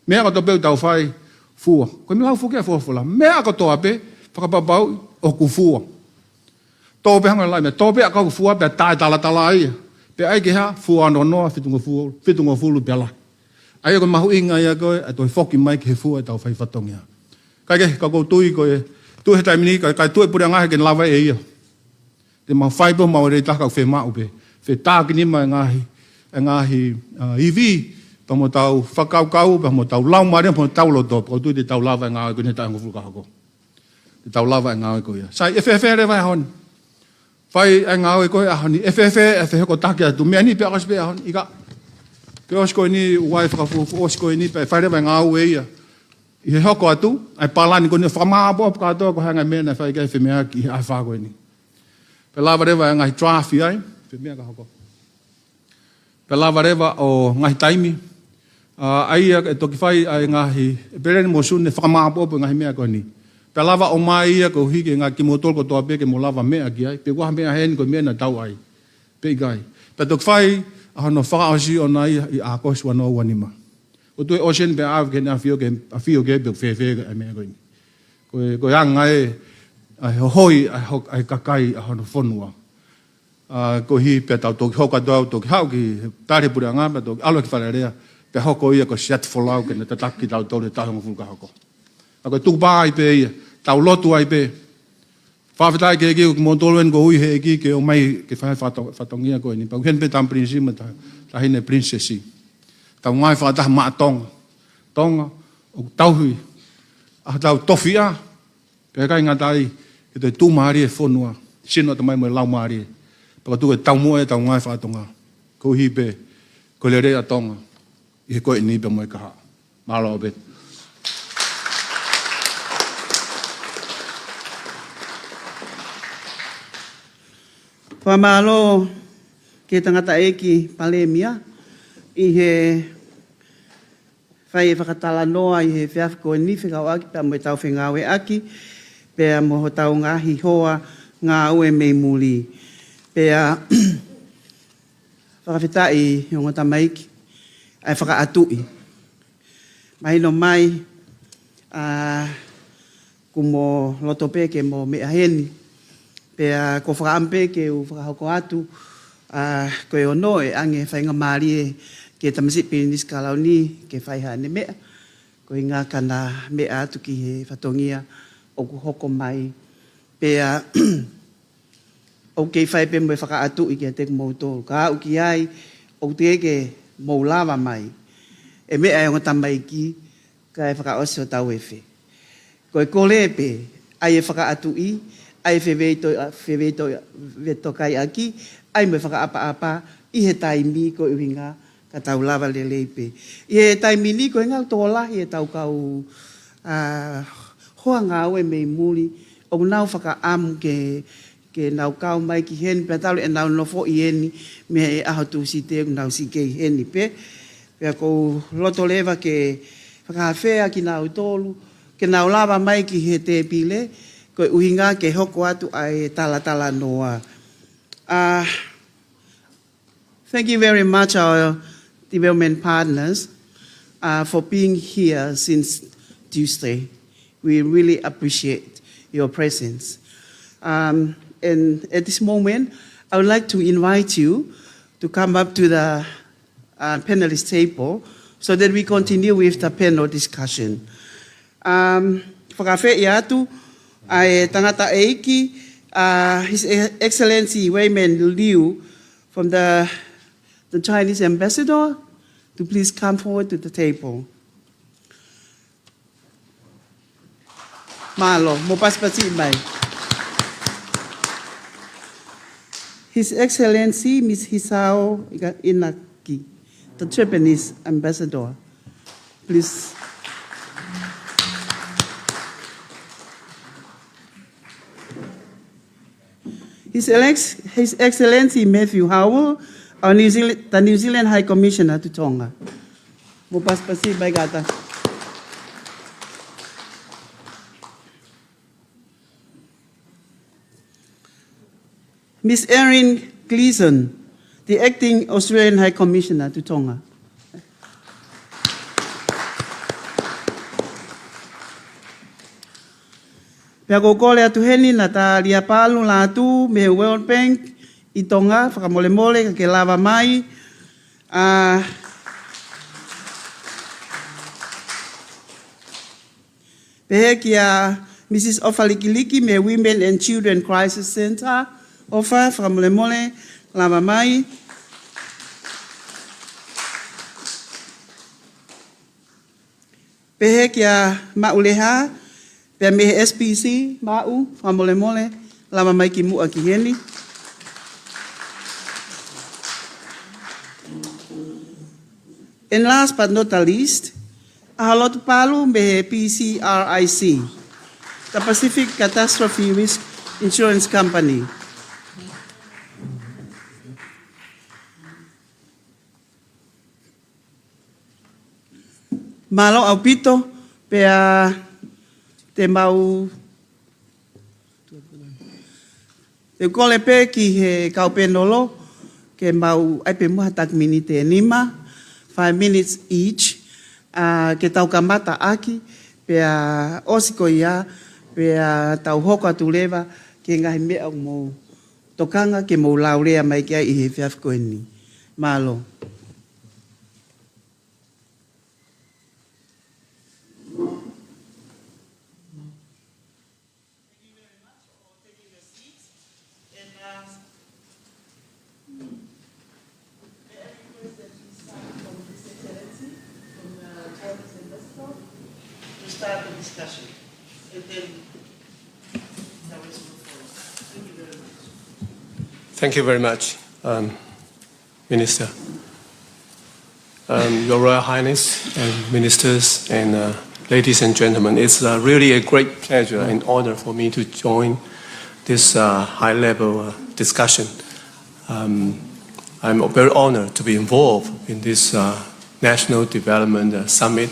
Meʻa kotoa pē ʻoku tau fai, fua. Ko e meʻa ʻoku lau foki ʻa e folofola. Meʻa kotoa pē, fakapapauʻi ʻoku fua. Tō pē hangē ko e laʻi meʻa, tō pē ʻa e kau fua pea tā e talatala ia. Pea ʻai ke hā, fua noa noa, fitungofulu, fitungofulu pea lahi. ʻA ia ko e mahuʻinga ia ko e, ʻa e toe foki mai ki he fua ʻetau fai fatongia. Kae kehe, ka ʻoku ou tui ko e, tuʻu he taimi ni, kae, kae tuʻu e puleʻanga he ke lava ʻe ia. Te mau fai pē homau lelei taha ka ʻoku fiemaʻu pē. Fetākinima e ngaahi, e ngaahi, ʻa, ivi, pea mo ʻetau fakakaukau, pea mo ʻetau laumālie, pea mo ʻetau loto, pea ʻoku ou tui te tau lava e ngāue ko eni he taʻu hongofulu ka hoko. Te tau lava e ngāue ko ia. Sai, ʻe fēfē leva e ʻaho ni. Fai e ngāue ko e ʻaho ni. ʻE fēfē, ʻe fēfē ko e taki atu. Meʻa ni pea ʻosi pē ʻaho ni. ʻIkai. Ke ʻosi ko eni, ʻoua ʻe fakafuofua ʻosi ko eni, pea fai leva e ngāue ia. ʻI he hoko atu, ʻa e palani ko eni fakamāʻopoʻopo kātoa ko e hā e ngaahi meʻa naʻe fai ki ai e femeʻaʻaki ʻi he ʻaho fā ko eni. Pea lava leva e ngaahi draft ai, femeʻa ka hoko. Pea lava leva ʻo ngaahi taimi, ʻa, ʻa ia ʻe toki fai ʻa e ngaahi, ʻe peleni mo Sune fakamāʻopoʻopo e ngaahi meʻa ko eni. Pea lava ʻo mai ia koeʻuhi ke ngaahi kimoutolu kotoa pē ke mo lava meʻa ki ai, pe ko ha meʻa heni ko e meʻa naʻa tau ʻai. Pe ʻikai. Pea toki fai, ʻa hono fakaʻosi ʻona ia ʻi ʻAokosi ua noa ua nima. ʻOku tuʻu e ʻōseni pea ʻave ki heʻene ʻafio ke, ʻafio ki ai pe ʻoku fēfē e meʻa ko eni. Ko e, ko e anga ē, ʻa e hohoi, ʻa e ho-, ʻa e kakai, ʻa hono fonua. ʻA, koeʻuhi pea tau toki hoko atu au toki haʻu ki he tali puleʻanga, pea toki ʻalu ki Fale Alea, pea hoko ia ko e siate folau ke ne tataki kitautolu he taʻu hongofulu ka hoko. ʻA ko e tukupā ai pē ia, tau lotu ai pē. Fakafetaʻi ki he ʻEiki ko kimoutolu eni kuo ui ʻe he ʻEiki ke ō mai ke fai fato-, fatongia ko eni. Pea ʻoku ʻi heni pē Tamu Pilinisi mo e ta-, Taʻahine Pilinisesi. Tau ngāue fakataha maʻa Tonga. Tonga, ʻoku tauhi ʻa hotau tofiʻa. Pea ʻikai ngata ai, ke toe tuʻumālie e fonua. Sino, Tamai mo e Laumālie. Pea ʻoku ou tui ko e taumuʻa ia ʻetau ngāue faka-Tonga. Koeʻuhi pē, ko e lelei ʻa Tonga. ʻi he ko eni pea mo e kahaʻa. Mālō ʻaupito. Fakamālō ki he tangataʻeiki Palēmia ʻi he fai e fakatalanoa ʻi he efiafi ko eni fekauʻaki pea mo ʻetau fengāueʻaki pea mo hotau ngaahi hoa ngāue mei muli. Pea fakafetaʻi ongo tamaiki ʻa e fakaʻatuʻi. Mahino mai, ʻa, kuo mo loto pē ke mo meʻa heni. Pea ko e fakaʻamu pē ke u fakahoko atu, ʻa, ko e ono ʻe ʻange faingamālie ki he tamasiʻi Pilinisi Kalauni ke fai haʻane meʻa. Ko e ʻuhinga ka na meʻa atu ki he fatongia ʻoku hoko mai. Pea ʻoku kei fai pē mo e fakaʻatuʻi kiate kimoutolu. Ka aʻu ki ai, ʻoku teʻeki ke mou lava mai e meʻa ʻa e ongo tamaiki, kae fakaʻosi hotau efe. Ko e kole pē, ʻai e fakaʻatuʻi, ʻai e feveito, feveito, vetokaiʻaki, ʻai mo e fakaʻapaʻapa ʻi he taimi ko e ʻuhinga ka tau lava lelei pē. ʻI he taimi ni ko e ngaahi tokolahi ʻetau kau, ʻa, hoa ngāue mei muli, ʻoku nau fakaʻamu ke, ke nau kau mai ki heni, pea talu ʻenau nofoʻi heni mei he ʻaho Tūsite ʻoku nau siʻi kei heni pē. Pea ʻoku ou loto leva ke fakaafeʻi kinautolu ke nau lava mai ki he tēpile, ko e ʻuhinga ke hoko atu ʻa e talatalanoa. ʻA, Thank you very much, our development partners, uh, for being here since Tuesday. We really appreciate your presence. Um, and at this moment, I would like to invite you to come up to the, uh, panelist table so that we continue with the panel discussion. Um, fakaafeʻi atu ʻa e tangataʻeiki, uh, His Excellency Raymond Liu from the, the Chinese ambassador to please come forward to the table. Mālō, mou pasipasi mai. His Excellency Miss Hisao Ika-, Inaki, the Japanese ambassador. Please. His Alex-, His Excellency Matthew Howell, our New Zealand, the New Zealand High Commissioner to Tonga. Mou pasipasi mai kātaki. Miss Erin Gleeson, the Acting Australian High Commissioner to Tonga. Pea ʻoku ou kole atu heni naʻa ta Lia Palu Lātū mei he World Bank ʻi Tonga, fakamolemole ka ke lava mai. ʻA, pehē kia Mrs Ofa Likiliki mei he Women and Children Crisis Centre. Ofa, fakamolemole, lava mai. Pehē kia Maʻu Leha, pea mei he S P C, Maʻu, fakamolemole, lava mai ki muʻa ki heni. And last but not the least, ʻAholotu Palu mei he P C R I C, the Pacific Catastrophe Risk Insurance Company. Mālō ʻaupito, pea te mau, te u kole pē ki he kau pēnolo, ke mau ʻai pē muʻa ha taki miniti ʻe nima, five minutes each, ʻa, ke tau kamata ʻaki, pea ʻosi ko ia, pea tau hoko atu leva ki he ngaahi meʻa ʻoku mou tokanga ke mou lau lea mai ki ai ʻi he efiafi ko eni. Mālō. Thank you very much for taking your seats. And, uh, may I request that we start from His Excellency, from the Chinese ambassador, to start the discussion. And then the rest will follow. Thank you very much. Thank you very much, um, Minister. Um, Your Royal Highness and ministers and uh, ladies and gentlemen, it's uh, really a great pleasure and honor for me to join this uh, high-level uh, discussion. Um, I'm very honored to be involved in this uh, National Development uh, Summit.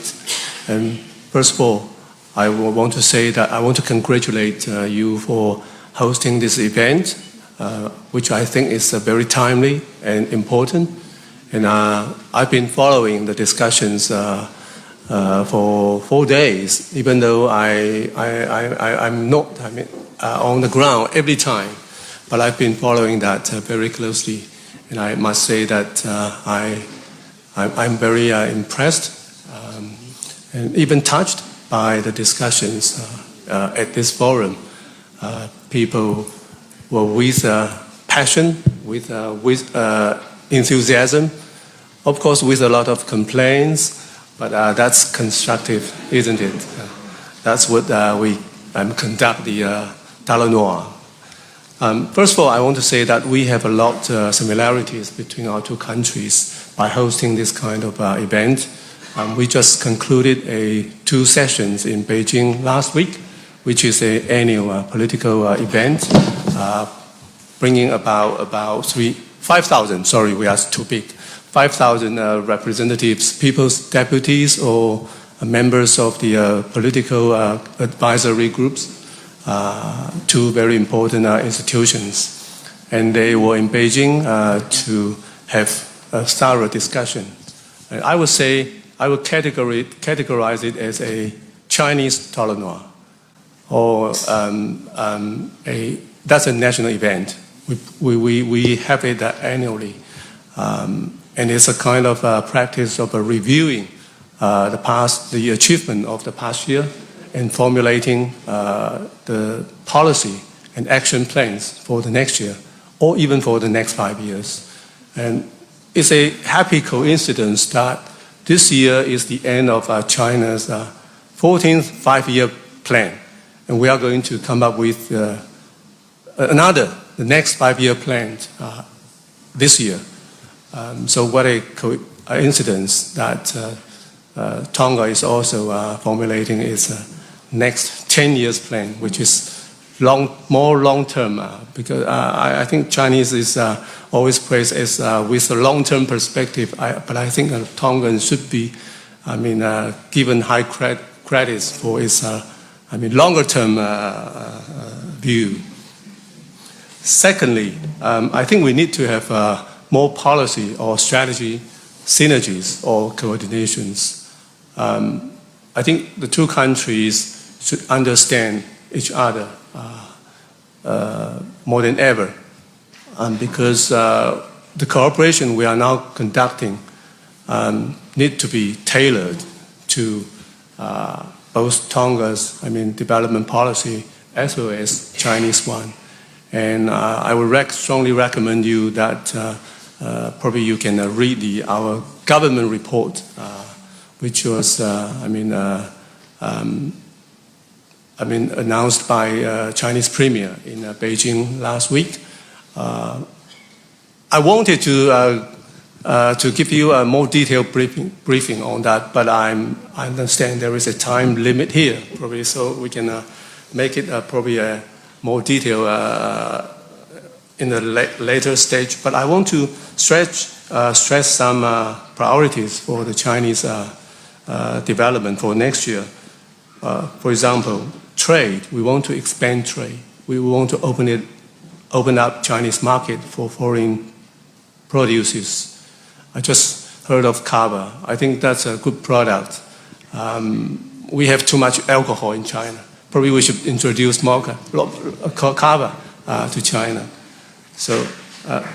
And first of all, I w- want to say that I want to congratulate uh, you for hosting this event, uh, which I think is uh, very timely and important. And uh, I've been following the discussions uh, uh, for four days, even though I, I, I, I- I'm not I mean, uh, on the ground every time. But I've been following that uh, very closely. And I must say that uh, I, I, I'm very uh, impressed um, and even touched by the discussions uh, uh, at this forum. Uh, people were with uh, passion, with, uh, with uh, enthusiasm, of course, with a lot of complaints, but uh, that's constructive, isn't it? Uh, that's what uh, we um, conduct the uh, Talanoa. Um, first of all, I want to say that we have a lot of uh, similarities between our two countries by hosting this kind of uh, event. Um, we just concluded a two sessions in Beijing last week, which is an annual uh, political uh, event, uh, bringing about about three, five thousand. Sorry, we are too big. Five thousand uh, representatives, people's deputies, or uh, members of the uh, political uh, advisory groups uh, to very important uh, institutions, and they were in Beijing uh, to have a thorough discussion. And I would say I would categori- categorize it as a Chinese Talanoa, or um, um, a that's a national event. We we we, we have it uh, annually, um, and it's a kind of uh, practice of uh, reviewing uh, the past, the achievement of the past year, and formulating uh, the policy and action plans for the next year, or even for the next five years. And it's a happy coincidence that this year is the end of uh, China's uh, fourteenth five-year plan, and we are going to come up with uh, another, the next five-year plan uh, this year. Um, so what a coincidence that uh, uh, Tonga is also uh, formulating its uh, next ten years plan, which is long, more long term, uh, because uh, I, I think Chinese is uh, always praised as uh, with a long term perspective. I, but I think uh, Tongan should be, I mean, uh, given high cred- credits for its, uh, I mean, longer term uh, uh, view. Secondly, um, I think we need to have uh, more policy or strategy synergies or coordinations. Um, I think the two countries should understand each other uh, uh, more than ever, um, because uh, the cooperation we are now conducting um, need to be tailored to uh, both Tonga's, I mean, development policy as well as Chinese one. And uh, I would rec- strongly recommend you that uh, uh, probably you can uh, read the our government report, uh, which was, uh, I mean, uh, um, I mean, announced by uh, Chinese Premier in uh, Beijing last week. Uh, I wanted to uh, uh, to give you a more detailed briefing, briefing on that, but I'm, I understand there is a time limit here, probably, so we can uh, make it uh, probably a more detailed uh, in the la- later stage. But I want to stretch, uh, stress some uh, priorities for the Chinese uh, uh, development for next year. Uh, for example, trade. We want to expand trade. We want to open it, open up Chinese market for foreign produces. I just heard of kava. I think that's a good product. Um, we have too much alcohol in China. Probably we should introduce more ka- lo- ka- kava uh, to China. So, uh,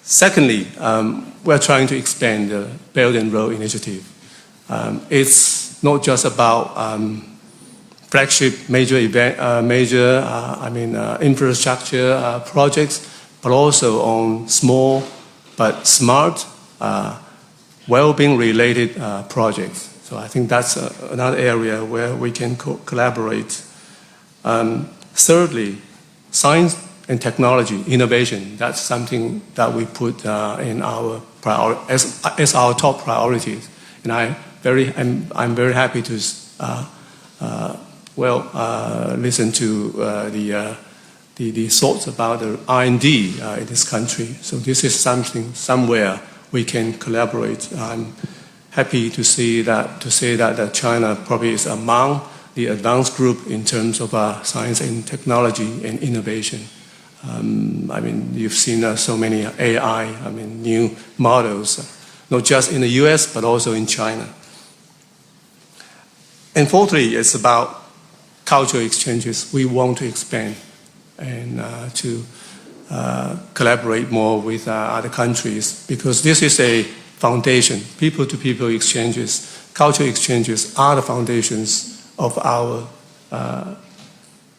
secondly, um, we're trying to expand the Belt and Road Initiative. Um, it's not just about um, flagship major event, uh, major, uh, I mean, uh, infrastructure uh, projects, but also on small but smart, uh, well-being related uh, projects. So I think that's uh, another area where we can co- collaborate. Um, thirdly, science and technology, innovation. That's something that we put uh, in our prior, as, as our top priorities. And I very, I'm, I'm very happy to uh, uh, well uh, listen to uh, the, uh, the the thoughts about the R and D uh, in this country. So this is something somewhere we can collaborate. I'm happy to see that to say that, that China probably is among the advanced group in terms of uh, science and technology and innovation. Um, I mean, you've seen uh, so many A I, I mean, new models, not just in the U S but also in China. And fourthly, it's about cultural exchanges. We want to expand and uh, to uh, collaborate more with uh, other countries because this is a foundation. People-to-people exchanges, cultural exchanges are the foundations of our uh,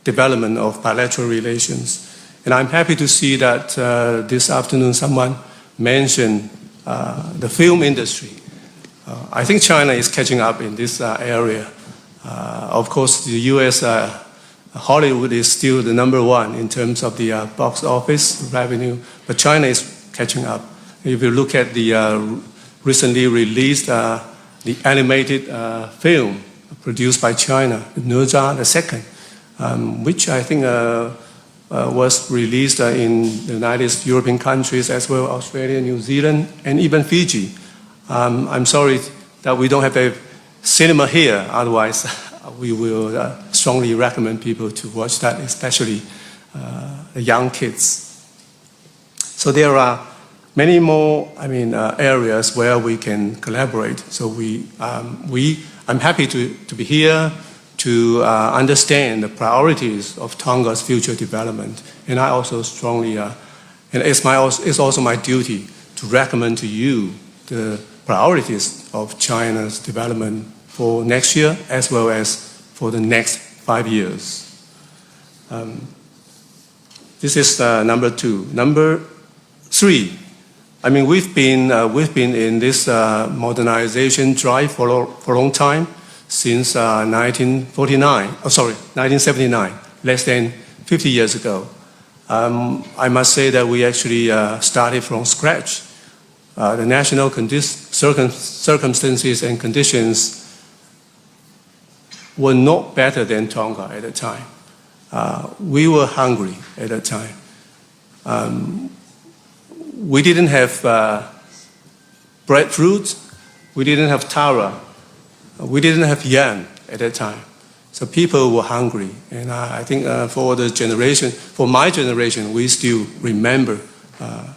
development of bilateral relations. And I'm happy to see that uh, this afternoon someone mentioned uh, the film industry. Uh, I think China is catching up in this uh, area. Uh, of course, the U S uh, Hollywood is still the number one in terms of the uh, box office revenue, but China is catching up. If you look at the uh, recently released uh, the animated uh, film produced by China, Nazi the Second, um, which I think uh, uh, was released uh, in the United European countries as well, Australia, New Zealand, and even Fiji. Um, I'm sorry that we don't have a cinema here. Otherwise, we will uh, strongly recommend people to watch that, especially uh, the young kids. So there are many more, I mean, uh, areas where we can collaborate. So we, um, we, I'm happy to, to be here to uh, understand the priorities of Tonga's future development. And I also strongly, uh, and it's, my, it's also my duty to recommend to you the priorities of China's development for next year as well as for the next five years. Um, this is uh, number two. Number three, I mean, we've been, uh, we've been in this uh, modernization drive for, lo- for a long time, since uh, nineteen forty-nine, oh, sorry, nineteen seventy-nine, less than fifty years ago. Um, I must say that we actually uh, started from scratch. Uh, the national condi- circum- circumstances and conditions were not better than Tonga at the time. Uh, we were hungry at that time. Um, we didn't have uh, breadfruit, we didn't have taro, we didn't have yam at that time. So people were hungry, and I, I think uh, for the generation, for my generation, we still remember uh,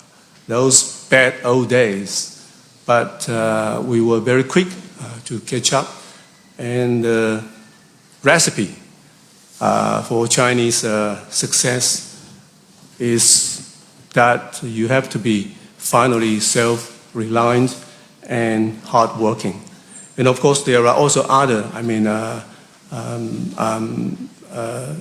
those bad old days. But uh, we were very quick uh, to catch up, and the recipe uh, for Chinese uh, success is that you have to be finally self-reliant and hardworking. And of course, there are also other, I mean, uh, um, um, uh,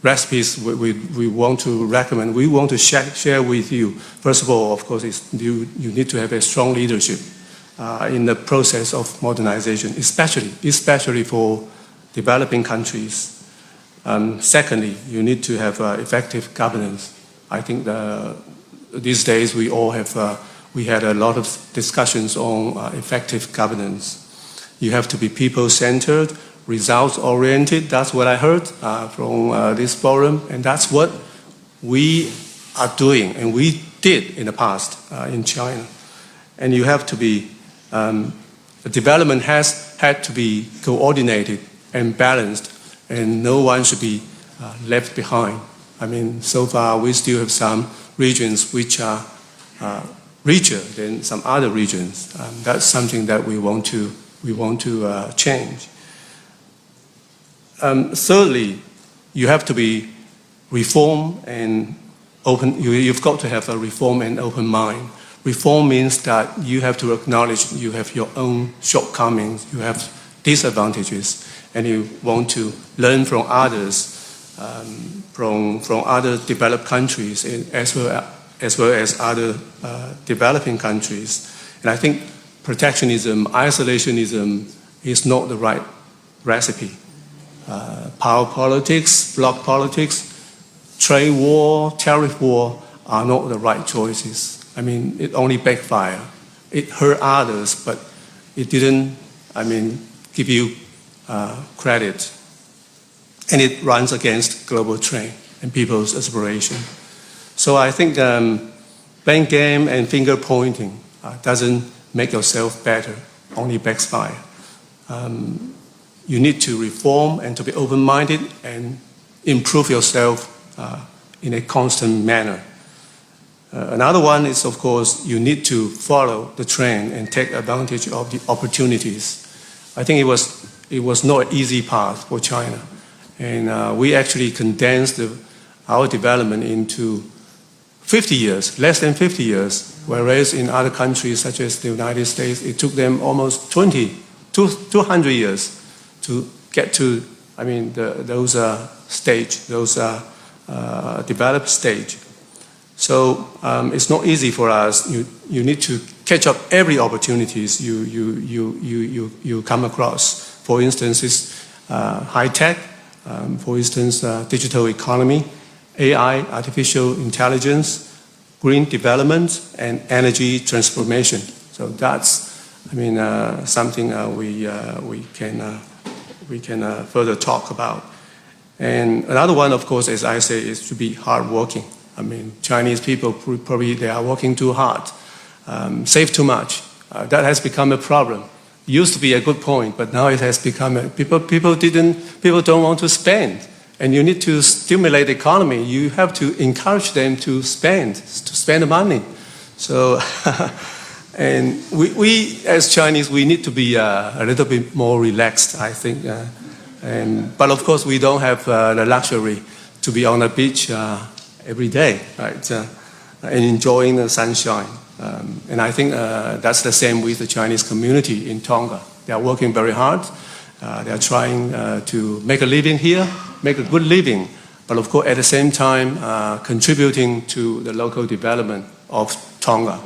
recipes we, we, we want to recommend, we want to share, share with you. First of all, of course, is you, you need to have a strong leadership uh, in the process of modernization, especially, especially for developing countries. Um, secondly, you need to have uh, effective governance. I think the, these days we all have, uh, we had a lot of discussions on uh, effective governance. You have to be people-centered, results-oriented. That's what I heard uh, from uh, this forum, and that's what we are doing and we did in the past uh, in China. And you have to be, um, the development has had to be coordinated and balanced, and no one should be uh, left behind. I mean, so far we still have some regions which are uh, richer than some other regions. Um, that's something that we want to, we want to uh, change. Um, thirdly, you have to be reform and open. You, you've got to have a reform and open mind. Reform means that you have to acknowledge you have your own shortcomings, you have disadvantages, and you want to learn from others, um, from, from other developed countries, and as well as well as other uh, developing countries. And I think protectionism, isolationism is not the right recipe. Uh, power politics, bloc politics, trade war, tariff war are not the right choices. I mean, it only backfire. It hurt others, but it didn't, I mean, give you uh, credit. And it runs against global trend and people's aspiration. So I think um, blame game and finger pointing uh, doesn't make yourself better, only backfire. Um, you need to reform and to be open-minded and improve yourself uh, in a constant manner. Uh, another one is, of course, you need to follow the trend and take advantage of the opportunities. I think it was, it was not an easy path for China. And uh, we actually condensed the, our development into fifty years, less than fifty years, whereas in other countries such as the United States, it took them almost twenty, two, two hundred years to get to, I mean, the, those uh, stage, those uh, uh, developed stage. So um, it's not easy for us. You, you need to catch up every opportunities you, you, you, you, you, you come across. For instance, it's uh, high tech, um, for instance, uh, digital economy, A I, artificial intelligence, green development, and energy transformation. So that's, I mean, uh, something uh, we, uh, we can, uh, we can uh, further talk about. And another one, of course, as I say, is to be hardworking. I mean, Chinese people pr- probably they are working too hard, um, save too much. Uh, that has become a problem. It used to be a good point, but now it has become a, people people didn't people don't want to spend, and you need to stimulate the economy. You have to encourage them to spend, to spend the money. So, and we, we as Chinese, we need to be uh, a little bit more relaxed, I think. Uh, and, but of course, we don't have uh, the luxury to be on the beach uh, every day, right? Uh, and enjoying the sunshine. Um, and I think uh, that's the same with the Chinese community in Tonga. They are working very hard. Uh, they are trying uh, to make a living here, make a good living, but of course at the same time uh, contributing to the local development of Tonga.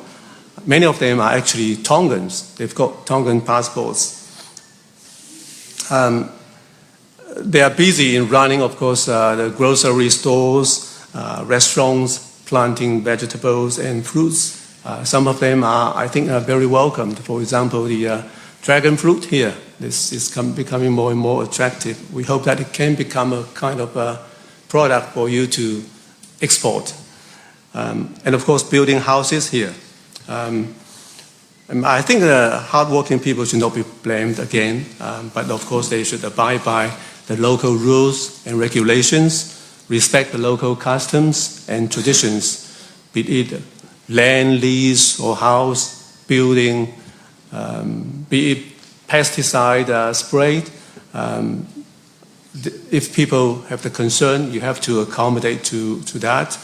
Many of them are actually Tongans. They've got Tongan passports. Um, they are busy in running, of course, uh, the grocery stores, uh, restaurants, planting vegetables and fruits. Uh, some of them are, I think, are very welcomed. For example, the uh, dragon fruit here, this is com- becoming more and more attractive. We hope that it can become a kind of a product for you to export. Um, and of course, building houses here. Um, and I think the hardworking people should not be blamed again, um, but of course they should abide by the local rules and regulations, respect the local customs and traditions, be it land lease or house building, um, be it pesticide uh, sprayed. Um, th- if people have the concern, you have to accommodate to, to that.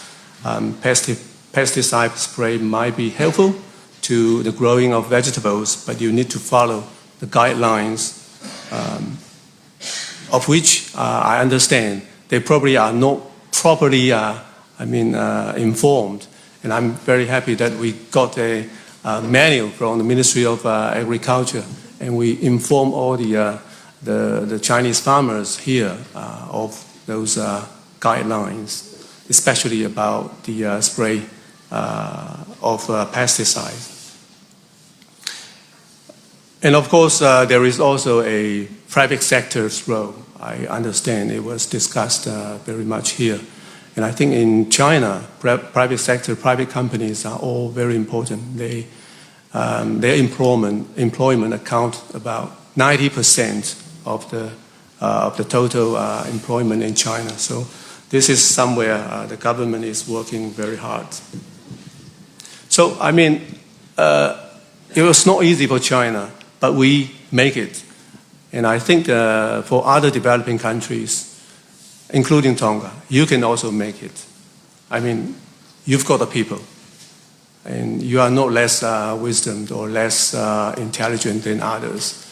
Um, pesti- pesticide spray might be helpful to the growing of vegetables, but you need to follow the guidelines, um, of which uh, I understand they probably are not properly, uh, I mean, uh, informed. And I'm very happy that we got a uh, manual from the Ministry of uh, Agriculture, and we inform all the, uh, the, the Chinese farmers here uh, of those uh, guidelines, especially about the uh, spray uh, of uh, pesticides. And of course, uh, there is also a private sector's role. I understand it was discussed uh, very much here. And I think in China, pri- private sector, private companies are all very important. They, um, their employment, employment account about ninety percent of the, uh, of the total uh, employment in China. So this is somewhere uh, the government is working very hard. So, I mean, uh, it was not easy for China, but we make it. And I think uh, for other developing countries, including Tonga, you can also make it. I mean, you've got the people, and you are not less uh, wisdomed or less uh, intelligent than others.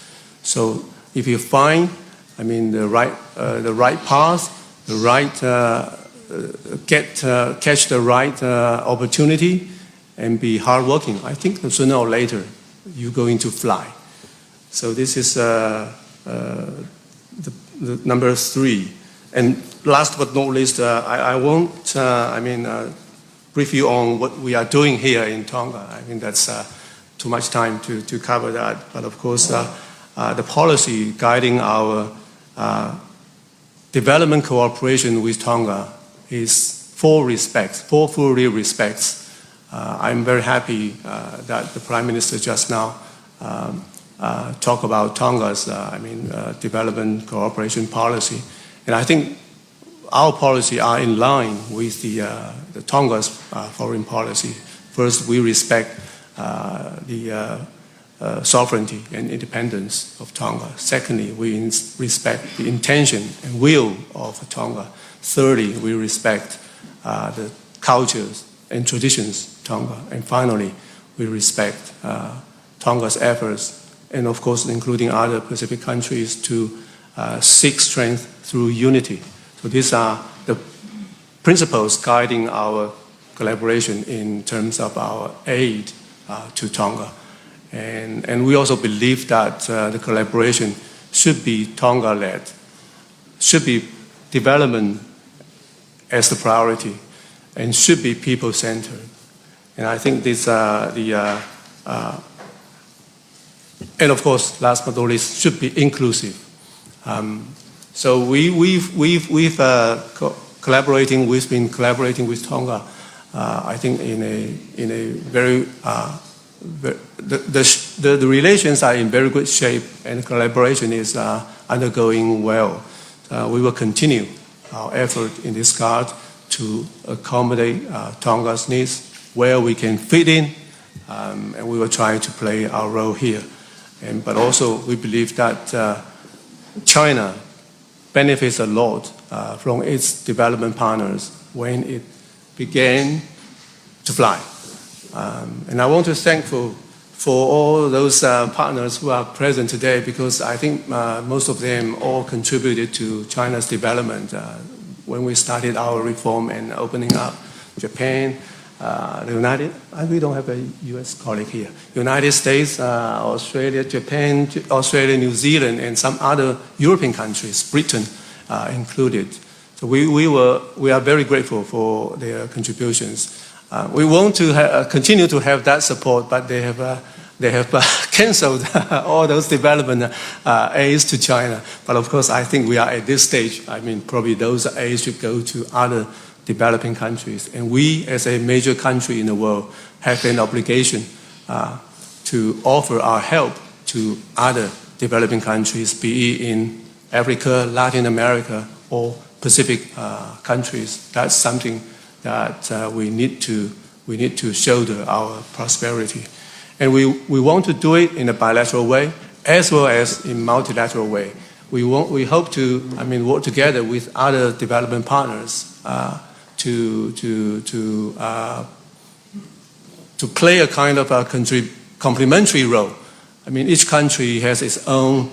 So if you find, I mean, the right, uh, the right path, the right, uh, uh, get, uh, catch the right uh, opportunity, and be hardworking, I think that sooner or later you're going to fly. So this is uh, uh, the, the number three. And last but not least, uh, I, I won't, uh, I mean, uh, brief you on what we are doing here in Tonga. I mean, that's uh, too much time to, to cover that. But of course, uh, uh, the policy guiding our uh, development cooperation with Tonga is full respect, full, fully respects. Uh, I'm very happy uh, that the Prime Minister just now um, uh, talked about Tonga's, uh, I mean, uh, development cooperation policy. And I think our policy are in line with the, uh, the Tonga's uh, foreign policy. First, we respect uh, the uh, uh, sovereignty and independence of Tonga. Secondly, we ins- respect the intention and will of Tonga. Thirdly, we respect uh, the cultures and traditions of Tonga. And finally, we respect uh, Tonga's efforts, and of course, including other Pacific countries, to uh, seek strength through unity. So these are the principles guiding our collaboration in terms of our aid uh, to Tonga. And, and we also believe that uh, the collaboration should be Tonga-led, should be development as the priority, and should be people-centered. And I think these are the uh, uh, and of course, last but not least, should be inclusive. Um, so we, we've, we've, we've uh, co- collaborating, we've been collaborating with Tonga, uh, I think, in a, in a very, uh, ve- the, the, sh- the, the relations are in very good shape and collaboration is uh, undergoing well. Uh, we will continue our effort in this regard to accommodate uh, Tonga's needs where we can fit in, um, and we will try to play our role here. And, but also, we believe that uh, China benefits a lot uh, from its development partners when it began to fly. Um, and I want to thank for, for all those uh, partners who are present today, because I think uh, most of them all contributed to China's development. Uh, when we started our reform and opening up, Japan, uh, the United, uh, we don't have a U S colleague here. United States, uh, Australia, Japan, J- Australia, New Zealand, and some other European countries, Britain uh, included. So we, we, were, we are very grateful for their contributions. Uh, we want to ha- uh, continue to have that support, but they have, uh, they have uh, cancelled all those development uh, aids to China. But of course, I think we are at this stage. I mean, probably those aids should go to other developing countries. And we, as a major country in the world, have an obligation uh, to offer our help to other developing countries, be it in Africa, Latin America, or Pacific uh, countries. That's something that uh, we need to we need to shoulder our prosperity. And we, we want to do it in a bilateral way as well as in multilateral way. We, want, we hope to, I mean, work together with other development partners uh, to, to, to, uh, to play a kind of a contrib- complementary role. I mean, each country has its own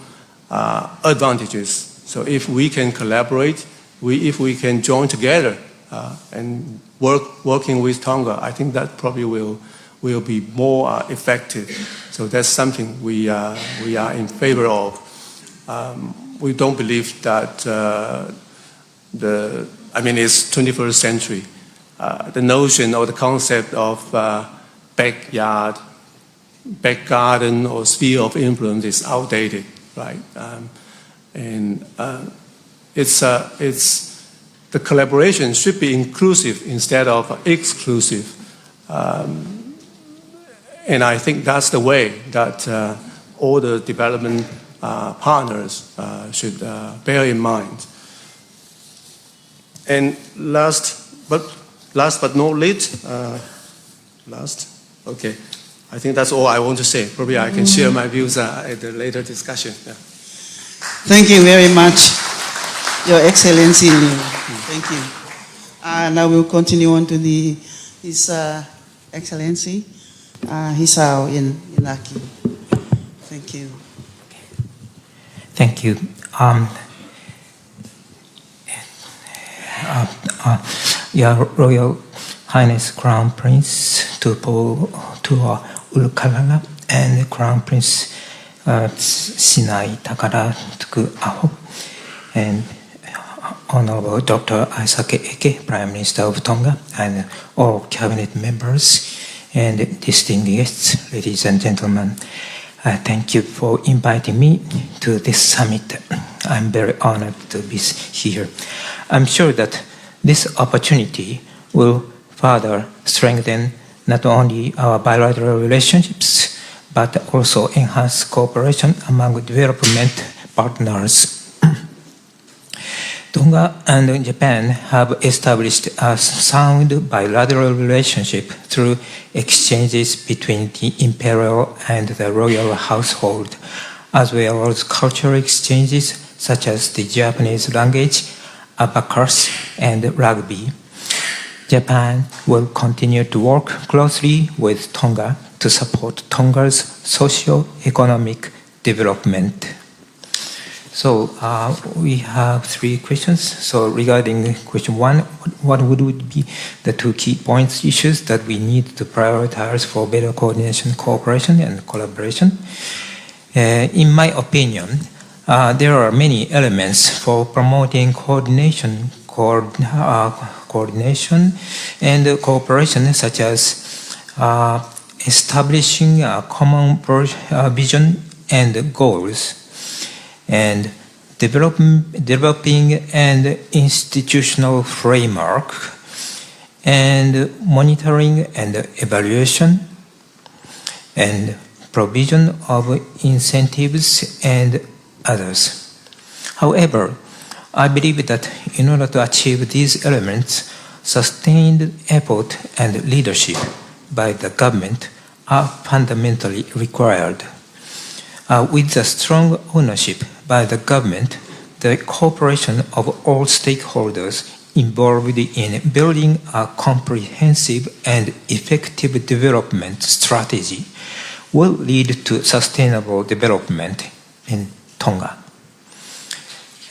uh, advantages. So if we can collaborate, we, if we can join together uh, and work working with Tonga, I think that probably will will be more uh, effective. So that's something we uh, we are in favor of. Um, we don't believe that uh, the I mean it's twenty-first century. Uh, the notion or the concept of uh, backyard back garden or sphere of influence is outdated, right? Um, and uh, it's, uh, it's the collaboration should be inclusive instead of exclusive. Um, and I think that's the way that uh, all the development uh, partners uh, should uh, bear in mind. And last but, last but not least, uh, last, okay. I think that's all I want to say. Probably I can share my views uh, at the later discussion. Yeah. Thank you very much, Your Excellency Liu. Thank you. Uh, now we'll continue on to the, His uh, Excellency uh, Hisao in Inaki. Thank you. Thank you. Um, uh, uh, Your Royal Highness Crown Prince Tupou Tuaʻulukalala and Crown Prince uh, Sinaitakara Tukuʻaho, and uh, Honorable Doctor Isaac Eke, Prime Minister of Tonga, and all cabinet members and distinguished guests, ladies and gentlemen. Uh, thank you for inviting me to this summit. I'm very honored to be here. I'm sure that this opportunity will further strengthen not only our bilateral relationships, but also enhance cooperation among development partners. Tonga and Japan have established a sound bilateral relationship through exchanges between the imperial and the royal household, as well as cultural exchanges such as the Japanese language, abacus, and rugby. Japan will continue to work closely with Tonga to support Tonga's socio-economic development. So, uh, we have three questions. So regarding question one, what would, would be the two key points, issues that we need to prioritize for better coordination, cooperation, and collaboration? Uh, in my opinion, uh, there are many elements for promoting coordination, coord-, uh, coordination and cooperation, such as, uh, establishing a common pro-, uh, vision and goals, and develop-, developing an institutional framework, and monitoring and evaluation, and provision of incentives and others. However, I believe that in order to achieve these elements, sustained effort and leadership by the government are fundamentally required. Uh, with the strong ownership by the government, the cooperation of all stakeholders involved in building a comprehensive and effective development strategy will lead to sustainable development in Tonga.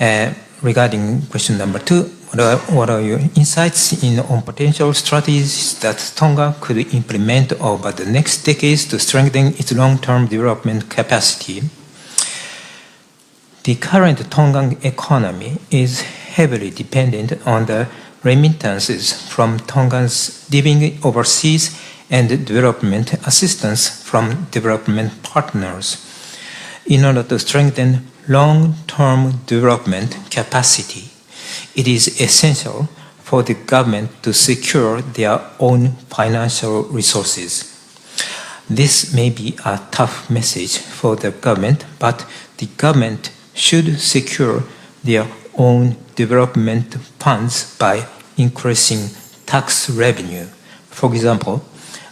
Uh, regarding question number two, what are, what are your insights in, on potential strategies that Tonga could implement over the next decades to strengthen its long-term development capacity? The current Tongan economy is heavily dependent on the remittances from Tongans living overseas and development assistance from development partners. In order to strengthen long-term development capacity, it is essential for the government to secure their own financial resources. This may be a tough message for the government, but the government should secure their own development funds by increasing tax revenue. For example,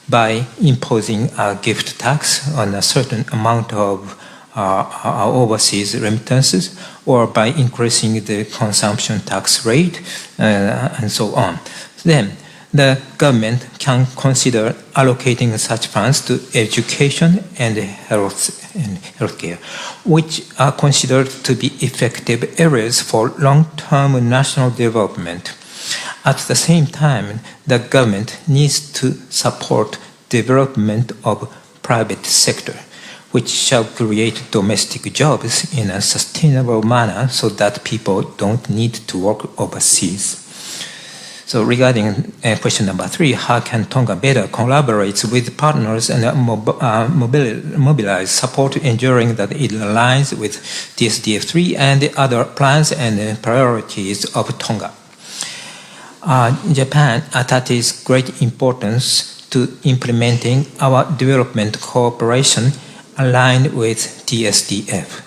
by imposing a gift tax on a certain amount of, uh, uh, overseas remittances, or by increasing the consumption tax rate, uh, and so on. Then, the government can consider allocating such funds to education and health, and healthcare, which are considered to be effective areas for long-term national development. At the same time, the government needs to support development of private sector, which shall create domestic jobs in a sustainable manner so that people don't need to work overseas. So regarding, uh, question number three, how can Tonga better collaborate with partners and, uh, mob-, uh, mobili-, mobilize support ensuring that it aligns with T S D F three and the other plans and, uh, priorities of Tonga? Uh, Japan attaches great importance to implementing our development cooperation aligned with T S D F.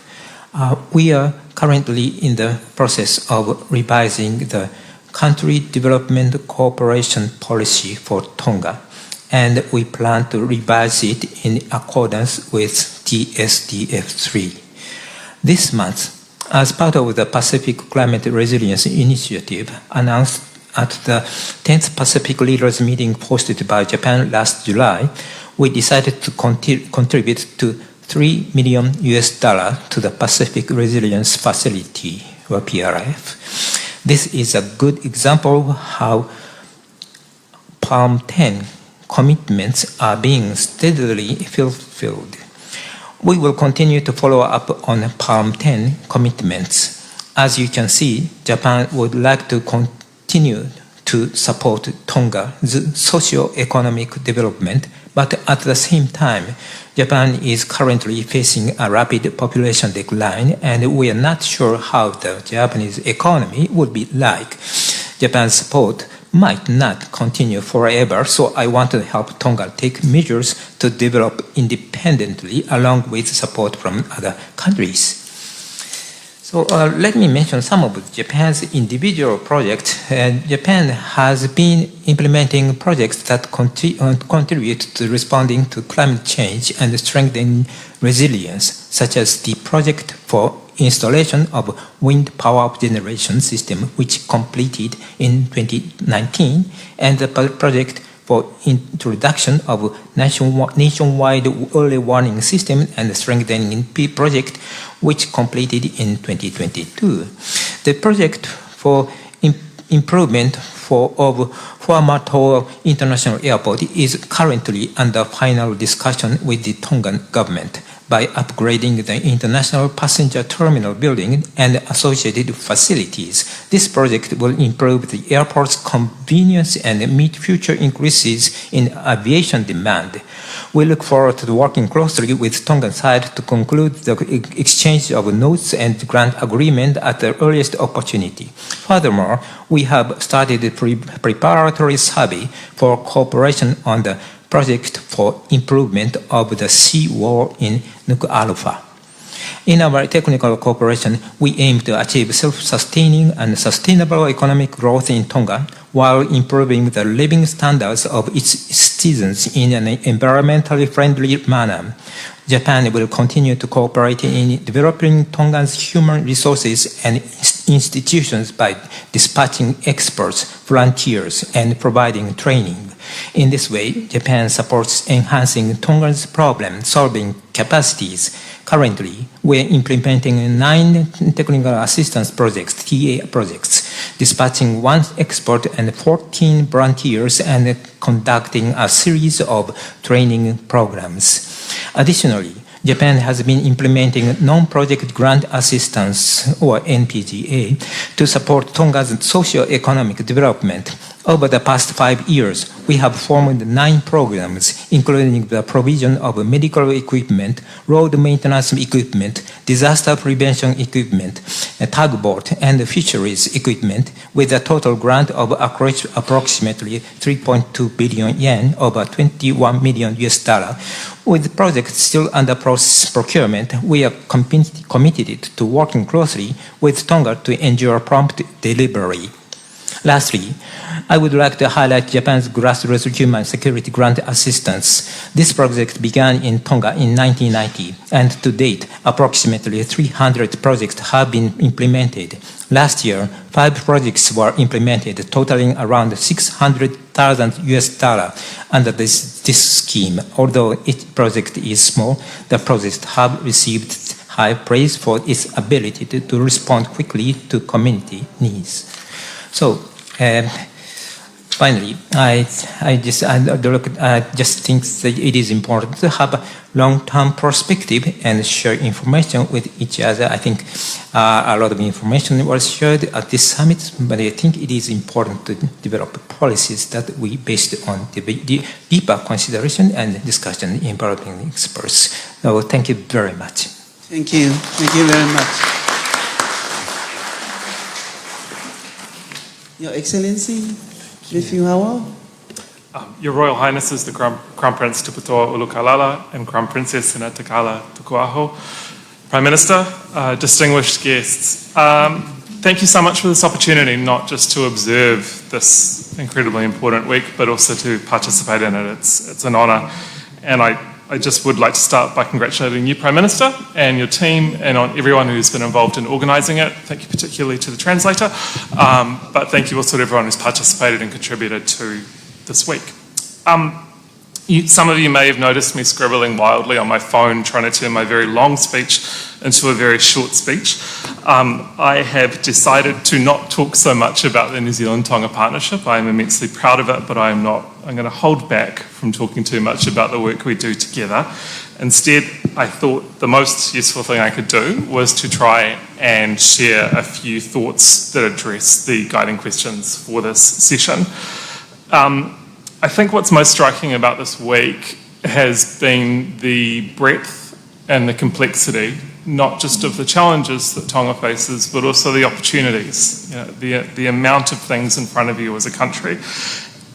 Uh, we are currently in the process of revising the country development cooperation policy for Tonga, and we plan to revise it in accordance with T S D F three. This month, as part of the Pacific Climate Resilience Initiative announced at the tenth Pacific Leaders Meeting hosted by Japan last July, we decided to conti-, contribute to three million U S dollar to the Pacific Resilience Facility, or P R F. This is a good example of how PALM ten commitments are being steadily fulfilled. We will continue to follow up on PALM ten commitments As you can see, Japan would like to continue to support Tonga's socio-economic development, but at the same time, Japan is currently facing a rapid population decline, and we are not sure how the Japanese economy would be like. Japan's support might not continue forever, so I want to help Tonga take measures to develop independently along with support from other countries. So, uh, let me mention some of Japan's individual projects. Uh, Japan has been implementing projects that conti-, uh, contribute to responding to climate change and strengthening resilience, such as the project for installation of wind power generation system, which completed in twenty nineteen, and the pro-, project for introduction of nationwi-, nationwide early warning system and strengthening P project, which completed in twenty twenty-two. The project for im-, improvement for, of Fuaʻamotu International Airport is currently under final discussion with the Tongan government by upgrading the international passenger terminal building and associated facilities. This project will improve the airport's convenience and meet future increases in aviation demand. We look forward to working closely with Tongan side to conclude the ex-, exchange of notes and grant agreement at the earliest opportunity. Furthermore, we have started a pre-, preparatory survey for cooperation on the project for improvement of the seawall in Nukuʻalofa. In our technical cooperation, we aim to achieve self-sustaining and sustainable economic growth in Tonga while improving the living standards of its citizens in an environmentally friendly manner. Japan will continue to cooperate in developing Tonga's human resources and ins-, institutions by dispatching experts, volunteers, and providing training. In this way, Japan supports enhancing Tonga's problem-solving capacities. Currently, we're implementing nine technical assistance projects, T A projects, dispatching one expert and fourteen volunteers, and conducting a series of training programs. Additionally, Japan has been implementing non-project grant assistance, or N P G A, to support Tonga's socio-economic development. Over the past five years, we have formed nine programs, including the provision of medical equipment, road maintenance equipment, disaster prevention equipment, a tugboat, and fisheries equipment, with a total grant of appro-, approximately three point two billion yen, over twenty-one million U S dollar. With projects still under process procurement, we are committed, committed to working closely with Tonga to ensure prompt delivery. Lastly, I would like to highlight Japan's grassroots human security grant assistance. This project began in Tonga in nineteen ninety, and to date, approximately three hundred projects have been implemented. Last year, five projects were implemented, totaling around six hundred thousand U S dollar under this, this scheme. Although each project is small, the projects have received high praise for its ability to, to respond quickly to community needs. So, um, finally, I, I just, I, I look, I just think that it is important to have a long-term perspective and share information with each other. I think, uh, a lot of information was shared at this summit, but I think it is important to develop policies that we based on the, the deeper consideration and discussion involving experts. So thank you very much. Thank you. Thank you very much. Your Excellency, Nephew Howell. Um, Your Royal Highnesses, the Crown, Crown Prince Tupatoa ʻUlukalala and Crown Princess Senatakala Tukuʻaho, Prime Minister, uh, distinguished guests, um, thank you so much for this opportunity, not just to observe this incredibly important week, but also to participate in it. It's, it's an honour, and I I just would like to start by congratulating you, Prime Minister, and your team, and on everyone who's been involved in organising it. Thank you particularly to the translator, um, but thank you also to everyone who's participated and contributed to this week. Um, you, some of you may have noticed me scribbling wildly on my phone, trying to turn my very long speech into a very short speech. Um, I have decided to not talk so much about the New Zealand-Tonga partnership. I am immensely proud of it, but I am not I'm going to hold back from talking too much about the work we do together. Instead, I thought the most useful thing I could do was to try and share a few thoughts that address the guiding questions for this session. Um, I think what's most striking about this week has been the breadth and the complexity, not just of the challenges that Tonga faces, but also the opportunities, you know, the, the amount of things in front of you as a country.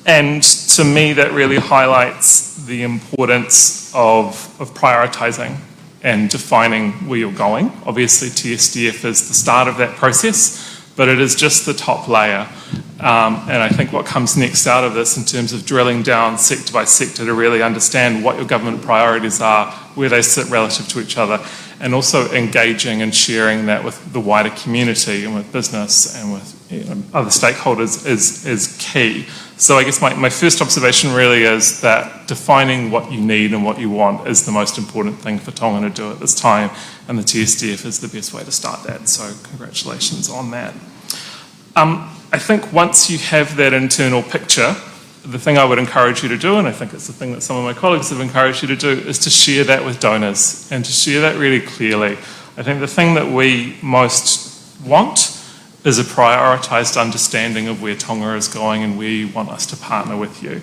And to me, that really highlights the importance of, of prioritising and defining where you're going. Obviously, T S D F is the start of that process, but it is just the top layer. Um, and I think what comes next out of this in terms of drilling down sector by sector to really understand what your government priorities are, where they sit relative to each other, and also engaging and sharing that with the wider community and with business and with, you know, other stakeholders is, is key. So I guess my, my first observation really is that defining what you need and what you want is the most important thing for Tonga to do at this time, and the T S D F is the best way to start that. So congratulations on that. Um, I think once you have that internal picture, the thing I would encourage you to do, and I think it's the thing that some of my colleagues have encouraged you to do, is to share that with donors and to share that really clearly. I think the thing that we most want is a prioritised understanding of where Tonga is going and where you want us to partner with you.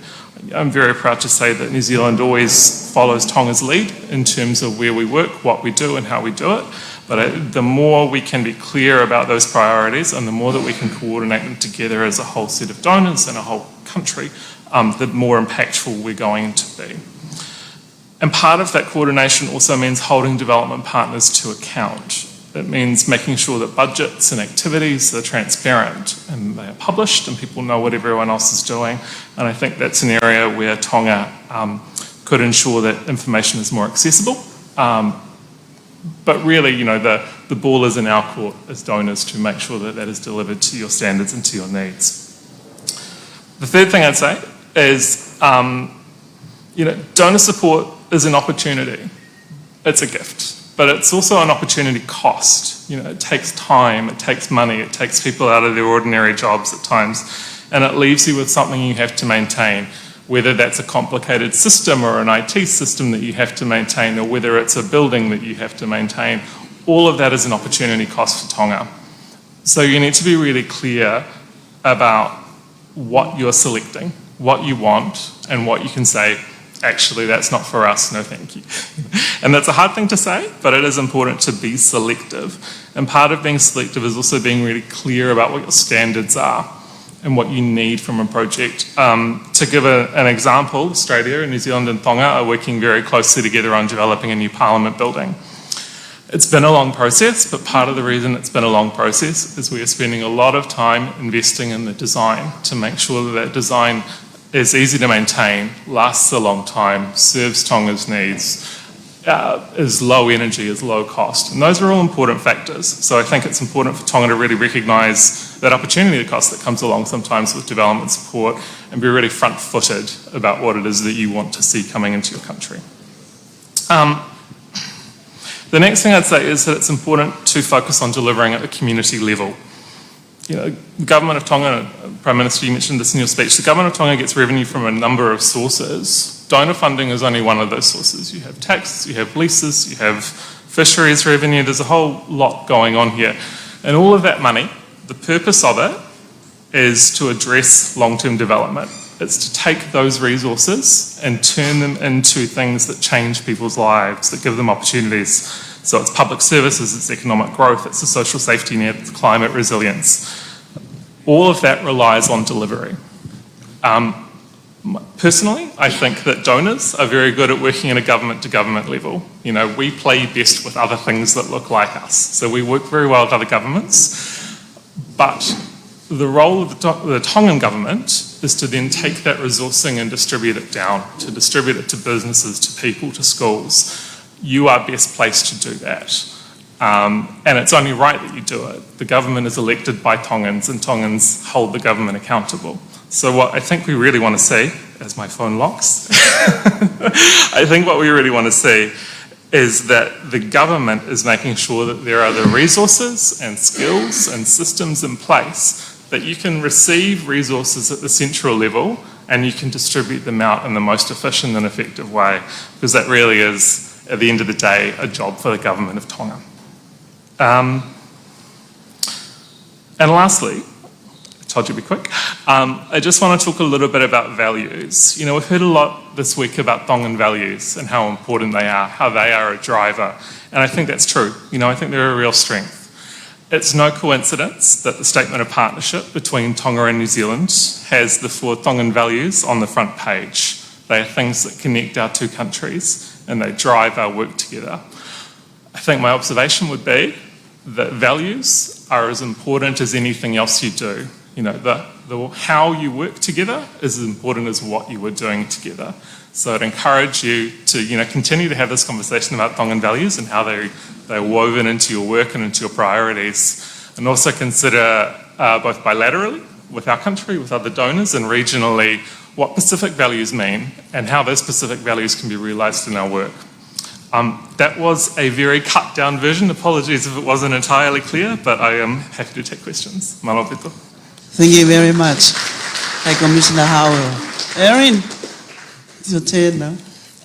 I'm very proud to say that New Zealand always follows Tonga's lead in terms of where we work, what we do, and how we do it. But I, the more we can be clear about those priorities and the more that we can coordinate them together as a whole set of donors and a whole country, um, the more impactful we're going to be. And part of that coordination also means holding development partners to account. It means making sure that budgets and activities are transparent and they are published and people know what everyone else is doing. And I think that's an area where Tonga, um, could ensure that information is more accessible. Um, but really, you know, the, the ball is in our court as donors to make sure that that is delivered to your standards and to your needs. The third thing I'd say is, um, you know, donor support is an opportunity. It's a gift, but it's also an opportunity cost. You know, it takes time, it takes money, it takes people out of their ordinary jobs at times, and it leaves you with something you have to maintain, whether that's a complicated system or an I T system that you have to maintain, or whether it's a building that you have to maintain. All of that is an opportunity cost for Tonga. So you need to be really clear about what you're selecting, what you want, and what you can say, "Actually, that's not for us, no thank you." And that's a hard thing to say, but it is important to be selective. And part of being selective is also being really clear about what your standards are and what you need from a project. Um, to give a, an example, Australia and New Zealand and Tonga are working very closely together on developing a new parliament building. It's been a long process, but part of the reason it's been a long process is we are spending a lot of time investing in the design to make sure that that design is easy to maintain, lasts a long time, serves Tonga's needs, uh, is low energy, is low cost. And those are all important factors. So I think it's important for Tonga to really recognise that opportunity cost that comes along sometimes with development support and be really front-footed about what it is that you want to see coming into your country. Um, the next thing I'd say is that it's important to focus on delivering at the community level. You know, the government of Tonga, Prime Minister, you mentioned this in your speech, the government of Tonga gets revenue from a number of sources. Donor funding is only one of those sources. You have taxes, you have leases, you have fisheries revenue. There's a whole lot going on here. And all of that money, the purpose of it is to address long-term development. It's to take those resources and turn them into things that change people's lives, that give them opportunities. So it's public services, it's economic growth, it's the social safety net, it's climate resilience. All of that relies on delivery. Um, m-, personally, I think that donors are very good at working at a government-to-government level. You know, we play best with other things that look like us. So we work very well with other governments. But the role of the To-, the Tongan government is to then take that resourcing and distribute it down, to distribute it to businesses, to people, to schools. You are best placed to do that. Um, and it's only right that you do it. The government is elected by Tongans, and Tongans hold the government accountable. So what I think we really want to see, as my phone locks, I think what we really want to see is that the government is making sure that there are the resources and skills and systems in place that you can receive resources at the central level And you can distribute them out in the most efficient and effective way, because that really is, at the end of the day, a job for the government of Tonga. Um, and lastly, I told you it'd be quick, um, I just want to talk a little bit about values. You know, we've heard a lot this week about Tongan values and how important they are, how they are a driver. And I think that's true. You know, I think they're a real strength. It's no coincidence that the Statement of Partnership between Tonga and New Zealand has the four Tongan values on the front page. They are things that connect our two countries and they drive our work together. I think my observation would be that values are as important as anything else you do. You know, the, the, how you work together is as important as what you are doing together. So I'd encourage you to, you know, continue to have this conversation about Tongan values and how they, they're woven into your work and into your priorities, and also consider, uh, both bilaterally with our country, with other donors, and regionally, what Pacific values mean and how those Pacific values can be realised in our work. Um, that was a very cut down version. Apologies if it wasn't entirely clear, but I am happy to take questions. Mālō ʻaupito. Thank you very much, High Commissioner Howell. Erin, it's your turn now.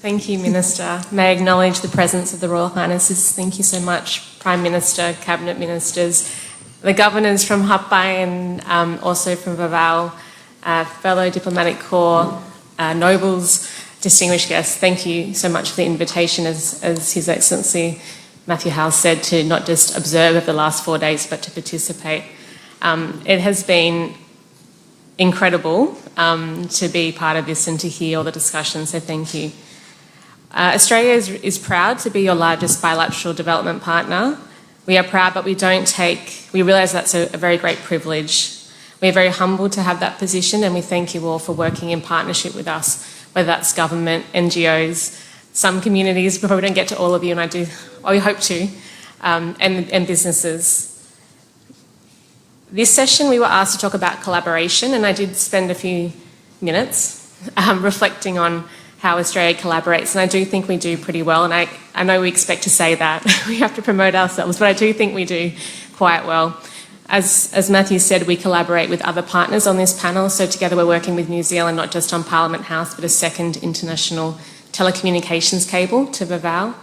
Thank you, Minister. May I acknowledge the presence of the Royal Highnesses. Thank you so much, Prime Minister, Cabinet Ministers, the Governors from Haʻapai and, um, also from Vavau, uh, fellow diplomatic corps, uh, nobles, distinguished guests. Thank you so much for the invitation, as, as His Excellency Matthew Howell said, to not just observe over the last four days, but to participate. Um, it has been incredible, um, to be part of this and to hear all the discussions, so thank you. Uh, Australia is, is proud to be your largest bilateral development partner. We are proud, but we don't take, we realise that's a, a very great privilege. We are very humbled to have that position, and we thank you all for working in partnership with us, whether that's government, N G Os, some communities. We probably don't get to all of you, and I do, well, we hope to, um, and, and businesses. This session, we were asked to talk about collaboration, and I did spend a few minutes, um, reflecting on how Australia collaborates, and I do think we do pretty well, and I, I know we expect to say that. We have to promote ourselves, but I do think we do quite well. As, as Matthew said, we collaborate with other partners on this panel, so together we're working with New Zealand, not just on Parliament House, but a second international telecommunications cable to Vavau.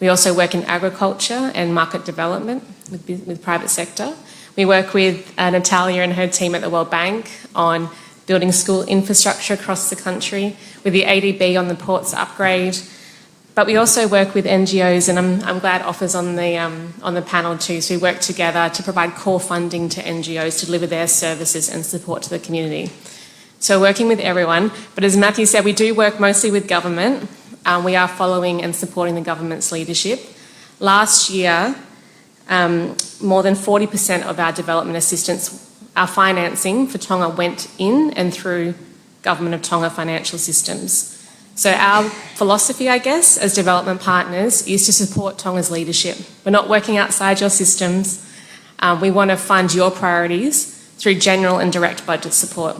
We also work in agriculture and market development with, with private sector. We work with, uh, Natalia and her team at the World Bank on building school infrastructure across the country, with the A D B on the ports upgrade. But we also work with N G Os, and I'm, I'm glad Offa's on the, um, on the panel too. So we work together to provide core funding to N G Os to deliver their services and support to the community. So working with everyone, but as Matthew said, we do work mostly with government. Um, we are following and supporting the government's leadership. Last year, um, more than forty percent of our development assistance, our financing for Tonga, went in and through Government of Tonga financial systems. So our philosophy, I guess, as development partners is to support Tonga's leadership. We're not working outside your systems. Um, we want to fund your priorities through general and direct budget support.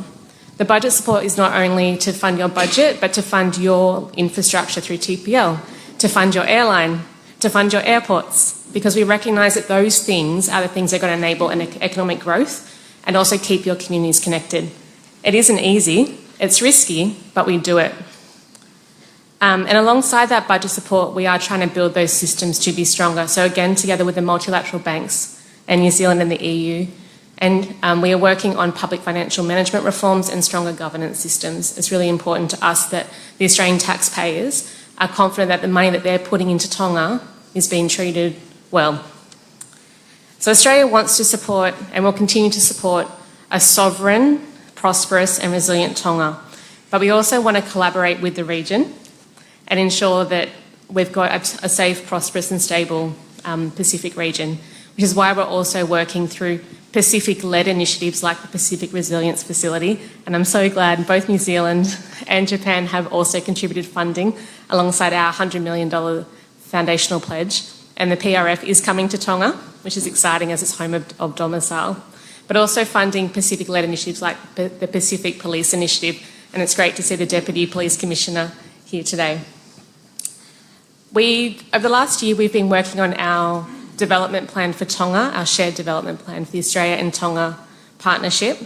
The budget support is not only to fund your budget, but to fund your infrastructure through T P L, to fund your airline, to fund your airports, because we recognise that those things are the things that are going to enable an ec-, economic growth and also keep your communities connected. It isn't easy, it's risky, but we do it. Um, and alongside that budget support, we are trying to build those systems to be stronger. So again, together with the multilateral banks and New Zealand and the E U, and, um, we are working on public financial management reforms and stronger governance systems. It's really important to us that the Australian taxpayers are confident that the money that they're putting into Tonga is being treated well. So Australia wants to support and will continue to support a sovereign, prosperous and resilient Tonga. But we also want to collaborate with the region and ensure that we've got a, a safe, prosperous and stable, um, Pacific region, which is why we're also working through Pacific-led initiatives like the Pacific Resilience Facility. And I'm so glad both New Zealand and Japan have also contributed funding alongside our hundred million dollar foundational pledge. And the P R F is coming to Tonga, which is exciting as it's home of, of Domicile, but also funding Pacific-led initiatives like the, the Pacific Police Initiative. And it's great to see the Deputy Police Commissioner here today. We, over the last year, we've been working on our development plan for Tonga, our shared development plan for the Australia and Tonga partnership.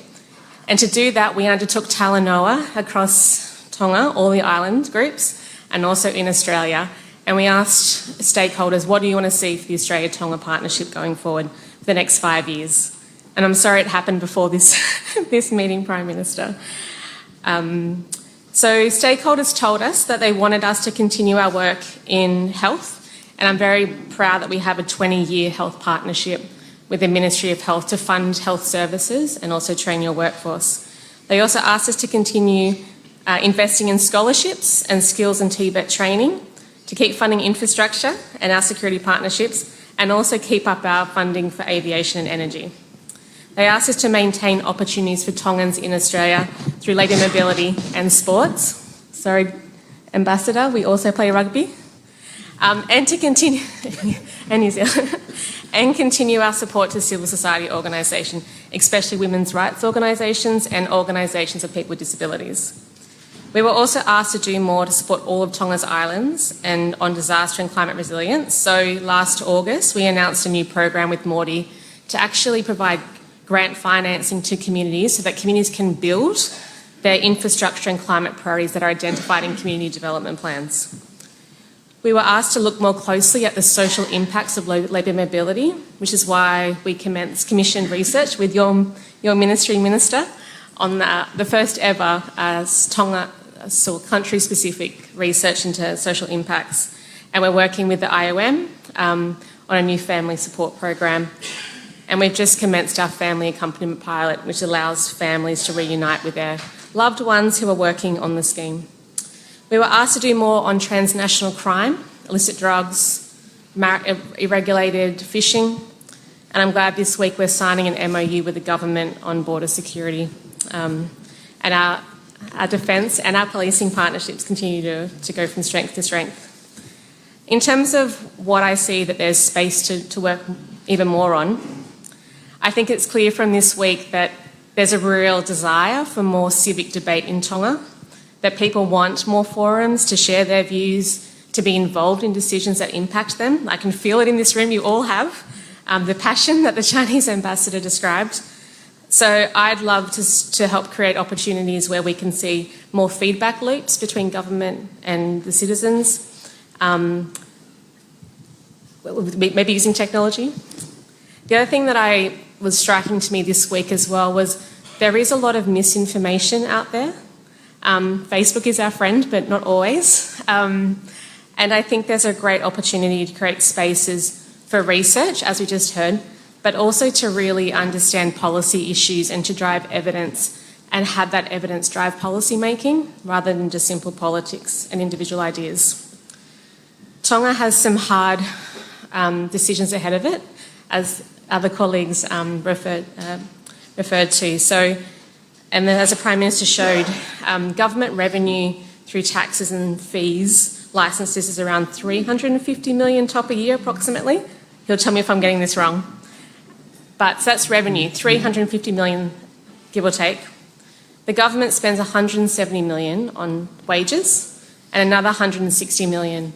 And to do that, we undertook Talanoa across Tonga, all the island groups, and also in Australia. And we asked stakeholders, "What do you want to see for the Australia-Tonga partnership going forward for the next five years?" And I'm sorry it happened before this, this meeting, Prime Minister. Um, so stakeholders told us that they wanted us to continue our work in health, and I'm very proud that we have a twenty-year health partnership with the Ministry of Health to fund health services and also train your workforce. They also asked us to continue, uh, investing in scholarships and skills and Tibet training, to keep funding infrastructure and our security partnerships, and also keep up our funding for aviation and energy. They asked us to maintain opportunities for Tongans in Australia through labour mobility and sports. Sorry, Ambassador, we also play rugby. Um, and to continue, and New Zealand, and continue our support to civil society organisation, especially women's rights organisations and organisations of people with disabilities. We were also asked to do more to support all of Tonga's islands and on disaster and climate resilience. So last August, we announced a new program with Morty to actually provide grant financing to communities so that communities can build their infrastructure and climate priorities that are identified in community development plans. We were asked to look more closely at the social impacts of labour mobility, which is why we commenced, commissioned research with your, your ministry, Minister, on the, the first ever, uh, Tonga, so country-specific research into social impacts. And we're working with the I O M, um, on a new family support program. And we've just commenced our family accompaniment pilot, which allows families to reunite with their loved ones who are working on the scheme. We were asked to do more on transnational crime, illicit drugs, mar-, ir-, irregulated fishing, and I'm glad this week we're signing an M O U with the government on border security. Um, and our, our defence and our policing partnerships continue to, to go from strength to strength. In terms of what I see that there's space to, to work even more on, I think it's clear from this week that there's a real desire for more civic debate in Tonga, that people want more forums to share their views, to be involved in decisions that impact them. I can feel it in this room, you all have, um, the passion that the Chinese ambassador described. So I'd love to s-, to help create opportunities where we can see more feedback loops between government and the citizens. Um, maybe using technology. The other thing that I, was striking to me this week as well was there is a lot of misinformation out there. Um, Facebook is our friend, but not always. Um, and I think there's a great opportunity to create spaces for research, as we just heard, but also to really understand policy issues and to drive evidence and have that evidence drive policy making rather than just simple politics and individual ideas. Tonga has some hard, um, decisions ahead of it, as other colleagues, um, referred, uh, referred to. So, and then as the Prime Minister showed, um, government revenue through taxes and fees, licences, is around three hundred and fifty million top a year approximately. He'll tell me if I'm getting this wrong. But so that's revenue, three hundred and fifty million, give or take. The government spends a hundred and seventy million on wages and another hundred and sixty million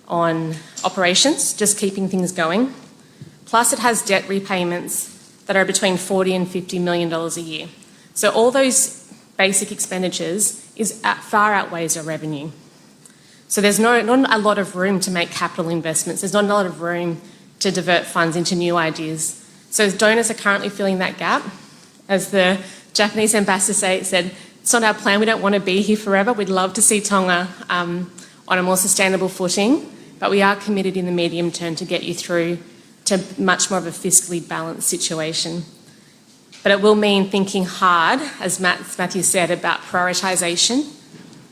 on operations, just keeping things going. Plus, it has debt repayments that are between forty and fifty million dollars a year. So all those basic expenditures is at, far outweighs your revenue. So there's no, not a lot of room to make capital investments. There's not a lot of room to divert funds into new ideas. So donors are currently filling that gap. As the Japanese ambassador say, said, "It's not our plan. We don't want to be here forever. We'd love to see Tonga, um, on a more sustainable footing, but we are committed in the medium term to get you through to much more of a fiscally balanced situation." But it will mean thinking hard, as Matt, Matthew said, about prioritisation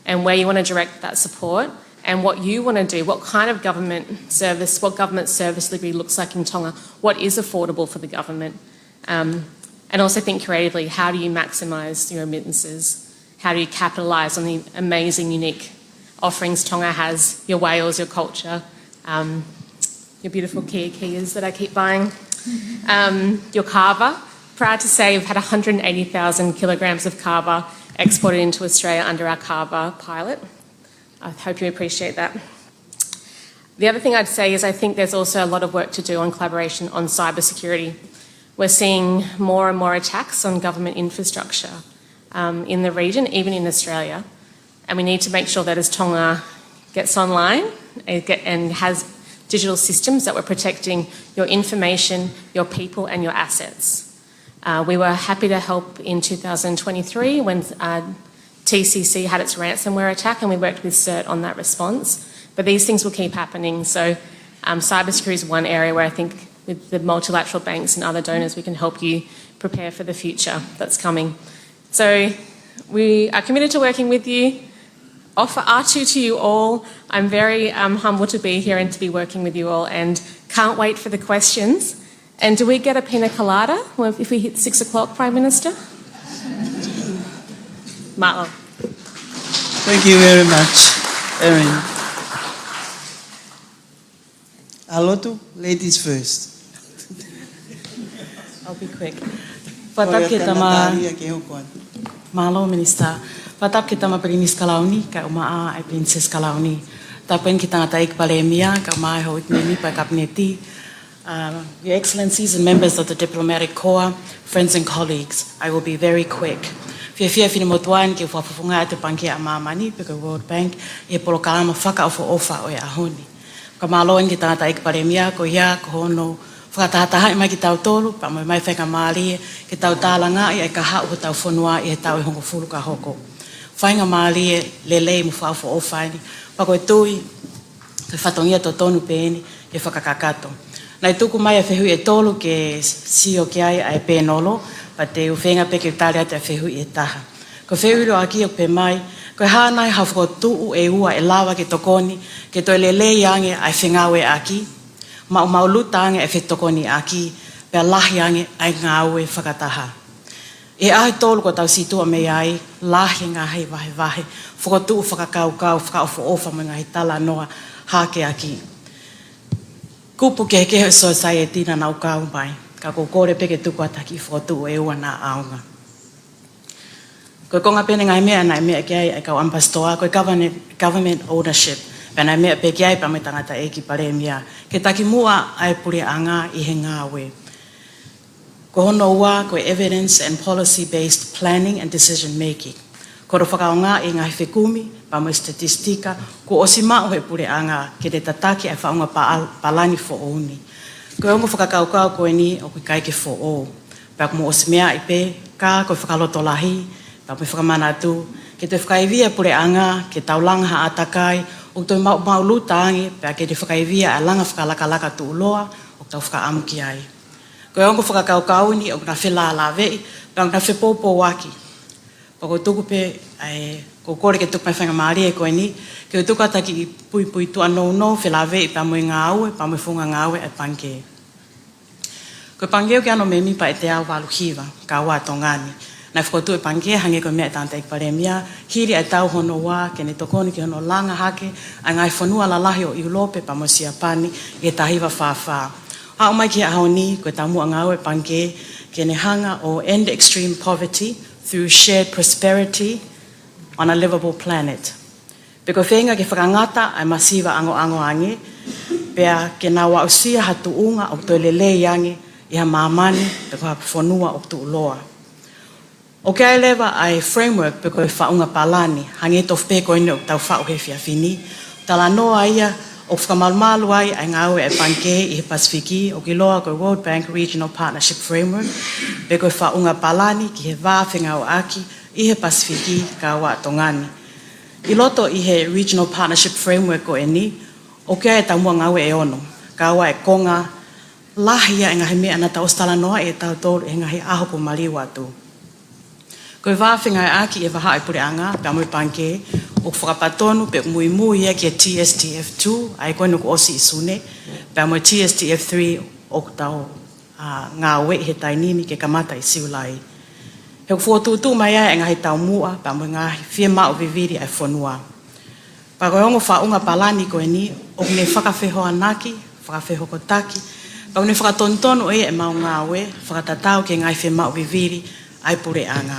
and where you want to direct that support and what you want to do, what kind of government service, what government service delivery looks like in Tonga, what is affordable for the government. Um, and also think creatively, how do you maximise your remittances? How do you capitalise on the amazing, unique offerings Tonga has, your whales, your culture, um, your beautiful kīkīs that I keep buying, um, your kava? Proud to say we've had a hundred and eighty thousand kilograms of kava exported into Australia under our kava pilot. I hope you appreciate that. The other thing I'd say is I think there's also a lot of work to do on collaboration on cybersecurity. We're seeing more and more attacks on government infrastructure. um, in the region, even in Australia. And we need to make sure that as Tonga gets online and, get, and has digital systems, that we're protecting your information, your people, and your assets. Uh, we were happy to help in two thousand twenty-three when uh, T C C had its ransomware attack, and we worked with CERT on that response. But these things will keep happening. So um, cybersecurity is one area where I think with the multilateral banks and other donors, we can help you prepare for the future that's coming. So we are committed to working with you. Offer Atu to you all. I'm very um, humbled to be here and to be working with you all, and can't wait for the questions. And do we get a pina colada if we hit six o'clock, Prime Minister? Mālō. Thank you very much, Erin. ʻAlotu, ladies first. I'll be quick. Fakatapu ki he tama. Mālō, Minisitā. Fakatapu ki he tama Pilinisi Kalauni, kae ʻumaʻā ʻa e Pilinisesi Kalauni. Tapu heni ki he tangataʻeiki Palēmia, kae ʻumaʻā e houʻeiki mēmipa ʻo e Kapineti. Uh, Your Excellencies and members of the diplomatic corps, friends and colleagues, I will be very quick. Fiefia e finemotuʻa ni ke u fakafofongaʻi atu e Pangikē ʻa Māmani, pe ko e World Bank, ʻi he polokalama fakaʻofoʻofa ʻo e ʻaho ni. Fakamālō heni ki he tangataʻeiki Palēmia, ko ia ko hono fakatahatahaʻi mai kitautolu, pea mo e ʻomai faingamālie ke tau tālangaʻi ʻa e kahaʻu hotau fonua ʻi he taʻu ʻe hongofulu ka hoko. Faingamālie lelei mo fakaʻofoʻofa eni, pea ko e tui ko e fatongia totonu pē eni ke fakakakato. Naʻe tuku mai ʻa e fehuʻi ʻe tolu ke sio ki ai ʻa e pēnolo, pea te u feinga pē ke u tali atu ʻa e fehuʻi ʻe taha. Ko e fehuʻi ʻuluaki ʻoku pehē mai, ko e hā nai ha fokotuʻu ʻe ua ʻe lava ke tokoni ke toe lelei ange ʻa e fengāueʻaki, maʻumaʻuluta ange ʻa e fetokoniʻaki, pea lahi ange ʻa e ngāue fakataha? ʻI he ʻaho ʻe tolu kuo tau situʻa mei ai, lahi e ngaahi vahevahe, fokotuʻu fakakaukau, fakaʻofoʻofa mo e ngaahi talanoa hakeaki. Kupu kehekehe ʻo e sosaieti naʻa nau kau mai, ka ʻoku ou kole pē ke tuku atu ha kiʻi fokotuʻu ʻe ua naʻa ʻaonga. Ko e konga pē eni e ngaahi meʻa naʻe meʻa ki ai ʻa e kau ʻamipasitoa, ko e government, government ownership, pea naʻe meʻa pē ki ai pea mo e tangataʻeiki Palēmia, ke takimuʻa ʻa e puleʻanga ʻi he ngāue. Ko hono ua, ko e evidence and policy-based planning and decision making. Ko hono fakaʻaongaʻi e ngaahi fekumi pea mo e sitetisitika kuo ʻosi maʻu ʻe he puleʻanga ke ne tataki ʻa e faʻunga pa-, palani foʻou ni. Ko e ongo fakakaukau ko eni ʻoku ʻikai ke foʻou. Pea ʻoku mou ʻosi meaʻi pē, ka ko e fakalotolahi pea mo e fakamanatu, ke toe fakaivia e puleʻanga ke tau langa ha ʻātakai ʻoku toe maʻumaʻuluta ange, pea ke toe fakaivia ʻa e langa fakalakalaka tuʻuloa ʻoku tau fakaʻamu ki ai. Ko e ongo fakakaukau ni ʻoku na felālāveʻi, pea ʻoku na fepoupouaki. Pea ʻoku ou tuku pē, ʻa e, ʻoku ou kole ke tuku mai e faingamālie ko eni, ke u tuku atu ha kiʻi puipuituʻa nounou felāveʻi pea mo e ngāue, pea mo e founga ngāue ʻa e Pangikē. Ko e Pangikē ʻoku ʻi ai hono mēmipa ʻe teau valu hiva, kae ʻumaʻā Tonga ni. Naʻe fokotuʻu e Pangikē hangē ko e meʻa ʻa e tangataʻeiki Palēmia, hili ʻa e taʻu hono ua, ke ne tokoni ki hono langa hake ʻa e ngaahi fonua lalahi ʻo ʻIulope pea mo Siapani ʻi he taha hiva fā fā. Aʻu mai ki he ʻaho ni, ko e taumuʻa ngāue ʻa e Pangikē ke ne hanga ʻo end extreme poverty through shared prosperity on a livable planet. Pe ko e feinga ke fakangata ʻa e masiva angoango ange, pea ke nau aʻusia ha tuʻunga ʻoku toe lelei ange ʻi ha māmani pe ko ha fonua ʻoku tuʻuloa. ʻOku ʻi ai leva ʻa e framework pe ko e faʻunga palani, hangē tofu pē ko eni ʻoku tau faʻu he efiafi ni, talanoa ia ʻoku fakamalumalu ai ʻa e ngāue ʻa e Pangikē ʻi he Pasifiki, ʻoku ʻiloa ko e World Bank Regional Partnership Framework, pe ko e faʻunga palani ki he vā fengāueʻaki ʻi he Pasifiki kae ʻumaʻā Tonga ni. ʻI loto ʻi he Regional Partnership Framework ko eni, ʻoku ʻi ai e taumuʻa ngāue ʻe ono, kae ʻumaʻā e konga lahi ia ʻa e ngaahi meʻa naʻa tau ʻosi talanoaʻi ʻe tautolu ʻi he ngaahi ʻaho kuo maliu atu. Ko e vā fengāueʻaki ʻi he vahaʻa ʻo e puleʻanga pea mo e Pangikē, ʻoku fakapatonu pe ʻoku muimui ia ki he T S T F two, ʻa ia ko eni kuo ʻosi ʻi Sune, pea mo e T S T F three ʻoku tau, ā, ngāueʻi he taimi ni ke kamata ʻi Siulai. He ʻoku fokotuʻutuʻu mai ai ʻa e ngaahi taumuʻa pea mo e ngaahi fiemaʻu vivili ʻa e fonua. Pea ko e ongo faʻunga palani ko eni, ʻoku ne fakafehoanaki, fakafehokotaki, pea ʻoku ne fakatonutonu ʻe ia ʻemau ngāue, fakatatau ki he ngaahi fiemaʻu vivili ʻa e puleʻanga.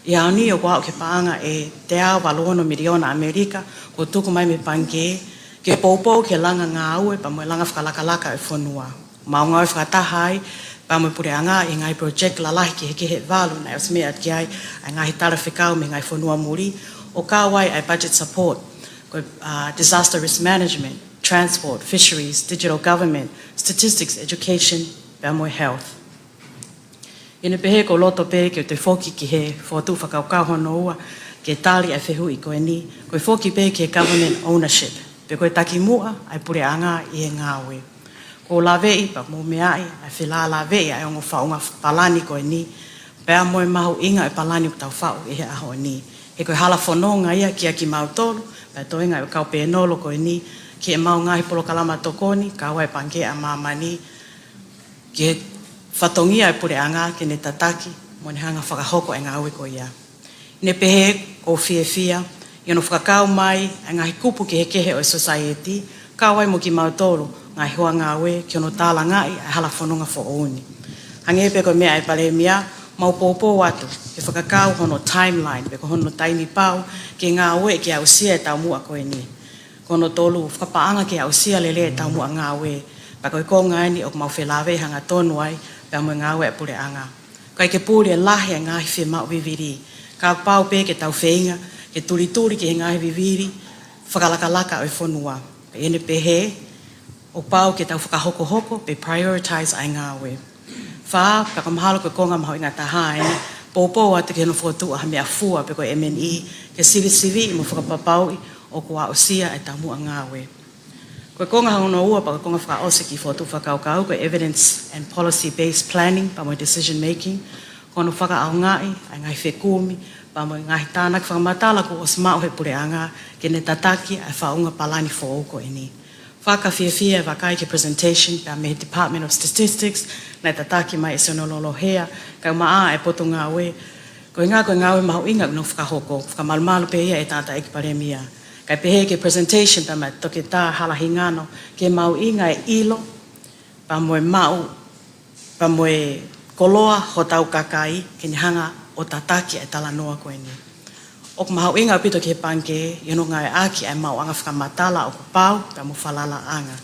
ʻI he ʻaho ni ʻoku aʻu ki he paʻanga ʻe teau valu ono miliona ʻAmelika kuo tuku mai mei he Pangikē, ke poupou ki he langa ngāue pea mo e langa fakalakalaka ʻo e fonua. Mau ngāue fakataha ai, pea mo e puleʻanga ʻi he ngaahi project lalahi kehekehe ʻe valu naʻe ʻosi meʻa ki ai ʻa e ngaahi talafekau mei he ngaahi fonua muli, ʻo kau ai ʻa e budget support, ko e, uh, disaster risk management, transport, fisheries, digital government, statistics, education, pea mo e health. ʻI heʻene pehē, ʻoku ou loto pē ke u toe foki ki he fokotuʻu fakakaukau hono ua ke tali ʻa e fehuʻi ko eni, ko e foki pē ki he government ownership, pe ko e takimuʻa ʻa e puleʻanga ʻi he ngāue. ʻOku ou laveʻi pea mo e meʻa ʻa e felālāveʻi ʻa e ongo faʻunga palani ko eni, pea mo e mahuʻinga ʻo e palani ʻoku tau faʻu ʻi he ʻaho ni. He ko e hala fononga ia kiate kimautolu, pea toenga ʻo e kau pēnolo ko eni, ki heʻemau ngaahi polokalama tokoni, kau ai Pangikē ʻa Māmani, ki he fatongia ʻo e puleʻanga ke ne tataki mo ne hanga fakahoko ʻa e ngāue ko ia. ʻI heʻene pehē, ʻoku ou fiefia ʻi hono fakakau mai ʻa e ngaahi kupu kehekehe ʻo e society, kau ai mo kimautolu ngaahi hoa ngāue ki hono tālangaʻi ʻa e hala fononga foʻou ni. Hangē pē ko e meʻa ʻa e Palēmia, mau poupou atu ke fakakau hono timeline, pe ko hono taimi pau ke ngāue ke aʻusia e taumuʻa ko eni. Ko hono tolu, fakapaʻanga ke aʻusia lelei e taumuʻa ngāue, pea ko e konga eni ʻoku mau felāveʻi hangatonu ai pea mo e ngāue ʻa e puleʻanga. ʻIkai ke puli e lahi e ngaahi fiemaʻu vivili, kapau pē ke tau feinga ke tulituli ki he ngaahi vivili fakalakalaka ʻo e fonua. Pea ʻi heʻene pehē, ʻoku pau ke tau fakahokohoko pe prioritize ʻa e ngāue. Fā, pea ʻoku mahalo ko e konga mahuʻinga taha eni, poupou atu ki hono fokotuʻu ʻa ha meʻafua pe ko e M and E ke sivisiviʻi mo fakapapauʻi ʻoku aʻusia e taumuʻa ngāue. Ko e konga hono ua pea ko e konga fakaʻosi ki he fokotuʻu fakakaukau, ko e evidence and policy based planning pea mo e decision making, ko hono fakaʻaongaʻi ʻa e ngaahi fekumi pea mo e ngaahi tānaki fakamatala kuo ʻosi maʻu ʻe he puleʻanga ke ne tataki ʻa e faʻunga palani foʻou ko eni. Fakafiefia e vakai ki he presentation pea mei he Department of Statistics, naʻe tataki mai ʻe Siono Lolohea, kae ʻumaʻā e Potungāue. Ko e ʻuhinga ko e ngāue mahuʻinga ʻoku nau fakahoko, fakamalumalu pē ia ʻe he tangataʻeiki Palēmia. Kae pehē ki he presentation pea mei he Toketā Hala Hingano, ki he mahuʻinga e ʻilo pea mo e maʻu pea mo e koloa hotau kakai ke ne hanga ʻo tataki e talanoa ko eni. ʻOku mahuʻinga ʻaupito ki he Pangikē ʻi hono ngāueʻaki ʻa e maʻuʻanga fakamatala ʻoku pau pea mo e falalaʻanga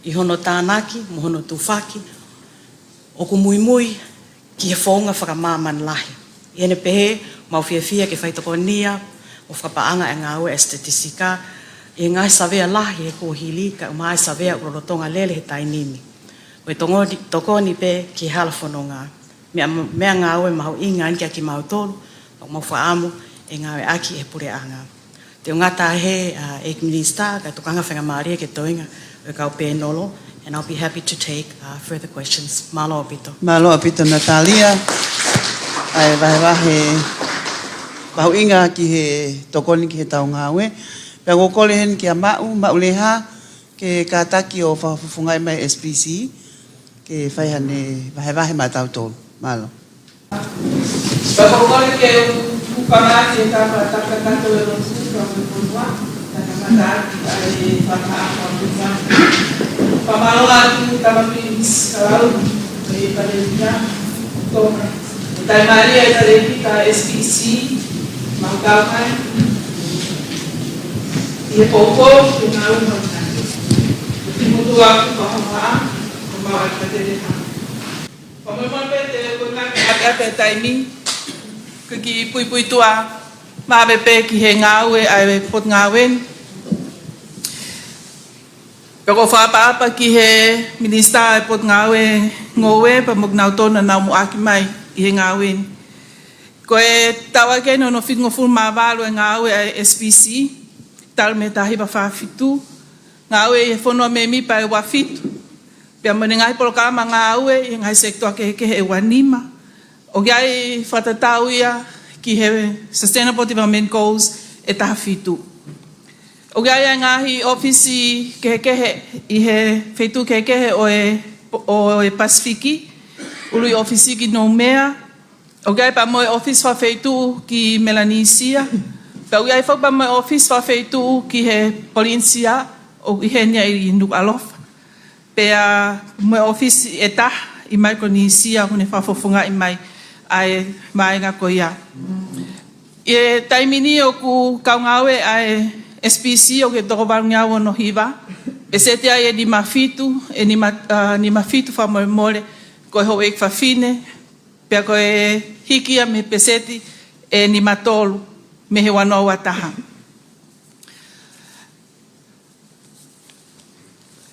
ʻi hono tānaki mo hono tufaki, ʻoku muimui ki he founga fakamāmani lahi. ʻI heʻene pehē, mau fiefia ke faitokonia mo fakapaʻanga e ngāue ʻa e statistika ʻi he ngaahi savea lahi he kuohili, kae ʻumaʻā e savea ʻoku lolotonga lele he taimi ni. Ko e tokoni, tokoni pē ki he hala fononga. Meʻa, meʻangāue mahuʻinga eni kiate kimautolu, ʻoku mau fakaʻamu ʻe ngāueʻaki ʻe he puleʻanga. Te u ngata hē, ʻa, ʻEiki Minisitā, kae tuku ange ha faingamālie ki he toenga ʻo e kau pēnolo, and I'll be happy to take, uh, further questions. Mālō ʻaupito. Mālō ʻaupito Natalia. ʻA e vahevahe mahuʻinga ki he tokoni ki heʻetau ngāue. Pea ʻoku ou kole heni kia Maʻu, Maʻu Leha, ke kātaki ʻo fakafofongaʻi mai S P C, ke fai haʻane vahevahe maʻatautolu. Mālō. Pea ʻoku ou kole ke u hūfanga atu he tapa, tapa kātoa ʻo e lotu, tapa ʻo e fonua, tapa kātoa ʻa e fakaʻamu ʻa e fonua. Pea mālō atu Tama Prince Kalau, ʻe Palēmia, Tonga. ʻE taimālie e talēkita S P C, mau kau mai. ʻI he poupou, ʻi he ngāue mau kai. ʻI he mutu aku, pea hohaʻa, ko mau ai katele ha. Pea mo e mau pē te u kau mai ʻapi ʻapi e taimi, ko e kiʻi puipuituʻa maʻa pē ki he ngāue ʻa e Potungāue ni. Pea ʻoku ou fakaʻapaʻapa ki he Minisitā ʻo e Potungāue Ngoue, pea mo kinautolu naʻa nau muʻaki mai ʻi he ngāue ni. Ko e taʻu ʻeni hono fitungofulu mā valu e ngāue ʻa e S P C, talu mei he taha hiva fā fitu, ngāue ʻi he fonua mēmipa ʻe ua fitu. Pea mo e ngaahi polokalama ngāue ʻi he ngaahi sekitoa kehekehe ʻe ua nima. ʻOku ʻi ai fakatatau ia ki he Sustainable Development Goals ʻe taha fitu. ʻOku ʻi ai e ngaahi ʻōfisi kehekehe ʻi he feituʻu kehekehe ʻo e, ʻo e Pasifiki, ʻuluʻi ʻōfisi ki Noumea, ʻoku ʻi ai pea mo e ʻōfisi fakafeituʻu ki Melanisia, pea ʻoku ʻi ai foki pea mo e ʻōfisi fakafeituʻu ki he Polinisia, ʻoku ʻi heni ia ʻi Nukuʻalofa. Pea mo e ʻōfisi ʻe taha ʻi Maikolonisia ʻoku ne fakafofongaʻi mai ʻa e vaʻinga ko ia. ʻI he taimi ni ʻoku kau ngāue ʻa e S P C ʻoku ʻi he toko valungeau ono hiva, ʻe seti ai e nima fitu, e nima, ʻa, nima fitu fakamolemole, ko e houʻeiki fafine, pea ko e hiki ia mei he peseti ʻe nima tolu mei he ua noa ua taha.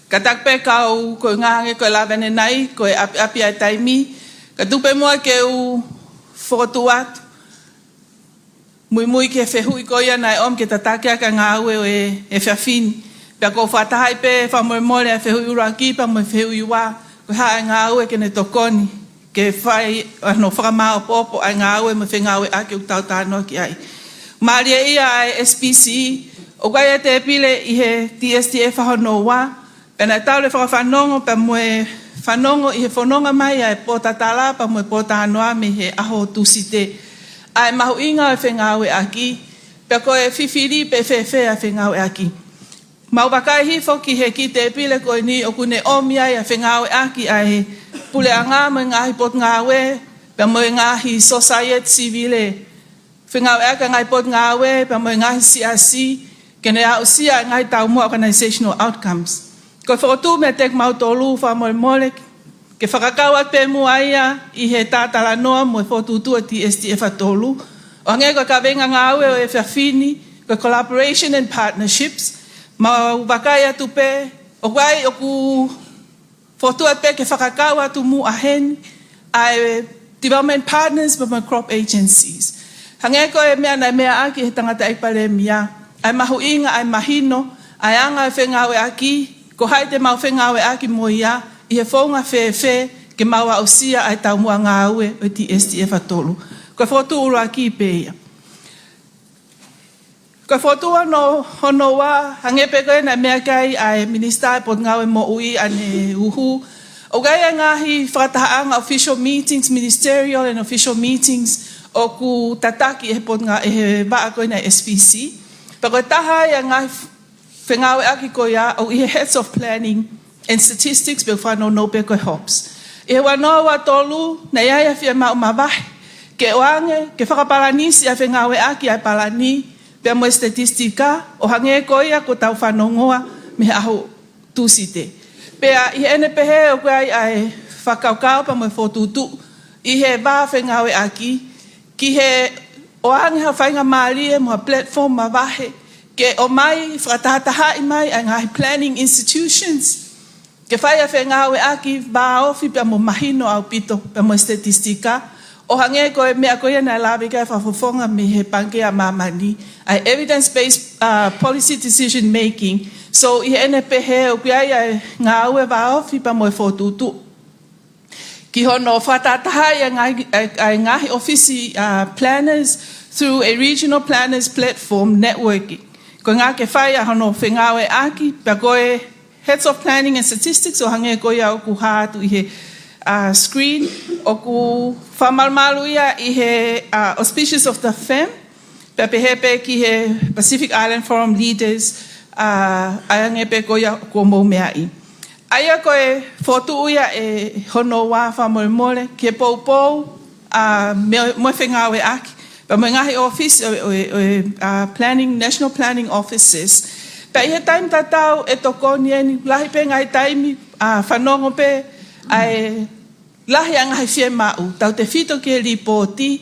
Kātaki pē kau ko e ngaahi, ko e lave ʻanenai, ko e ʻapiʻapi ʻa e taimi, ka tuku pē muʻa ke u fokotuʻu atu muimui ki he fehuʻi ko ia naʻe ʻomi ke tataki ʻaki ʻa e ngāue ʻo e, e efiafi ni. Pea ʻoku ou fakatahaʻi pē fakamolemole ʻa e fehuʻi ʻuluaki pea mo e fehuʻi ua, ko e hā ʻa e ngāue ke ne tokoni ke fai hono fakamāʻopoʻopo ʻa e ngāue mo e fengāueʻaki ʻoku tau talanoa ki ai. Mālie ia ʻa e S P C, ʻoku ʻi ai ʻa e tēpile ʻi he T S T F ʻa hono ua, pea naʻe tau lele fakafanongo pea mo e fanongo ʻi he fononga mai ʻa e pōtatala pea mo e pōtalanoa mei he ʻaho Tūsite, ʻa e mahuʻinga ʻo e fengāueʻaki, pea ko e fifili pe fēfē ʻa e fengāueʻaki. Mau vakai hifo ki he kiʻi tēpile ko eni ʻoku ne ʻomi ai ʻa e fengāueʻaki ʻa e puleʻanga mo e ngaahi potungāue, pea mo e ngaahi sōsaieti sivile, fengāueʻaki ʻa e ngaahi potungāue pea mo e ngaahi siasi, ke ne aʻusia ʻa e ngaahi taumuʻa organizational outcomes. Ko e fokotuʻu meiate kimautolu fakamolemole ke fakakau atu pē muʻa ia ʻi he talanoa mo e fokotuʻutuʻu ʻa e T S T F ʻa tolu. ʻO hangē ko e kaveinga ngāue ʻo e efiafi ni, ko e collaboration and partnerships. Mau vakai atu pē, ʻoku ʻi ai ʻoku fokotuʻu atu pē ke fakakau atu muʻa heni ʻa e development partners pea mo e crop agencies. Hangē ko e meʻa naʻe meʻa ʻaki ʻe he tangataʻeiki palēmia, ʻa e mahuʻinga ʻa e mahino ʻa e anga ʻo e fengāueʻaki, ko hai te mau fengāueʻaki mo ia, ʻi he founga fēfē ke mau aʻusia ʻa e taumuʻa ngāue ʻo e T S T F ʻa tolu. Ko e fokotuʻu ʻuluaki pē ia. Ko e fokotuʻu hono, hono ua, hangē pē ko ē naʻe meʻa ki ai ʻa e Minisitā ʻo e Potungāue Moʻui ʻaneuhu, ʻoku ʻi ai ʻa e ngaahi fakatahaʻanga official meetings, ministerial and official meetings, ʻoku tataki ʻe he potungāue, ʻe he vaʻa ko ena S P C. Pea ko e taha ia ʻa e ngaahi fengāueʻaki ko ia ʻoku ʻi he Heads of Planning and Statistics pe ʻoku fanongo pē ko e HOPS. ʻI he ua noa ua tolu, naʻe ʻi ai ʻa e fiemaʻu mavahe ke ʻoange, ke fakapalanisi ʻa e fengāueʻaki ʻa e palani pea mo e statistika, ʻo hangē ko ia kuo tau fanongoa mei he ʻaho Tūsite. Pea ʻi heʻene pehē ʻoku ʻi ai ʻa e fakakaukau pea mo e fokotuʻutuʻu ʻi he vā fengāueʻaki, ki he ʻoange ha faingamālie mo ha platform mavahe, ke ʻomai, fakatahatahaʻi mai ʻa e ngaahi planning institutions ke fai ʻa e fengāueʻaki vāofi pea mo mahino ʻaupito pea mo e statistika, ʻo hangē ko e meʻa ko ia naʻe lave ki ai ʻa e fakafofonga mei he Pangikē ʻa Māmani, ʻa e evidence-based, uh, policy decision making. So, ʻi heʻene pehē ʻoku ʻi ai ʻa e ngāue vāofi pea mo e fokotuʻutuʻu ki hono fakatahatahaʻi ʻa e ngaahi, ʻa e, ʻa e ngaahi ʻōfisi, uh, planners through a regional planners platform networking. Ko e ʻuhinga ke fai ʻa hono fengāueʻaki, pea ko e Heads of Planning and Statistics, ʻo hangē ko ia ʻoku hā atu ʻi he, uh, screen, ʻoku fakamalumalu ia ʻi he, uh, auspices of the FEM, pea pehē pē ki he Pacific Island Forum leaders, uh, ʻa ia hangē pē ko ia ʻoku mou meaʻi. ʻA ia ko e fokotuʻu ia ʻe hono ua fakamolemole, ki he poupou, uh, mo e, mo e fengāueʻaki pea mo e ngaahi ʻōfisi ʻo e, ʻo e, ʻo e, uh, planning, national planning offices. Pea ʻi he taimi tatau ʻe tokoni eni, lahi pē ngaahi taimi, uh, fanongo pē ʻa e lahi ʻa e ngaahi fiemaʻu, tautefito ki he lipooti,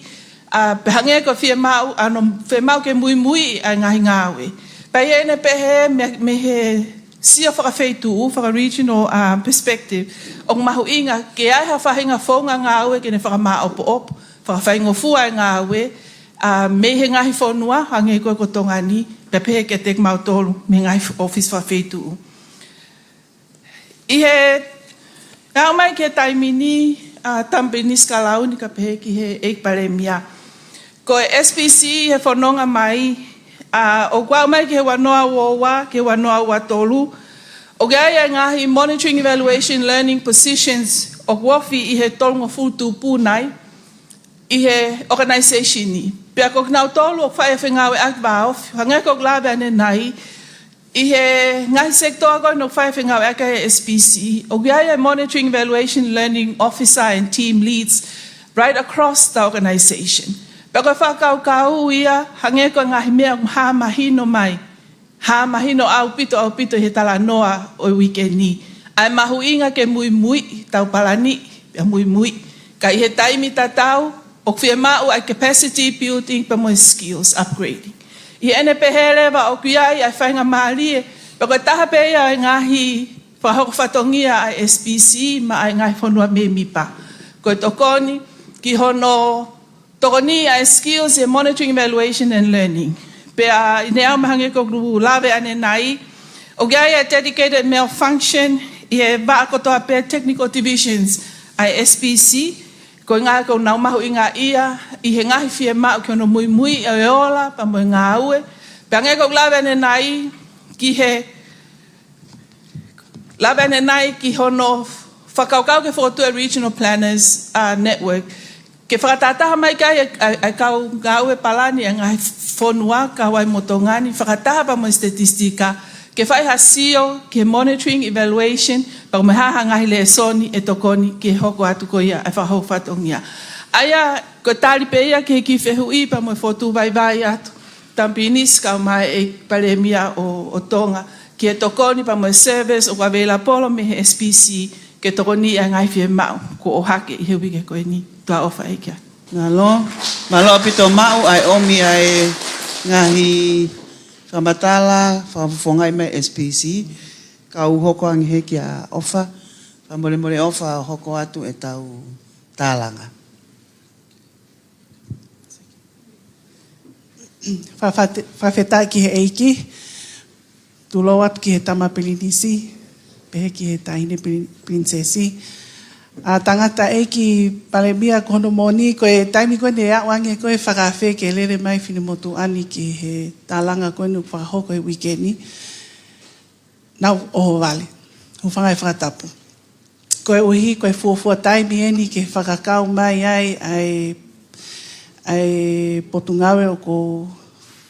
uh, pea hangē ko e fiemaʻu, ʻa hono fiemaʻu ke muimui ʻa e ngaahi ngāue. Pea ʻi heʻene pehē mei, mei he sio fakafeituʻu, faka-regional, uh, perspective, ʻoku mahuʻinga ke ʻi ai ha faʻahinga founga ngāue ke ne fakamāʻopoʻopo, fakafaingofua ʻa e ngāue, uh, mei he ngaahi fonua, hangē ko e ko Tonga ni, pea pehē kiate kimautolu mei he ngaahi ʻōfisi fakafeituʻu. ʻI he aʻu mai ki he taimi ni, uh, Tama Pilinisi Kalauni, kae pehē ki he ʻEiki Palēmia, ko e S P C he fononga mai, uh, ʻoku aʻu mai ki he ua noa ua ua, ki he ua noa ua tolu, ʻoku ʻi ai ʻa e ngaahi monitoring, evaluation, learning positions ʻoku ofi ʻi he tolungofulu tupu nai ʻi he organization ni. Pea ko kinautolu ʻoku fai ʻa e fengāueʻaki vāofi, hangē ko ʻeku lave ʻanenai, ʻi he ngaahi sekitoa ko ē ʻoku fai ʻa e fengāueʻaki ʻa e S P C, ʻoku ʻi ai ʻa e monitoring, evaluation, learning officer and team leads right across the organization. Pea ko e fakakaukau ia, hangē ko e ngaahi meʻa ʻoku hā mahino mai, hā mahino ʻaupito, ʻaupito ʻi he talanoa ʻo e uike ni, ʻa e mahuʻinga ke muimui, tau palani, pea muimui. Ka ʻi he taimi tatau, ʻoku fiemaʻu ʻa e capacity building pea mo e skills upgrading. ʻI heʻene pehē leva ʻoku ʻi ai ʻa e faingamālie, pea ko e taha pē ia ʻo e ngaahi fakahoko fatongia ʻa e S P C maʻa e ngaahi fonua mēmipa. Ko e tokoni ki hono tokoni ʻa e skills ʻi he monitoring, evaluation and learning. Pea ʻi heʻene ʻalu mai hangē ko ʻeku lave ʻanenai, ʻoku ʻi ai ʻa e dedicated male function ʻi he vaʻa kotoa pē technical divisions ʻa e S P C, ko e ngaahi ʻoku nau mahuʻingaʻia ʻi he ngaahi fiemaʻu ki hono muimui ʻo e ola pea mo e ngāue. Pea hangē ko ʻeku lave ʻanenai ki he lave ʻanenai ki hono fakakaukau ke fokotuʻu e Regional Planners, uh, Network. Ke fakatahataha mai ki ai ʻa e, ʻa e, ʻa e kau ngāue palani ʻa e ngaahi fonua, kau ai mo Tonga ni, fakataha pea mo e statistika, ke fai ha sio ki he monitoring, evaluation, pea mo e hā ha ngaahi lēsoni ʻe tokoni ki he hoko atu ko ia ʻa e fakahoko fatongia. ʻA ia, ko e tali pē ia ki he kiʻi fehuʻi pea mo e fokotuʻu vaivai atu. Tama Pilinisi, kau mai e Palēmia ʻo, ʻo Tonga, ki he tokoni pea mo e service ʻoku available mei he S P C, ke tokoni ʻa e ngaahi fiemaʻu kuo ʻohake ʻi he uike ko eni. Tuʻa ʻofa ʻEiki. Mālō, mālō ʻaupito maʻu ʻa e ʻomi ʻa e ngaahi fakamatala, fakafofongaʻi mai S P C, kau hoko ange he kia ʻOfa, fakamolemole ʻOfa ʻo hoko atu ʻetau tālanga. Fakafate-, fakafetaʻi ki he ʻEiki, tulou atu ki he Tama Pilinisi, pehē ki he Taʻahine Pilin-, Pilinisesi. ʻA Tangataʻeiki Palēmia, ko hono moʻoni, ko e taimi ko ē ne aʻu ange ko ē fakaafe ke lele mai Finemotuʻa ni ki he tālanga ko eni ʻoku fakahoko he uike ni, naʻá ku ʻohovale, hūfanga he fakatapu. Koeʻuhi, ko e fuofua taimi eni ke fakakau mai ai ʻa e, ʻa e potungāue ʻoku ou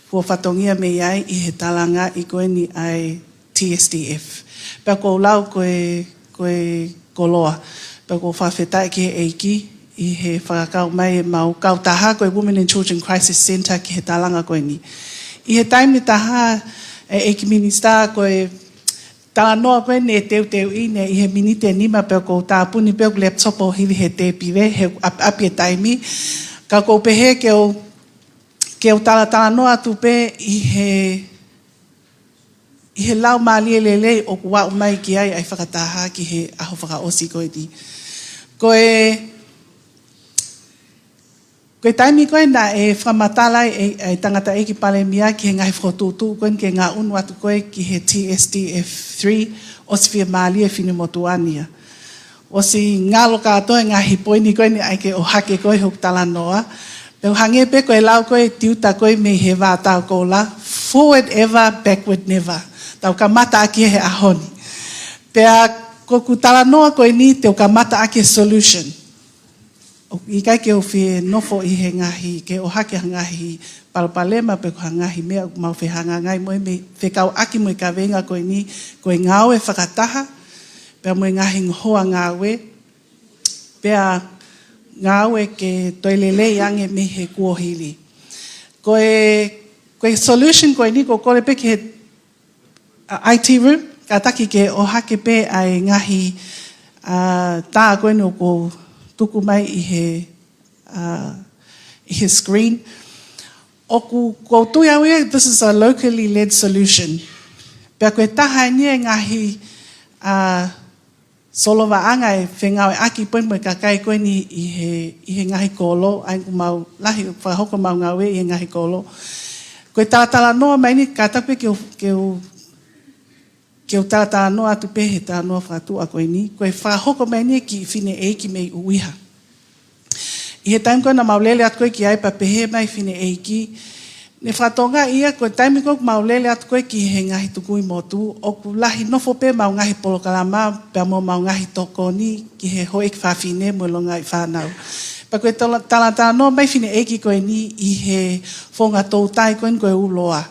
fua fatongia mei ai ʻi he tālangaʻi ko eni ʻa e T S D F. Pea ʻoku ou lau ko e, ko e koloa. Pea ʻoku ou fakafetaʻi ki he ʻEiki ʻi he fakakau mai ʻemau kautaha ko e Women and Children Crisis Centre ki he tālanga ko eni. ʻI he taimi taha, ʻe ʻEiki Minisitā, ko e talanoa ko eni ʻe teuteuʻi eni ʻi he miniti ʻe nima, pea ʻoku ou tāpuni pē ʻeku laptop ʻo hili he tēpile, he ʻapi, ʻapi e taimi. Ka ʻoku ou pehē ke u, ke u talatalanoa atu pē ʻi he, ʻi he laumālie lelei ʻoku aʻu mai ki ai ʻa e fakataha ki he ʻaho fakaʻosi ko eni. Ko e Ko e taimi ko ē naʻe fakamatala ai ʻe, ʻe Tangataʻeiki Palēmia ki he ngaahi fokotuʻutuʻu ko eni ke ngaʻunu atu ko ē ki he T S D F three, ʻosi fiemālie Finemotuʻa ni ia. ʻOsi ngalo kātoa e ngaahi poini ko eni ʻa ia ke ʻohake ko ē hoku talanoa. Pea u hangē pē ko e lau ko ē ʻa e tiuta ko ē mei he Vā Tau Koula, forward ever, backward never. Tau kamata ʻaki he ʻaho ni. Pea ko ʻeku talanoa ko eni te u kamata ʻaki e solution. ʻOku ʻikai ke u fie nofo ʻi he ngaahi, ke ʻohake ha ngaahi palopalema pe ko ha ngaahi meʻa ʻoku mau fehangahangai mo ia mei he fekauʻaki mo e kaveinga ko eni, ko e ngāue fakataha, pea mo e ngaahi hoa ngāue, pea ngāue ke toe lelei ange mei he kuohili. Ko e, ko e solution ko eni ʻoku ou kole pē ki he ʻa e I T room, kātaki ke ʻohake pē ʻa e ngaahi, ʻa, tā ko eni ʻoku ou tuku mai ʻi he, ʻa, ʻi he screen. ʻOku, ʻoku ou tui au ia, this is a locally led solution. Pea ko e taha eni e ngaahi, ʻa, solovaʻanga ʻe fengāueʻaki pē mo e kakai ko eni ʻi he, ʻi he ngaahi kolo, ʻa ia ʻoku mau lahi fakahoko mau ngāue ʻi he ngaahi kolo. Ko e talatalanoa mai eni kātaki ke u, ke u, ke u talatalanoa atu pē he talanoa fakatuʻa ko eni. Ko e fakahoko mai eni e kiʻi fineʻeiki mei ʻUiha. ʻI he taimi ko ē naʻa mau lele atu ko ē ki ai pea pehē mai fineʻeiki, ne fakatokangaʻi ia ko e taimi ko ē ʻoku mau lele atu ko ē ki he ngaahi tukui motu, ʻoku lahi nofo pē mau ngaahi polokalama, pea mo mau ngaahi tokoni ki he houʻeiki fafine mo e longaʻi fānau. Pea ko e tala-, talatalanoa mai fineʻeiki ko eni ʻi he founga toutai ko eni ko e ʻUloa.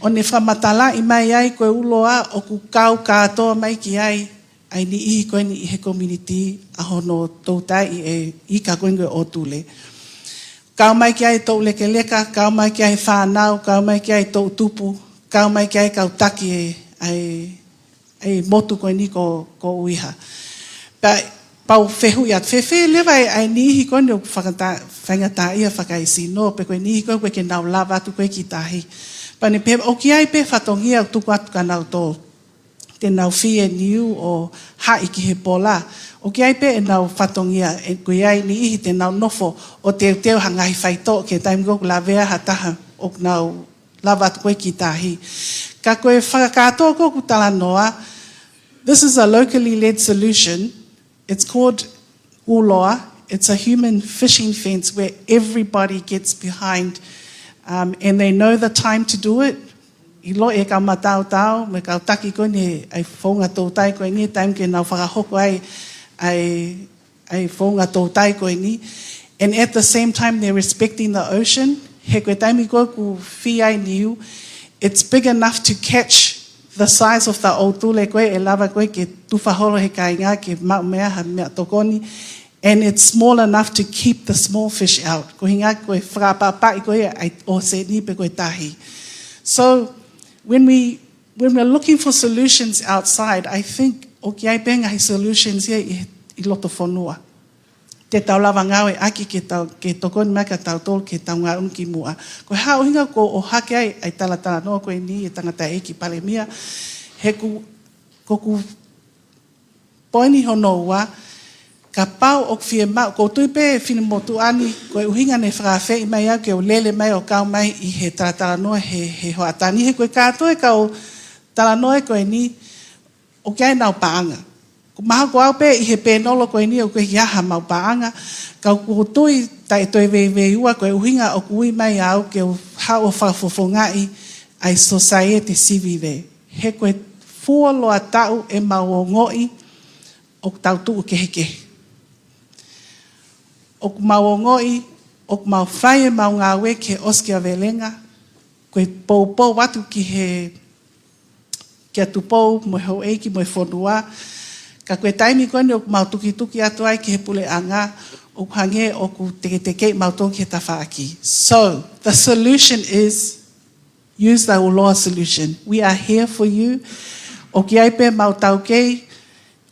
ʻO ne fakamatalaʻi mai ai ko e ʻUloa ʻoku kau kātoa mai ki ai ʻa e niʻihi ko eni ʻi he community ʻa hono toutai ʻe ika ko eni ko e ʻōtule. Kau mai ki ai e toulekeleka, kau mai ki ai e fānau, kau mai ki ai e toutupu, kau mai ki ai e kau taki e, ʻa e, ʻa e motu ko eni ko, ko ʻUiha. Pea Pau fehuʻi atu, fēfē leva ʻa e niʻihi ko eni ʻoku fakata-, faingataʻaʻia fakaesino, pe ko e niʻihi ko ē ʻoku ʻikai ke nau lava atu ko ē ki tahi. Pea ne pehē ʻoku ʻi ai pē fatongia ʻoku tuku atu kia nautolu te nau fie niu ʻo haʻi ki he pola. ʻOku ʻi ai pē ʻenau fatongia, ʻoku ʻi ai niʻihi te nau nofo ʻo teuteu ha ngaahi faitoʻo ki he taimi ko ē ʻoku lavea ha taha ʻoku nau lava atu ko ē ki tahi. Ka ko e fakakātoa ko ē ʻoku talanoa, this is a locally led solution. It's called uloa. It's a human fishing fence where everybody gets behind, um, and they know the time to do it. ʻIlo e kau mataotao, mo e kau taki ko eni ʻa e founga toutai ko eni, taimi ke nau fakahoko ai ʻa e, ʻa e founga toutai ko eni. And at the same time, they're respecting the ocean. He ko e taimi ko ē ʻoku fie ai niu, it's big enough to catch the size of the ʻoutule ko ē ʻe lava ko ē ke tufa holo he kāinga ke maʻu mei ai ha meʻatokoni. And it's small enough to keep the small fish out. Ko e ʻuhinga ko e fakaʻapaʻapaʻi ko ē ʻa e ʻōseni pe ko e tahi. So when we, when we're looking for solutions outside, I think ʻoku ʻi ai pē ngaahi solutions ia ʻi, ʻi loto fonua te tau lava ngāueʻaki ke tau, ke tokoni mai kia tautolu ke tau ngaʻunu ki muʻa. Ko e hā ʻuhinga ʻoku ou ʻohake ai ʻa e talatalanoa ko eni ʻa e tangataʻeiki palēmia, he ʻoku, ko ʻeku poini hono ua, kapau ʻoku fiemaʻu, ʻoku ou tui pē Finemotuʻa ni, ko e ʻuhinga naʻe fakaafeʻi mai au ke u lele mai ʻo kau mai ʻi he talatalanoa he, he hoʻatā ni, he ko e kātoa e kau talanoa ko eni, ʻoku ʻi ai ʻenau paʻanga. Ko e mahalo ko au pē ʻi he pēnolo ko eni ʻoku ʻikai ke ʻi ai haʻamau paʻanga, ka ʻoku ou tui taʻe toe veiveiua ko e ʻuhinga ʻoku ui mai au ke u haʻu ʻo fakafofongaʻi ʻa e sōsaieti sivile. He ko e fuoloa taʻu ʻemau ongoʻi ʻoku tau tuʻu kehekehe. ʻOku mau ongoʻi ʻoku mau fai ʻemau ngāue ke ʻosi kia Velenga, ko e poupou atu ki he, kia Tupou mo e houʻeiki mo e fonua. Ka ko e taimi ko eni ʻoku mau tukituki atu ai ki he puleʻanga, ʻoku hangē ʻoku teketekeʻi mautolu ki he tafaʻaki. So, the solution is use the uloa solution. We are here for you. ʻOku ʻi ai pē ʻemau taukei,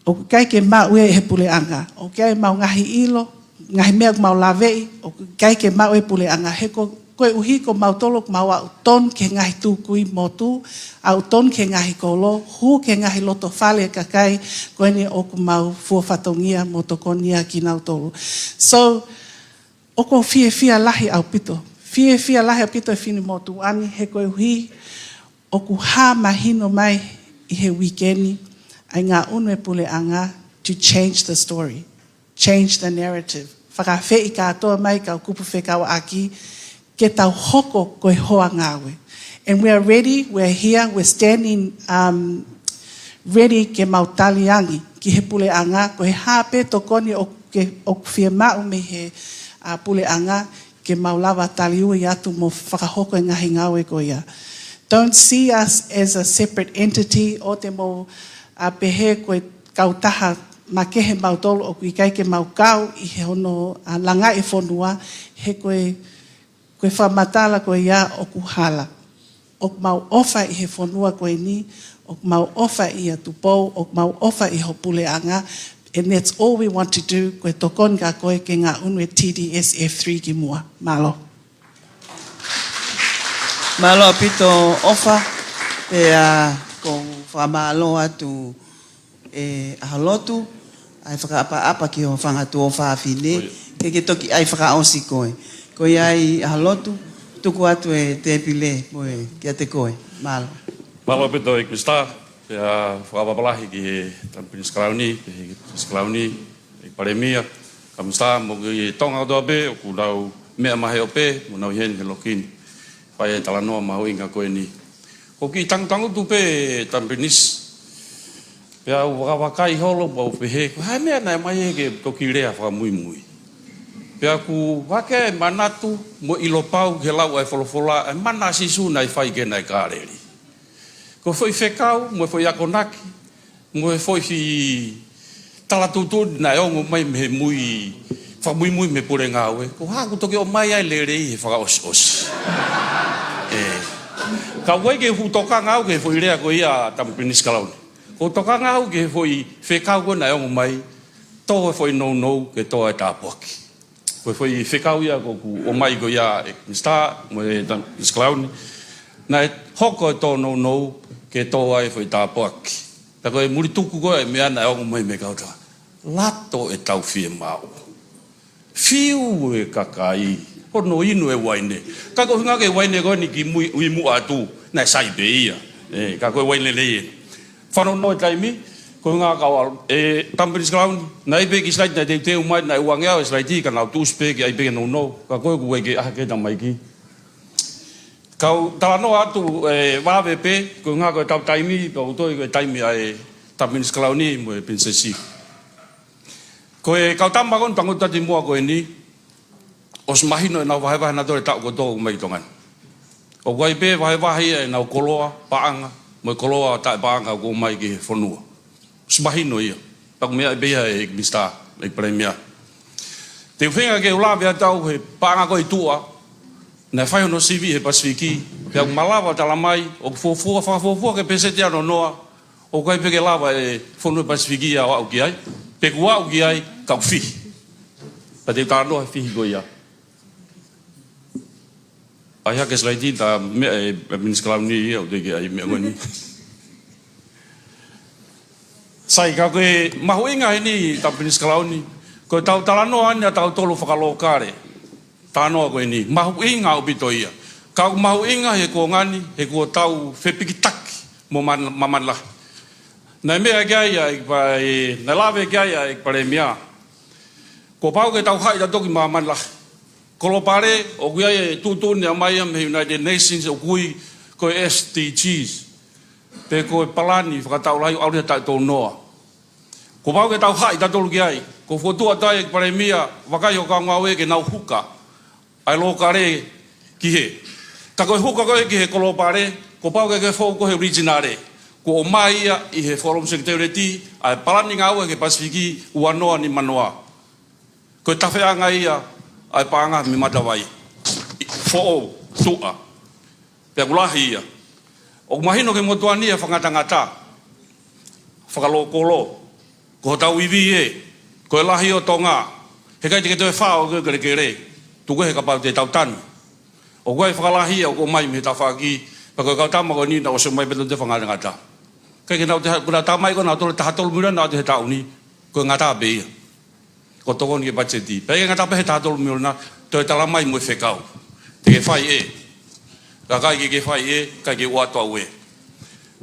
ʻoku ʻikai ke maʻu ia ʻe he puleʻanga. ʻOku ʻi ai ʻemau ngaahi ʻilo, ngaahi meʻa ʻoku mau laveʻi, ʻoku ʻikai ke maʻu ʻe he puleʻanga. He ko, koeʻuhi ko mautolu ʻoku mau aʻu tonu ki he ngaahi tukui motu, aʻu tonu ki he ngaahi kolo, hū ki he ngaahi loto fale ʻa e kakai ko eni ʻoku mau fua fatongia mo tokoni ai kia nautolu. So, ʻoku ou fiefia lahi ʻaupito. Fiefia lahi ʻaupito ʻa Finemotuʻa ni he koeʻuhi ʻoku hā mahino mai ʻi he uike ni ʻa e ngaʻunu ʻa e puleʻanga to change the story, change the narrative. Fakaafeʻi kātoa mai kau kupu fekauʻaki ke tau hoko ko e hoa ngāue. And we are ready, we are here, we're standing, um, ready ke mau taliangi ki he puleʻanga, ko e hā pē tokoni ʻoku ke, ʻoku fiemaʻu mei he, uh, puleʻanga ke mau lava taliui atu mo fakahoko e ngaahi ngāue ko ia. Don't see us as a separate entity ʻo te mau, uh, pehē ko e kautaha makehe mautolu ʻoku ʻikai ke mau kau ʻi he hono, uh, langaʻi e fonua, he ko e, ko e fakamatala ko ia ʻoku hala. ʻOku mau ʻofa ʻi he fonua ko eni, ʻoku mau ʻofa ʻia Tupou, ʻoku mau ʻofa ʻi ho puleʻanga, and that's all we want to do, ko e tokoni kia koe ke ngaʻunu e T D S F three ki muʻa. Mālō. Mālō ʻaupito ʻOfa, pea ʻoku ou fakamālō atu ʻe ʻAholotu, ʻa e fakaʻapaʻapa ki ho fanga tuofāfine, ʻIo. ke ke toki ʻai fakaʻosi koe. Ko ia ai ʻAholotu, tuku atu e tēpile mo e kiate koe. Mālō. Mālō ʻaupito ʻEiki Minisitā, pea fakaʻapaʻapa lahi ki he Tama Pilinisi Kalauni, ki he Pilinisi Kalauni, ʻEiki Palēmia, Kau Minisitā, mo e Tonga kotoa pē, ʻoku nau meʻa mahe ʻo pē, mo nau ʻi heni he loki ni. Fai e talanoa mahuʻinga ko eni. ʻOku ou kiʻi tangutangutu pē Tama Pilinisi. Pea u vakavakai holo pea u pehē, ko e hā e meʻa naʻe ʻomai ke toki lea fakamuimui. Pea ʻoku ou vakai e manatu mo e ʻilo pau ki he lau ʻa e folofola, ʻa e mana ʻa Sīsū naʻe fai ki heʻene Kāleli. Ko e foʻi fekau, mo e foʻi akonaki, mo e foʻi talatuʻutuʻuni naʻe ongo mai mei he mui, fakamuimui mei he pule ngāue. Ko e hā ʻoku toki ʻomai ai e lelei he fakaʻosiʻosi. ʻE. Ka ʻoku ʻikai ke u fuʻu tokanga au ki he foʻi lea ko ia ʻa Tama Pilinisi Kalauni. ʻOku ou tokanga au ki he foʻi fekau ko ē naʻe ongo mai. tō e foʻi nounou ke tō e tāpuaki. Ko e foʻi fekau ia ʻoku ʻomai ko ia ʻe Minisitā mo e Tam-, Minisitā Kalauni. Naʻe hoko e tō nounou ke tō ai e foʻi tāpuaki. Pea ko e mulituku ko ē meʻa naʻe ongo mai mei he kautaha. Lato e tau fiemaʻu. Fiu e kakai hono inu e uaine. Ka ko e ʻuhinga ko e uaine ko eni ki mui, ui muʻa atu, naʻe sai pē ia. ʻE, ka ko e uaine lelei ē. Fanongo e taimi, ko e ʻuhinga ka ua, ʻe, Tam-, Minisitā Kalauni, naʻe ʻi ai pē kiʻi silaiti naʻe teuteu mai, naʻe ʻuangeau e silaiti, ka naʻá ku tuʻusi pē ki ai pē ke nounou. Ka ko ʻeku ʻai ke ʻaha ke tamaiki. Kau talanoa atu, ʻe, vave pē, ko e ʻuhinga ko e tau taimi, pea ʻoku toe ko e taimi ʻa e Tam-, Minisitā Kalauni mo e Pilinisesi. Ko e kau tama ko eni, tangutu atu ʻi muʻa ko eni, ʻosi mahino ʻenau vahevahe naʻe toe taʻu kotoa ʻoku ʻomai ki Tonga ni. ʻOku ʻi ai pē vahevahe ia ʻenau koloa paʻanga, mo e koloa taʻepaʻanga ʻoku ʻomai ki he fonua. ʻOsi mahino ia. Pea ʻoku meaʻi pē ia ʻe he Minisitā, ʻe he Palēmia. Te u feinga ke u lave atu au he paʻanga ko ē ʻi tuʻa, naʻe fai hono sivi he Pasifiki, pea ʻoku malava talamai, ʻoku fuofua, fakafuofua ke peseti ʻe noa noa, ʻoku ʻikai pē ke lava e fonua Pasifiki ia ʻo aʻu ki ai, pe kuo aʻu ki ai, ka ʻoku fihi. Pea te u talanoa he fihi ko ia. ʻAi hake e silaiti, tā meʻa ʻe, ʻe Minisitā Kalauni ia, ʻoku teʻeki ai meʻa ko eni. Sai, ka ko e mahuʻinga heni, tā Minisitā Kalauni, ko e tau talanoa eni ʻa tautolu fakalokale. Talanoa ko eni, mahuʻinga ʻaupito ia. Ka ʻoku mahuʻinga he kuonga ni, he kuo tau fepikitaki mo māmani, māmani lahi. Naʻe meʻa ki ai ʻa e pa-, ʻe, naʻe lave ki ai ʻa e Palēmia. Kuo pau ke tau haʻi tautolu ki māmani lahi. Kolopale, ʻoku ʻi ai e tuʻutuʻuni ʻa mai ia mei he United Nations ʻoku ui ko e S D Gs. Pe ko e palani fakataulaʻeiki ʻo e ʻAho Taʻetolu Noa. Kuo pau ke tau haʻi tautolu ki ai. Ko e fokotuʻu atu ʻa e Palēmia, vakai hoʻo kau ngāue ke nau huka ʻa e lokale ki hē. Ka ko e huka ko ē ki he kolopale, kuo pau ke ke fou ko e originale. Kuo ʻomai ia ʻi he Forum Secretariat ʻa e palani ngāue ki he Pasifiki ua noa nima noa. Ko e tafeʻanga ia ʻa e paʻanga mei Matavai. Foʻou, tuʻa. Pea ʻoku lahi ia. ʻOku mahino ki he motuʻa ni e fakangatangata. Fakalokolo. Ko hotau ivi ē. Ko e lahi ʻo Tonga. Heʻikai te ke toe fao ʻo ke kelekele. Tuku ē he kapau te tau tanu. ʻOku ʻi ai e fakalahi ia ʻoku ʻomai mei he tafaʻaki. Pea ko e kau tama ko eni naʻe ʻosi ʻomai pē ʻenau fakangatangata. ʻIkai ke nau toe ha-, ko ʻenau tamaiki ko ē naʻa nau tolu, taha tolu miliona ʻoatu he taʻu ni. Ko e ngata pē ia. ʻOku tokoni ki he patiseti. Pea ʻikai ngata pē he taha tolu miliona, toe talamai mo e fekau. Te ke fai ē. Ka ʻikai ke ke fai ē, ʻikai ke u ʻoatu au ē.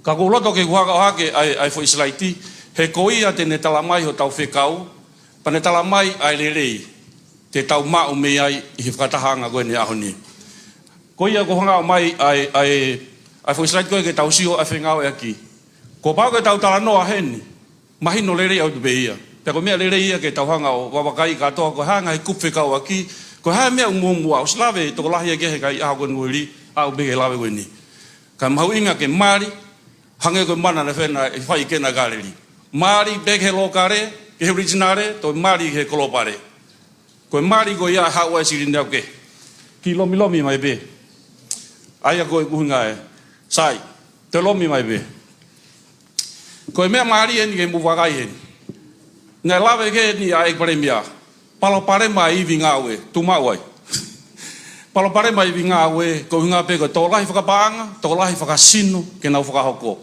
Ka ʻoku ou loto ke u hanga ʻo ʻohake ʻa e, ʻa e foʻi silaiti, he ko ia te ne talamai hotau fekau, pea ne talamai ʻa e lelei te tau maʻu mei ai ʻi he fakatahaʻanga ko eni he ʻaho ni. Ko ia ʻoku ou hanga ʻo ʻomai ʻa e, ʻa e, ʻa e foʻi silaiti ko ē ke tau sio ʻa e fengāueʻaki. Kuo pau ke tau talanoa heni. Mahino lelei ʻaupito pē ia. Pea ko e meʻa lelei ia ke tau hanga ʻo vavakai kātoa ko e hā e ngaahi kupu fekauʻaki, ko e hā e meʻa ʻoku muʻomuʻa, ʻosi lave tokolahi ia ki he kakai ʻaho ko eni kuo hili, aʻu pē ki he lave ko eni. Ka mahuʻinga ke mali, hangē ko e mana naʻe fai ʻe Kena Kaleli. Mali pē ki he lokale, ki he originale, toe mali ki he kolopale. Ko e mali ko ia ʻe haʻu ai e silini ʻoku ke. Kiʻi lomilomi mai pē. ʻA ia ko e ʻuhinga ē. Sai, toe lomi mai pē. Ko e meʻa mālie eni ke mou vakai heni. Naʻe lave ki ai eni ʻa e Palēmia. Palopalema e ivi ngāue. Tuʻu maʻu ai. Palopalema e ivi ngāue, ko e ʻuhinga pē ko e tokolahi fakapaʻanga, tokolahi fakasino, ke nau fakahoko.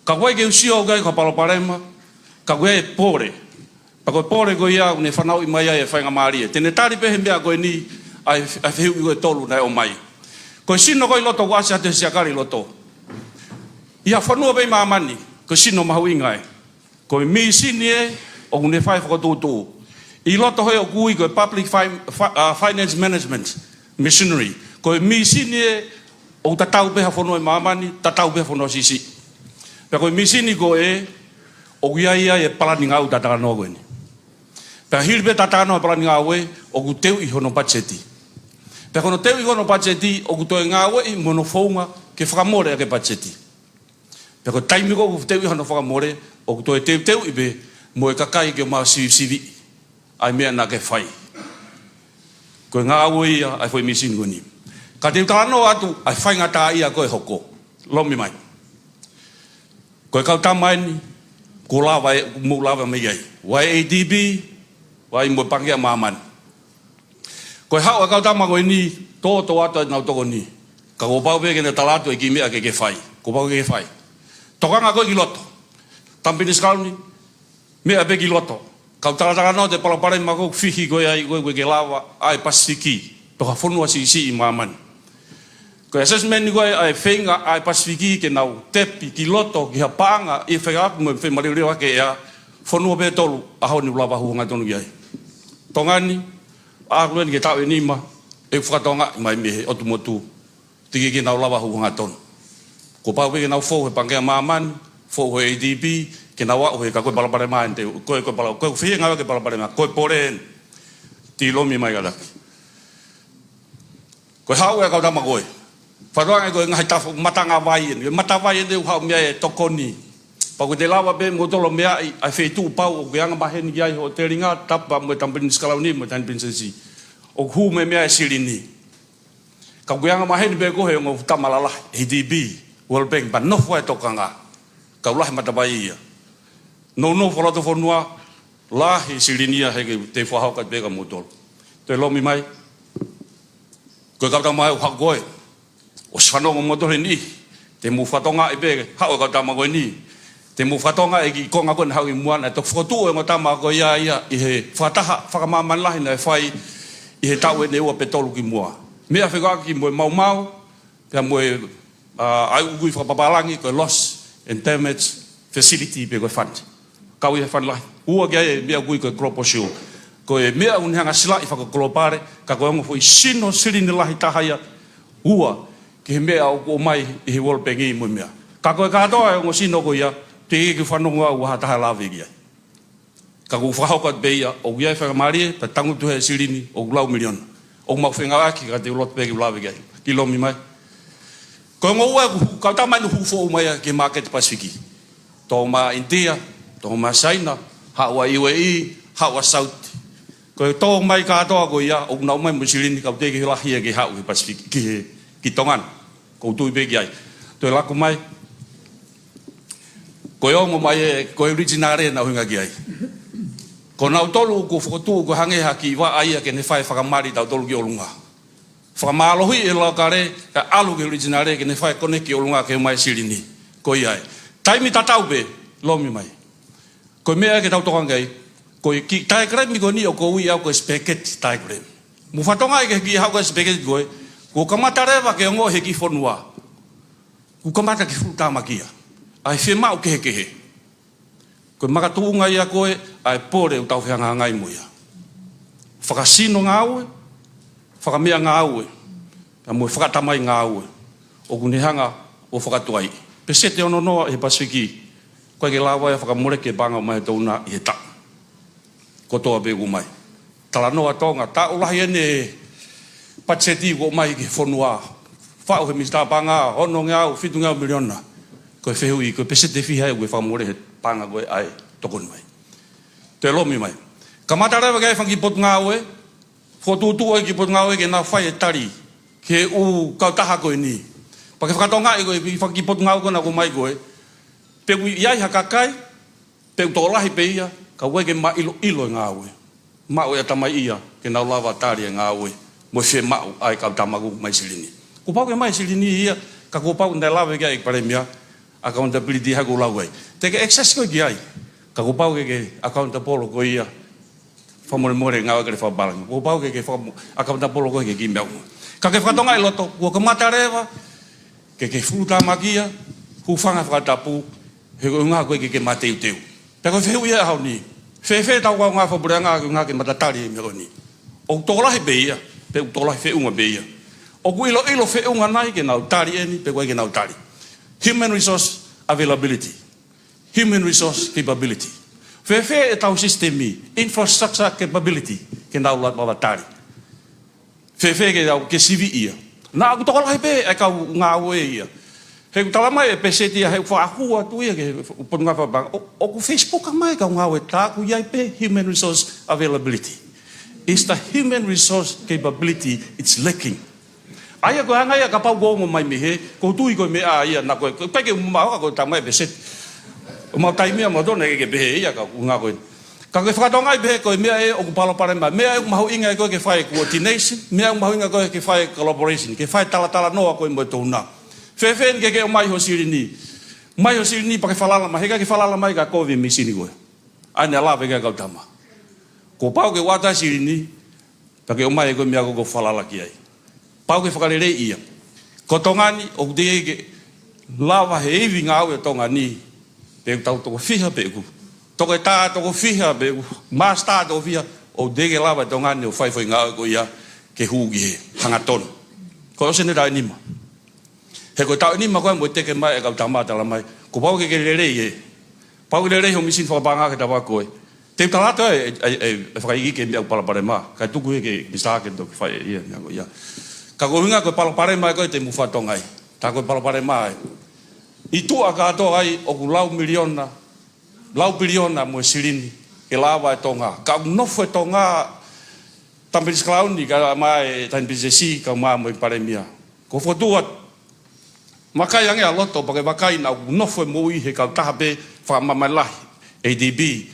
Ka ʻoku ʻikai ke u sio au ki ai ko e palopalema, ka ʻoku ʻi ai e pole. Pea ko e pole ko ia ʻoku ne fanauʻi mai ai e faingamālie. Te ne tali pē he meʻa ko eni ʻa e, ʻa e fehuʻi ko ē ʻe tolu naʻe ʻomai. Ko e sino ko ē ʻi loto ʻoku ʻasi atu he siakale ʻi loto. ʻI ha fonua pē ʻi māmani, ko e sino mahuʻinga ē. Ko e mīsini ē ʻoku ne fai e fakatuʻutuʻu. ʻI loto he ʻoku ui ko e public fi-, fi-, uh, finance management machinery. Ko e mīsini ē ʻoku tatau pē ha fonua ʻi māmani, tatau pē ha fonua siʻisiʻi. Pea ko e mīsini ko ē, ʻoku ʻi ai ʻa e palani ngāue ʻoku talanoa ko eni. Pea hili pē talanoa he palani ngāue, ʻoku teuʻi hono patiseti. Pea ko hono teuʻi hono patiseti, ʻoku toe ngāueʻi mo hono founga ke fakamole ʻaki e patiseti. Pea ko e taimi ko ē ʻoku teuʻi hono fakamole, ʻoku toe teuteuʻi pē mo e kakai ke mau sivisiviʻi ʻa e meʻa naʻa ke fai. Ko e ngāue ia ʻa e foʻi mīsini ko eni. Ka te u talanoa atu ʻa e faingataʻaʻia ko ē ʻe hoko. Lomi mai. Ko e kau tama eni, Ko e lava ē, mou lava mai ai. Ua e ADB, ua e mo e Pangikē ʻa Māmani. Ko e haʻu e kau tama ko eni, tōtōatu ʻenau tokoni. Ka kuo pau pē ke ne tala atu e kiʻi meʻa ke ke fai. Kuo pau ke ke fai. Tokanga koe ki loto. Tamapinisi Kalauni, meʻa pē ki loto. Kau talatalanoa atu e palopalema ko ē ʻoku fihi koe ai, ko ē ʻoku ke lava ʻa e Pasifiki. Pe ko ha fonua siʻisiʻi ʻi māmani. Ko e assessment ko ē ʻa e feinga ʻa e Pasifiki ke nau tepi ki loto ki ha paʻanga ʻi he fekauʻaki mo e femaliuliuaki ʻa e fonua pē ʻe tolu ʻaho ni ʻoku lava hū hangatonu ki ai. Tonga ni, ʻalu eni ki he taʻu ʻe nima, ʻe fakatokangaʻi mai mei he ʻotu motu. Teʻeki ke nau lava hū hangatonu. Kuo pau pē ke nau fou he Pangikē ʻa Māmani, fou he ADB, ke nau aʻu he ka ko e palopalema eni te, ko e, ko e pala-, ko e feinga ke palopalema, ko e pole eni. Tī Lomi mai kātaki. Ko e haʻu e kau tama ko ē. Fakatokangaʻi ko e ngaahi tafa, matanga vai eni. Matavai eni ʻoku haʻu mei ai e tokoni. Pea ko e te lava pē mo tolo meʻa ʻi, ʻa e feituʻu pau ʻoku ke anga maheni ki ai hoʻo telinga, tapu mo e Tamapinisi Kalauni mo e Taʻahine Pilinisesi. ʻOku hū mei, mei ai e silini. Ka ʻoku ke anga maheni pē koe he ongo tama lalahi, ADB, World Bank, pea nofo ai e tokanga. Kau lahi matavai ia. Nounou fakalotofonua, lahi silini ia he ʻikai te u fakahoko atu pē kia moutolu. Tī Lomi mai. Ko e kau tama ē ʻoku haʻu ko ē. ʻOsi fanongo moutolu he niʻihi. Te mou fakatokangaʻi pē, haʻu e kau tama ko eni. Te mou fakatokangaʻi e kiʻi konga ko ē naʻe haʻu ʻi muʻa, naʻe toki fokotuʻu e ongo tama ko ia ia ʻi he fakataha fakamāmani lahi naʻe fai ʻi he taʻu ʻe ua pe tolu ki muʻa. Meʻa fekauʻaki mo e maumau, pea mo e, ʻa, ʻa ia ʻoku ui fakapapālangi ko e loss and damage facility pe ko e fund. Kau ʻi he fund lahi. Ua ki ai e meʻa ʻoku ui ko e Global Shield. Ko e meʻa ʻoku ne hanga silaʻi fakakolopale, ka ko e ongo foʻi sino silini lahi taha ia, ua, ki he meʻa ʻoku ʻomai ʻe he World Bank mo e meʻa. Ka ko e kātoa e ongo sino ko ia, teʻeki ke fanongo au ha taha lave ki ai. Ka ʻoku ou fakahoko atu pē ia, ʻoku ʻi ai e faingamālie, pea tangutu he silini, ʻoku lau miliona. ʻOku mau fengāueʻaki, ka te u loto pē ke u lave ki ai. Tī Lomi mai. Ko e ongo ua ʻoku hū, kau tama eni ʻoku hū foʻou mai ia ki he māketi Pasifiki. Tō mai ʻInitia, tō mai Saina, haʻu ʻa e UAE, haʻu ʻa Saudi. Ko e tō mai kātoa ko ia, ʻoku nau ʻomai mo e silini, ka ʻoku teʻeki lahi ia ke haʻu ki he Pasifiki, ki he, ki Tonga ni. ʻOku ou tui pē ki ai. Toe laku mai. Ko e ongo mai ē, ko e original ē naʻe ʻuhinga ki ai. Ko nautolu ʻoku fokotuʻu ko e hangē ha kiʻi vaʻa ia ke ne fai e fakamali tautolu ki ʻolunga. Fakamālohiʻi e lokale, kae ʻalu ki he original ke ne fai e connect ki ʻolunga ke ʻomai e silini. Ko ia ē. Taimi tatau pē, Lomi mai. Ko e meʻa ke tau tokanga ki ai, ko e kiʻi diagram ko eni ʻoku ou ui au ko e spaghetti diagram. Mou fakatokangaʻi ki he kiʻi haʻu ko e spaghetti ko ē, kuo kamata leva ke ongoʻi he kiʻi fonua. Kuo kamata ke fuʻu tāmakia. ʻA e fiemaʻu kehekehe. Ko e makatuʻunga ia ko ē, ʻa e pole ʻoku tau fehangahangai mo ia. Fakasino ngāue, fakameʻangāue, pea mo e fakatamai ngāue. ʻOku ne hanga ʻo fakatuai. Peseti ʻe ono noa ʻi he Pasifiki, ʻoku ʻikai ke lava ia ʻo fakamoleki e paʻanga ʻomai ʻe he touna ʻi he taʻu. Kotoa pē ʻoku ʻomai. Talanoa Tonga, taʻu lahi eni e patiseti ʻoku ʻomai ki he fonua. Faʻu he Minisitā Paʻanga, onongeau, fitungeau miliona. Ko e fehuʻi, ko e peseti ʻe fiha ʻoku fakamole he paʻanga ko ē ʻa e tokoni mai. Tī Lomi mai. Kamata leva ki ai e fanga kiʻi potungāue, fokotuʻutuʻu e kiʻi potungāue ke nau fai e tali ki he ʻū kautaha ko eni. Pea ke fakatokangaʻi ko e fanga kiʻi potungāue ko ē naʻa ku ʻomai ko ē. Pe ʻoku ʻi ai ha kakai, pe ʻoku tokolahi pē ia, ka ʻoku ʻikai ke maʻiloʻilo e ngāue. Maʻu e ʻatamai ia, ke nau lava tali e ngāue, mo e fiemaʻu ʻa e kau tama ʻoku ʻomai silini. Kuo pau ke ʻomai silini ia, ka kuo pau naʻe lave ki ai e Palēmia, accountability hangē ko e lau ai. Te ke access koe ki ai, ka kuo pau ke ke accountable koe ia, fakamolemole ngāue ke le fakapālangi. Kuo pau ke ke fakamo-, accountable koe ki he kiʻi meʻa ʻoku. Ka ke fakatokangaʻi loto, kuo kamata leva, ke ke fuʻu tāmakia, hūfanga he fakatapu, he ko e ʻuhinga ko ē ke ke mateuteu. Pea ko e fehuʻi ia he ʻaho ni. Fēfē ʻetau kaungā fakapuleʻanga ke ʻuhinga ke matatali e meʻa ko eni. ʻOku tokolahi pē ia, pe ʻoku tokolahi feʻunga pē ia. ʻOku ʻiloʻilo feʻunga nai ke nau tali eni, pe ʻoku ʻikai ke nau tali. Human resource availability. Human resource capability. Fēfē ʻetau sisitemi, infrastructure capability, ke nau lava tali. Fēfē ke tau ke sivi ia. Naʻa ʻoku tokolahi pē e kau ngāue ia. He ʻoku tala mai e peseti ia, he ʻoku fakahū atu ia ki he potungāue fakapaʻanga. ʻO, ʻoku Facebook mai e kau ngāue, tā ʻoku ʻi ai pē human resource availability. It's the human resource capability it's lacking. ʻA ia ko e anga ia kapau ʻoku ongo mai mei hē, ʻoku ou tui ko e meʻa ia naʻa ko e, ko e peke uma ʻoka ko e tala mai e peseti. ʻOku mau taimi ia mautolu naʻe ʻikai ke pehē ia ka ʻoku ngako eni. Ka ko e fakatokangaʻi pehē ko e meʻa ē ʻoku palopalema, meʻa ē ʻoku mahuʻinga ko ē ke fai e coordination, meʻa ē ʻoku mahuʻinga ko ē ke fai e collaboration, ke fai e talatalanoa ko ē mo e touna. Fēfē eni ke ke ʻomai ho silini. ʻOmai ho silini pea ke falala mai, he ʻikai ke falala mai ka kovi e misini ko ē. ʻA eni ʻe lava ke kau tama. Kuo pau ke ʻoatu e silini, pea ke ʻomai ko e meʻa ko ē ʻoku falala ki ai. Pau ke fakaleleiʻi ia. Ko Tonga ni, ʻoku teʻeki ke lava he ivi ngāue ʻa Tonga ni, pe ʻoku tau toko fiha pe ʻoku toko ʻe taha toko fiha pe ʻoku master toko fiha, ʻoku teʻeki ke lava ʻe Tonga ni ʻo fai foʻi ngāue ko ia ke hū ki he hangatonu. Ko e ʻosi eni e taʻu ʻe nima. He ko e taʻu ʻe nima ko ē mo e teke mai e kau tama talamai, kuo pau ke ke lelei ē. Pau ke lelei ho misini fakapaʻanga ke tava ko ē. Te u tala atu e, e, e, e fakaikiiki e meʻa ʻoku palopalema. Kae tuku ia ke Minisitā ke toki fai ia, meʻa ko ia. Ka ko e ʻuhinga ko e palopalema ko ē te mou fakatokangaʻi. Tā ko e palopalema ē. ʻI tuʻa kātoa ai ʻoku lau miliona, lau piliona mo e silini ke lava ʻe Tonga. Ka ʻoku nofo ʻe Tonga, Tapenisi Kalauni, kae ʻumaʻā e Tapenisi Sesi, kae ʻumaʻā mo e Palēmia. Ko e fokotuʻu atu. Vakai ange ʻa loto, pea ke vakai naʻa ʻoku nofo e moʻui he kautaha pē fakamāmani lahi, A D B,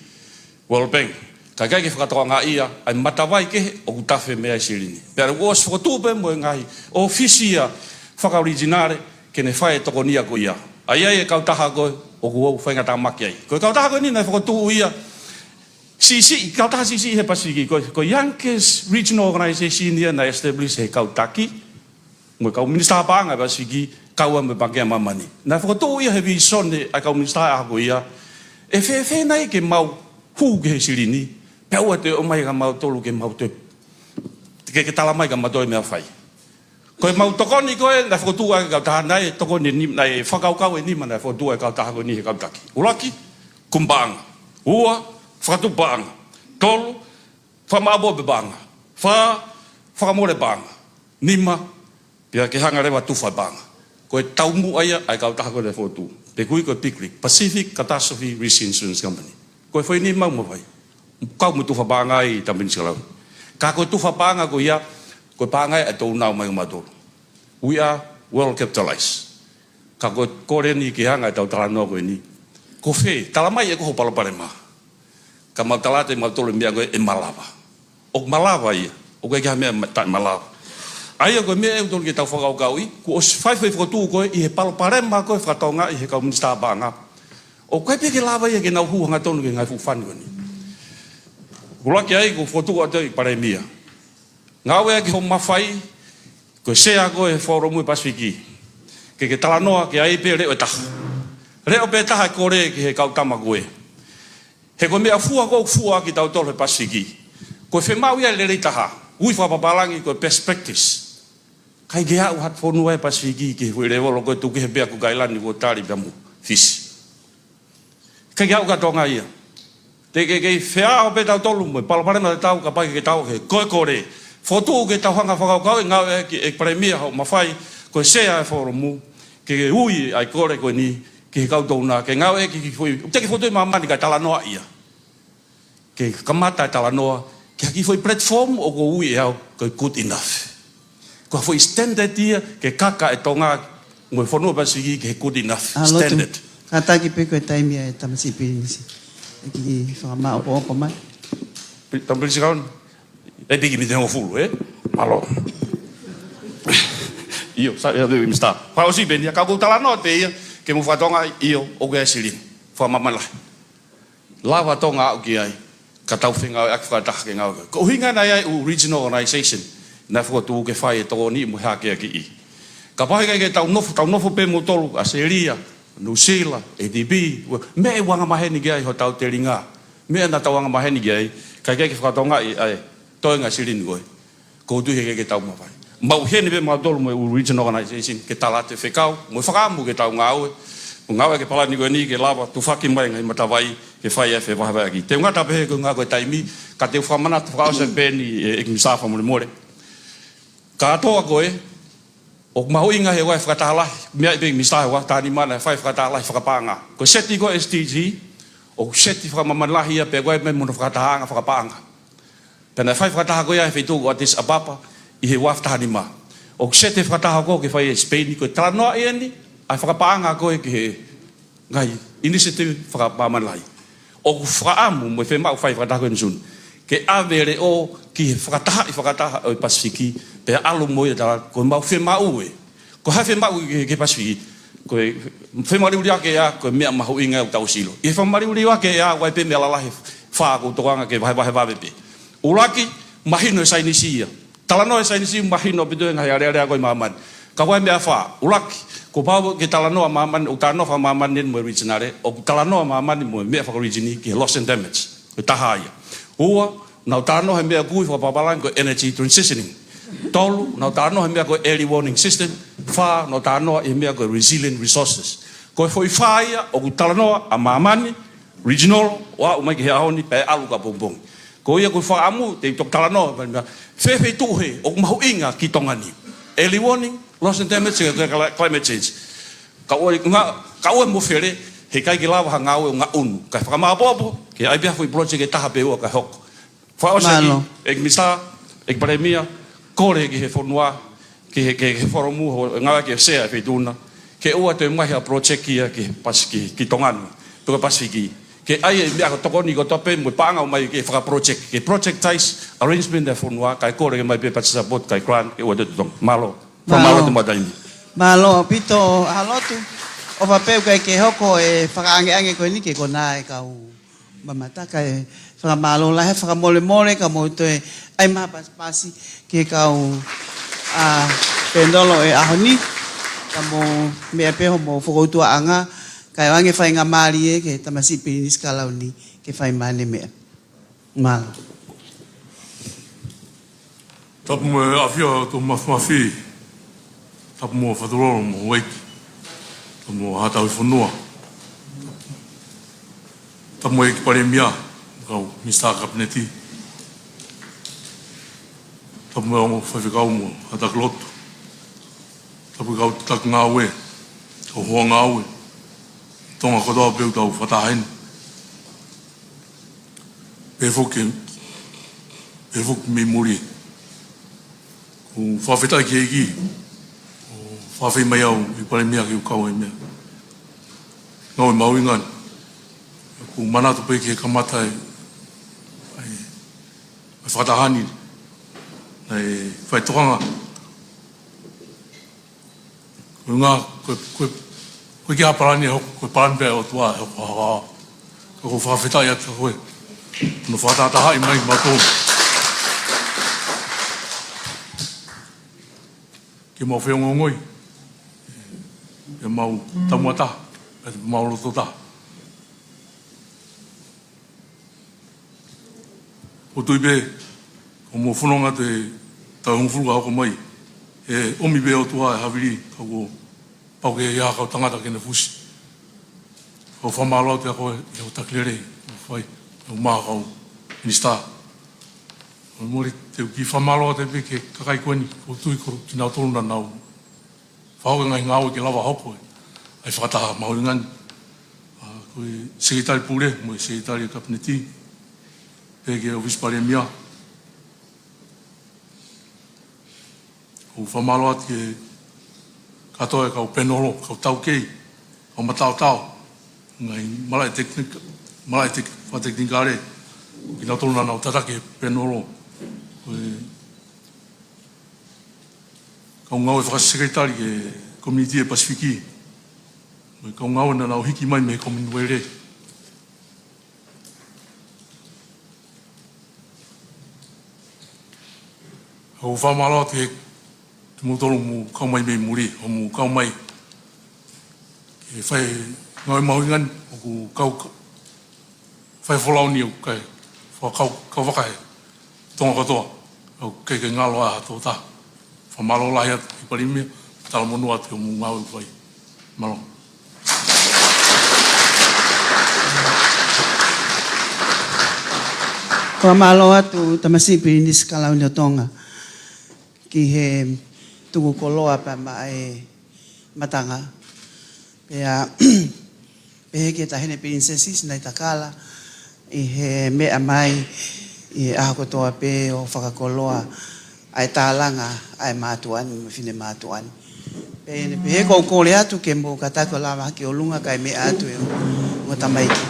World Bank. Ka ʻikai ke fakatokangaʻi ia ʻa e matavai kehe ʻoku tafe mei ai e silini. Pea ʻoku ʻosi fokotuʻu pē mo e ngaahi ʻōfisi ia fakaoriginale ke ne fai e tokonia ko ia. ʻA ia e kautaha ko ē ʻoku ou faingataʻa mai ki ai. Ko e kautaha ko eni naʻe fokotuʻu ia siʻisiʻi, kautaha siʻisiʻi he Pasifiki. Ko, ko e youngest regional organization ia naʻe establish he kau taki mo e kau minisitā paʻanga ʻa e Pasifiki, kaeʻumaʻā mo e Pangikē ʻa Māmani. Naʻe fokotuʻu ia he vīsone ʻa e kau minisitā ʻaho ko ia, ʻe fēfē nai ke mau hū ki he silini, pea ʻoua ʻe toe ʻomai kia mautolu ke mau toe, ke, ke talamai kia mautolu e meʻa ʻe fai. Ko e mau tokoni ko ē naʻe fokotuʻu ai e kautaha, naʻe tokoni ni, naʻe fakakaukau ʻe nima naʻe fokotuʻu ai e kautaha ko eni he kau taki. ʻUluaki, kumi paʻanga. Ua, fakatupu paʻanga. Tolu, fakamaʻopoʻopo e paʻanga. Fā, fakamole paʻanga. Nima, pea ke hanga leva ʻo tufa e paʻanga. Ko e taumuʻa ia ʻa e kautaha ko ē naʻe fokotuʻu. Pea ʻoku ui ko e PCRIC, Pacific Catastrophe Risk Insurance Company. Ko e foʻi nima ʻoku mafai. Kau mo e tufa paʻanga ʻi Tapenisi Kalauni. Ka ko e tufa paʻanga ko ia, ko e paʻanga ia ʻa e touna ʻomai kia mautolu. We are well capitalized. Ka ko e kole eni ke hanga ʻetau talanoa ko eni. Ko fē, talamai ʻe koe hoʻo palopalema. Ka mau tala atu ʻe mautolu e meʻa ko ē ʻe malava. ʻOku malava ia, ʻoku ʻikai ha meʻa ma-, taʻemalava. ʻA ia ko e meʻa ʻoku totonu ke tau fakakaukauʻi, kuo ʻosi fai foʻi fokotuʻu ko ē ʻi he palopalema ko ē faka-Tonga ʻi he kau minisitā paʻanga. ʻOku ʻikai pē ke lava ia ke nau hū hangatonu ki he ngaahi fuʻu fund ko eni. ʻUluaki ai, kuo fokotuʻu atu e Palēmia. Ngāueʻaki hoʻo mafai, ko e sea ko ē he Fōlomu ʻo e Pasifiki. Ke ke talanoa ki ai pē leʻo ʻe taha. Leʻo pē ʻe taha e kole ki he kau tama ko ē. He ko e meʻafua ko ē ʻoku fua kitautolu he Pasifiki. Ko e fiemaʻu ia e lelei taha. Ui fakapapālangi ko e best practice. ʻIkai ke aʻu ha fonua he Pasifiki ki he foʻi lēvolo ko ē, tuku kehe pē ʻa Kuki ʻAilani, kuo tali pē mo Fisi. ʻIkai ke aʻu kia Tonga ia. Te ke, ke feʻao pē tautolu mo e palopalema tatau kapau ʻe ʻikai ke tau aʻu ki he kole. Fokotuʻu ke tau hanga ʻo fakakaukauʻi, ngāueʻaki ʻe Palēmia hoʻo mafai, ko e sea e Fōlomu, ke ke ui ʻa e kole ko eni ki he kau touna, ke ngāueʻaki e kiʻi foʻi, te ke fokotuʻu ʻi māmani kae talanoaʻi ia. Ke kamata e talanoa ki ha kiʻi foʻi platform ʻoku ui ʻe au ko e good enough. Ko ha foʻi standard ia ke kaka e Tonga mo e fonua Pasifiki ki he good enough standard. Kātaki pē ko e taimi ʻa e Tamasiʻi Pilinisi. ʻE kiʻi fakamaʻopoʻopo mai. Pi-, Tapenisi Kalauni. ʻE piki mite hongofulu, ē? Mālō. ʻIo, sa, ia, ia, Minisitā. Fakaʻosi pē eni ia, ka ʻoku ou talanoa pē ia, ke mou fakatokangaʻi, ʻio, ʻoku ʻi ai e silini. Fakamāmani lahi. Lava Tonga ʻo aʻu ki ai, ka tau fengāueʻaki fakataha ke ngāue. Ko e ʻuhinga naʻe ʻi ai e ʻū regional organization, naʻe fokotuʻu ke fai e tokoni mo e hākeakiʻi. Kapau he ʻikai ke tau nofo, tau nofo pē mautolu, ʻAositelēlia, Nuʻusila, A D B, meʻa ʻoku angamaheni ki ai hotau telinga. Meʻa naʻa tau angamaheni ki ai, ka ʻikai ke fakatokangaʻi ʻa e toenga e silini ko ē. Ko u tui he ʻikai ke tau mafai. Mau ʻi heni pē mautolu mo e ʻū regional organization ke tala atu e fekau, mo e fakaʻamu ke tau ngāue. Mo ngāueʻaki e palani ko eni ke lava, tufaki mai e ngaahi matavai, ke fai ai e fevahevaheʻaki. Te u ngata pē he ko e ʻuhinga ko e taimi, ka te u fakamanatu fakaʻosi pē eni ʻe, ʻEiki Minisitā fakamolemole. Kātoa ko ē, ʻoku mahuʻinga he ʻoku ʻi ai e fakataha lahi, meaʻi pē Minisitā he ʻoku ʻi ai e taha nima naʻe fai e fakataha lahi fakapaʻanga. Ko e seti ko ē S D G, ʻoku seti fakamatala lahi ia pea ʻoku ʻi ai pē mo hono fakatahaʻanga fakapaʻanga. Pea naʻe fai e fakataha ko ia he feituʻu ko Addis Ababa, ʻi he ua afe taha nima. ʻOku seti e fakataha ko ē ke fai ʻi Spain, ko e talanoaʻi eni ʻa e fakapaʻanga ko ē ki he ngaahi initiative fakamāmani lahi. ʻOku fakaʻamu mo e fiemaʻu fai fakataha ko eni Sune ke ʻave e leʻo ki he fakatahaʻi fakataha ʻo e Pasifiki, pea ʻalu mo ia. Tā ko ʻemau fiemaʻu ē, ko e hā e fiemaʻu ki he, ki he Pasifiki? Ko e fiemālie ake ia, ko e meʻa mahuʻinga ʻoku tau sio. ʻI he fiemālie ake ia, ʻoku ʻi ai pē meʻa lalahi ʻe fā ʻoku ou tokanga ke vahevahe vave pē. ʻUluaki, mahino e saienisi ia. Talanoa e saienisi, mahino ʻaupito e ngaahi alealea ko ē ʻi māmani. Ka ʻoku ʻi ai e meʻa ʻe fā. ʻUluaki, kuo pau ke talanoa māmani, ʻoku talanoa fakamāmani eni mo e region ē, ʻoku talanoa māmani mo e meʻa fakaregional ki he loss and damage. Ko e taha ia. Ua, nau talanoa he meʻa ʻoku ui fakapapālangi ko e energy transitioning. Tolu, nau talanoa he meʻa ko e early warning system. Fā, nau talanoa he meʻa ko e resilient resources. Ko e foʻi fā ia ʻoku talanoa ʻa māmani, regional, ʻo aʻu mai ki he ʻaho ni pea ʻalu ki pongipongi. Ko ia ʻoku ou fakaʻamu ke u toki talanoa mai, meʻa fēfē tuʻu he ʻoku mahuʻinga ki Tonga ni. Early warning, loss and damage, climate change. Ka ʻoua, ngā, ka ʻoua mo fele, heʻikai ke lava ha ngāue ʻo ngaʻunu. Kae fakamāʻopoʻopo, ke ʻai pē ha foʻi project ʻe taha pe ua kae hoko. Fakaʻosi ʻEiki Minisitā, ʻEiki Palēmia, kole ki he fonua, ki he, ki he, ki he folomu, ʻo ngāue ki he sea e feituʻu na, ke ʻoua toe maʻu ha project ia ki he Pasi-, ki, ki Tonga ni, pe ko e Pasifiki. Ke ʻai e meʻa ko e tokoni kotoa pē mo e paʻanga ʻomai ke fakaproject, ke projectize arrangement e fonua, kae kole ke maʻu pē budget support, kae grant, ke ʻoua toe totongi. Mālō. Fakamālō atu mo e taimi. Mālō ʻaupito, ʻAholotu. ʻOfa pē ʻoku ʻikai ke hoko e fakaʻangeʻange ko eni ke konā e kau mamata, kae fakamālō lahi, fakamolemole ka mou toe ʻai mai ha pasipasi ki he kau, ʻa, pēnolo e ʻaho ni, ka mou meʻa pē hoʻomou fokoutuaʻanga, kae ʻoange faingamālie ki he tamasiʻi pilinisi kalauni ke fai mai ʻene meʻa. Mālō. Tapu mo e ʻafio ʻa e ʻOtua Māfimafi. Tapu mo Fatulolo mo Ueki. Tapu mo Haʻa Tauhi Fonua. Tapu mo e ʻEiki Palēmia, kau Minisitā Kapineti. Tapu mo e ongo faifekau mo e Haʻa Taki Lotu. Tapu kau taki ngāue, kau hoa ngāue. Tonga kotoa pē ʻoku tau fakataha heni. Pehē foki, pehē foki mei muli. ʻOku ou fakafetaʻi ki he ʻEiki, ʻo fakaafeʻi mai au ʻe he Palēmia ke u kau he meʻa. Ngāue mahuʻinga eni. ʻOku ou manatu pē ki he kamata e, e, e fakataha ni, e faitokanga. Ko e ngā, ko e, ko e, ko e ʻikai ha palani ʻe hoko, ko e palani pē ʻa e ʻOtua ʻe hoko. Ka ʻoku ou fakafetaʻi atu ko e, no fakatahatahaʻi mai mautolu. Ke mau feongoongoi, ke mau taumuʻa taha, ke mau loto taha. ʻOku ou tui pē, ko hoʻomou fononga ʻi he taʻu hongofulu ka hoko mai, ʻe ʻomi pē ʻe he ʻOtua e havili, ka kuo pau ke ʻi ai ha kau tangata ke ne fusi. ʻOku ou fakamālō atu kiate koe, ʻi hoʻo taki lelei, ʻoku fai, ʻoku maʻu ʻa e kau minisitā. Ko e muli te u kiʻi fakamālō atu pē ki he kakai ko eni, ʻoku ou tui ko kinautolu naʻa nau fakahoko e ngaahi ngāue ke lava hoko e, ʻa e fakataha mahuʻinga ni. ʻA, ko e Sekelitali Pule, mo e Sekelitali Kapineti, pehē ki he ʻŌfisi Palēmia. ʻOku ou fakamālō atu ki he kātoa e kau pēnolo, kau taukei, kau mataotao, ngaahi malaʻe tekinika-, malaʻe tek-, fakatekinikale, kinautolu naʻa nau tataki e pēnolo. Ko e kau ngāue fakasekelitali ki he Komiunitī ʻo e Pasifiki. Mo e kau ngāue naʻa nau hiki mai mei he Commonwealth. ʻOku ou fakamālō atu kimoutolu ʻoku mou kau mai mei muli, ʻoku mou kau mai ke fai e ngāue mahuʻinga ni, ʻoku kau, fai e folau ni ʻoku kau, fakakau, kau vaka he Tonga kotoa, ʻoku ʻikai ke ngalo ai ha toko taha. Fakamālō lahi atu ki he Palēmia, talamonū atu ki hoʻomou ngāue ʻoku fai. Mālō. Fakamālō atu tamasiʻi pilinisi kalauni ʻo Tonga ki he tuku koloa pea maʻa e matanga. Pea pehē ki he Taʻahine Pilinisesi Sinaitakala ʻi he meʻa mai ʻi he ʻaho kotoa pē ʻo fakakoloa ʻa e tālanga ʻa e mātuʻa ni mo e finemātuʻa ni. Pea ne pehē, ʻoku ou kole atu ke mou kātaki ʻo lava ki ʻolunga kae meʻa atu e ongo tamaiki.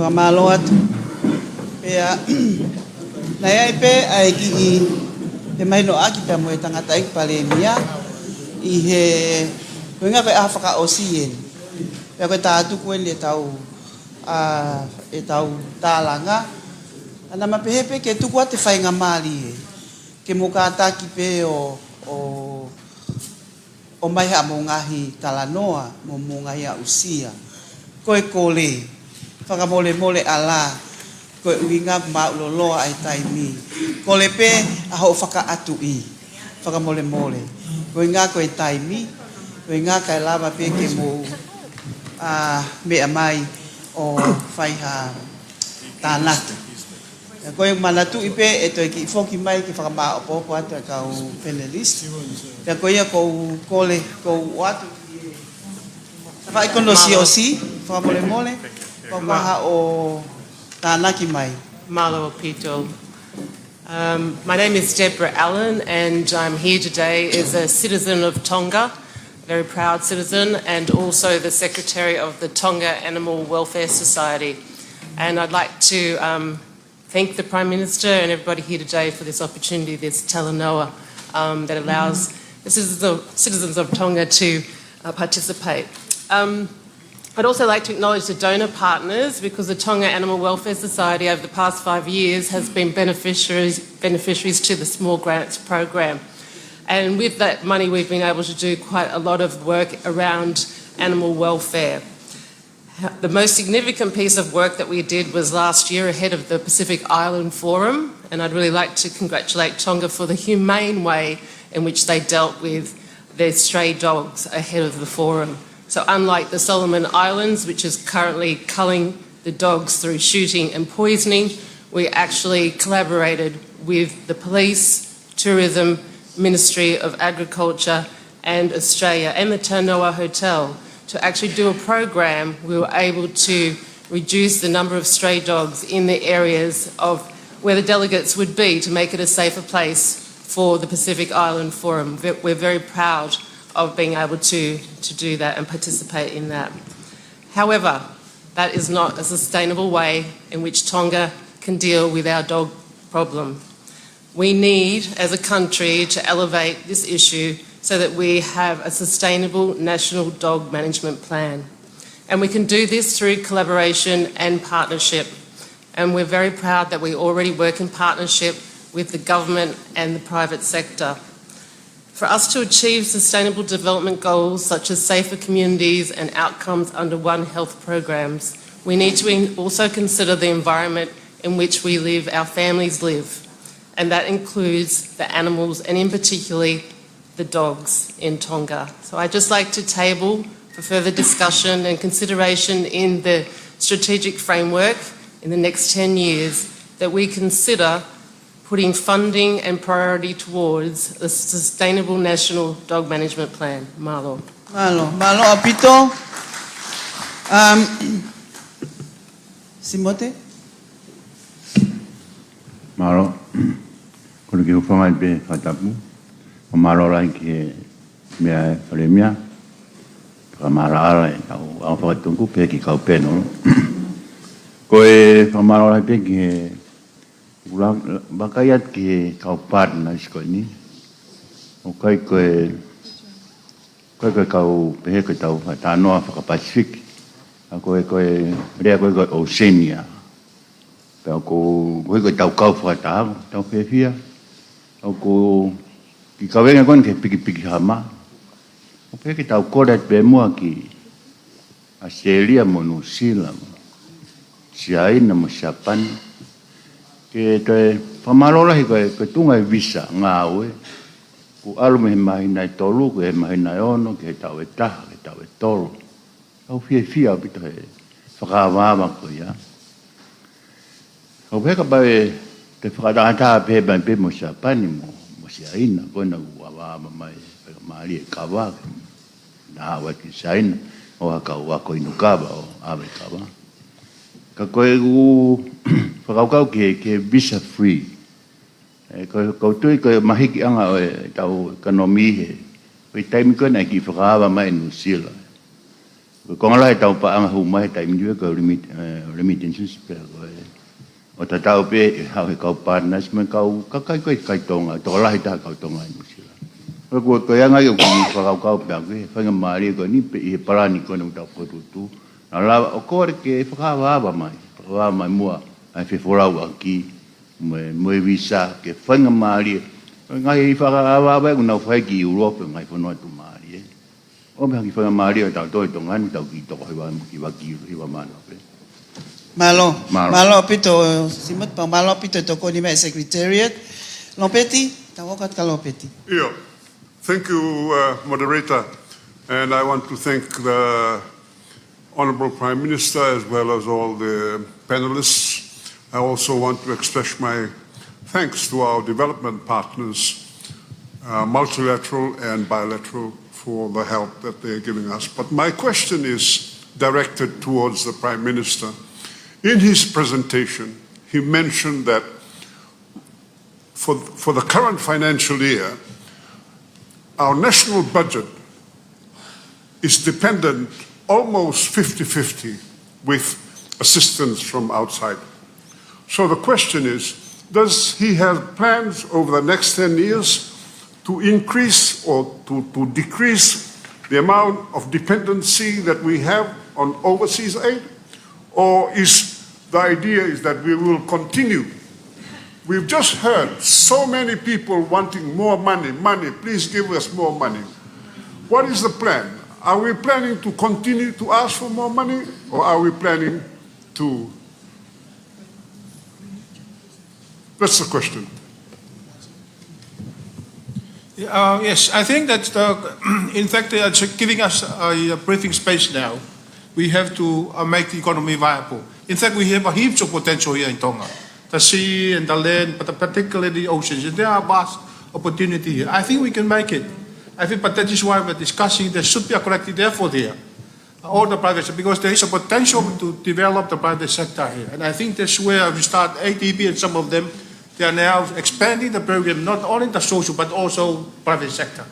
Fakamālō atu. Pea, naʻe ʻi ai pē ʻa e kiʻi, ʻe mahinoʻaki pea mo e tangataʻeiki palēmia, ʻi he, ko e ʻuhinga ko e ʻaho fakaʻosi eni. Pea ko e tātuku eni ʻetau, ʻa, ʻetau tālanga. Naʻá ma pehē pē ke tuku atu e faingamālie, ke mou kātaki pē ʻo, ʻo ʻomai haʻamou ngaahi talanoa mo hoʻomou ngaahi aʻusia. Ko e kole, fakamolemole ʻalā, ko e ʻuhinga māʻuloloa ʻa e taimi. Kole pē ʻa hoʻo fakaʻatuʻi, fakamolemole. Ko e ʻuhinga ko e taimi, ko e ʻuhinga kae lava pē ke mou, ʻa, meʻa mai ʻo fai ha tānaki. Pea ko e manatuʻi pē ʻe toe kiʻi foki mai ke fakamāʻopoʻopo atu e kau panelist. Pea ko ia ʻoku ou kole, ʻoku ou ʻoatu ki he Safai Kono Siʻosiʻi, fakamolemole, ko e ʻuhinga hoʻo tānaki mai. Mālō ʻaupito. Um, my name is Deborah Allen, and I'm here today as a citizen of Tonga, very proud citizen, and also the secretary of the Tonga Animal Welfare Society. And I'd like to, um, thank the Prime Minister and everybody here today for this opportunity, this talanoa, um, that allows the citizens of, citizens of Tonga to, uh, participate. Um, I'd also like to acknowledge the donor partners, because the Tonga Animal Welfare Society over the past five years has been beneficiaries, beneficiaries to the Small Grants Program. And with that money, we've been able to do quite a lot of work around animal welfare. The most significant piece of work that we did was last year ahead of the Pacific Island Forum, and I'd really like to congratulate Tonga for the humane way in which they dealt with their stray dogs ahead of the forum. So unlike the Solomon Islands, which is currently culling the dogs through shooting and poisoning, we actually collaborated with the police, tourism, Ministry of Agriculture and Australia and the Tanoa Hotel to actually do a program. We were able to reduce the number of stray dogs in the areas of where the delegates would be to make it a safer place for the Pacific Island Forum. Ve-, we're very proud of being able to, to do that and participate in that. However, that is not a sustainable way in which Tonga can deal with our dog problem. We need, as a country, to elevate this issue so that we have a sustainable national dog management plan. And we can do this through collaboration and partnership. And we're very proud that we already work in partnership with the government and the private sector. For us to achieve sustainable development goals such as safer communities and outcomes under One Health programs, we need to in-, also consider the environment in which we live, our families live, and that includes the animals and in particularly the dogs in Tonga. So I'd just like to table for further discussion and consideration in the strategic framework in the next ten years that we consider putting funding and priority towards a sustainable national dog management plan. Mālō. Mālō, mālō ʻaupito. Um, Simote? Mālō. Kole ke u hūfanga pē he fakatapu. Fakamālō lahi ki he meʻa e palēmia. Fakamālō lahi ʻetau ʻaho fakatuku pē ki he kau panel. Ko e fakamālō lahi pē ki he ʻuluaki, vakai atu ki he kau partners ko eni. ʻOku ʻikai ko e, ʻikai ko e kau pehē ko ʻetau talanoa faka-Pasifiki. ʻA ko e, ko e, lea ko e, ko e Oceania. Pea ʻoku, ko e, ko ʻetau kau fakataha, tau fiefia. ʻOku, kiʻi kaveinga ko eni ki he pikipiki hama. ʻOku pehē ke tau kole atu pē muʻa ki ʻAositelēlia mo Nuʻusila, Siaina mo Siapani. Ke toe Fakamālō lahi ko e, ko e tuʻunga e visa ngāue. Kuo ʻalu mei he māhina ʻe tolu, ki he māhina ʻe ono, ki he taʻu ʻe taha, ki he taʻu ʻe tolu. Tau fiefia ʻaupito he fakaavaava ko ia. Kau pehē kapau ʻe toe fakatātā pehē mai pē mo Siapani mo, mo Siaina, ko ena kuo avaava mai, faingamālie e kava, naʻa ʻave ki Siaina, ʻo ha kau ako inu kava, ʻo ʻave kava. Ka ko ʻeku fakakaukau ki he, ki he visa free. ʻE, ko, ko u tui ko e mahuʻinga ʻo e tau ʻekonōmika he, ko e taimi ko ē naʻe kiʻi fakaava mai ʻe Nuʻusila. Ko e konga lahi ʻetau paʻanga hū mai he taimi ni ko e remit-, ʻe, remittances pē ko ē. ʻO tatau pē ʻe haʻu he kau partners mo e kau kakai ko ē kai Tonga, tokolahi taha kau Tonga ʻi Nuʻusila. Ko, ko, ko e anga ia ʻoku ou fakakaukau pē ʻaku, he faingamālie ko eni pē ʻi he palani ko ena ʻoku tau fokotuʻutuʻu. Naʻa lava ʻo kole ke fakaavaava mai, fakaavaava mai muʻa, ʻa e fefolauʻaki, mo e, mo e visa, ke faingamālie. Ngaahi fakaavaava ʻoku nau fai ki ʻIulope, ngaahi fonua tuʻumālie. ʻO meʻa ki faingamālie ʻo tau toe Tonga ni, tau kiʻi toko hiva, hiva ki hiva mano pē. Mālō. Mālō. Mālō ʻaupito, Simot, pea mālō ʻaupito tokoni mai Secretariat. Lopeti, tau ʻoka ka Lopeti. ʻIo. Thank you, uh, moderator. And I want to thank the Honorable Prime Minister as well as all the panelists. I also want to express my thanks to our development partners, uh, multilateral and bilateral, for the help that they're giving us. But my question is directed towards the Prime Minister. In his presentation, he mentioned that for, for the current financial year, our national budget is dependent almost fifty fifty with assistance from outside. So the question is, does he have plans over the next ten years to increase or to, to decrease the amount of dependency that we have on overseas aid? Or is the idea is that we will continue? We've just heard so many people wanting more money, money, please give us more money. What is the plan? Are we planning to continue to ask for more money, or are we planning to... That's the question. Uh, yes, I think that, uh, in fact, they are just giving us a, a breathing space now. We have to, uh, make the economy viable. In fact, we have a heaps of potential here in Tonga. The sea and the land, but particularly the oceans. And there are vast opportunity here. I think we can make it. I think, but that is why we're discussing there should be a collective effort here. All the private sector, because there is a potential to develop the private sector here. And I think that's where we start, A D B and some of them, they are now expanding the program, not only the social, but also private sector.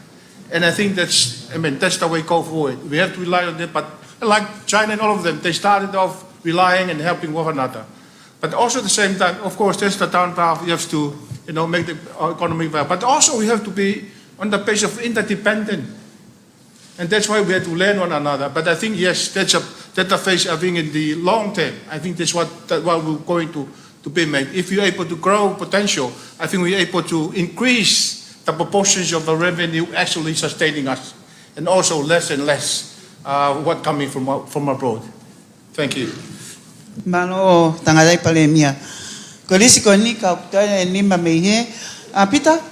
And I think that's, I mean, that's the way go forward. We have to rely on them, but like China and all of them, they started off relying and helping one another. But also at the same time, of course, there's the downdraft. You have to, you know, make the economy well. But also we have to be on the base of interdependent. And that's why we have to learn one another. But I think, yes, that's a, that's a phase, I think, in the long term. I think that's what, that what we're going to, to be made. If you're able to grow potential, I think we're able to increase the proportions of the revenue actually sustaining us, and also less and less, uh, what coming from, from abroad. Thank you. Mālō, Tangataʻeiki Palēmia. Ko e lisi ko eni ka ʻoku toe nima mei hē. ʻA Pita?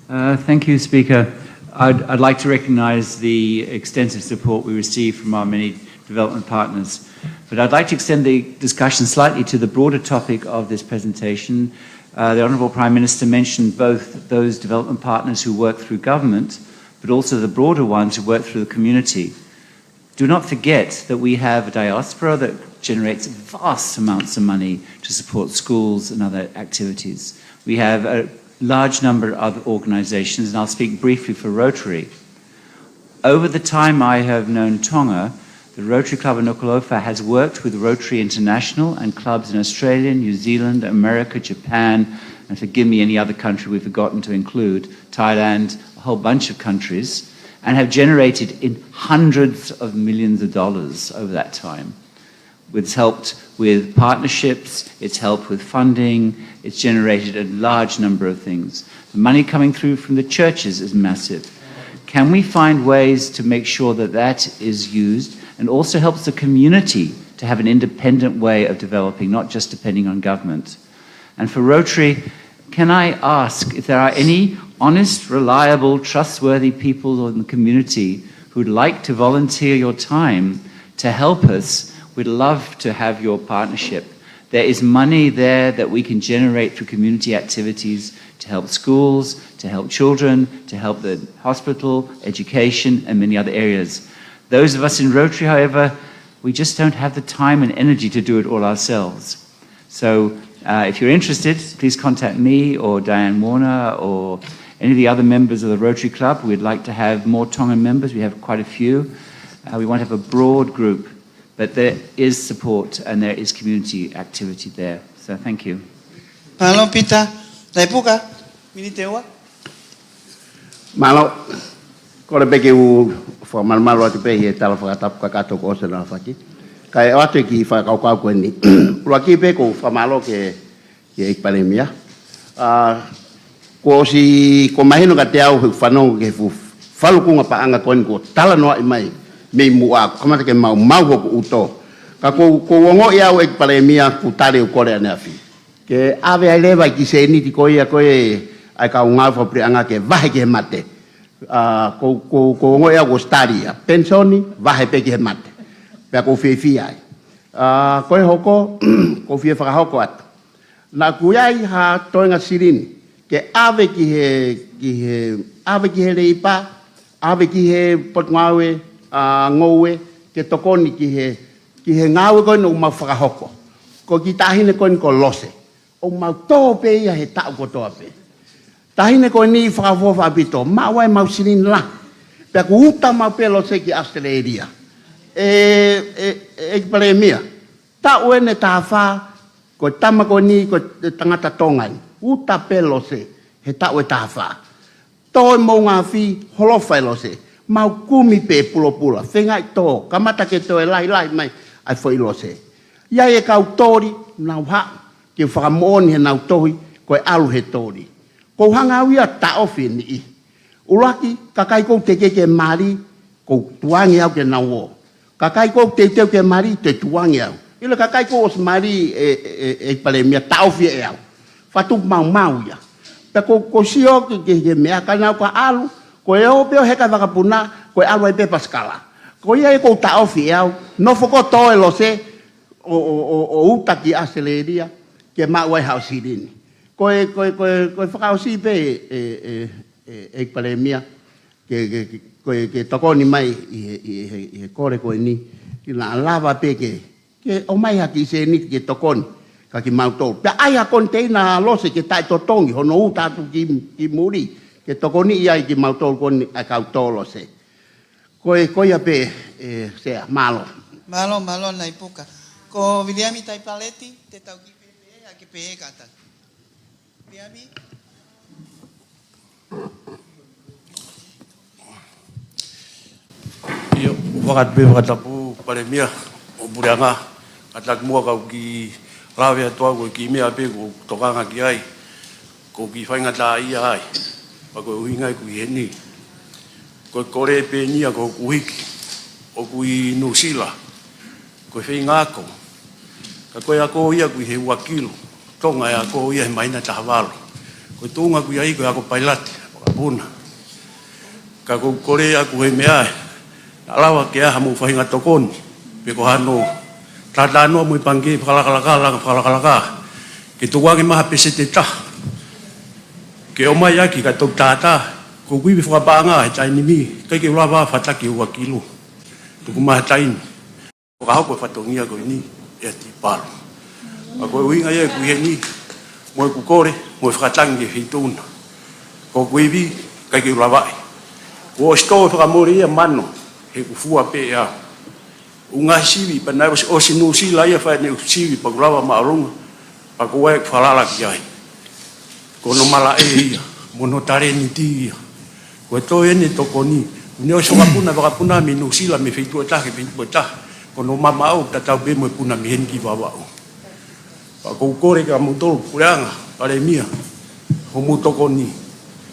Uh, thank you, Speaker. I'd, I'd like to recognise the extensive support we received from our many development partners. But I'd like to extend the discussion slightly to the broader topic of this presentation. Uh, the Honourable Prime Minister mentioned both those development partners who work through government, but also the broader ones who work through the community. Do not forget that we have a diaspora that generates vast amounts of money to support schools and other activities. We have a large number of other organisations, and I'll speak briefly for Rotary. Over the time I have known Tonga, the Rotary Club of Nukuʻalofa has worked with Rotary International and clubs in Australia, New Zealand, America, Japan, and forgive me, any other country we've forgotten to include, Thailand, a whole bunch of countries, and have generated in hundreds of millions of dollars over that time. It's helped with partnerships, it's helped with funding, it's generated a large number of things. The money coming through from the churches is massive. Can we find ways to make sure that that is used and also helps the community to have an independent way of developing, not just depending on government? And for Rotary, can I ask if there are any honest, reliable, trustworthy people in the community who'd like to volunteer your time to help us? We'd love to have your partnership. There is money there that we can generate for community activities to help schools, to help children, to help the hospital, education, and many other areas. Those of us in Rotary, however, we just don't have the time and energy to do it all ourselves. So, uh, if you're interested, please contact me or Diane Warner or any of the other members of the Rotary Club. We'd like to have more Tongan members. We have quite a few. Uh, we want to have a broad group, but there is support and there is community activity there. So thank you. Mālō Pita. Naipuka, miniti ua. Mālō. Kole pē ke u fakamalumalu atu pē he tala fakatapu kakato kuo ʻosi ʻaofaki. Kae ʻoatu e kiʻi fakakaukau ko eni. ʻUluaki pē ʻoku ou fakamālō ki he, ki he ʻEiki Palēmia. ʻA, kuo ʻosi, kuo mahino kiate au he fanongo ki he fuʻu falukunga paʻanga ko eni kuo talanoaʻi mai mei muʻa, kamata ke maumau hoku ʻuto. Ka ʻoku, ʻoku ou ongoʻi au ʻEiki Palēmia ʻoku tali ʻeku kole ʻaneafi. Ke ʻave ai leva e kiʻi sēniti ko ia ko ē ʻa e kau ngāue fakapuleʻanga ke vahe ki he mate. ʻA, ʻoku, ʻoku, ʻoku ou ongoʻi au kuo ʻosi tali ia. Penisoni, vahe pē ki he mate. Pea ʻoku ou fiefia ai. ʻA, ko e hoko, ʻoku ou fie fakahoko atu. Naʻa ʻoku ʻi ai ha toenga silini ke ʻave ki he, ki he, ʻave ki he Leipa, ʻave ki he Potungāue, ʻa, Ngoue, ke tokoni ki he, ki he ngāue ko eni ʻoku mau fakahoko. Ko e kiʻi taʻahine ko eni ko Lose. ʻOku mau tō pē ia he taʻu kotoa pē. Taʻahine ko eni fakaʻofoʻofa ʻaupito, maʻu ai ʻemau silini lahi. Pea kuo uta maʻu pē Lose ki ʻAositelēlia. ʻE, ʻe, ʻe, ʻEiki Palēmia, taʻu eni ʻe taha fā, ko e tama ko eni, ko e tangata Tonga eni. Uta pē Lose he taʻu ʻe taha fā. Tō e moʻunga afi, holofa ʻe Lose. Mau kumi pē pulopula, feingaʻi tō, kamata ke tō e lahilahi mai ʻa e foʻi Lose. ʻI ai e kau toli, nau haʻu ke fakamoʻoni heʻenau tohi, ko e ʻalu he toli. ʻOku ou hanga au ia ʻo taʻofi e niʻihi. ʻUluaki, kakai ʻoku ou tekeʻi ke mali, ʻoku ou tukuange au ke nau ō. Kakai ʻoku ou teuteu ke mali, te u tukuange au. ʻIlo e kakai kuo ʻosi mali ʻe, ʻe, ʻe, ʻEiki Palēmia, taʻofi ʻe au. Fakatupu maumau ia. Pea ʻoku ou, ʻoku ou sio ki he, ki he, ki he meʻa ka nau ka ʻalu, ko e ō pē ʻo heka e vakapuna, ko e ʻalu ai pē pasikala. Ko ia ʻoku ou taʻofi ʻe au, nofo kotoa ʻe Lose, ʻo, ʻo, ʻo, ʻo uta ki ʻAositelēlia, ke maʻu ai haʻo silini. Ko e, ko e, ko e, ko e fakaʻosi pē ʻe, ʻe, ʻe, ʻEiki Palēmia, ke, ke, ke, ko e, ke tokoni mai ʻi he, ʻi he, ʻi he kole ko eni, ke na lava pē ke, ke ʻomai ha kiʻi sēniti ke tokoni, ka kimautolu. Pea ʻai ha koniteina Lose ke taʻetotongi, hono uta atu ki, ki muli, ke tokoniʻi ai kimautolu ko eni ʻa e kau tō Lose. Ko e, ko ia pē, ʻe, Sea, mālō. Mālō, mālō Naipuka. Ko Viliami Taipaleti, te tau kiʻi pehē, ʻa ke pehē kātaki. Viliami? ʻIo, ʻoku ou fakaʻatā pē fakatapu, Palēmia, ʻo puleʻanga, kātaki muʻa kau kiʻi lave atu au ko e kiʻi meʻa pē ʻoku ou tokanga ki ai, ʻoku ou kiʻi faingataʻaʻia ai, pea ko e ʻuhinga ia ʻoku ʻi heni. Ko e kole pē eni ia ko hoku hiki, ʻoku ʻi Nuʻusila, ko e feinga ako. Ka ko e ako ia ʻoku ʻi he ua kilu, Tonga e ako ia he māhina taha valu. Ko e tuʻunga ʻoku ʻi ai ko e ako pailate, vakapuna. Ka ʻoku ou kole atu he meʻa ē, naʻa lava ke ʻai haʻamou faʻahinga tokoni, pe ko hano talanoa mo e pangikē fakalakalaka, langa fakalakalaka, ke tukuange mai ha peseti ʻe taha ke ʻomai ʻaki ka tau tātā, ko e kiʻi ivi fakapaʻanga he taimi ni, ʻikai ke u lava ʻo fataki ua kilu. Tuku mai ha taimi. Fakahoko e fatongia ko eni ʻe Tipalu. Pea ko e ʻuhinga ia ʻoku ʻi heni, mo ʻeku kole, mo e fakatangi ki he feituʻu na. Ko hoku ivi, ʻikai ke u lavaʻi. Kuo ʻosi tō e fakamole ia mano, he ʻoku fua pē ʻe au. ʻOku ngaahi sivi, pea naʻe ʻosi, ʻosi Nuʻusila ia fai ʻene sivi, pea ʻoku lava māʻolunga, pea ko e falala ki ai. Ko hono malaʻe ia, mo hono talēniti ia. Ko e toe ʻene tokoni, ʻoku ne ʻosi vakapuna, vakapuna mei Nuʻusila, mei he feituʻu ʻe taha ki he feituʻu ʻe taha. Ko hono mamaʻo, tatau pē mo e puna mei heni ki Vavaʻu. Pea ʻoku ou kole kiate kimoutolu, Puleʻanga, Palēmia, hoʻomou tokoni,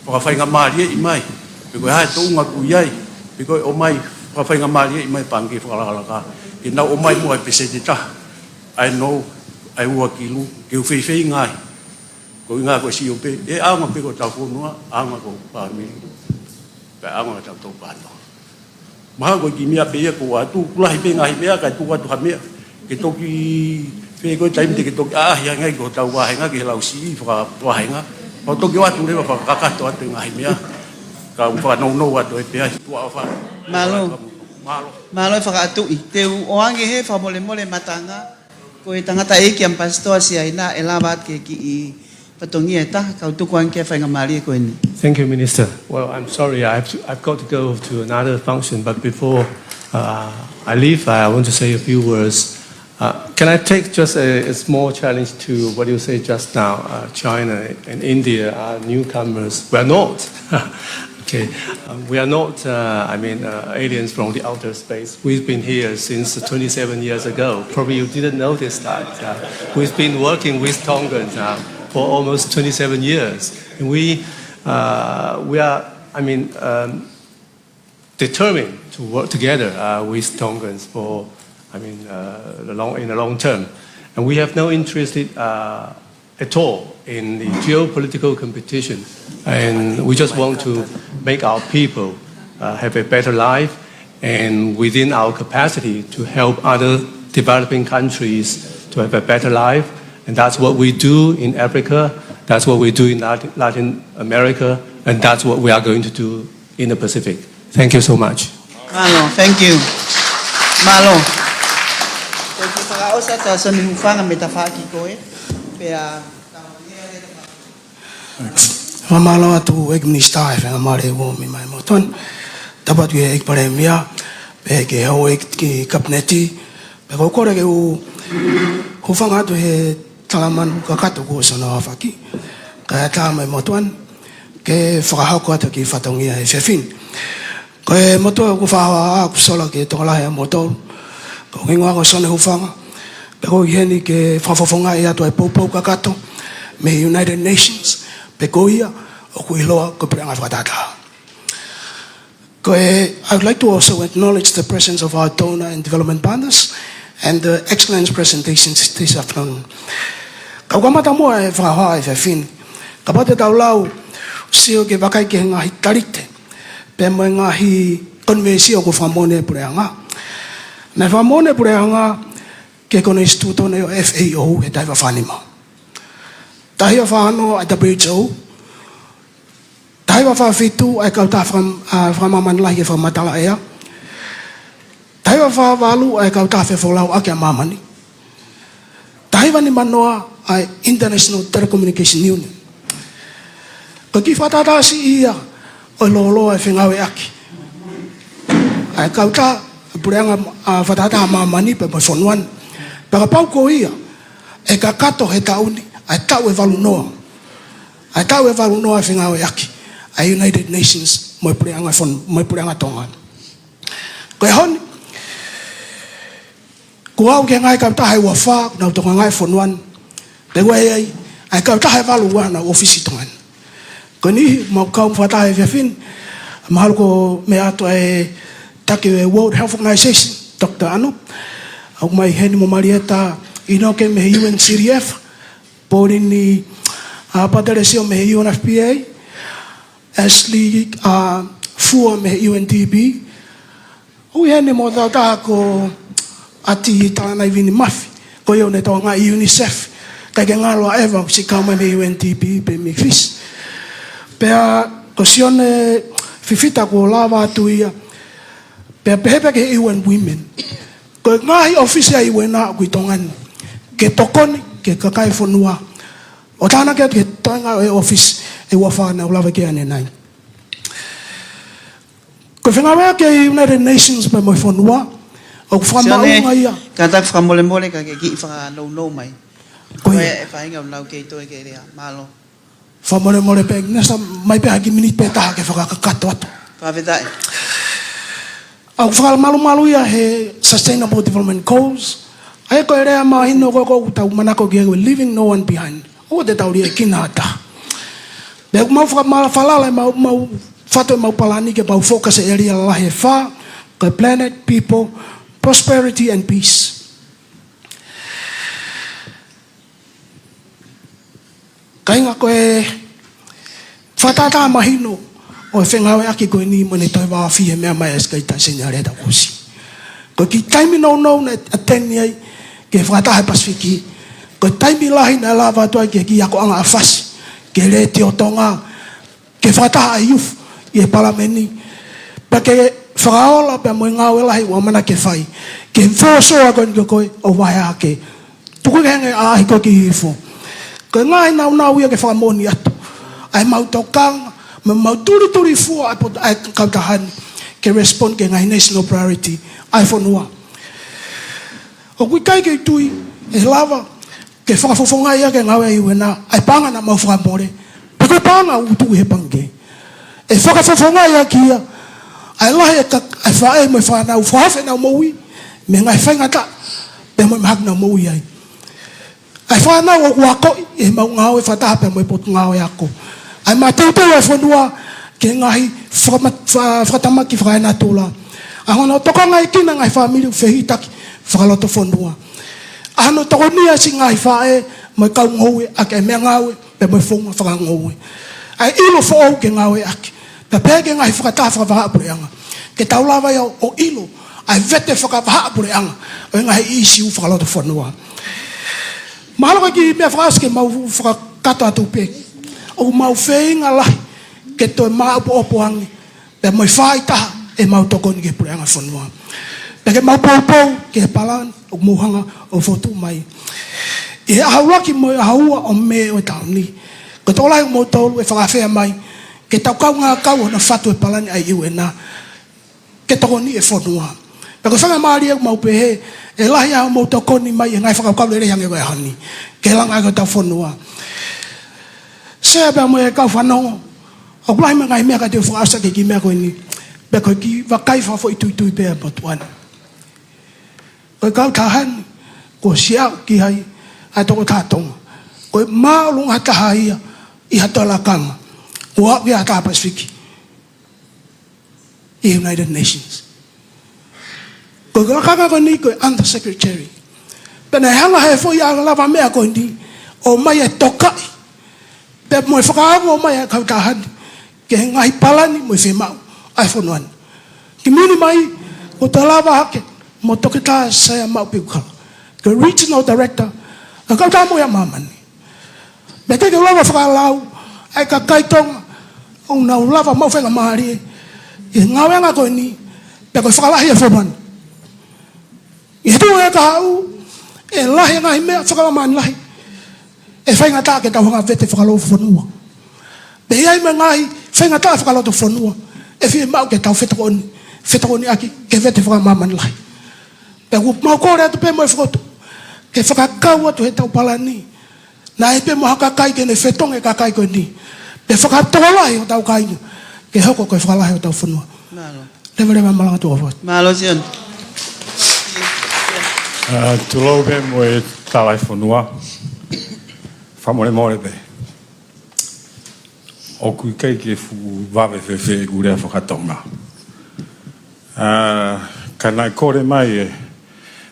fakafaingamālieʻi mai, pe ko e hā e tuʻunga ʻoku ʻi ai, pe ko e ʻomai, fakafaingamālieʻi mai pangikē fakalakalaka, ke nau ʻomai muʻa e peseti ʻe taha, ʻa e nou, ʻa e ua kilu, ke u feifeinga ai. Ko e ʻuhinga ko e sio pē, ʻe ʻaonga pē ki hotau fonua, ʻaonga ki hoku fāmili, pea ʻaonga ki hotau tau pātoa. Mahalo ko e kiʻi meʻa pē ia ko atu, kulahi pē ngaahi meʻa, kae tuku atu ha meʻa. Ke toki, fē ko e taimi te ke toki ʻaʻahi ange ai ki hotau vāhenga, ki he lau siʻi, fakavāhenga. Pea toki ʻoatu leva fakakakato atu e ngaahi meʻa. Ka u fakanounou atu e pea, tuʻa ʻofa. Mālō. Mālō. Mālō e fakaʻatuʻi. Te u ʻoange he fakamolemole matanga. Ko e tangataʻeiki ʻAmipasitoa Siaina ʻe lava atu ke kiʻi fatongia ʻe taha, kau tuku ange ki he faingamālie ko eni. Thank you, Minister. Well, I'm sorry, I have to, I've got to go to another function, but before, uh, I leave, I want to say a few words. Uh, can I take just a, a small challenge to what you say just now? Uh, China and India are newcomers. We're not. Okay. Um, we are not, uh, I mean, uh, aliens from the outer space. We've been here since twenty-seven years ago. Probably you didn't notice that. Uh, we've been working with Tongans, uh, for almost twenty-seven years. And we, uh, we are, I mean, um, determined to work together, uh, with Tongans for, I mean, uh, the long, in the long term. And we have no interest, uh, at all in the geopolitical competition. And we just want to make our people, uh, have a better life, and within our capacity to help other developing countries to have a better life. And that's what we do in Africa, that's what we do in Latin, Latin America, and that's what we are going to do in the Pacific. Thank you so much. Mālō, thank you. Mālō. Ko e fakaʻosi atu ʻa Sione Hufanga mei he tafaʻaki ko ē. Pea, fakamālō atu ʻEiki Minisitā e faingamālie ʻoku mei mai motuʻa ni. Tapu atu ki he ʻEiki Palēmia, pea ki he houʻeiki Kapineti, pea ʻoku ou kole ke u hūfanga atu he tala manu kakato kuo ʻosi hono aofaki, kae ʻatā mai motuʻa ni ke fakahoko atu e kiʻi fatongia he efiafi ni. Ko e motuʻa ʻoku ou fakahohaʻa ʻoku sola ki he tokolahi ʻa moutolu. Ko hoku hingoa ko Sione Hufanga, pea ko au ʻi heni ke fakafofongaʻi atu e poupou kakato mei he United Nations, pea ko ia ʻoku ʻiloa ko e Puleʻanga Fakatātā. Ko e, I would like to also acknowledge the presence of our donor and development partners and the excellent presentations this afternoon. Kau kamata muʻa e fakahohaʻa he efiafi ni. Kapau te tau lau, sio ke vakai ki he ngaahi talite, pea mo e ngaahi konvensi ʻoku fakamoʻoni e Puleʻanga. Naʻe fakamoʻoni e Puleʻanga ki he konisitūtone ʻo e F A O he taha hiva fā nima. Taha hiva fā ono ʻa e W H O, taha hiva fā fitu ʻa e kautaha faka-, ʻa, fakamāmani lahi ki he fakamatala ʻea. Taha hiva fā valu ʻa e kautaha fefolauʻaki ʻa māmani. Taha hiva nima noa ʻa e International Telecommunication Union. Ko e kiʻi fakatātā siʻi ia ʻo e lōloa e fengāueʻaki ʻa e kautaha, puleʻanga, ʻa, fakatātā ʻa māmani pea mo e fonua ni. Pea kapau ko ia, ʻe kakato he taʻu ni ʻa e taʻu ʻe valu noa. ʻA e taʻu ʻe valu noa e fengāueʻaki ʻa e United Nations mo e puleʻanga fon-, mo e puleʻanga Tonga. Ko e ʻaho ni, kuo aʻu ki he ngaahi kautaha ʻe ua fā, kuo nau tokangaʻi e fonua ni. Pea ʻoku ʻi ai ʻa e kautaha ʻe valu ʻoku nau ʻōfisi ʻi Tonga ni. Ko e niʻihi ʻoku mau kau fakataha he efiafi ni, mahalo ko e meʻa atu ʻa e taki ʻo e World Health Organization, Doctor Anup, ʻoku ʻomai heni mo Malieta ʻInoke mei he U N C D F, Pauline, ʻa, Patelesio mei he U N F P A, Ashley, ʻa, Fua mei he U N D P, ʻoku ʻi heni mo e tautaha ko ʻAti Talanaivini Mafi, ko ia ʻoku ne tokangaʻi e UNICEF, ʻikai ke ngalo ʻa ʻEva, siʻi kau mai mei he U N D P pea mei Fisi. Pea ko Sione Fifita kuo lava atu ia, pea pehē pē ki he U N Women. Ko e ngaahi ʻōfisi ʻa e U N ʻoku ʻi Tonga ni, ke tokoni ki he kakai e fonua, ʻo tānaki atu ki he toenga ʻo e ʻōfisi ʻe ua fā naʻa ku lave ki ai ʻanenai. Ko e fengāueʻaki ʻa e United Nations pea mo e fonua, ʻoku fakamaʻunga ia. Sione, kātaki fakamolemole ka ke kiʻi fakanounou mai. Ko ia. Ko e faʻahinga ʻoku nau kei toe ke lea. Mālō. Fakamolemole pē, nasa mai pē ha kiʻi miniti pē taha ke fakakakato atu. Fakafetaʻi. ʻOku fakamalumalu ia he Sustainable Development Goals. ʻA ia ko e lea mahino ko ē ʻoku tau manako ki ai ko e leaving no one behind. ʻOua te tau liʻekina ha taha. Pea ʻoku mau fakamala-, falala ʻemau, mau fatu ʻemau palani ke mau focus he ʻēlia lalahi ʻe fā, ko e planet, people, prosperity and peace. Kāinga, ko e fakatātā mahino ʻo e fengāueʻaki ko eni mo ʻene toe vāofi he meʻa mai ʻa e Sekelitali Seniale he taʻu kuo ʻosi. Ko e kiʻi taimi nounou naʻe attend ai ki he fakataha he Pasifiki, ko e taimi lahi naʻe lava atu ai ki he kiʻi akoʻanga ʻa Fasi ki he Letiō Tonga, ki he fakataha ʻa e youth ʻi he Palameni, pea ke fakaola pea mo e ngāue lahi ʻoku ʻamanaki ke fai, ke fōsoa ko eni ko koe ʻo vahe hake. Tuku ke hanga ʻo ʻaʻahi koe ki hifo. Ko e ngaahi nāunau ia ke fakamoʻoni atu ʻa ʻemau tokanga, mo ʻemau tulitulifua ʻa e pot-, ʻa e kautaha ni ke respond ki he ngaahi national priority ʻa e fonua. ʻOku ʻikai ke u tui ʻe lava ke fakafofongaʻi ʻaki e ngāue ʻa e U N ʻa e paʻanga naʻa mau fakamole, pe ko e paʻanga ʻoku tuʻu he pangikē. ʻE fakafofongaʻi ʻaki ia ʻa e lahi e ka-, ʻa e faʻē mo e fānau fakahaofi ʻenau moʻui mei he ngaahi faingataʻa pea mo e mahaki naʻa nau moʻui ai. ʻA e fānau ʻoku akoʻi ʻi heʻemau ngāue fakataha pea mo e Potungāue Ako. ʻA e mateuteu ʻa e fonua ki he ngaahi fakama-, fa-, fakatamaki fakaenatula. ʻA hono tokangaekina e ngaahi fāmili ʻoku fehikitaki fakalotofonua. ʻA hono tokonia e siʻi ngaahi faʻē mo e kau ngoue ʻaki e meʻangāue pea mo e founga fakangoue. ʻA e ʻilo foʻou ke ngāueʻaki, pea pehē ki he ngaahi fakataha fakavahaʻapuleʻanga, ke tau lava ia ʻo ʻilo ʻa e vete fakavahaʻapuleʻanga ʻo e ngaahi ʻīsiu fakalotofonua. Mahalo ko e kiʻi meʻa fakaʻosi ke mau fakakakato atu pē, ʻoku mau feinga lahi ke toe maʻopoʻopo ange pea mo e faaitaha ʻemau tokoni ki he puleʻanga fonua. Pea ke mau poupou ki he palani ʻoku mou hanga ʻo fokotuʻu mai ʻi he ʻaho ʻuluaki mo e ʻaho ua ʻo Mē ʻo e taʻu ni. Ko e tokolahi ʻo moutolu ʻe fakaafeʻi mai ke tau kaungā kau hono fatu e palani ʻa e U N ʻa ke tokoni e fonua. Pea ko e faingamālie ʻoku mau pehē, ʻe lahi ʻa hoʻomou tokoni mai he ngaahi fakakaukau lelei hangē ko e ʻaho ni ke langa ʻaki hotau fonua. Sea pea mo e kau fanongo, ʻoku lahi mo e ngaahi meʻa ka te u fakaʻosi ʻaki e kiʻi meʻa ko eni, pea ko e kiʻi vakai fakafoʻituitui pē ʻa e motuʻa ni. Ko e kautaha ni kuo ʻosi aʻu ki ai ʻa e tokotaha Tonga, ko e māʻolunga taha ia ʻi ha toe lakanga kuo aʻu ki ai ha taha Pasifiki ʻi he United Nations. Ko e lakanga ko eni ko e Under Secretary. Pea naʻe hanga ʻe he foʻi ʻalu lava meʻa ko eni ʻo ʻomai e tokaʻi pea mo e fakaongo mai ʻa e kautaha ni ki he ngaahi palani mo e fiemaʻu ʻa e fonua ni. Kimuʻa mai, kuo toe lava hake mo Toketā Saia Maʻu Piukala ko e Regional Director ʻa e Kautaha Moʻui ʻa Māmani. Pea teʻeki ke u lava fakalau ʻa e kakai Tonga ʻoku nau lava maʻu faingamālie ʻi he ngāueʻanga ko eni, pea ko e fakalahi e fonua ni. ʻI he tuʻu ʻe kahaʻu, ʻe lahi e ngaahi meʻa fakamāmani lahi ʻe faingataʻa ke tau hanga vete fakalotofonua. Pea ʻi ai mo e ngaahi faingataʻa fakalotofonua ʻe fiemaʻu ke tau fetokoni, fetokoniʻaki ke vete fakamāmani lahi. Pea ʻoku mau kole atu pē mo e fokotuʻu ke fakakau atu heʻetau palani, naʻe pē mo ha kakai ke ne fetongi e kakai ko eni, pea fakatokolahi hotau kāinga ke hoko ko e fakalahi hotau fonua. Mālō. Leveleva malanga tuʻa fat. Mālō, Sione. Ā, tulou pē mo e tala ʻa e fonua. Fakamolemole pē. ʻOku ʻikai ke fuʻu vave fēfē ʻeku lea fakatonga. Ā, ka naʻe kole mai ʻe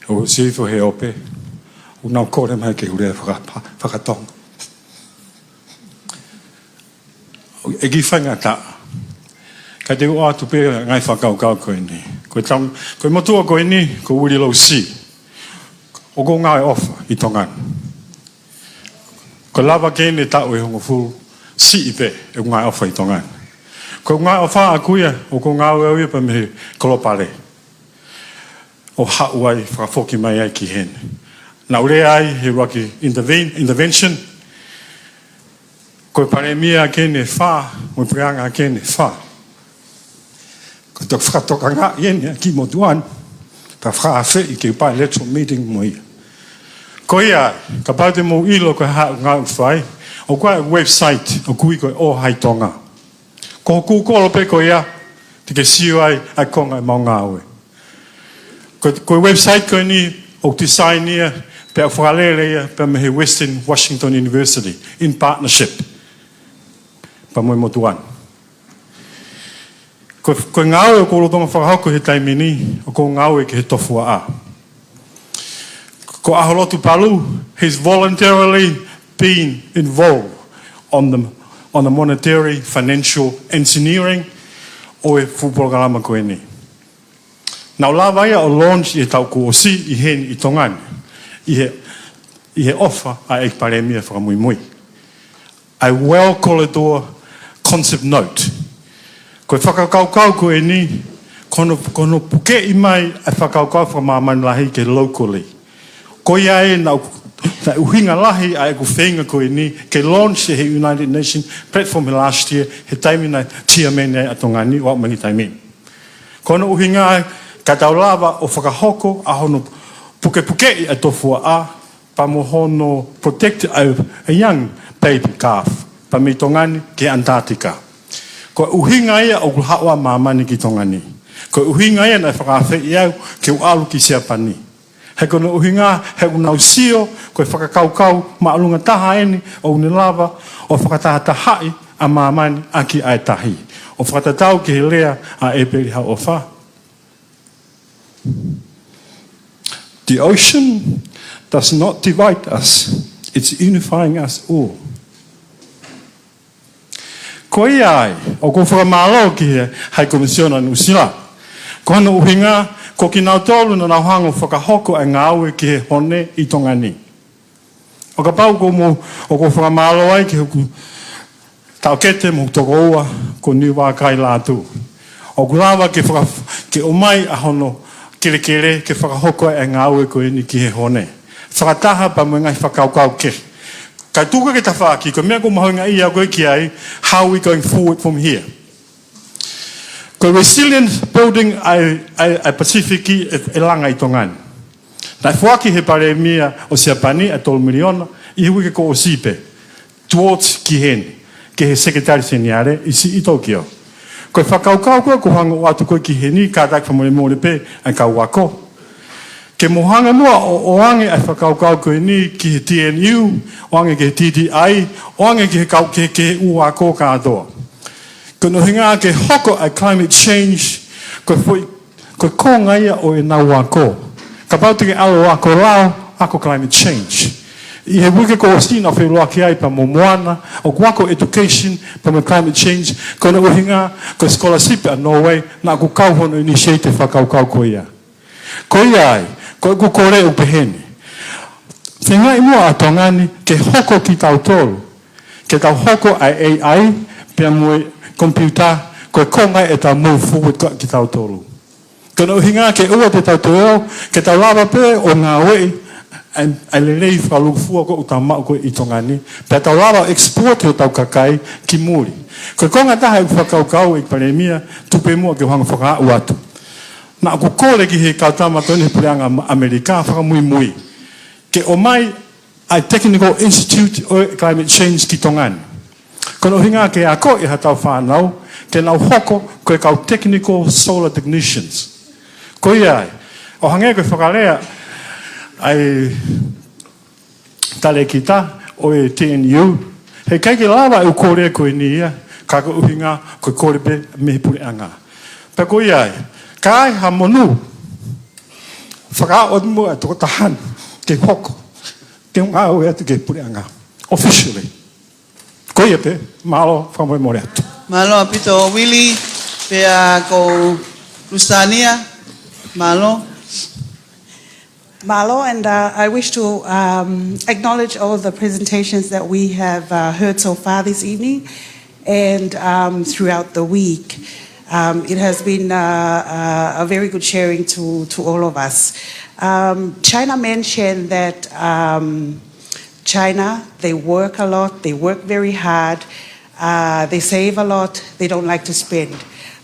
ʻOsifo he ope, ʻoku nau kole mai ke u lea faka-, fakatonga. ʻE kiʻi faingataʻa. Ka te u ʻoatu pē ngaahi fakakaukau ko eni. Ko e tam-, ko e motuʻa ko eni, ko Vili Lousy, ʻoku ou ngāue ʻofa ʻi Tonga ni. Ko e lava ke ne taʻu ʻe hongofulu, siʻi pē ʻeku ngāue ʻofa ʻi Tonga ni. Ko ʻeku ngāue ʻofa ʻaʻaku ia, ʻoku ou ngāue au ia pea mei he Kolopale ʻo haʻu ai, fakafoki mai ai ki heni. Naʻa ku lea ai he ʻuluaki interven-, intervention, ko e palēmia ʻa Keni ʻe fā, mo e puleʻanga ʻa Keni ʻe fā. Ko e toki fakatokangaʻi eni ʻa e kiʻi motuʻa ni, pea fakaafeʻi ke u bilateral meeting mo ia. Ko ia, kapau te mou ʻilo ko e hā ʻeku ngāue ʻoku fai, ʻoku ʻi ai e website ʻoku ui ko e ʻOhai Tonga. Ko hoku Google pē ko ia, te ke sio ai ʻa e konga ʻemau ngāue. Ko, ko e website ko eni ʻoku design ia, pea ʻoku fakalele ia pea mei he Western Washington University in partnership pea mo e motuʻa ni. Ko, ko e ngāue ʻoku ou lolotonga fakahoko he taimi ni, ʻoku ou ngāue ki he tofuaʻa. Ko ʻAholotu Palu, he's voluntarily been involved on the, on the monetary financial engineering ʻo e fuʻu polokalama ko eni. Naʻa ku lava ia ʻo launch ʻi he taʻu kuo ʻosi ʻi heni ʻi Tonga ni, ʻi he, ʻi he ʻofa ʻa e ʻEiki Palēmia fakamuimui, ʻa e Well Corridor Concept Note. Ko e fakakaukau ko eni, ko hono, ko hono pukeʻi mai ʻa e fakakaukau fakamāmani lahi ke locally. Ko ia ai naʻa ku, naʻe ʻuhinga lahi ʻa ʻeku feinga ko eni ke launch he United Nations platform he last year, he taimi naʻe chairman ai ʻa Tonga ni ʻo aʻu mai ki he taimi ni. Ko hono ʻuhinga ai, ka tau lava ʻo fakahoko ʻa hono pukepukeʻi ʻa e tofuaʻa, pea mo hono protect ʻa e, ʻa e young baby calf, pea mei Tonga ni ki Antarctica. Ko e ʻuhinga ia ʻoku haʻu ʻa māmani ki Tonga ni. Ko e ʻuhinga ia naʻe fakaafeʻi au ke u ʻalu ki Siapani. He ko hono ʻuhinga, he ʻoku nau sio, ko e fakakaukau māʻolunga taha eni ʻoku ne lava ʻo fakatahatahaʻi ʻa māmani ʻaki ʻa e tahi. ʻO fakatatau ki he lea ʻa ʻEpeli Hauʻofa. The ocean does not divide us, it's unifying us all. Ko ia ai, ʻoku ou fakamālō ki he High Commissioner Nuʻusila. Ko hono ʻuhinga, ko kinautolu naʻa nau hanga ʻo fakahoko ʻa e ngāue ki he hone ʻi Tonga ni. ʻO kapau ko mo, ʻoku ou fakamālō ai ki hoku taʻokete mo hoku tokoua ko Niuvakai Lātū. ʻOku lava ke faka-, ke ʻomai ʻa hono kelekele ke fakahoko ʻa e ngāue ko eni ki he hone. Fakataha pea mo e ngaahi fakakaukau kehe. Ka tuku ke tafaʻaki, ko e meʻa ʻoku ou mahuʻingaʻia ko ē ki ai, how we going forward from here. Ko e resilient building ʻa e, ʻa e, ʻa e Pacific ʻe, ʻe langa ʻi Tonga ni. Naʻe foaki he Palēmia ʻo Siapani ʻa e tolu miliona ʻi he uike kuo ʻosi pē, towards ki heni, ki he Sekelitali Seniale ʻi Siʻi Tokyo. Ko e fakakaukau ko ē ʻoku ou hanga ʻo ʻoatu ko ē ki heni, kātaki fakamolemole pē ʻa e kau ako. Ke mou hanga muʻa ʻo, ʻoange ʻa e fakakaukau ko eni ki he T N U, ʻoange ki he T T I, ʻoange ki he kau, ki he, ki he ʻū ako kātoa. Ko hono ʻuhinga ke hoko ʻa e climate change, ko e foʻi, ko e konga ia ʻo ʻenau ako. Kapau te ke ʻalu ʻo ako lao, ako climate change. ʻI he uike kuo ʻosi naʻa ku feʻiloaki ai pea mo Moana, ʻoku ako education pea mo climate change, ko hono ʻuhinga, ko e scholarship ʻa Norway, naʻa ku kau hono initiate e fakakaukau ko ia. Ko ia ai, ko ʻeku kole ʻoku pehē ni. Feingaʻi muʻa ʻa Tonga ni ke hoko kitautolu, ke tau hoko ʻa e A I, pea mo e computer, ko e konga ʻetau move forward ko ē kitautolu. Ko hono ʻuhinga ke ʻoua te tau toe ō, ke tau lava pē ʻo ngāueʻi ʻa e, ʻa e lelei fakalūkufua ko ē ʻoku tau maʻu ko ē ʻi Tonga ni, pea tau lava ʻo export ʻi hotau kakai ki muli. Ko e konga taha ʻeku fakakaukau ʻEiki Palēmia, tuku pē muʻa ke u hanga ʻo fakaaʻu atu. Naʻa ku kole ki he kau tama ko eni he puleʻanga ʻAmelika fakamuimui ke ʻomai ʻa e Technical Institute ʻo e Climate Change ki Tonga ni. Ko hono ʻuhinga ke akoʻi haʻatau fānau ke nau hoko ko e kau technical solar technicians. Ko ia ai, ʻo hangē ko e fakalea ʻa e talēkita ʻo e T N U, heʻikai ke lava ʻeku kole ko eni ia, ka ko e ʻuhinga ko e kole pē mei he puleʻanga. Pea ko ia ai, ka ai ha monū, fakaaʻu atu muʻa e tokotaha ni ke hoko, ke ngāue atu ki he puleʻanga officially. Ko ia pē, mālō, fakamolemole atu. Mālō ʻaupito Willie, pea ko Lusania, mālō. Mālō, and, uh, I wish to, um, acknowledge all the presentations that we have, uh, heard so far this evening and, um, throughout the week. Um, it has been, uh, uh, a very good sharing to, to all of us. Um, China mentioned that, um, China, they work a lot, they work very hard, uh, they save a lot, they don't like to spend.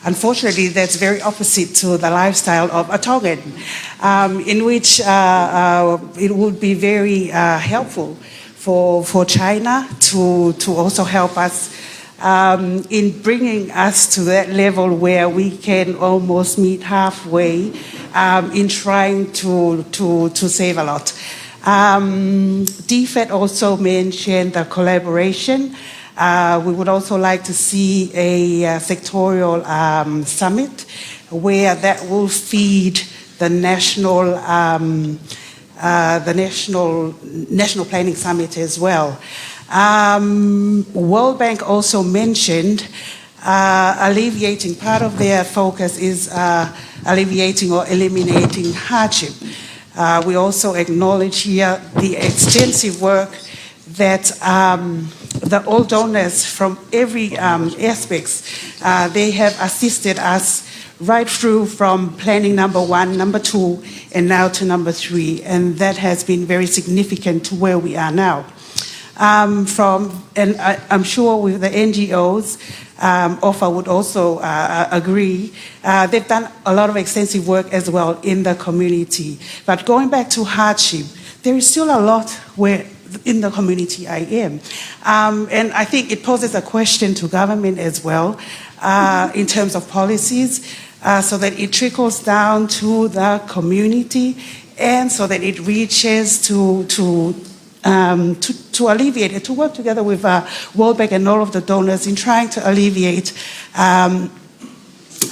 Unfortunately, that's very opposite to the lifestyle of a Tongan, um, in which, uh, uh, it would be very, uh, helpful for, for China to, to also help us, um, in bringing us to that level where we can almost meet halfway, um, in trying to, to, to save a lot. Um, D fed also mentioned the collaboration. Uh, we would also like to see a, uh, sectorial, um, summit where that will feed the national, um, uh, the national, national planning summit as well. Um, World Bank also mentioned uh, alleviating, part of their focus is uh, alleviating or eliminating hardship. Uh, we also acknowledge here the extensive work that um, the all donors from every um, aspects, uh, they have assisted us right through from planning number one, number two, and now to number three. And that has been very significant to where we are now. Um, from, and I, I'm sure with the N G Os, um, Offa would also uh, agree, uh, they've done a lot of extensive work as well in the community. But going back to hardship, there is still a lot where in the community I am. Um, and I think it poses a question to government as well uh, in terms of policies uh, so that it trickles down to the community and so that it reaches to, to, um, to, to alleviate it, to work together with uh, World Bank and all of the donors in trying to alleviate um,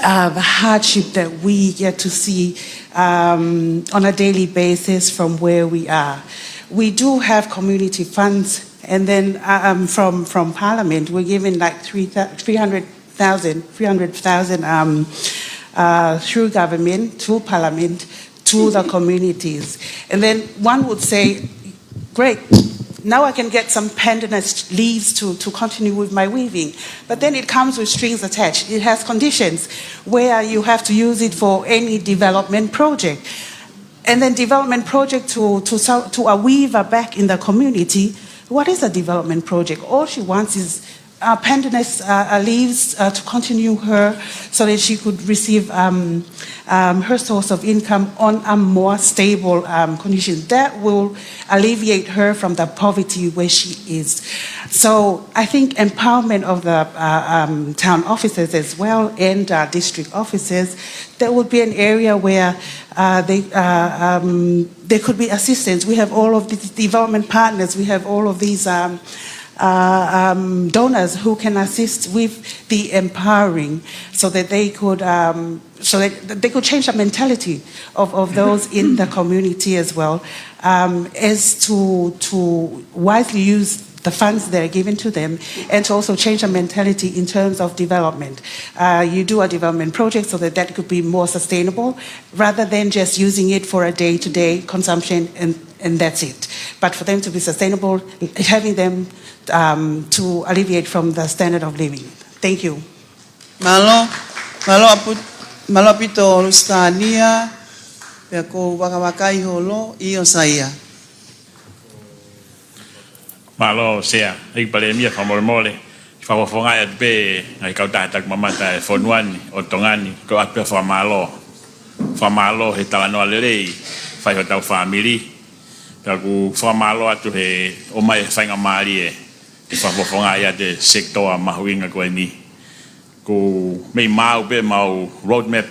uh, the hardship that we get to see um, on a daily basis from where we are. We do have community funds, and then uh, um, from, from Parliament, we're given like three, three hundred thousand, three hundred thousand um, uh, through government to Parliament to the communities. And then one would say, great, now I can get some pandanus leaves to, to continue with my weaving. But then it comes with strings attached. It has conditions where you have to use it for any development project. And then development project to, to, to a weaver back in the community. What is a development project? All she wants is uh, pandanus uh, uh, leaves uh, to continue her so that she could receive um, um, her source of income on a more stable um, condition. That will alleviate her from the poverty where she is. So I think empowerment of the uh, um, town officers as well and uh, district officers, that would be an area where uh, they, uh, um, there could be assistance. We have all of these development partners. We have all of these um, uh, um, donors who can assist with the empowering so that they could um, so that they could change the mentality of, of those in the community as well um, as to, to wisely use the funds that are given to them and to also change the mentality in terms of development. Uh, you do a development project so that that could be more sustainable rather than just using it for a day-to-day consumption and, and that's it. But for them to be sustainable, having them um, to alleviate from the standard of living. Thank you. Mālō, mālō ʻaupito, mālō ʻaupito Lusitania, pea ʻoku ou vakavakai holo ʻi ʻOsaia. Mālō Sea, ʻEiki Palēmia, fakamolemole, fakafofongaʻi atu pē ngaahi kautaha taku mamata ʻa e fonua ni, ʻo Tonga ni, ko e ʻoatu pē fakamālō. Fakamālō he talanoa lelei, fai hotau fāmili, pea ʻoku fakamālō atu he ʻomai e faingamālie, ke fakafofongaʻi atu e sekitoa mahuʻinga ko eni. Ko e meʻa maʻu pē ʻemau roadmap,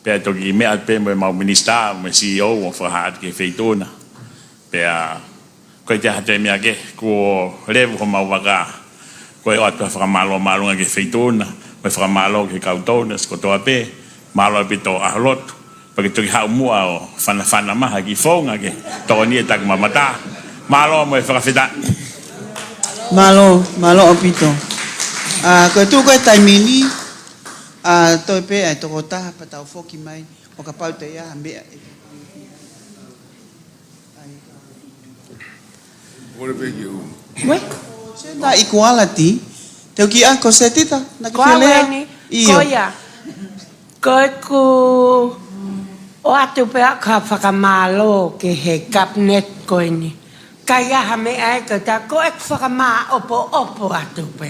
pea toki meʻa atu pē mo ʻemau minisitā, mo e C E O, ʻo fakahā atu ki he feituʻu na. Pea, ko e ʻikai ha toe meʻa kehe, kuo levu homau vaka. Ko e ʻoatu ha fakamālō māʻolunga ki he feituʻu na, mo e fakamālō ki he kau donors kotoa pē, mālō ʻaupito ʻaho lotu. Pea ke toki haʻu muʻa ʻo fanafana mai ha kiʻi founga ke tokoni ʻi he taku mamata. Mālō mo e fakafetaʻi. Mālō, mālō ʻaupito. ʻA, ko e tuʻu ko e taimi ni, ʻa, toe pē ʻa e tokotaha pea tau foki mai, ʻo kapau te ʻi ai ha meʻa. What if you? Gender equality, te u kiʻi ako Setita, na ke Ko au fele. eni, ʻIo. Ko ia. Ko ʻeku ʻoatu pē ʻa e fakamālō ki he cabinet ko eni. Ka ʻi ai ha meʻa ʻe ka ta ko ʻeku fakamāʻopoʻopo atu pē.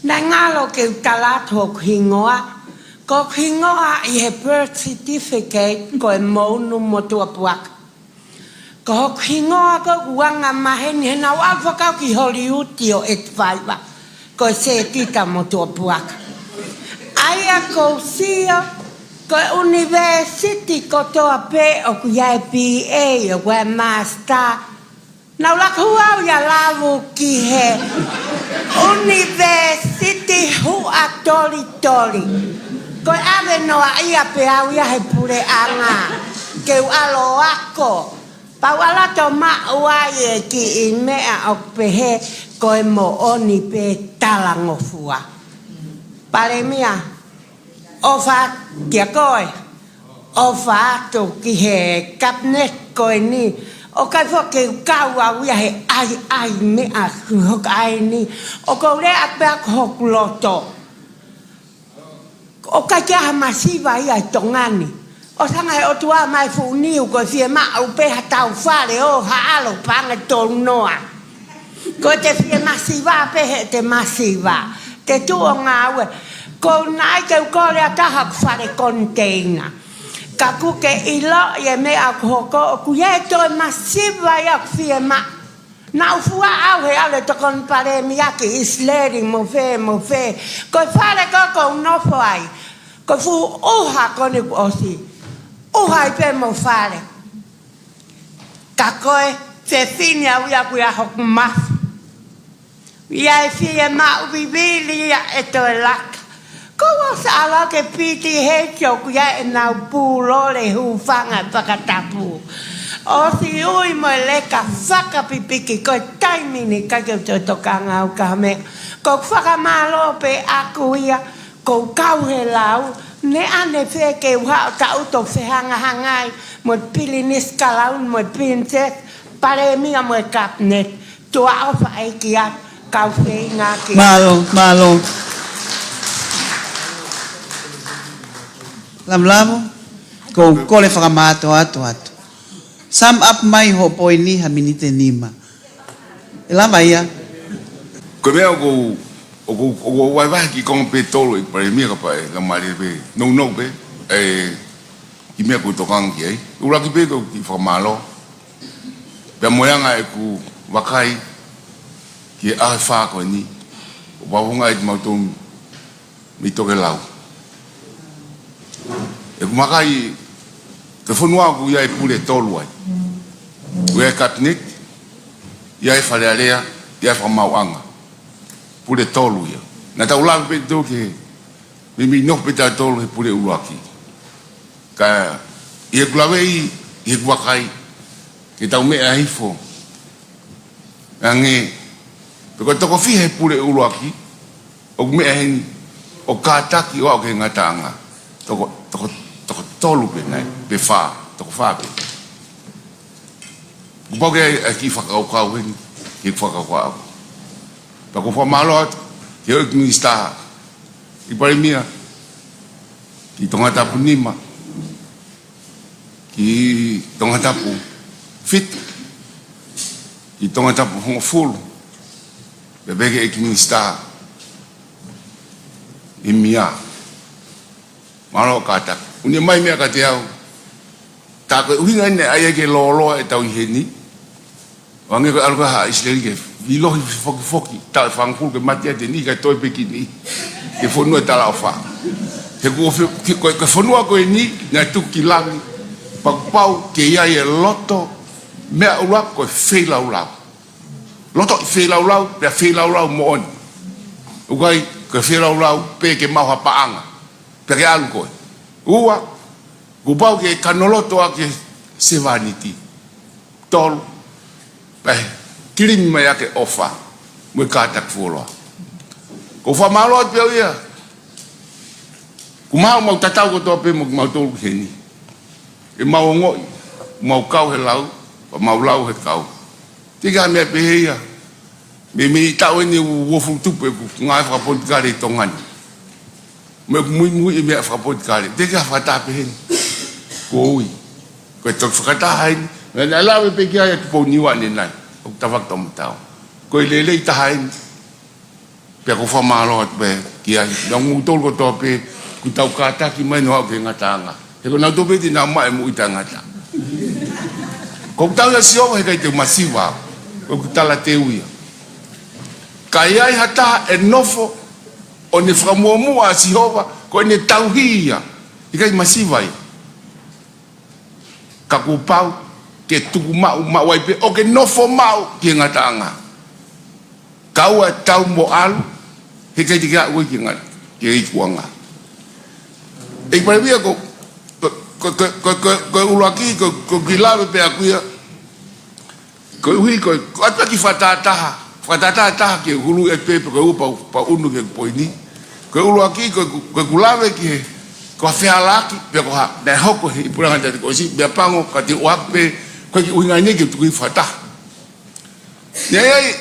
Naʻe ngalo ke u tala atu hoku hingoa. Ko hoku hingoa ʻi he birth certificate ko e Mounu Motuʻapuaka. Ko hoku hingoa ko ʻeku anga maheni he naʻa ku ʻalu fakakau ki Holiuti ʻo ʻeku faiva. Ko e Setita Motuʻapuaka. ʻA ia ʻoku ou sio, ko e ʻunivēsiti kotoa pē ʻoku ʻi ai e B A, ʻoku ʻi ai e master. Naʻa ku ʻalu au ia ʻo lavu ki he ʻunivēsiti Huʻatolitoli. Ko e ʻave noa ia pē au ia he puleʻanga. Ke u ʻalu ʻo ako. Pea u ʻalu atu ʻo maʻu ai e kiʻi meʻa ʻoku pehē, Ko e moʻoni pē talangofua. Palēmia, ʻofa kiate koe, ʻofa atu ki he cabinet ko eni, ʻoku ʻikai foki ke u kau au ia he ʻaiʻai meʻa ʻoku hoko ai ni, ʻoku ou lea pē ʻaki hoku loto. ʻOku ʻikai ke ʻi ai ha masiva ia ʻi Tonga ni. ʻOsi hanga he ʻOtua mai fuʻu niu ko e fiemaʻu pē ha tau fale ʻo ha ʻalo pange tolu noa. Ko e te fie masiva pē he te masiva. Te tuʻu ʻo ngāue. Ko u nai ke u kole ʻa taha ʻoku fale koniteina. Ka ʻoku ke ʻilo ʻi he meʻa ʻoku hoko ʻoku ʻi ai e toe masiva ia ʻoku fiemaʻu. Naʻa ku fua au he ʻalu e tokoni palēmia ki ʻIsileli mo fē mo fē. Ko e fale ko ē ʻoku ou nofo ai. Ko e fuʻu ʻuha ko eni kuo ʻosi. ʻUha ai pē mo fale. Ka ko e fefine au ia ʻoku ʻi ai hoku mafu. ʻI ai e fiemaʻu vivili ia ʻe toe laka. Ko u ʻosi ʻalu au ki he P T H ʻoku ʻi ai ʻenau pūlole hūfanga fakatapu. ʻOsi ui mo e leka fakapipiki ko e taimi ni ʻikai ke u toe tokanga au ki ha meʻa. Ko u fakamālō pē ʻaku ia, ko u kau he lau, ne ʻanefē ke u haʻu ʻo taʻuto fehangahangai mo e Pilinisi Kalauni mo e Pilinisesi, palēmia mo e cabinet. Tuʻa ʻofa ʻeiki atu, kau feinga ki. Mālō, mālō. Lamulamu, ko u kole fakamātoato atu. Sum up mai hoʻo poini ha miniti ʻe nima. ʻE lava ia. Ko e meʻa ʻoku ou, ʻoku ou, ʻoku ou vahevahe ki he konga pē ʻe tolu ʻeiki palēmia kapau ʻe lava leva pē. Nounou pē. ʻE, ki he meʻa ʻoku ou tokanga ki ai. ʻUluaki pē ko e kiʻi fakamālō. Pea mo e anga ʻeku vakai ki he ʻaho ʻe fā ko eni, ʻo pavunga ʻi he mautolu mei tokelau. ʻEku vakai, ko e fonua ʻoku ʻi ai e pule ʻe tolu ai. ʻOku ʻi ai e cabinet, ʻi ai e Fale Alea, ʻi ai e Fakamaauʻanga. Pule ʻe tolu ia. Naʻa tau lave pē ʻi he, meimei nofo pē tautolu he pule ʻuluaki. Ka, ʻi heʻeku lave ʻi, ʻi heʻeku vakai, ke tau meʻa hifo. Ange, pe ko e toko fiha he pule ʻuluaki, ʻoku meʻa heni, ʻo kātaki ʻo aʻu ki he ngataʻanga. Toko, toko, toko tolu pē nai, pe fā, toko fā pē. Kuo pau ke ʻai, ʻai kiʻi fakakaukau heni, kiʻi fakakaukau. Pea ʻoku ou fakamālō atu, ki he ʻeiki minisitā, ʻeiki palēmia, ki Tongatapu nima, ki Tongatapu fitu, ki Tongatapu hongofulu, pea pehē ki he ʻeiki minisitā, ʻEmia. Mālō kātaki. ʻOku ne ʻomai meʻa kiate au. Tā ko e ʻuhinga eni ʻa ia ke lōloa ʻetau ʻi heni. ʻO hangē ko e ʻalu ko ē ʻa ʻIsileli ke vilohi fokifoki, taʻu ʻe fāngofulu ke mate ʻa e niʻihi kae toe pē ki niʻihi. Ke fonua talaʻofa. He ko e fe-, ki-, ko e, ko e fonua ko eni, naʻe tuku ki langi. Pea kuo pau ke ʻi ai e loto, meʻa ʻuluaki ko e feilaulau. Loto ʻi feilaulau, pea feilaulau moʻoni. ʻIkai, ko e feilaulau, pē ke maʻu ha paʻanga. Pea ke ʻalu koe. Ua, kuo pau ke kano loto ʻa e sevāniti. Tolu, pea kilimi mai ʻa e ʻofa, mo e kātaki fuoloa. ʻOku ou fakamālō atu pē au ia. Kuo mau, mau tatau kotoa pē mo kimautolu ki heni. ʻE mau ongoʻi, mau kau he lau, pea mau lau he kau. Teʻeki ai ha meʻa pehē ia. Meimei taʻu eni ʻe uofulu tupu ʻeku ngāue fakapolitikale ʻi Tonga ni. Mo ʻeku muimui ʻi he meʻa fakapolitikale. Teʻeki ai ha fakataha pehē ni. Kuo ui. Ko e toki fakataha eni. Naʻe lave pē ki ai ʻa Tupou Niua ʻanenai. ʻOku tavaki tau matau. Ko e lelei taha eni. Pea ʻoku ou fakamālō atu pē ki ai. Naʻa mou tolu kotoa pē. Kuo tau kātaki mai ʻo aʻu ki he ngataʻanga. He ko nautolu pē te nau maʻu e moʻui taʻengata. Ko ʻeku tau ia Sihova he ʻikai te u masiva. Ko ʻeku talateu ia. Ka ʻi ai ha taha ʻe nofo, ʻo ne fakamuʻomuʻa ʻa Sihova, ko ʻene tauhi ia. ʻIkai masiva ia. Ka kuo pau, ke tuku maʻu, maʻu ai pē, ʻo ke nofo maʻu ki he ngataʻanga. Kaua tau mo ʻalu, he ʻikai te ke aʻu ki he ngataʻanga, ki he ikuʻanga. ʻEiki palēmia ko, ko, ko e ʻuluaki, ko, ko e kiʻi lave pē ʻaku ia, koeʻuhi, ko, ko ʻoatu ʻaki fakatātā, Fakatātā ʻe taha ke u huluʻi pē pe ko e ua pau, pau ʻunu ki he poini. Ko e ʻuluaki, ko e, ko e ʻoku lave ki he, ko e fehālaaki, pe ko e hā, naʻe hoko he ʻi he puleʻanga taʻekosi, meʻa pango, ka te u ʻoatu pē, ko e kiʻi ʻuhinga eni ke u tuku fakataha. Naʻe ʻi ai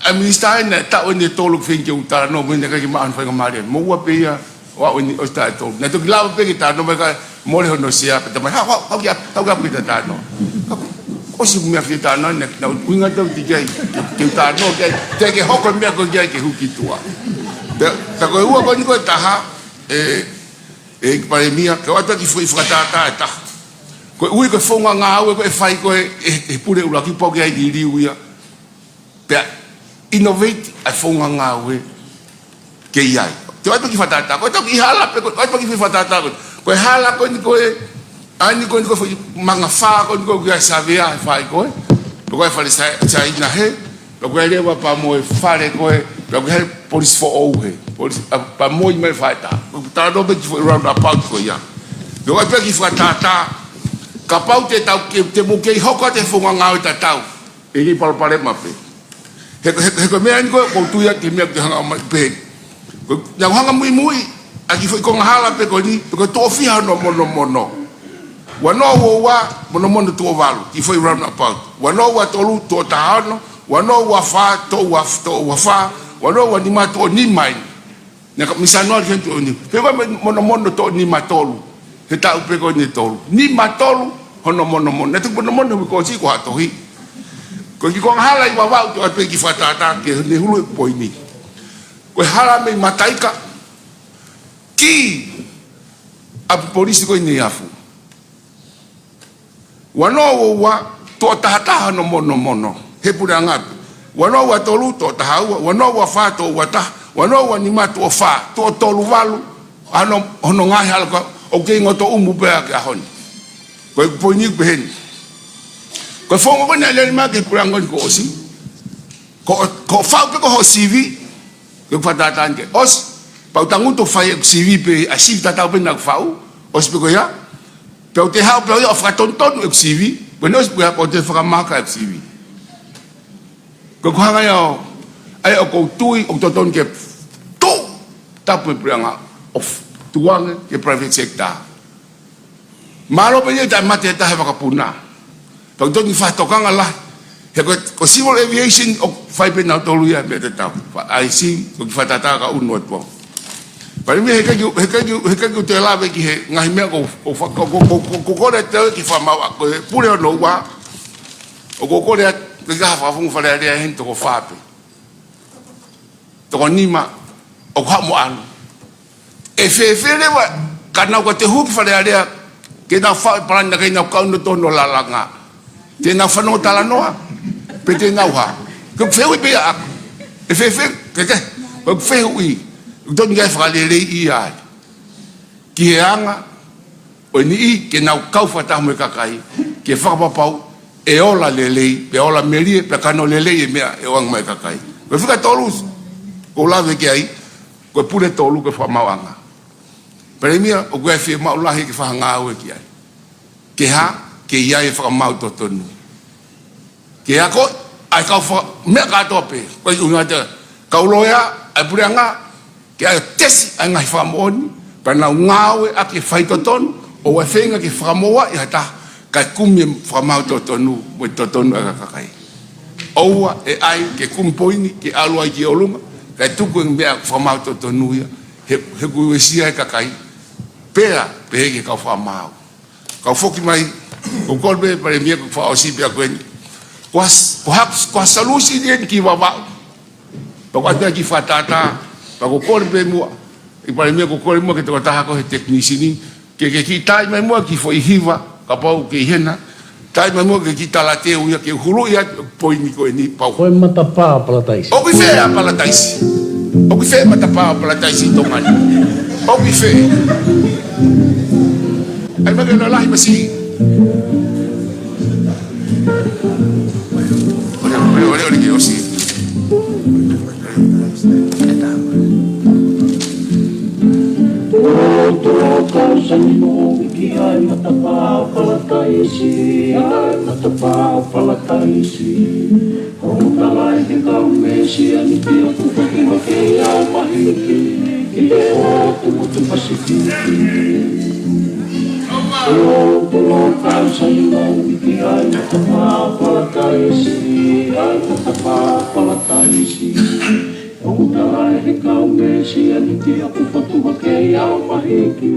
ʻa e minisitā ʻe taha ʻo ne tolo fenke u talanoa, mo ne kai ke maʻu ha faingamālie. Mo ua pē ia, ʻo aʻu eni ʻosi taʻe tolu. Naʻe toki lava pē ke talanoa mai ka mole hono sea pē tamai. Hau, hau, hau ki ʻapi, hau ki ʻapi ke ta talanoa. ʻOsi meʻa fie talanoa, naʻe, naʻe ʻuhinga tau tiki ai, ke, ke talanoa ki ai, te ke hoko meʻa ko ē ki ai ke hū ki tuʻa. Pea, pea ko e ua ko eni ko e taha, ē, ʻEiki Palēmia, ke u ʻoatu ʻa e kiʻi foʻi fakatātā ʻe taha. Ko e ui ko e founga ngāue ko ē ʻe fai ko ē ʻe, ʻe he pule ʻuluaki pau ke ʻi ai e liliu ia. Pea innovate ʻa e founga ngāue ke ʻi ai. Te u ʻoatu ʻa e kiʻi fakatātā. Ko e tau kiʻi hala pē ko, ko e tau kiʻi fakatātā ko. Ko e hala ko eni ko ē, ʻa eni ko eni ko e foʻi mangafā ko eni ko ē ʻoku ʻi ai e savea he fai ko ē. Pe ko e fale Sai-, Saina hē. Pea ko e leva pea mo e fale ko ē, pea ko e polisi foʻou hē. Polisi, ʻa, pea mo e ʻi mai fai tā. Ko e talanoa pē ki he foʻi roundabout ko ia. Pea ko e pē kiʻi fakatātā. Kapau te tau ke, te mou kei hoko atu e founga ngāue tatau. ʻE kei palopalema pē. He, he, he ko e meʻa eni ko ē, ʻoku ou tui atu ki he meʻa ʻoku te hanga mai pē. Ko, naʻa ku hanga muimui, ʻa e kiʻi foʻi konga hala pē ko eni, pe ko e tuʻo fiha hono monomono. Ua noa ua ua, monomono tuʻo valu, kiʻi foʻi roundabout. Ua noa ua tolu, tuʻo taha ono, ua noa ua fā, tuʻo ua, tuʻo ua fā, ua noa ua nima, tuʻo nima eni. Naʻe ka misa noa ki he tuʻo nima. Pea ko e monomono tuʻo nima tolu. He taʻu pē ko eni tolu. Nima tolu, hono monomono. Naʻe tuku monomono he uike kuo ʻosi ko ha tohi. Ko e kiʻi konga hala ʻi Vavaʻu te u ʻoatu pē kiʻi fakatātā ke ne huluʻi e poini. Ko e hala mei Mataika, ki ʻapi polisi ko eni ʻi Afu. Ua noa ua ua, tuʻo taha taha hono monomono. He puleʻanga pē. Ua noa ua tolu, tuʻo taha ua. Ua noa ua fā, tuʻo ua taha. Ua noa ua nima, tuʻo fā. Tuʻo tolu valu. Hono, hono ngaahi hala ko ē, ʻoku kei ngoto ʻumu pē ʻa e ʻaho ni. Ko e poini pē heni. Ko e founga ko eni naʻe lele mai ki he puleʻanga ni kuo ʻosi. Ko, ko e fai pē ko hoʻo sivi. Ke fakatātā ange. ʻOsi, pea u tangutu ʻo fai ʻeku sivi pē, ʻa e sivi tatau pē naʻa ku fai. ʻOsi pē ko ia. Pea u toe haʻu pē au ia ʻo fakatonutonu ʻeku sivi. Pea ne ʻosi pē ko ia pea u toe fakamaka ʻeku sivi. Ko ʻeku hanga ia ʻo, ʻa ia ʻoku ou tui, ʻoku totonu ke tuʻu tapu e puleʻanga ʻo tukuange ki he private sector. Mālō pē ia ʻi he taʻemate ʻe taha he vakapuna. Pea ʻoku totonu ke fai ha tokanga lahi. He ko, ko e civil aviation ʻoku fai pē ʻe nautolu ia meʻa tatau. Fa-, ʻa e sivi, ko e kiʻi fakatātā ka ʻunu atu au. Palēmia, he ʻikai ke, he ʻikai ke, he ʻikai ke u toe lave ki he ngaahi meʻa ko, ko fa-, ko, ko, ko, ko, ko kole atu ki he fakamaau ko e pule hono ua. ʻOku ou kole atu, ke ka fakafunga Fale Alea heni toko fā pē. Toko nima, ʻoku haʻu mo ʻalu. ʻE fēfē leva, ka nau ka te hū ki Fale Alea, ke nau faʻu e palani naʻa ke nau kau ʻo nau tō ʻo lalanga. Te nau fanongo talanoa, pe te nau hā. Ko ʻeku fehuʻi pē ia ʻaʻaku. ʻE fēfē, ke ke, ko ʻeku fehuʻi. ʻOku totonu ke fakaleleiʻi ai. Ki he anga, ʻo e niʻihi ke nau kau fakataha mo e kakai, ke fakapapau, ʻe ola lelei, pe ola melie, pe kano lelei e meʻa, ʻe ʻoange mai e kakai. Ko e fika tolu, ʻoku ou lave ki ai, ko e pule tolu, ko e fakamaauʻanga. Palēmia, ʻoku ʻi ai e fiemaʻu lahi ke fai ha ngāue ki ai. Ke hā, ke ʻi ai e fakamaau totonu. Ke ako, ʻa e kau fa-, meʻa kātoa pē, ko e ʻuhinga te, kau loea, ʻa e puleʻanga, ke ʻai ʻo tesi ʻa e ngaahi fakamoʻoni, pea nau ngāueʻaki e faitotonu, ʻoua ʻe feinga ke fakamoʻua ʻe ha taha, kae kumi e fakamaau totonu, mo e totonu ʻa e kakai. ʻOua ʻe ʻai ke kumi poini, ke ʻalu ai ki ʻolunga, kae tuku e meʻa fakamaau totonu ia, he, he ʻoku uesia e kakai, pea, pehē ki he kau fakamaau. Kau foki mai, ʻoku ou kole pē Palēmia ke fakaʻosi pē ʻa ko eni. Ko ha s-, ko ha, ko ha solution eni ki Vavaʻu. Pea ʻoku ʻoatu e kiʻi fakatātā, pea ʻoku ou kole pē muʻa. ʻEiki Palēmia ʻoku ou kole muʻa ki he tokotaha ko ē he technician ni. Ke, ke kiʻi taaʻi mai muʻa e kiʻi foʻi hiva, kapau ʻoku ʻi hena. Taaʻi mai muʻa e kiʻi talateu ia ke huluʻi atu e poini ko eni pau. Ko e matapā ʻo Palataisi. ʻOku ʻi fē ʻa Palataisi? ʻOku ʻi fē matapā ʻo Palataisi ʻi Tonga ni? ʻOku ʻi fē? ʻAi mai ke lalahi masi. Ole, ole, ole, ole ke ʻosi. Tō, tō, kau sani mo ki ai matapā ʻo Palataisi, ai matapā ʻo Palataisi. Lahi e kau Mesianiti ʻoku foki mai ke ʻi ai mahiki ʻi he ʻotu motu Pasifiki. ʻOku lō kau Sailongi ki ai matapā Palataisi, ai matapā Palataisi. ʻOku tala ʻe he kau Mesianiti ʻoku foki mai ke ʻi ai mahiki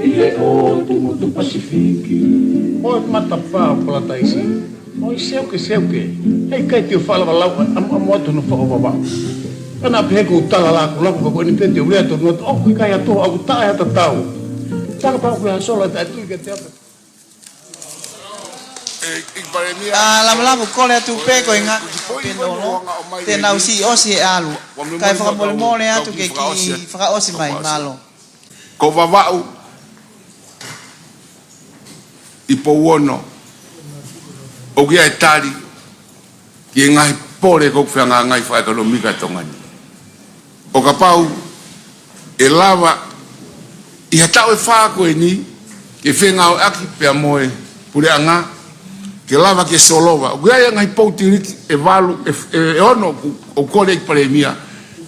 ʻi he ʻotu motu Pasifiki. ʻOi matapā Palataisi. ʻOi seuke, seuke. Heʻikai te u faʻa lava lau ʻamu, ʻamu atu hono fakaʻofoʻofa. Ka naʻa pehē ʻoku ou tala laku, laku ka ko eni pē te u lea tonu atu. ʻOku ʻikai ha toho, ʻoku taʻe ha tatau. Taka pau ke ha sola taʻetui ke te ata. ʻE, ʻEiki Palēmia. ʻA, Lavulavu, kole atu pē ko e ngaahi pē nolo. Te nau siʻi ʻosi e ʻalu. Kae fakamolemole atu ke kiʻi fakaʻosi mai, mālō. Ko Vavaʻu ʻi Pouono, ʻoku ʻi ai e tali ki he ngaahi pole ʻoku fehangahangai fakaʻekonōmika ʻa Tonga ni. ʻO kapau ʻe lava ʻi ha taʻu ʻe fā ko eni ke fengāueʻaki pea mo e puleʻanga, ke lava ke solova. ʻOku ʻi ai e ngaahi pou tiliki ʻe valu, ʻe, ʻe, ʻe ono ʻoku, ʻoku kole ʻEiki Palēmia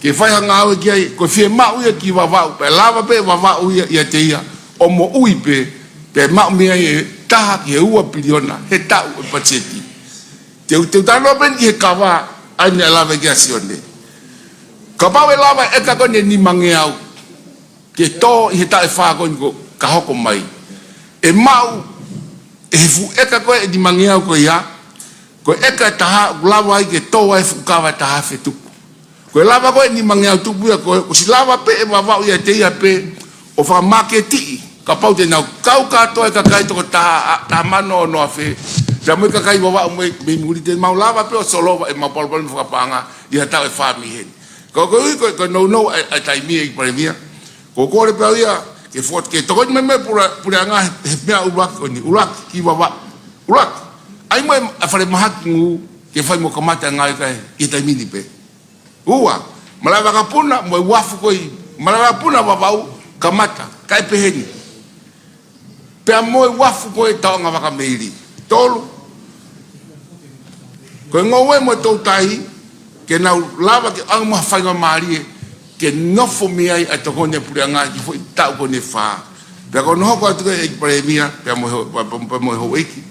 ke fai ha ngāue ki ai, ko e fiemaʻu ia ki Vavaʻu, pea lava pē Vavaʻu ia ʻiate ia ʻo moʻui pē, pea maʻu mei ai e taha ki he ua piliona he taʻu ʻo e patiseti. Te u, te u talanoa pē eni ki he kava, ʻa ia naʻe lave ki ai ʻa Sione. Kapau ʻe lava e ʻeka ko eni ʻe nimangeau ke tō ʻi he taʻu ʻe fā ko eni ʻoku ka hoko mai, ʻe maʻu ʻe he fuʻu ʻeka ko ē ʻe nimangeau ko ia, ko e ʻeka ʻe taha ʻoku lava ai ke tō ai e fuʻu kava ʻe taha afe tupu. Ko e lava ko ē ʻe nimangeau tupu ia ko ē, kuo ʻosi lava pē ʻe Vavaʻu ʻiate ia pē ʻo fakamāketiʻi, kapau te nau kau kātoa e kakai toko taha, ʻa, taha mano ono afe, pea mo e kakai Vavaʻu mei, mei muli, te mau lava pē ʻo solova ʻemau palopalema fakapaʻanga ʻi ha taʻu ʻe fā mei heni. Ko, koeʻuhi ko, ko e nounou ʻa e, ʻa e taimi, ʻEiki Palēmia, ʻoku ou kole pē au ia ke fot-, ke tokoni mai mai pule, puleʻanga he, he meʻa ʻuluaki ko eni, ʻuluaki ki Vavaʻu, ʻuluaki. ʻAi mai ʻa e falemahaki ngū ke fai mo kamata e ngāue ki ai ʻi he taimi ni pē. Ua, malaʻe vakapuna mo e uafu ko ē, malaʻe vakapuna Vavaʻu kamata, kae pehē ni. Pea mo e uafu ko ē Taoʻanga Vakameili. Tolu, ko e ngoue mo e toutai, ke nau lava ke ʻoange mo ha faingamālie ke nofo mei ai ʻa e tokoni ʻa e puleʻanga ki he foʻi taʻu ko eni ʻe fā. Pea ko hono hoko atu ko ē, ʻEiki Palēmia, pea mo e ho-, pea, pea, pea mo e houʻeiki,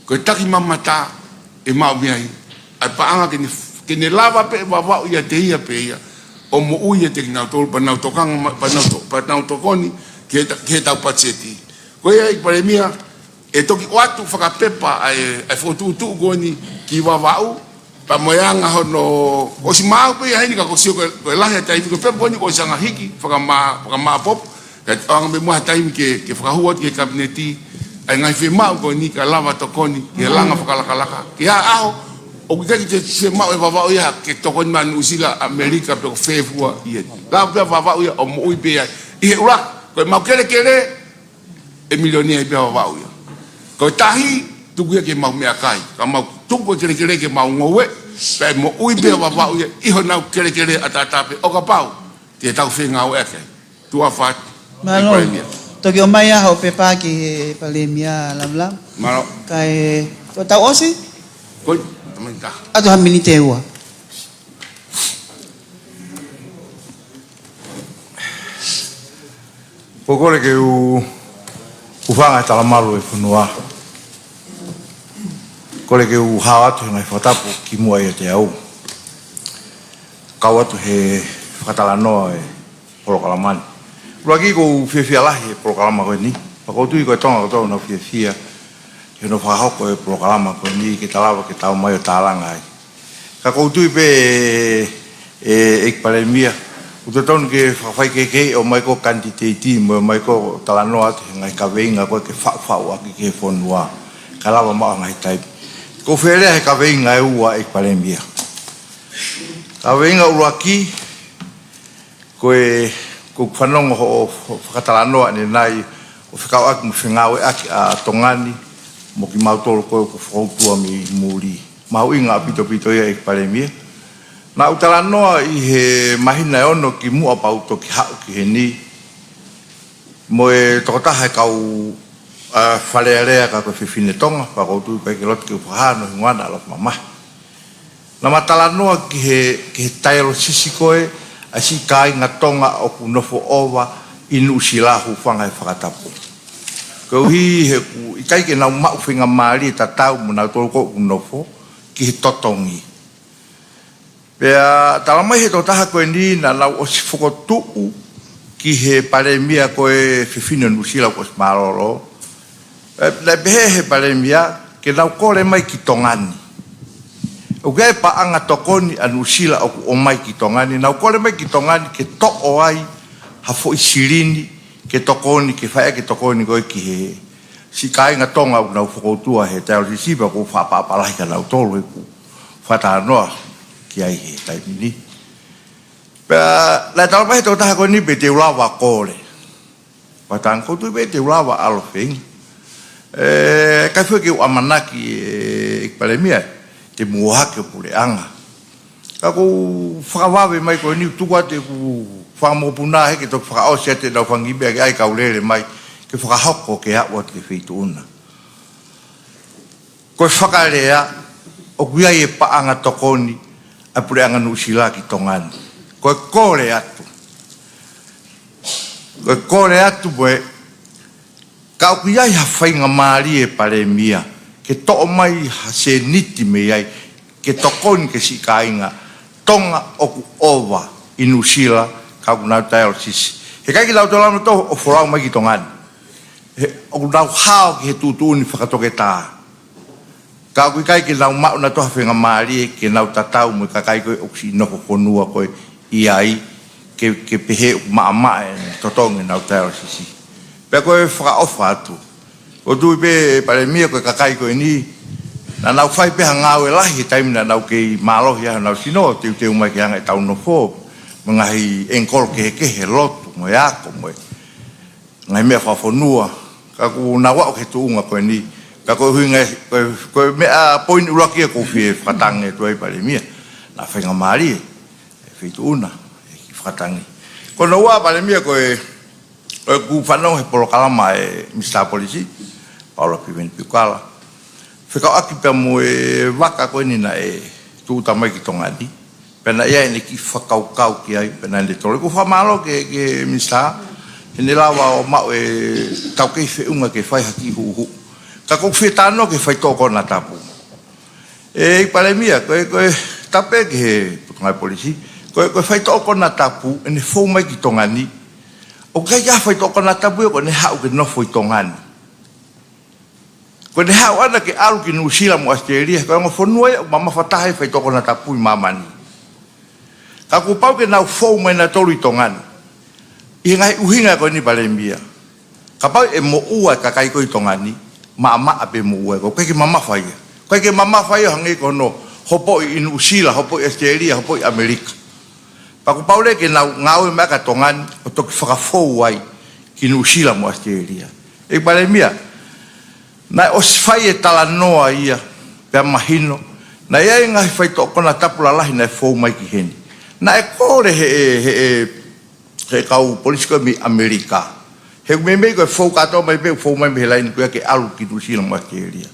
ko e taki mamata ʻe maʻu mei ai ʻa e paʻanga ke ne, ke ne lava pē ʻe Vavaʻu ʻiate ia pē ia ʻo moʻui ʻiate kinautolu, pea nau tokanga ma-, pea nau to-, pea nau tokoni ki he ta-, ki he taʻu patiseti. Ko ia, ʻEiki Palēmia, ʻe toki ʻoatu fakapepa ʻa e, ʻa e fokotuʻutuʻu ko eni ki Vavaʻu, pea mo e anga hono, kuo ʻosi maʻu pē ia heni ka kuo ʻosi, ko e, ko e lahi ʻa e taimi, ko e pepa ko eni kuo ʻosi hanga hiki fakamā-, fakamāʻopoʻopo, kae ʻoange pē muʻa ha taimi ke, ke fakahū atu ki he Kapineti ʻa e ngaahi fiemaʻu ko eni kae lava tokoni ki he langa fakalakalaka. Ki ha ʻaho ʻoku ʻikai ke toe fiemaʻu ʻe Vavaʻu ia ke tokoni mai ʻa Nuʻusila, ʻAmelika, pe ko fē fua ia. Lava pē ʻa Vavaʻu ia ʻo moʻui pē ai. ʻI he ʻuluaki, ko ʻemau kelekele, ʻe milionia ai pē ʻa Vavaʻu ia. Ko e tahi, tuku ia ke mau meʻakai. Ka mau tuku e kelekele ke mau ngoue, pea ʻe moʻui pē ʻa Vavaʻu ia ʻi honau kelekele ʻataʻatā pē, ʻo kapau te tau fengāueʻaki ai. Tuʻa ʻofa atu. Mālō. ʻEiki Palēmia. Toki ʻomai ā hoʻo pepa ki he Palēmia, Lavulavu. Mālō. Kae, ko e tau ʻosi? Ko e, tamai taha. ʻAtu ha miniti ʻe ua. Ko e kole ke u, u hūfanga he talamalu ʻo e fonua. Kole ke u hao atu he ngaahi fakatapu kimuʻa ʻiate au. Kau atu he fakatalanoa ʻo e polokalama ni. ʻUluaki, ʻoku ou fiefia lahi he polokalama ko eni. Pea ʻoku ou tui ko e Tonga kotoa ʻoku nau fiefia he hono fakahoko e polokalama ko eni ke ta lava ke tau mai ʻo tālanga ai. Ka ʻoku ou tui pē ʻe, ʻe, ʻEiki Palēmia, ʻoku totonu ke fakafaikehekeheʻi ʻo mai ko e kanititeiti mo e mai ko e talanoa atu he ngaahi kaveinga ko ē ke faʻufaʻuʻaki ki he fonua. Kae lava maʻu ha ngaahi taimi. ʻOku ou fie lea he kaveinga ʻe ua, ʻEiki Palēmia. Kaveinga ʻuluaki, ko e, ʻoku ou fanongo hoʻo, hoʻo fakatalanoa ʻanenai ʻo fekauʻaki mo e fengāueʻaki ʻa Tonga ni mo kimautolu ko ē ʻoku fakautua mei muli. Mahuʻinga ʻaupito ʻaupito ia, ʻEiki Palēmia. Naʻa ku talanoa ʻi he māhina ʻe ono kimuʻa pea u toki haʻu ki heni mo e tokotaha e kau ʻa Fale Alea ka ko e fefine Tonga, pea ʻoku ou tui pē ke loto ke u fakahā hono hingoa naʻa lava mamahi. Naʻa ma talanoa ki he, ki he taiolosisi ko ē ʻa e siʻi kāinga Tonga ʻoku nofo ʻova ʻi Nuʻusila, hūfanga he fakatapu. Koeʻuhi he ʻoku ʻikai ke nau maʻu faingamālie tatau mo nautolu ko ē ʻoku nofo ki he totongi. Pea talamai he tokotaha ko eni naʻa nau ʻosi fokotuʻu ki he palēmia ko e fefine Nuʻusila kuo ʻosi mālōlō. Pea naʻe pehē he palēmia ke nau kole mai ki Tonga ni. ʻOku ʻi ai e paʻanga tokoni ʻa Nuʻusila ʻoku ʻomai ki Tonga ni, nau kole mai ki Tonga ni ke toʻo ai ha foʻi silini ke tokoni, ke fai ʻaki e tokoni ko ē ki he siʻi kāinga Tonga ʻoku nau fokoutua he taiolosisi, pea ʻoku ou fakaʻapaʻapa lahi kia nautolu he kuo u fakatalanoa ki ai he taimi ni. Pea naʻe talamai he tokotaha ko eni pe te u lava kole. Pea ʻoku ou tui pē te u lava ʻalu ʻo feinga. ʻE, ʻikai foki ke u ʻamanaki, ʻe, ʻEiki Palēmia, te mou ʻohake ho puleʻanga. Ka ʻoku ou fakavave mai ko eni, tuku atu ʻeku fanga mokopuna he ke toki fakaʻosi atu ʻenau fanga kiʻi meʻa ke ʻai kau lele mai, ke fakahoko ke aʻu atu ki he feituʻu na. Ko e fakalea, ʻoku ʻi ai e paʻanga tokoni ʻa e puleʻanga Nuʻusila ki Tonga ni. Ko e kole atu. Ko e kole atu pē, ka ʻoku ʻi ai ha faingamālie palēmia ke toʻo mai ha sēniti mei ai, ke tokoni ki he siʻi kāinga Tonga ʻoku ʻova ʻi Nuʻusila, ka ʻoku nau taiolosisi. He ʻikai ke nau toe lava nautolu ʻo folau mai ki Tonga ni. He ʻoku nau hao ki he tuʻutuʻuni fakatoketā. Ka ʻoku ʻikai ke nau maʻu nautolu ha faingamālie ke nau tatau mo e kakai ko ē ʻoku siʻi nofo fonua ko ē ʻi ai, ke, ke pehē ʻoku maʻamaʻa e totongi ʻenau taiolosisi. Pea ko e fakaʻofa atu. ʻOku ou tui pē, Palēmia, ko e kakai ko eni, naʻa nau fai pē ha ngāue lahi he taimi naʻa nau kei mālohi ai honau sino, teuteu mai ke hanga ʻetau nofo mo e ngaahi ʻengikolo kehekehe, lotu mo e ako mo e ngaahi meʻa fakafonua, ka kuo nau aʻu ki he tuʻunga ko eni. Ka ko e ʻuhinga, ko e, ko e meʻa poini ʻuluaki ia ʻoku ou fie fakatangi atu ai, Palēmia, naʻa faingamālie e feituʻu na ʻe kiʻi fakatangi. Ko hono ua, Palēmia, ko e, ko ʻeku fanongo he polokalama ʻa e Minisitā Polisi, Paula Piveni Piukala, fekauʻaki pea mo e vaka ko eni naʻe tūʻuta mai ki Tonga ni. Pea naʻe ʻi ai ʻene kiʻi fakakaukau ki ai, pea naʻá ne tolo. ʻOku ou fakamālō ki he, ki he Minisitā, heʻene lava ʻo maʻu ʻetau kei feʻunga ke fai ha kiʻi huʻuhuʻu. Ka ʻoku ou fie talanoa ki he faitoʻo konatapu. ʻEiki Palēmia, ko e, ko e tapu ki he Potungāue Polisi, ko e, ko e faitoʻo konatapu ʻene fou mai ki Tonga ni. ʻOku ʻikai ke ʻi ai ha faitoʻo konatapu ia ʻoku ne haʻu ke nofo ʻi Tonga ni. Ko ʻene haʻu ʻana ke ʻalu ki Nuʻusila mo ʻAositelēlia, ko e ongo fonua ia ʻoku mamafa taha he faitoʻo konatapu ʻi māmani. Ka kuo pau ke nau fou mai nautolu ʻi Tonga ni. ʻI he ngaahi ʻuhinga ko eni, Palēmia. Kapau ʻe moʻua e kakai ko ē ʻi Tonga ni, maʻamaʻa pē moʻua, ʻoku ʻikai ke mamafa ia. ʻOku ʻikai ke mamafa ia ʻo hangē ko hono hopoʻi ʻi Nuʻusila, hopoʻi ʻAositelēlia, hopoʻi ʻAmelika. Pea kuo pau leva ke nau ngāue mai ʻaki ʻa Tonga ni ʻo toki fakafou ai ki Nuʻusila mo ʻAositelēlia. ʻEiki Palēmia, naʻe ʻosi fai e talanoa ia, pea mahino naʻe ʻi ai e ngaahi faitoʻo konatapu lalahi naʻe fou mai ki heni. Naʻe kole he, he, he, he kau polisi ko ē mei ʻAmelika. He ʻoku meimei ko e fou kātoa mai pē, fou mai mei he laine ko ia ke ʻalu ki Nuʻusila mo ʻAositelēlia.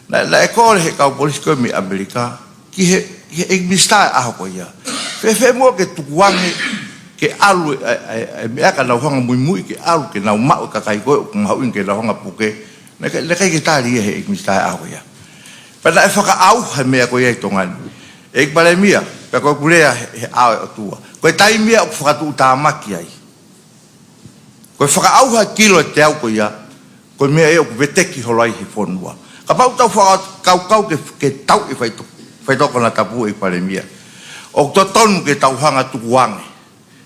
Naʻe, naʻe kole he kau polisi ko ē mei ʻAmelika ki he, ki he ʻEiki Minisitā he ʻaho ko ia. Fēfē muʻa ke tukuange ke ʻalu e, e, e, e meʻa ka nau hanga muimui ke ʻalu ke nau maʻu e kakai ko ē ʻoku mahuʻinga ke nau hanga puke. Naʻe ʻikai, naʻe ʻikai ke tali ia he ʻEiki Minisitā he ʻaho ko ia. Pea naʻe fakaʻauha e meʻa ko ia ʻi Tonga ni. ʻEiki Palēmia, pea ko ʻeku lea he, he ʻao ʻo e ʻOtua. Ko e taimi ia ʻoku fakatuʻutāmaki ai. Ko e fakaʻauha e kilo ʻe teau ko ia, ko e meʻa ia ʻoku veteki holo ai he fonua. Kapau ʻoku tau fakakaukau ke, ke tauʻi e faito-, faitoʻo konatapu, ʻEiki Palēmia, ʻoku totonu ke tau hanga tukuange.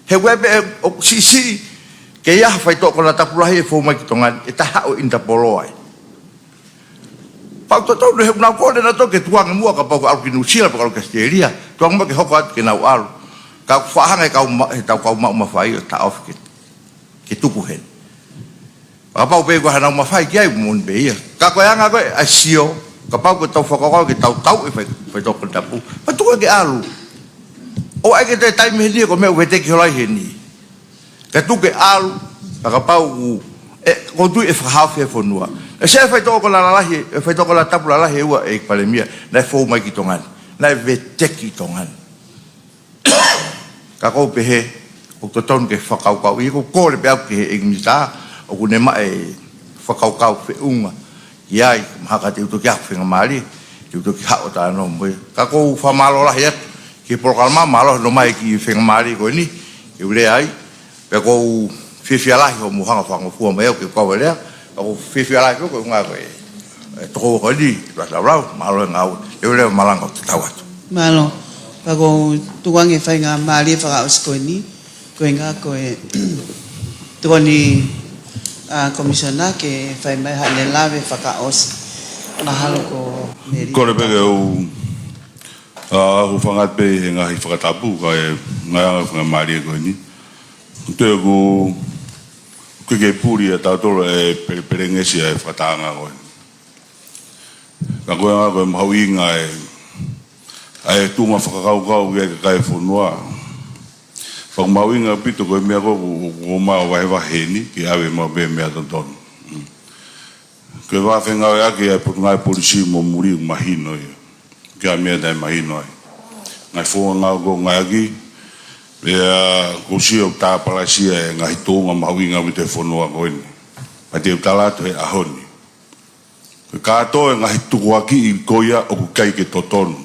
He ʻoku ʻi ai pē ʻoku siʻisiʻi, ke ʻi ai ha faitoʻo konatapu lahi ʻe fou mai ki Tonga ni, ʻe taha ʻo Interpol ai. Pea ʻoku totonu he ʻoku nau kole nautolu ke tukuange muʻa kapau ʻoku ʻalu ki Nuʻusila pe ʻalu ki ʻAositelēlia, tukuange muʻa ke hoko atu ke nau ʻalu. Ka ʻoku faʻa hanga he kau ma-, he tau kau maʻu mafai ʻo taʻofi ke, ke tuku heni. Kapau pē ko hanau mafai ki ai, moʻoni pē ia. Ka ko e anga ko ē ʻa e sio, kapau ʻoku tau fakakaukau ke tau tauʻi e fai-, faitoʻo konatapu, pea tuku ke ʻalu. ʻOua ʻe ke toe taimi heni ko e meʻa ʻoku veteki holo ai heni. Ka tuku ke ʻalu, ka kapau ʻoku ʻE, ʻoku ou tui ʻe fakahaofi e fonua. ʻE, se faitoʻo ko e lalahi, e faitoʻo ko e tapu lalahi ʻe ua ʻEiki Palēmia, naʻe fou mai ki Tonga ni, naʻe veteki Tonga ni. Ka ʻoku ou pehē, ʻoku totonu ke fakakaukau, ʻi heʻeku kole pē au ki he ʻEiki Minisitā, ʻoku ne maʻu e fakakaukau feʻunga ki ai, mahalo te u toki ʻai ha faingamālie, te u toki haʻu ʻo talanoa mo ia. Ka ʻoku ou fakamālō lahi atu ki he polokalama, mālō hono ʻomai e kiʻi faingamālie ko eni ke u lea ai, pea ʻoku ou fiefia lahi hoʻomou hanga ʻo fakangofua mai au ke u kau ai ʻo lea, pea ʻoku ou fiefia lahi ko e ʻuhinga ko e, e tokoua ko eni, Lātaulau, mālō e ngāue, te u lea malanga ʻo tatau atu. Mālō. Pea ʻoku ou tukuange e faingamālie fakaʻosi ko eni, ko e ʻuhinga ko e tokoni, ʻa, Komisiona ke fai mai haʻane lave fakaʻosi. Mahalo ko Meli. Kole pē ke u, ʻa, hūfanga pē he ngaahi fakatapu, kae ngaahi anga faingamālie ko eni. Te u, ke ke puli ʻa tautolu e pele-, pelengesi ʻa e fakatahaʻanga ko eni. Ka ko e ʻuhinga ko e mahuʻinga e, ʻa e tuʻunga fakakaukau ki he kakai e fonua. Pea ʻoku mahuʻinga ʻaupito ko e meʻa ko ē ʻoku, ʻoku, ʻoku mau vahevahe ni, ke ʻave maʻu pē meʻa totonu. Mm. Ko e vā fengāueʻaki ʻa e Potungāue Polisī mo Muli ʻoku mahino ia. Ko e meʻa taʻemahino ai. Ngaahi founga ngāue ʻoku ngāueʻaki, pea ʻoku ou sio ʻoku tāpalasia e ngaahi tuʻunga mahuʻinga ʻaupito e fonua ko eni. Pea te u tala atu he ʻaho ni. Ko e kātoa e ngaahi tukuakiʻi ko ia ʻoku ʻikai ke totonu.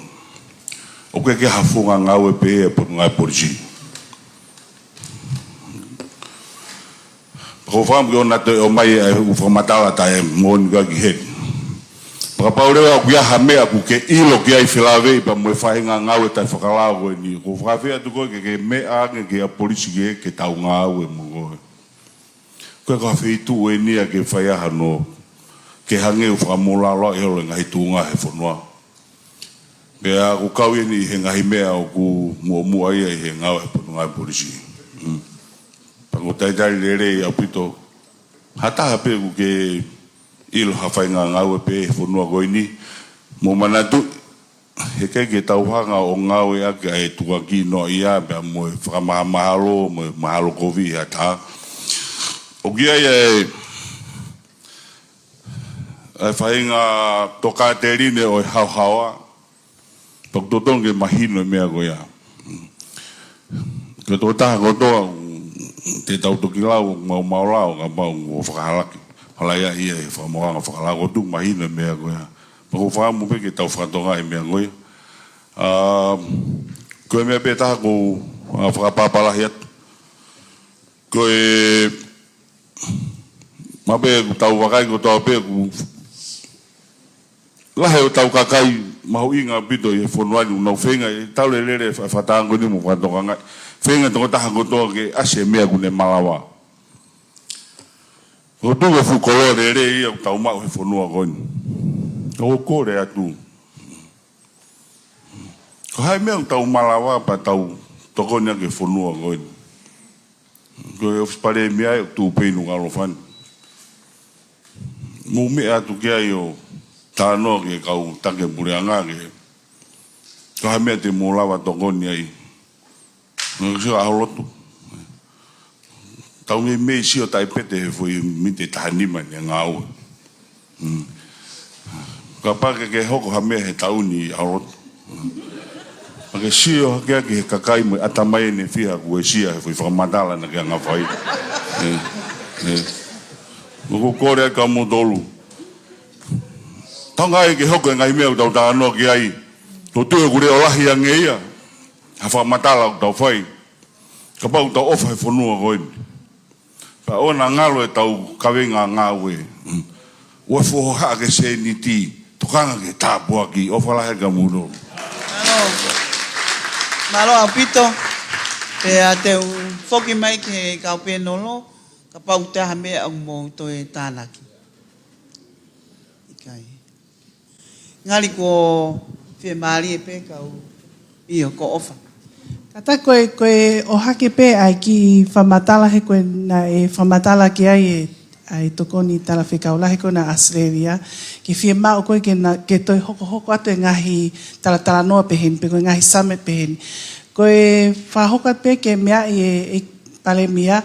ʻOku ʻikai ke ha founga ngāue pē ʻa e Potungāue Polisī. Pea ʻoku ou fakaʻamu ke ʻoua naʻa toe ʻomai ʻa e ʻū fakamatala taʻemoʻoni ko ia ki heni. Pea kapau leva ʻoku ʻi ai ha meʻa ʻoku ke ʻilo ki ai felāveʻi pea mo e faʻahinga ngāue taʻefakalao ko eni, ʻoku ou fakaafeʻi atu koe ke ke meʻa ange ki he polisi ke, ke tau ngāue mo koe. Ko e ko ha feituʻu eni ia ke fai ai hano, ke hangē ʻoku fakamōlaloaʻi holo e ngaahi tuʻunga he fonua. Pea ʻoku kau eni ʻi he ngaahi meʻa ʻoku muʻomuʻa ia ʻi he ngāue he Potungāue Polisī. Mm. Pea ʻoku talitali lelei ʻaupito. Ha taha pē ʻoku ke ʻilo ha faʻahinga ngāue pē he fonua ko eni. Mou manatu, heʻikai ke tau hanga ʻo ngāueʻaki ʻa e tukuakiʻi noaʻia pea mo e fakamahamahalo, mo e mahalo kovi ʻe ha taha. ʻOku ʻi ai ʻa e, ʻa e faʻahinga tokāteline ʻo e haohaoa, pea ʻoku totonu ke mahino e meʻa ko ia. Ko e tokotaha kotoa, te tau toki lau, mau, mau lau, kapau ʻoku fakahalaki. Hala ia ʻi he fakamoʻanga fakalao, ʻoku totonu mahino e meʻa ko ia. Pea ʻoku ou fakaʻamu pē ke tau fakatokangaʻi e meʻa ko ia. ʻA, ko e meʻa pē taha ʻoku ou, ʻa, fakapapālangi atu. Ko e, maʻu pē ʻoku tau vakai kotoa pē ʻoku lahi ʻetau kakai mahuʻinga ʻaupito ʻi he fonua ni ʻoku nau feinga, ʻe tau lele e fa-, fakatātā ko eni mo fakatokangaʻi. Feinga e tokotaha kotoa ke ʻasi e meʻa ʻoku ne malava. ʻOku tuku e fuʻu koloa lelei ia ʻoku tau maʻu he fonua ko eni. ʻOku ou kole atu. Ko e hā e meʻa ʻoku tau malava pea tau tokoni ʻaki e fonua ko eni. Ko e ʻōfisi Palēmia ʻoku tuʻu pē ʻi Nukuʻalofa ni. Mou meʻa atu ki ai ʻo talanoa ki he kau taki puleʻanga ke, ko e hā e meʻa te mou lava tokoni ai. Ngaahi sio ʻaho lotu. Tau meimei sio taʻepete he foʻi miniti ʻe taha nima ʻene ngāue. Mm. Kapau ke ke hoko ha meʻa he taʻu ni ʻaho lotu. Mm. Pea ke sio hake ʻaki he kakai mo e ʻatamai ʻene fiha kuo ʻosi ʻa e foʻi fakamatala naʻa ke anga fai. Eh, eh. ʻOku ou kole ai kia moutolu. Tau ngāue ke hoko e ngaahi meʻa ʻoku tau talanoa ki ai. Ko e tuʻu ʻoku leʻo lahi ange ia. Ha fakamatala ʻoku tau fai. Kapau ʻoku tau ʻofa he fonua ko eni. Pea ʻoua naʻa ngalo ʻetau kaveinga ngāue. Mm. ʻOua ʻe foha ke seniti. Tokanga ke tāpuaki. ʻOfa lahi kia moutolu. Mālō. Mālō ʻaupito. Pea te u foki mai ki he kau pēnolo. Kapau ʻoku ʻi ai ha meʻa ʻoku mou toe tānaki. ʻIkai. Ngali kuo fiemālie pē kau ʻio ko ʻOfa. Kātaki ko e, ko e ʻohake pē ʻa e kiʻi fakamatala he ko e naʻe fakamatala ki ai e, ʻa e tokoni talafekau lahi ko ena ʻAositelēlia. Ke fiemaʻu ko ē ke na, ke toe hokohoko atu e ngaahi talatalanoa pehē ni, pe ko e ngaahi summit pehē ni. Ko e fakahoko atu pē ke meaʻi e, e Palēmia,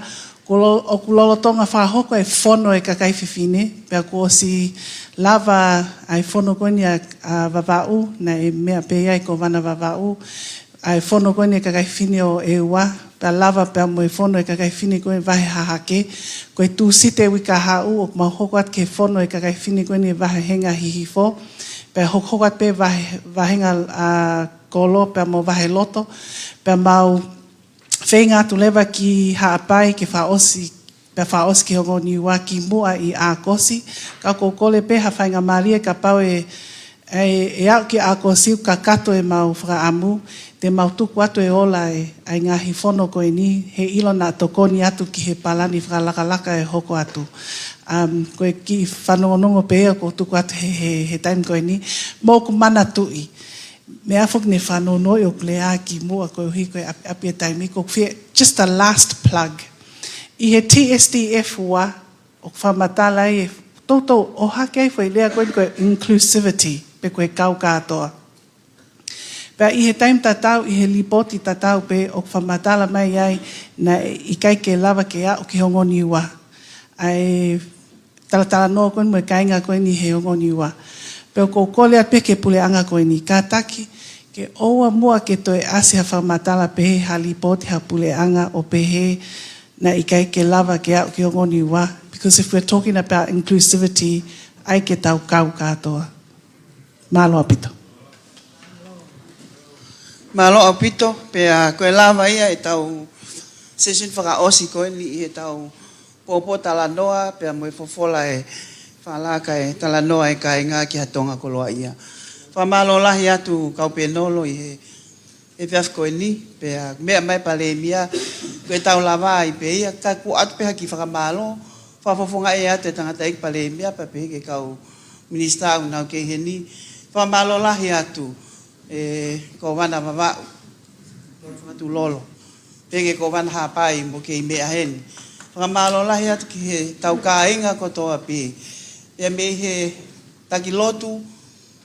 Kuo lo-, ʻoku lolotonga fakahoko e fono e kakai fefine, pea kuo ʻosi lava ʻa e fono ko eni ʻa, ʻa Vavaʻu, naʻe meʻa pē ia ʻa e Kōvana Vavaʻu, ʻa e fono ko eni e kakai fefine ʻo ʻEua, pea lava pea mo e fono e kakai fefine ko eni vahe hahake, ko e Tūsite uike kahaʻu, ʻoku mau hoko atu ki he fono e kakai fefine ko eni vahenga Hihifo, pea hokohoko atu pē vahe-, vahenga, ʻa, Kolo, pea mo Vaheloto, pea mau feinga atu leva ki Haʻapai ke fakaʻosi, pea fakaʻosi ki he ongo Niua kimuʻa ʻi ʻAokosi. Ka ʻoku ou kole pē ha faingamālie kapau ʻe, ʻe, ʻe aʻu ki ʻAokosi ʻoku kakato ʻemau fakaʻamu, te mau tuku atu e ola e, ʻa e ngaahi fono ko eni, heiʻilo naʻa tokoni atu ki he palani fakalakalaka ʻe hoko atu. Um, ko e kiʻi fanongonongo pē ia ʻoku ou tuku atu he, he, he taimi ko eni. Mou manatuʻi, meʻa foki ne fanongonongo ʻoku lea kimuʻa koeʻuhi ko e ʻapi, ʻapi e taimi, ko e fie, just a last plug. ʻI he T S D F ua, ʻoku fakamatala ai e toutou ʻohake ai foʻi lea ko eni ko e inclusivity, pe ko e kau kātoa. Pea ʻi he taimi tatau, ʻi he lipooti tatau pē, ʻoku fakamatala mai ai naʻe ʻikai ke lava ke aʻu ki he ongo Niua ʻa e talatalanoa ko eni mo e kāinga ko eni he ongo Niua. Pea ʻoku ou kole atu pē ki he puleʻanga ko eni, kātaki ke ʻoua muʻa ke toe ʻasi ha fakamatala pehē ha lipooti ha puleʻanga ʻo pehē naʻe ʻikai ke lava ke aʻu ki he ongo Niua. Because if we're talking about inclusivity, ʻai ke tau kau kātoa. Mālō ʻaupito. Mālō ʻaupito, pea ko e lava ia ʻetau session fakaʻosi ko eni ʻi heʻetau pōpōtalanoa, pea mo e fofola e fakalaka e talanoa e kāinga ki ha Tonga koloaʻia. Fakamālō lahi atu kau panel ʻi he, he efiafi ko eni, pea meʻa mai Palēmia, ko ʻetau lava ai pē ia, ka ʻoku ʻoatu pē ha kiʻi fakamālō, fakafofongaʻi atu e tangataʻeiki Palēmia, pea pehē ki he kau minisitā ʻoku nau kei ʻi heni, fakamālō lahi atu, e, Kōvana Vavaʻu, Fakatulolo, pehē ki he Kōvana Haʻapai mo kei meʻa heni. Fakamālō lahi atu ki heʻetau kāinga kotoa pē. Pea mei he taki lotu,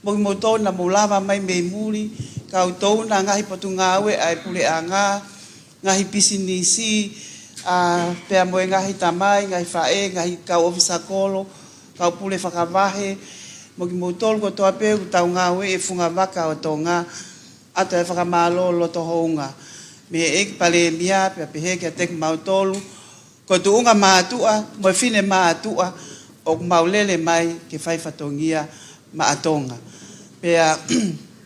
mo kimoutolu naʻa mou lava mai mei muli, kau tōʻona ngaahi potungāue ʻa e puleʻanga, ngaahi pisinisi, ʻa, pea mo e ngaahi tamai, ngaahi faʻē, ngaahi kau ʻōfisa kolo, kau pule fakavahe, mo kimoutolu kotoa pē ʻoku tau ngāue he funga vaka ʻo Tonga, ʻoatu e fakamālō loto hounga mei he ʻEiki Palēmia, pea pehē kiate kimautolu, ko e tuʻunga mātuʻa, mo e finemātuʻa, ʻoku mau lele mai ke fai fatongia maʻa Tonga. Pea,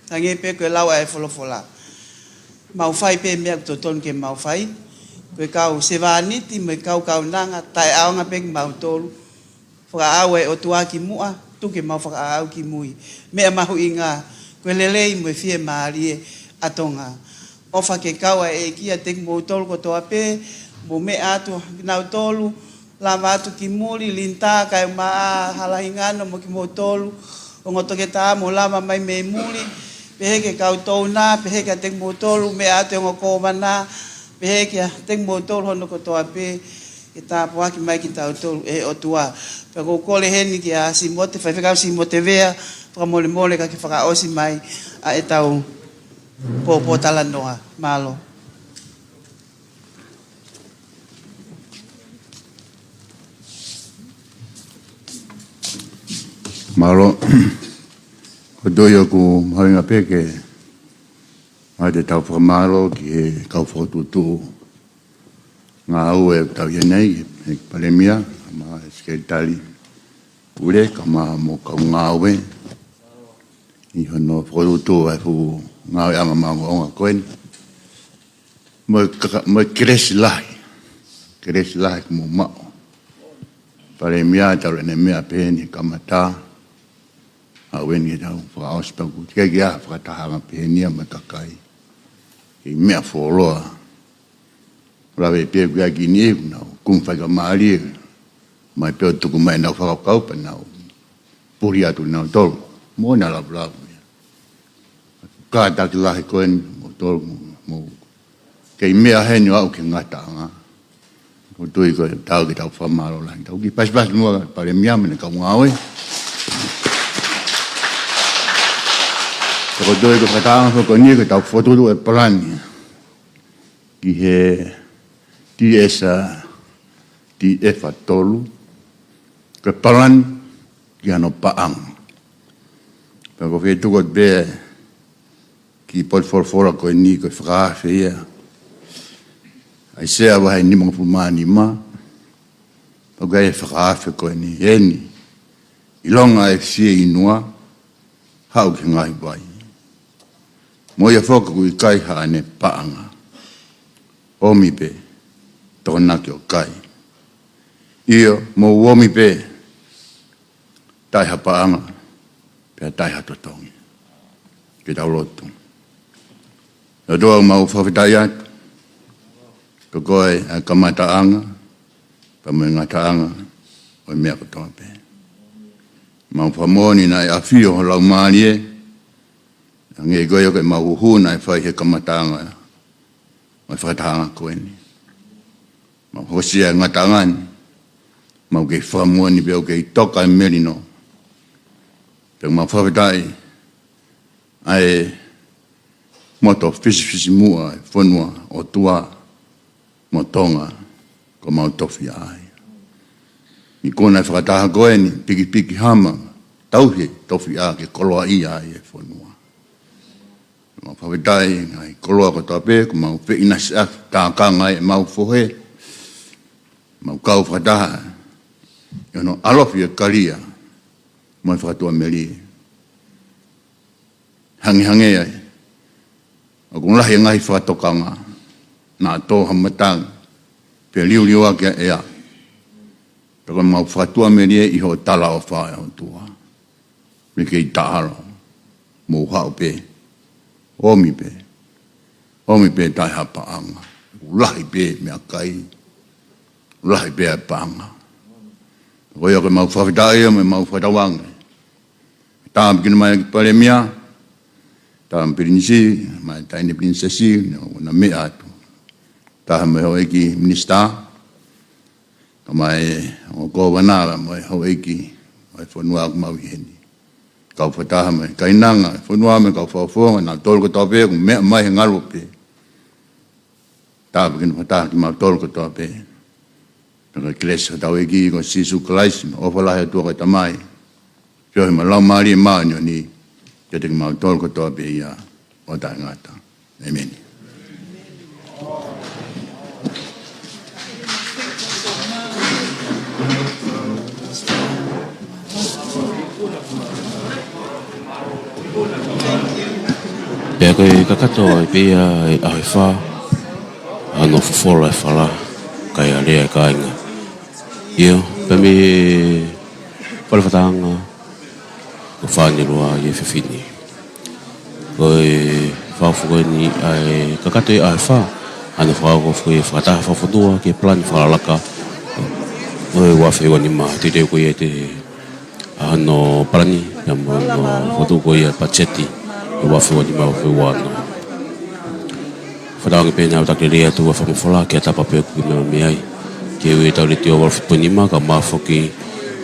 hangē pē ko e lau ʻa e folofola. Mau fai pē meʻa ʻoku totonu ke mau fai. Ko e kau sevāniti, mo e kau kaunanga, taʻeʻaonga pē kimautolu. Fakaʻau e ʻOtua kimuʻa, tuku ke mau fakaʻau kimui. Meʻa mahuʻinga, ko e lelei mo e fiemālie ʻa Tonga. ʻOfa ke kau ʻa e ʻEiki ʻiate kimoutolu kotoa pē, mou meʻa atu kinautolu, lava atu ki muli, Linitā, Kaeʻumaʻā, Halahingano, mo kimoutolu, ongo toketā mou lava mai mei muli, pehē ki he kau tōʻona, pehē kiate kimoutolu, meʻa atu e ongo kōvana, pehē kiate kimoutolu hono kotoa pē, ke tāpuaki mai kitautolu ʻe he ʻOtua. Pea ʻoku ou kole heni kia Simote, Faifekau Simote Vea, fakamolemole ka ke fakaʻosi mai ʻa ʻetau pōpōtalanoa. Mālō. Mālō. Ko e toe ʻoku mahuʻinga pē ke ʻoatu ʻetau fakamālō ki he kau fokotuʻutuʻu ngāue ʻoku tau ʻi heni, ʻEiki Palēmia, mo e Sekelitali Pule, kae ʻumaʻā mo e kau ngāue ʻi hono fokotuʻutuʻu ʻa e fuʻu ngāueʻanga maʻongoʻonga ko eni. Mo e kaka-, mo e kelesi lahi. Kelesi lahi kuo mou maʻu. Palēmia, talu ʻene meʻa pehē ni he kamata, ʻa ʻeni ke tau fakaʻosi, pea ʻoku teʻeki ai ke ʻi ai ha fakatahaʻanga pehē ni ia mo e kakai. Kei meʻa fuoloa. Lave pē ʻoku ʻi ai e kiʻi niʻihi ʻoku nau kumi faingamālie mai pē ʻo tuku mai ʻenau fakakaukau pea nau puli atu kinautolu. Mo ʻena lavulavu ia. Kātaki lahi ko eni, moutolu, mou, mou kei meʻa heni ʻo aʻu ki he ngataʻanga. ʻOku ou tui ko e taau ke tau fakamālō lahi. Tau kiʻi pasipasi muʻa Palēmia mo ʻene kau ngāue. ʻOku ou tui ko e fakatahaʻanga foki ko eni ke tau fokotuʻu e palani ki he T S, ʻa, T F tolu, ko e palani ki hano paʻanga. Pea ko e feituʻu ko ē pē ki he potu folofola ko eni ko e fakaafe ia. ʻAisea vahe nimangofulu mā nima, pea ko e fakaafe ko eni: Eni, ʻilonga ʻa e fie inu, haʻu ki he ngaahi vai, mo ia foki ʻoku ʻikai haʻane paʻanga. Omi pē, tokonaki ʻo kai. ʻIo, mou omi pē, taʻe ha paʻanga, pea taʻe ha totongi. Ke tau lotu. ʻE ʻOtua, mau fakafetaʻi atu, ko koe ʻa e kamataʻanga, pea mo e ngataʻanga ʻo e meʻa kotoa pē. Mau fakamoʻoni naʻe ʻafio ho Laumālie, hangē ko ia ko ʻemau huhu naʻe fai he kamataʻanga ʻo e fakatahaʻanga ko eni. Mau hōsia e ngataʻanga ni, mau kei fakamoʻoni pē ʻoku kei toka e melino. Pea mau fakafetaʻi ʻa e moto fisifisimuʻa e fonua, ʻOtua mo Tonga, ko mau tofiʻa ai. Ikuna e fakataha ko eni, pikipiki hama, tauhi tofiʻa ke koloaʻia ai e fonua. Mau fakafetaʻi ngaahi koloa kotoa pē, ko mau feʻinasiʻaki, tākanga ai ʻemau fohe, mau kau fakataha ʻi hono ʻalofi e kalia mo e fakatuʻamelie. Hangehangē ai ʻoku lahi e ngaahi fakatokanga, naʻa tō ha matangi, pea liuliuaki ʻa e ʻea. Pea ko mau fakatuʻamelie ʻi hoʻo talaʻofa, ʻe ʻOtua. Mei he kei taʻalo, mou haʻu pē, omi pē, omi pē taʻe ha paʻanga. ʻOku lahi pē meʻakai, ʻoku lahi pē ʻa e paʻanga. Ko ia ko ʻemau fakafetaʻi mo ʻemau fakatauange. Tāpuekina mai ki he Palēmia, Taʻahine Pilinisi, mo e Taʻahine Pilinisesi, ʻo na meʻa atu. Taha mo e houʻeiki minisitā, kae ʻumaʻā e ongo kōvana mo e houʻeiki ʻo e fonua ʻoku mau ʻi heni. Kau fakataha mo e kainanga ʻo e fonua mo e kau fakafofonga, naʻa tolu kotoa pē ʻoku meʻa mai he ngaluope. Tāpuekina fakataha kimautolu kotoa pē. Pea ko e kelesi ʻa hotau ʻEiki ko Sīsū Kalaisi, mo e ʻofa lahi ʻa e ʻOtua ko e Tamai, feohi mo e Laumālie Māʻoniʻoni, ke ʻiate kimautolu kotoa pē ia ʻo taʻengata. ʻĒmeni. Pea ko e kakato ai pē ia ʻa e ʻaho ʻe fā, ʻa hono fofola e fala, kae ʻalea e kāinga. ʻIo, pea mei he fale fakatahaʻanga, ko Fānelua ʻi he efiafi ni. Ko e fakaʻofoʻofa ko eni ʻa e kakato ʻi he ʻaho ʻe fā, ʻa hono fakaʻofoʻofa ko ia e fakataha fakafonua ki he palani fakalakalaka ʻo e ua afe ua nima, teuteu ko ia ʻi he ʻa hono palani, pea mo hono fokotuʻu ko ia e patiseti ʻo e ua afe ua nima, ua afe ua ono. Fakatauange pē naʻa tau taki lelei atu ʻa e fakamafola ki ha tapa pē ʻoku ke meʻa mai ai. Ke ui ʻetau letiō valu fitu poini nima, kae ʻumaʻā foki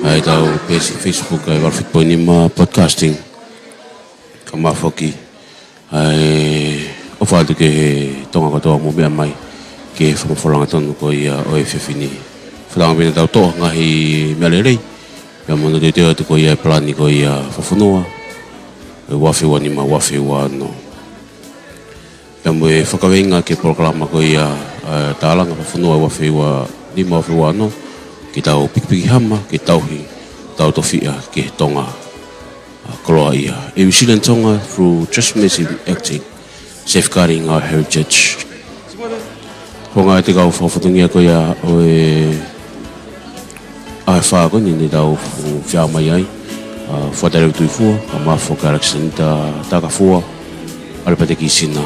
ʻa ʻetau peesi Facebook ʻa e valu fitu poini nima Broadcasting, kae ʻumaʻā foki ʻa e ʻofa atu ki he Tonga kotoa ʻoku mou meʻa mai ki he fakamafola angatonu ko ia ʻo e efiafi ni. Fakatauange pē naʻa tau toʻo ha ngaahi meʻa lelei, pea mo hono teuteu atu ko ia e palani ko ia fakafonua ʻo e ua afe ua nima, ua afe ua ono. Pea mo e fakakaveinga ki he polokalama ko ia, ʻa e tālanga fakafonua ʻo e ua afe ua nima, ua afe ua ono, ke tau pikipiki hama, ke tauhi hotau tofiʻa ki he Tonga ʻa koloaʻia. A resilient Tonga through transformative acting, safeguarding our heritage. Ko e ngaahi tekau fakafotungia ko ia ʻo e ʻaho ʻe fā ko eni naʻa tau fiemaʻu mai ai, ʻa Fuataleu Tuifua, kae ʻumaʻā foki ʻa Alexander Takafua, ʻAlipate Kisina,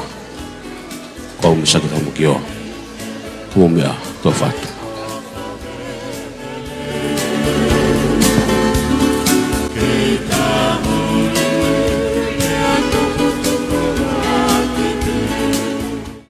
ko au mo Sake Fakamokioa. Ko e meʻa, tō fatu.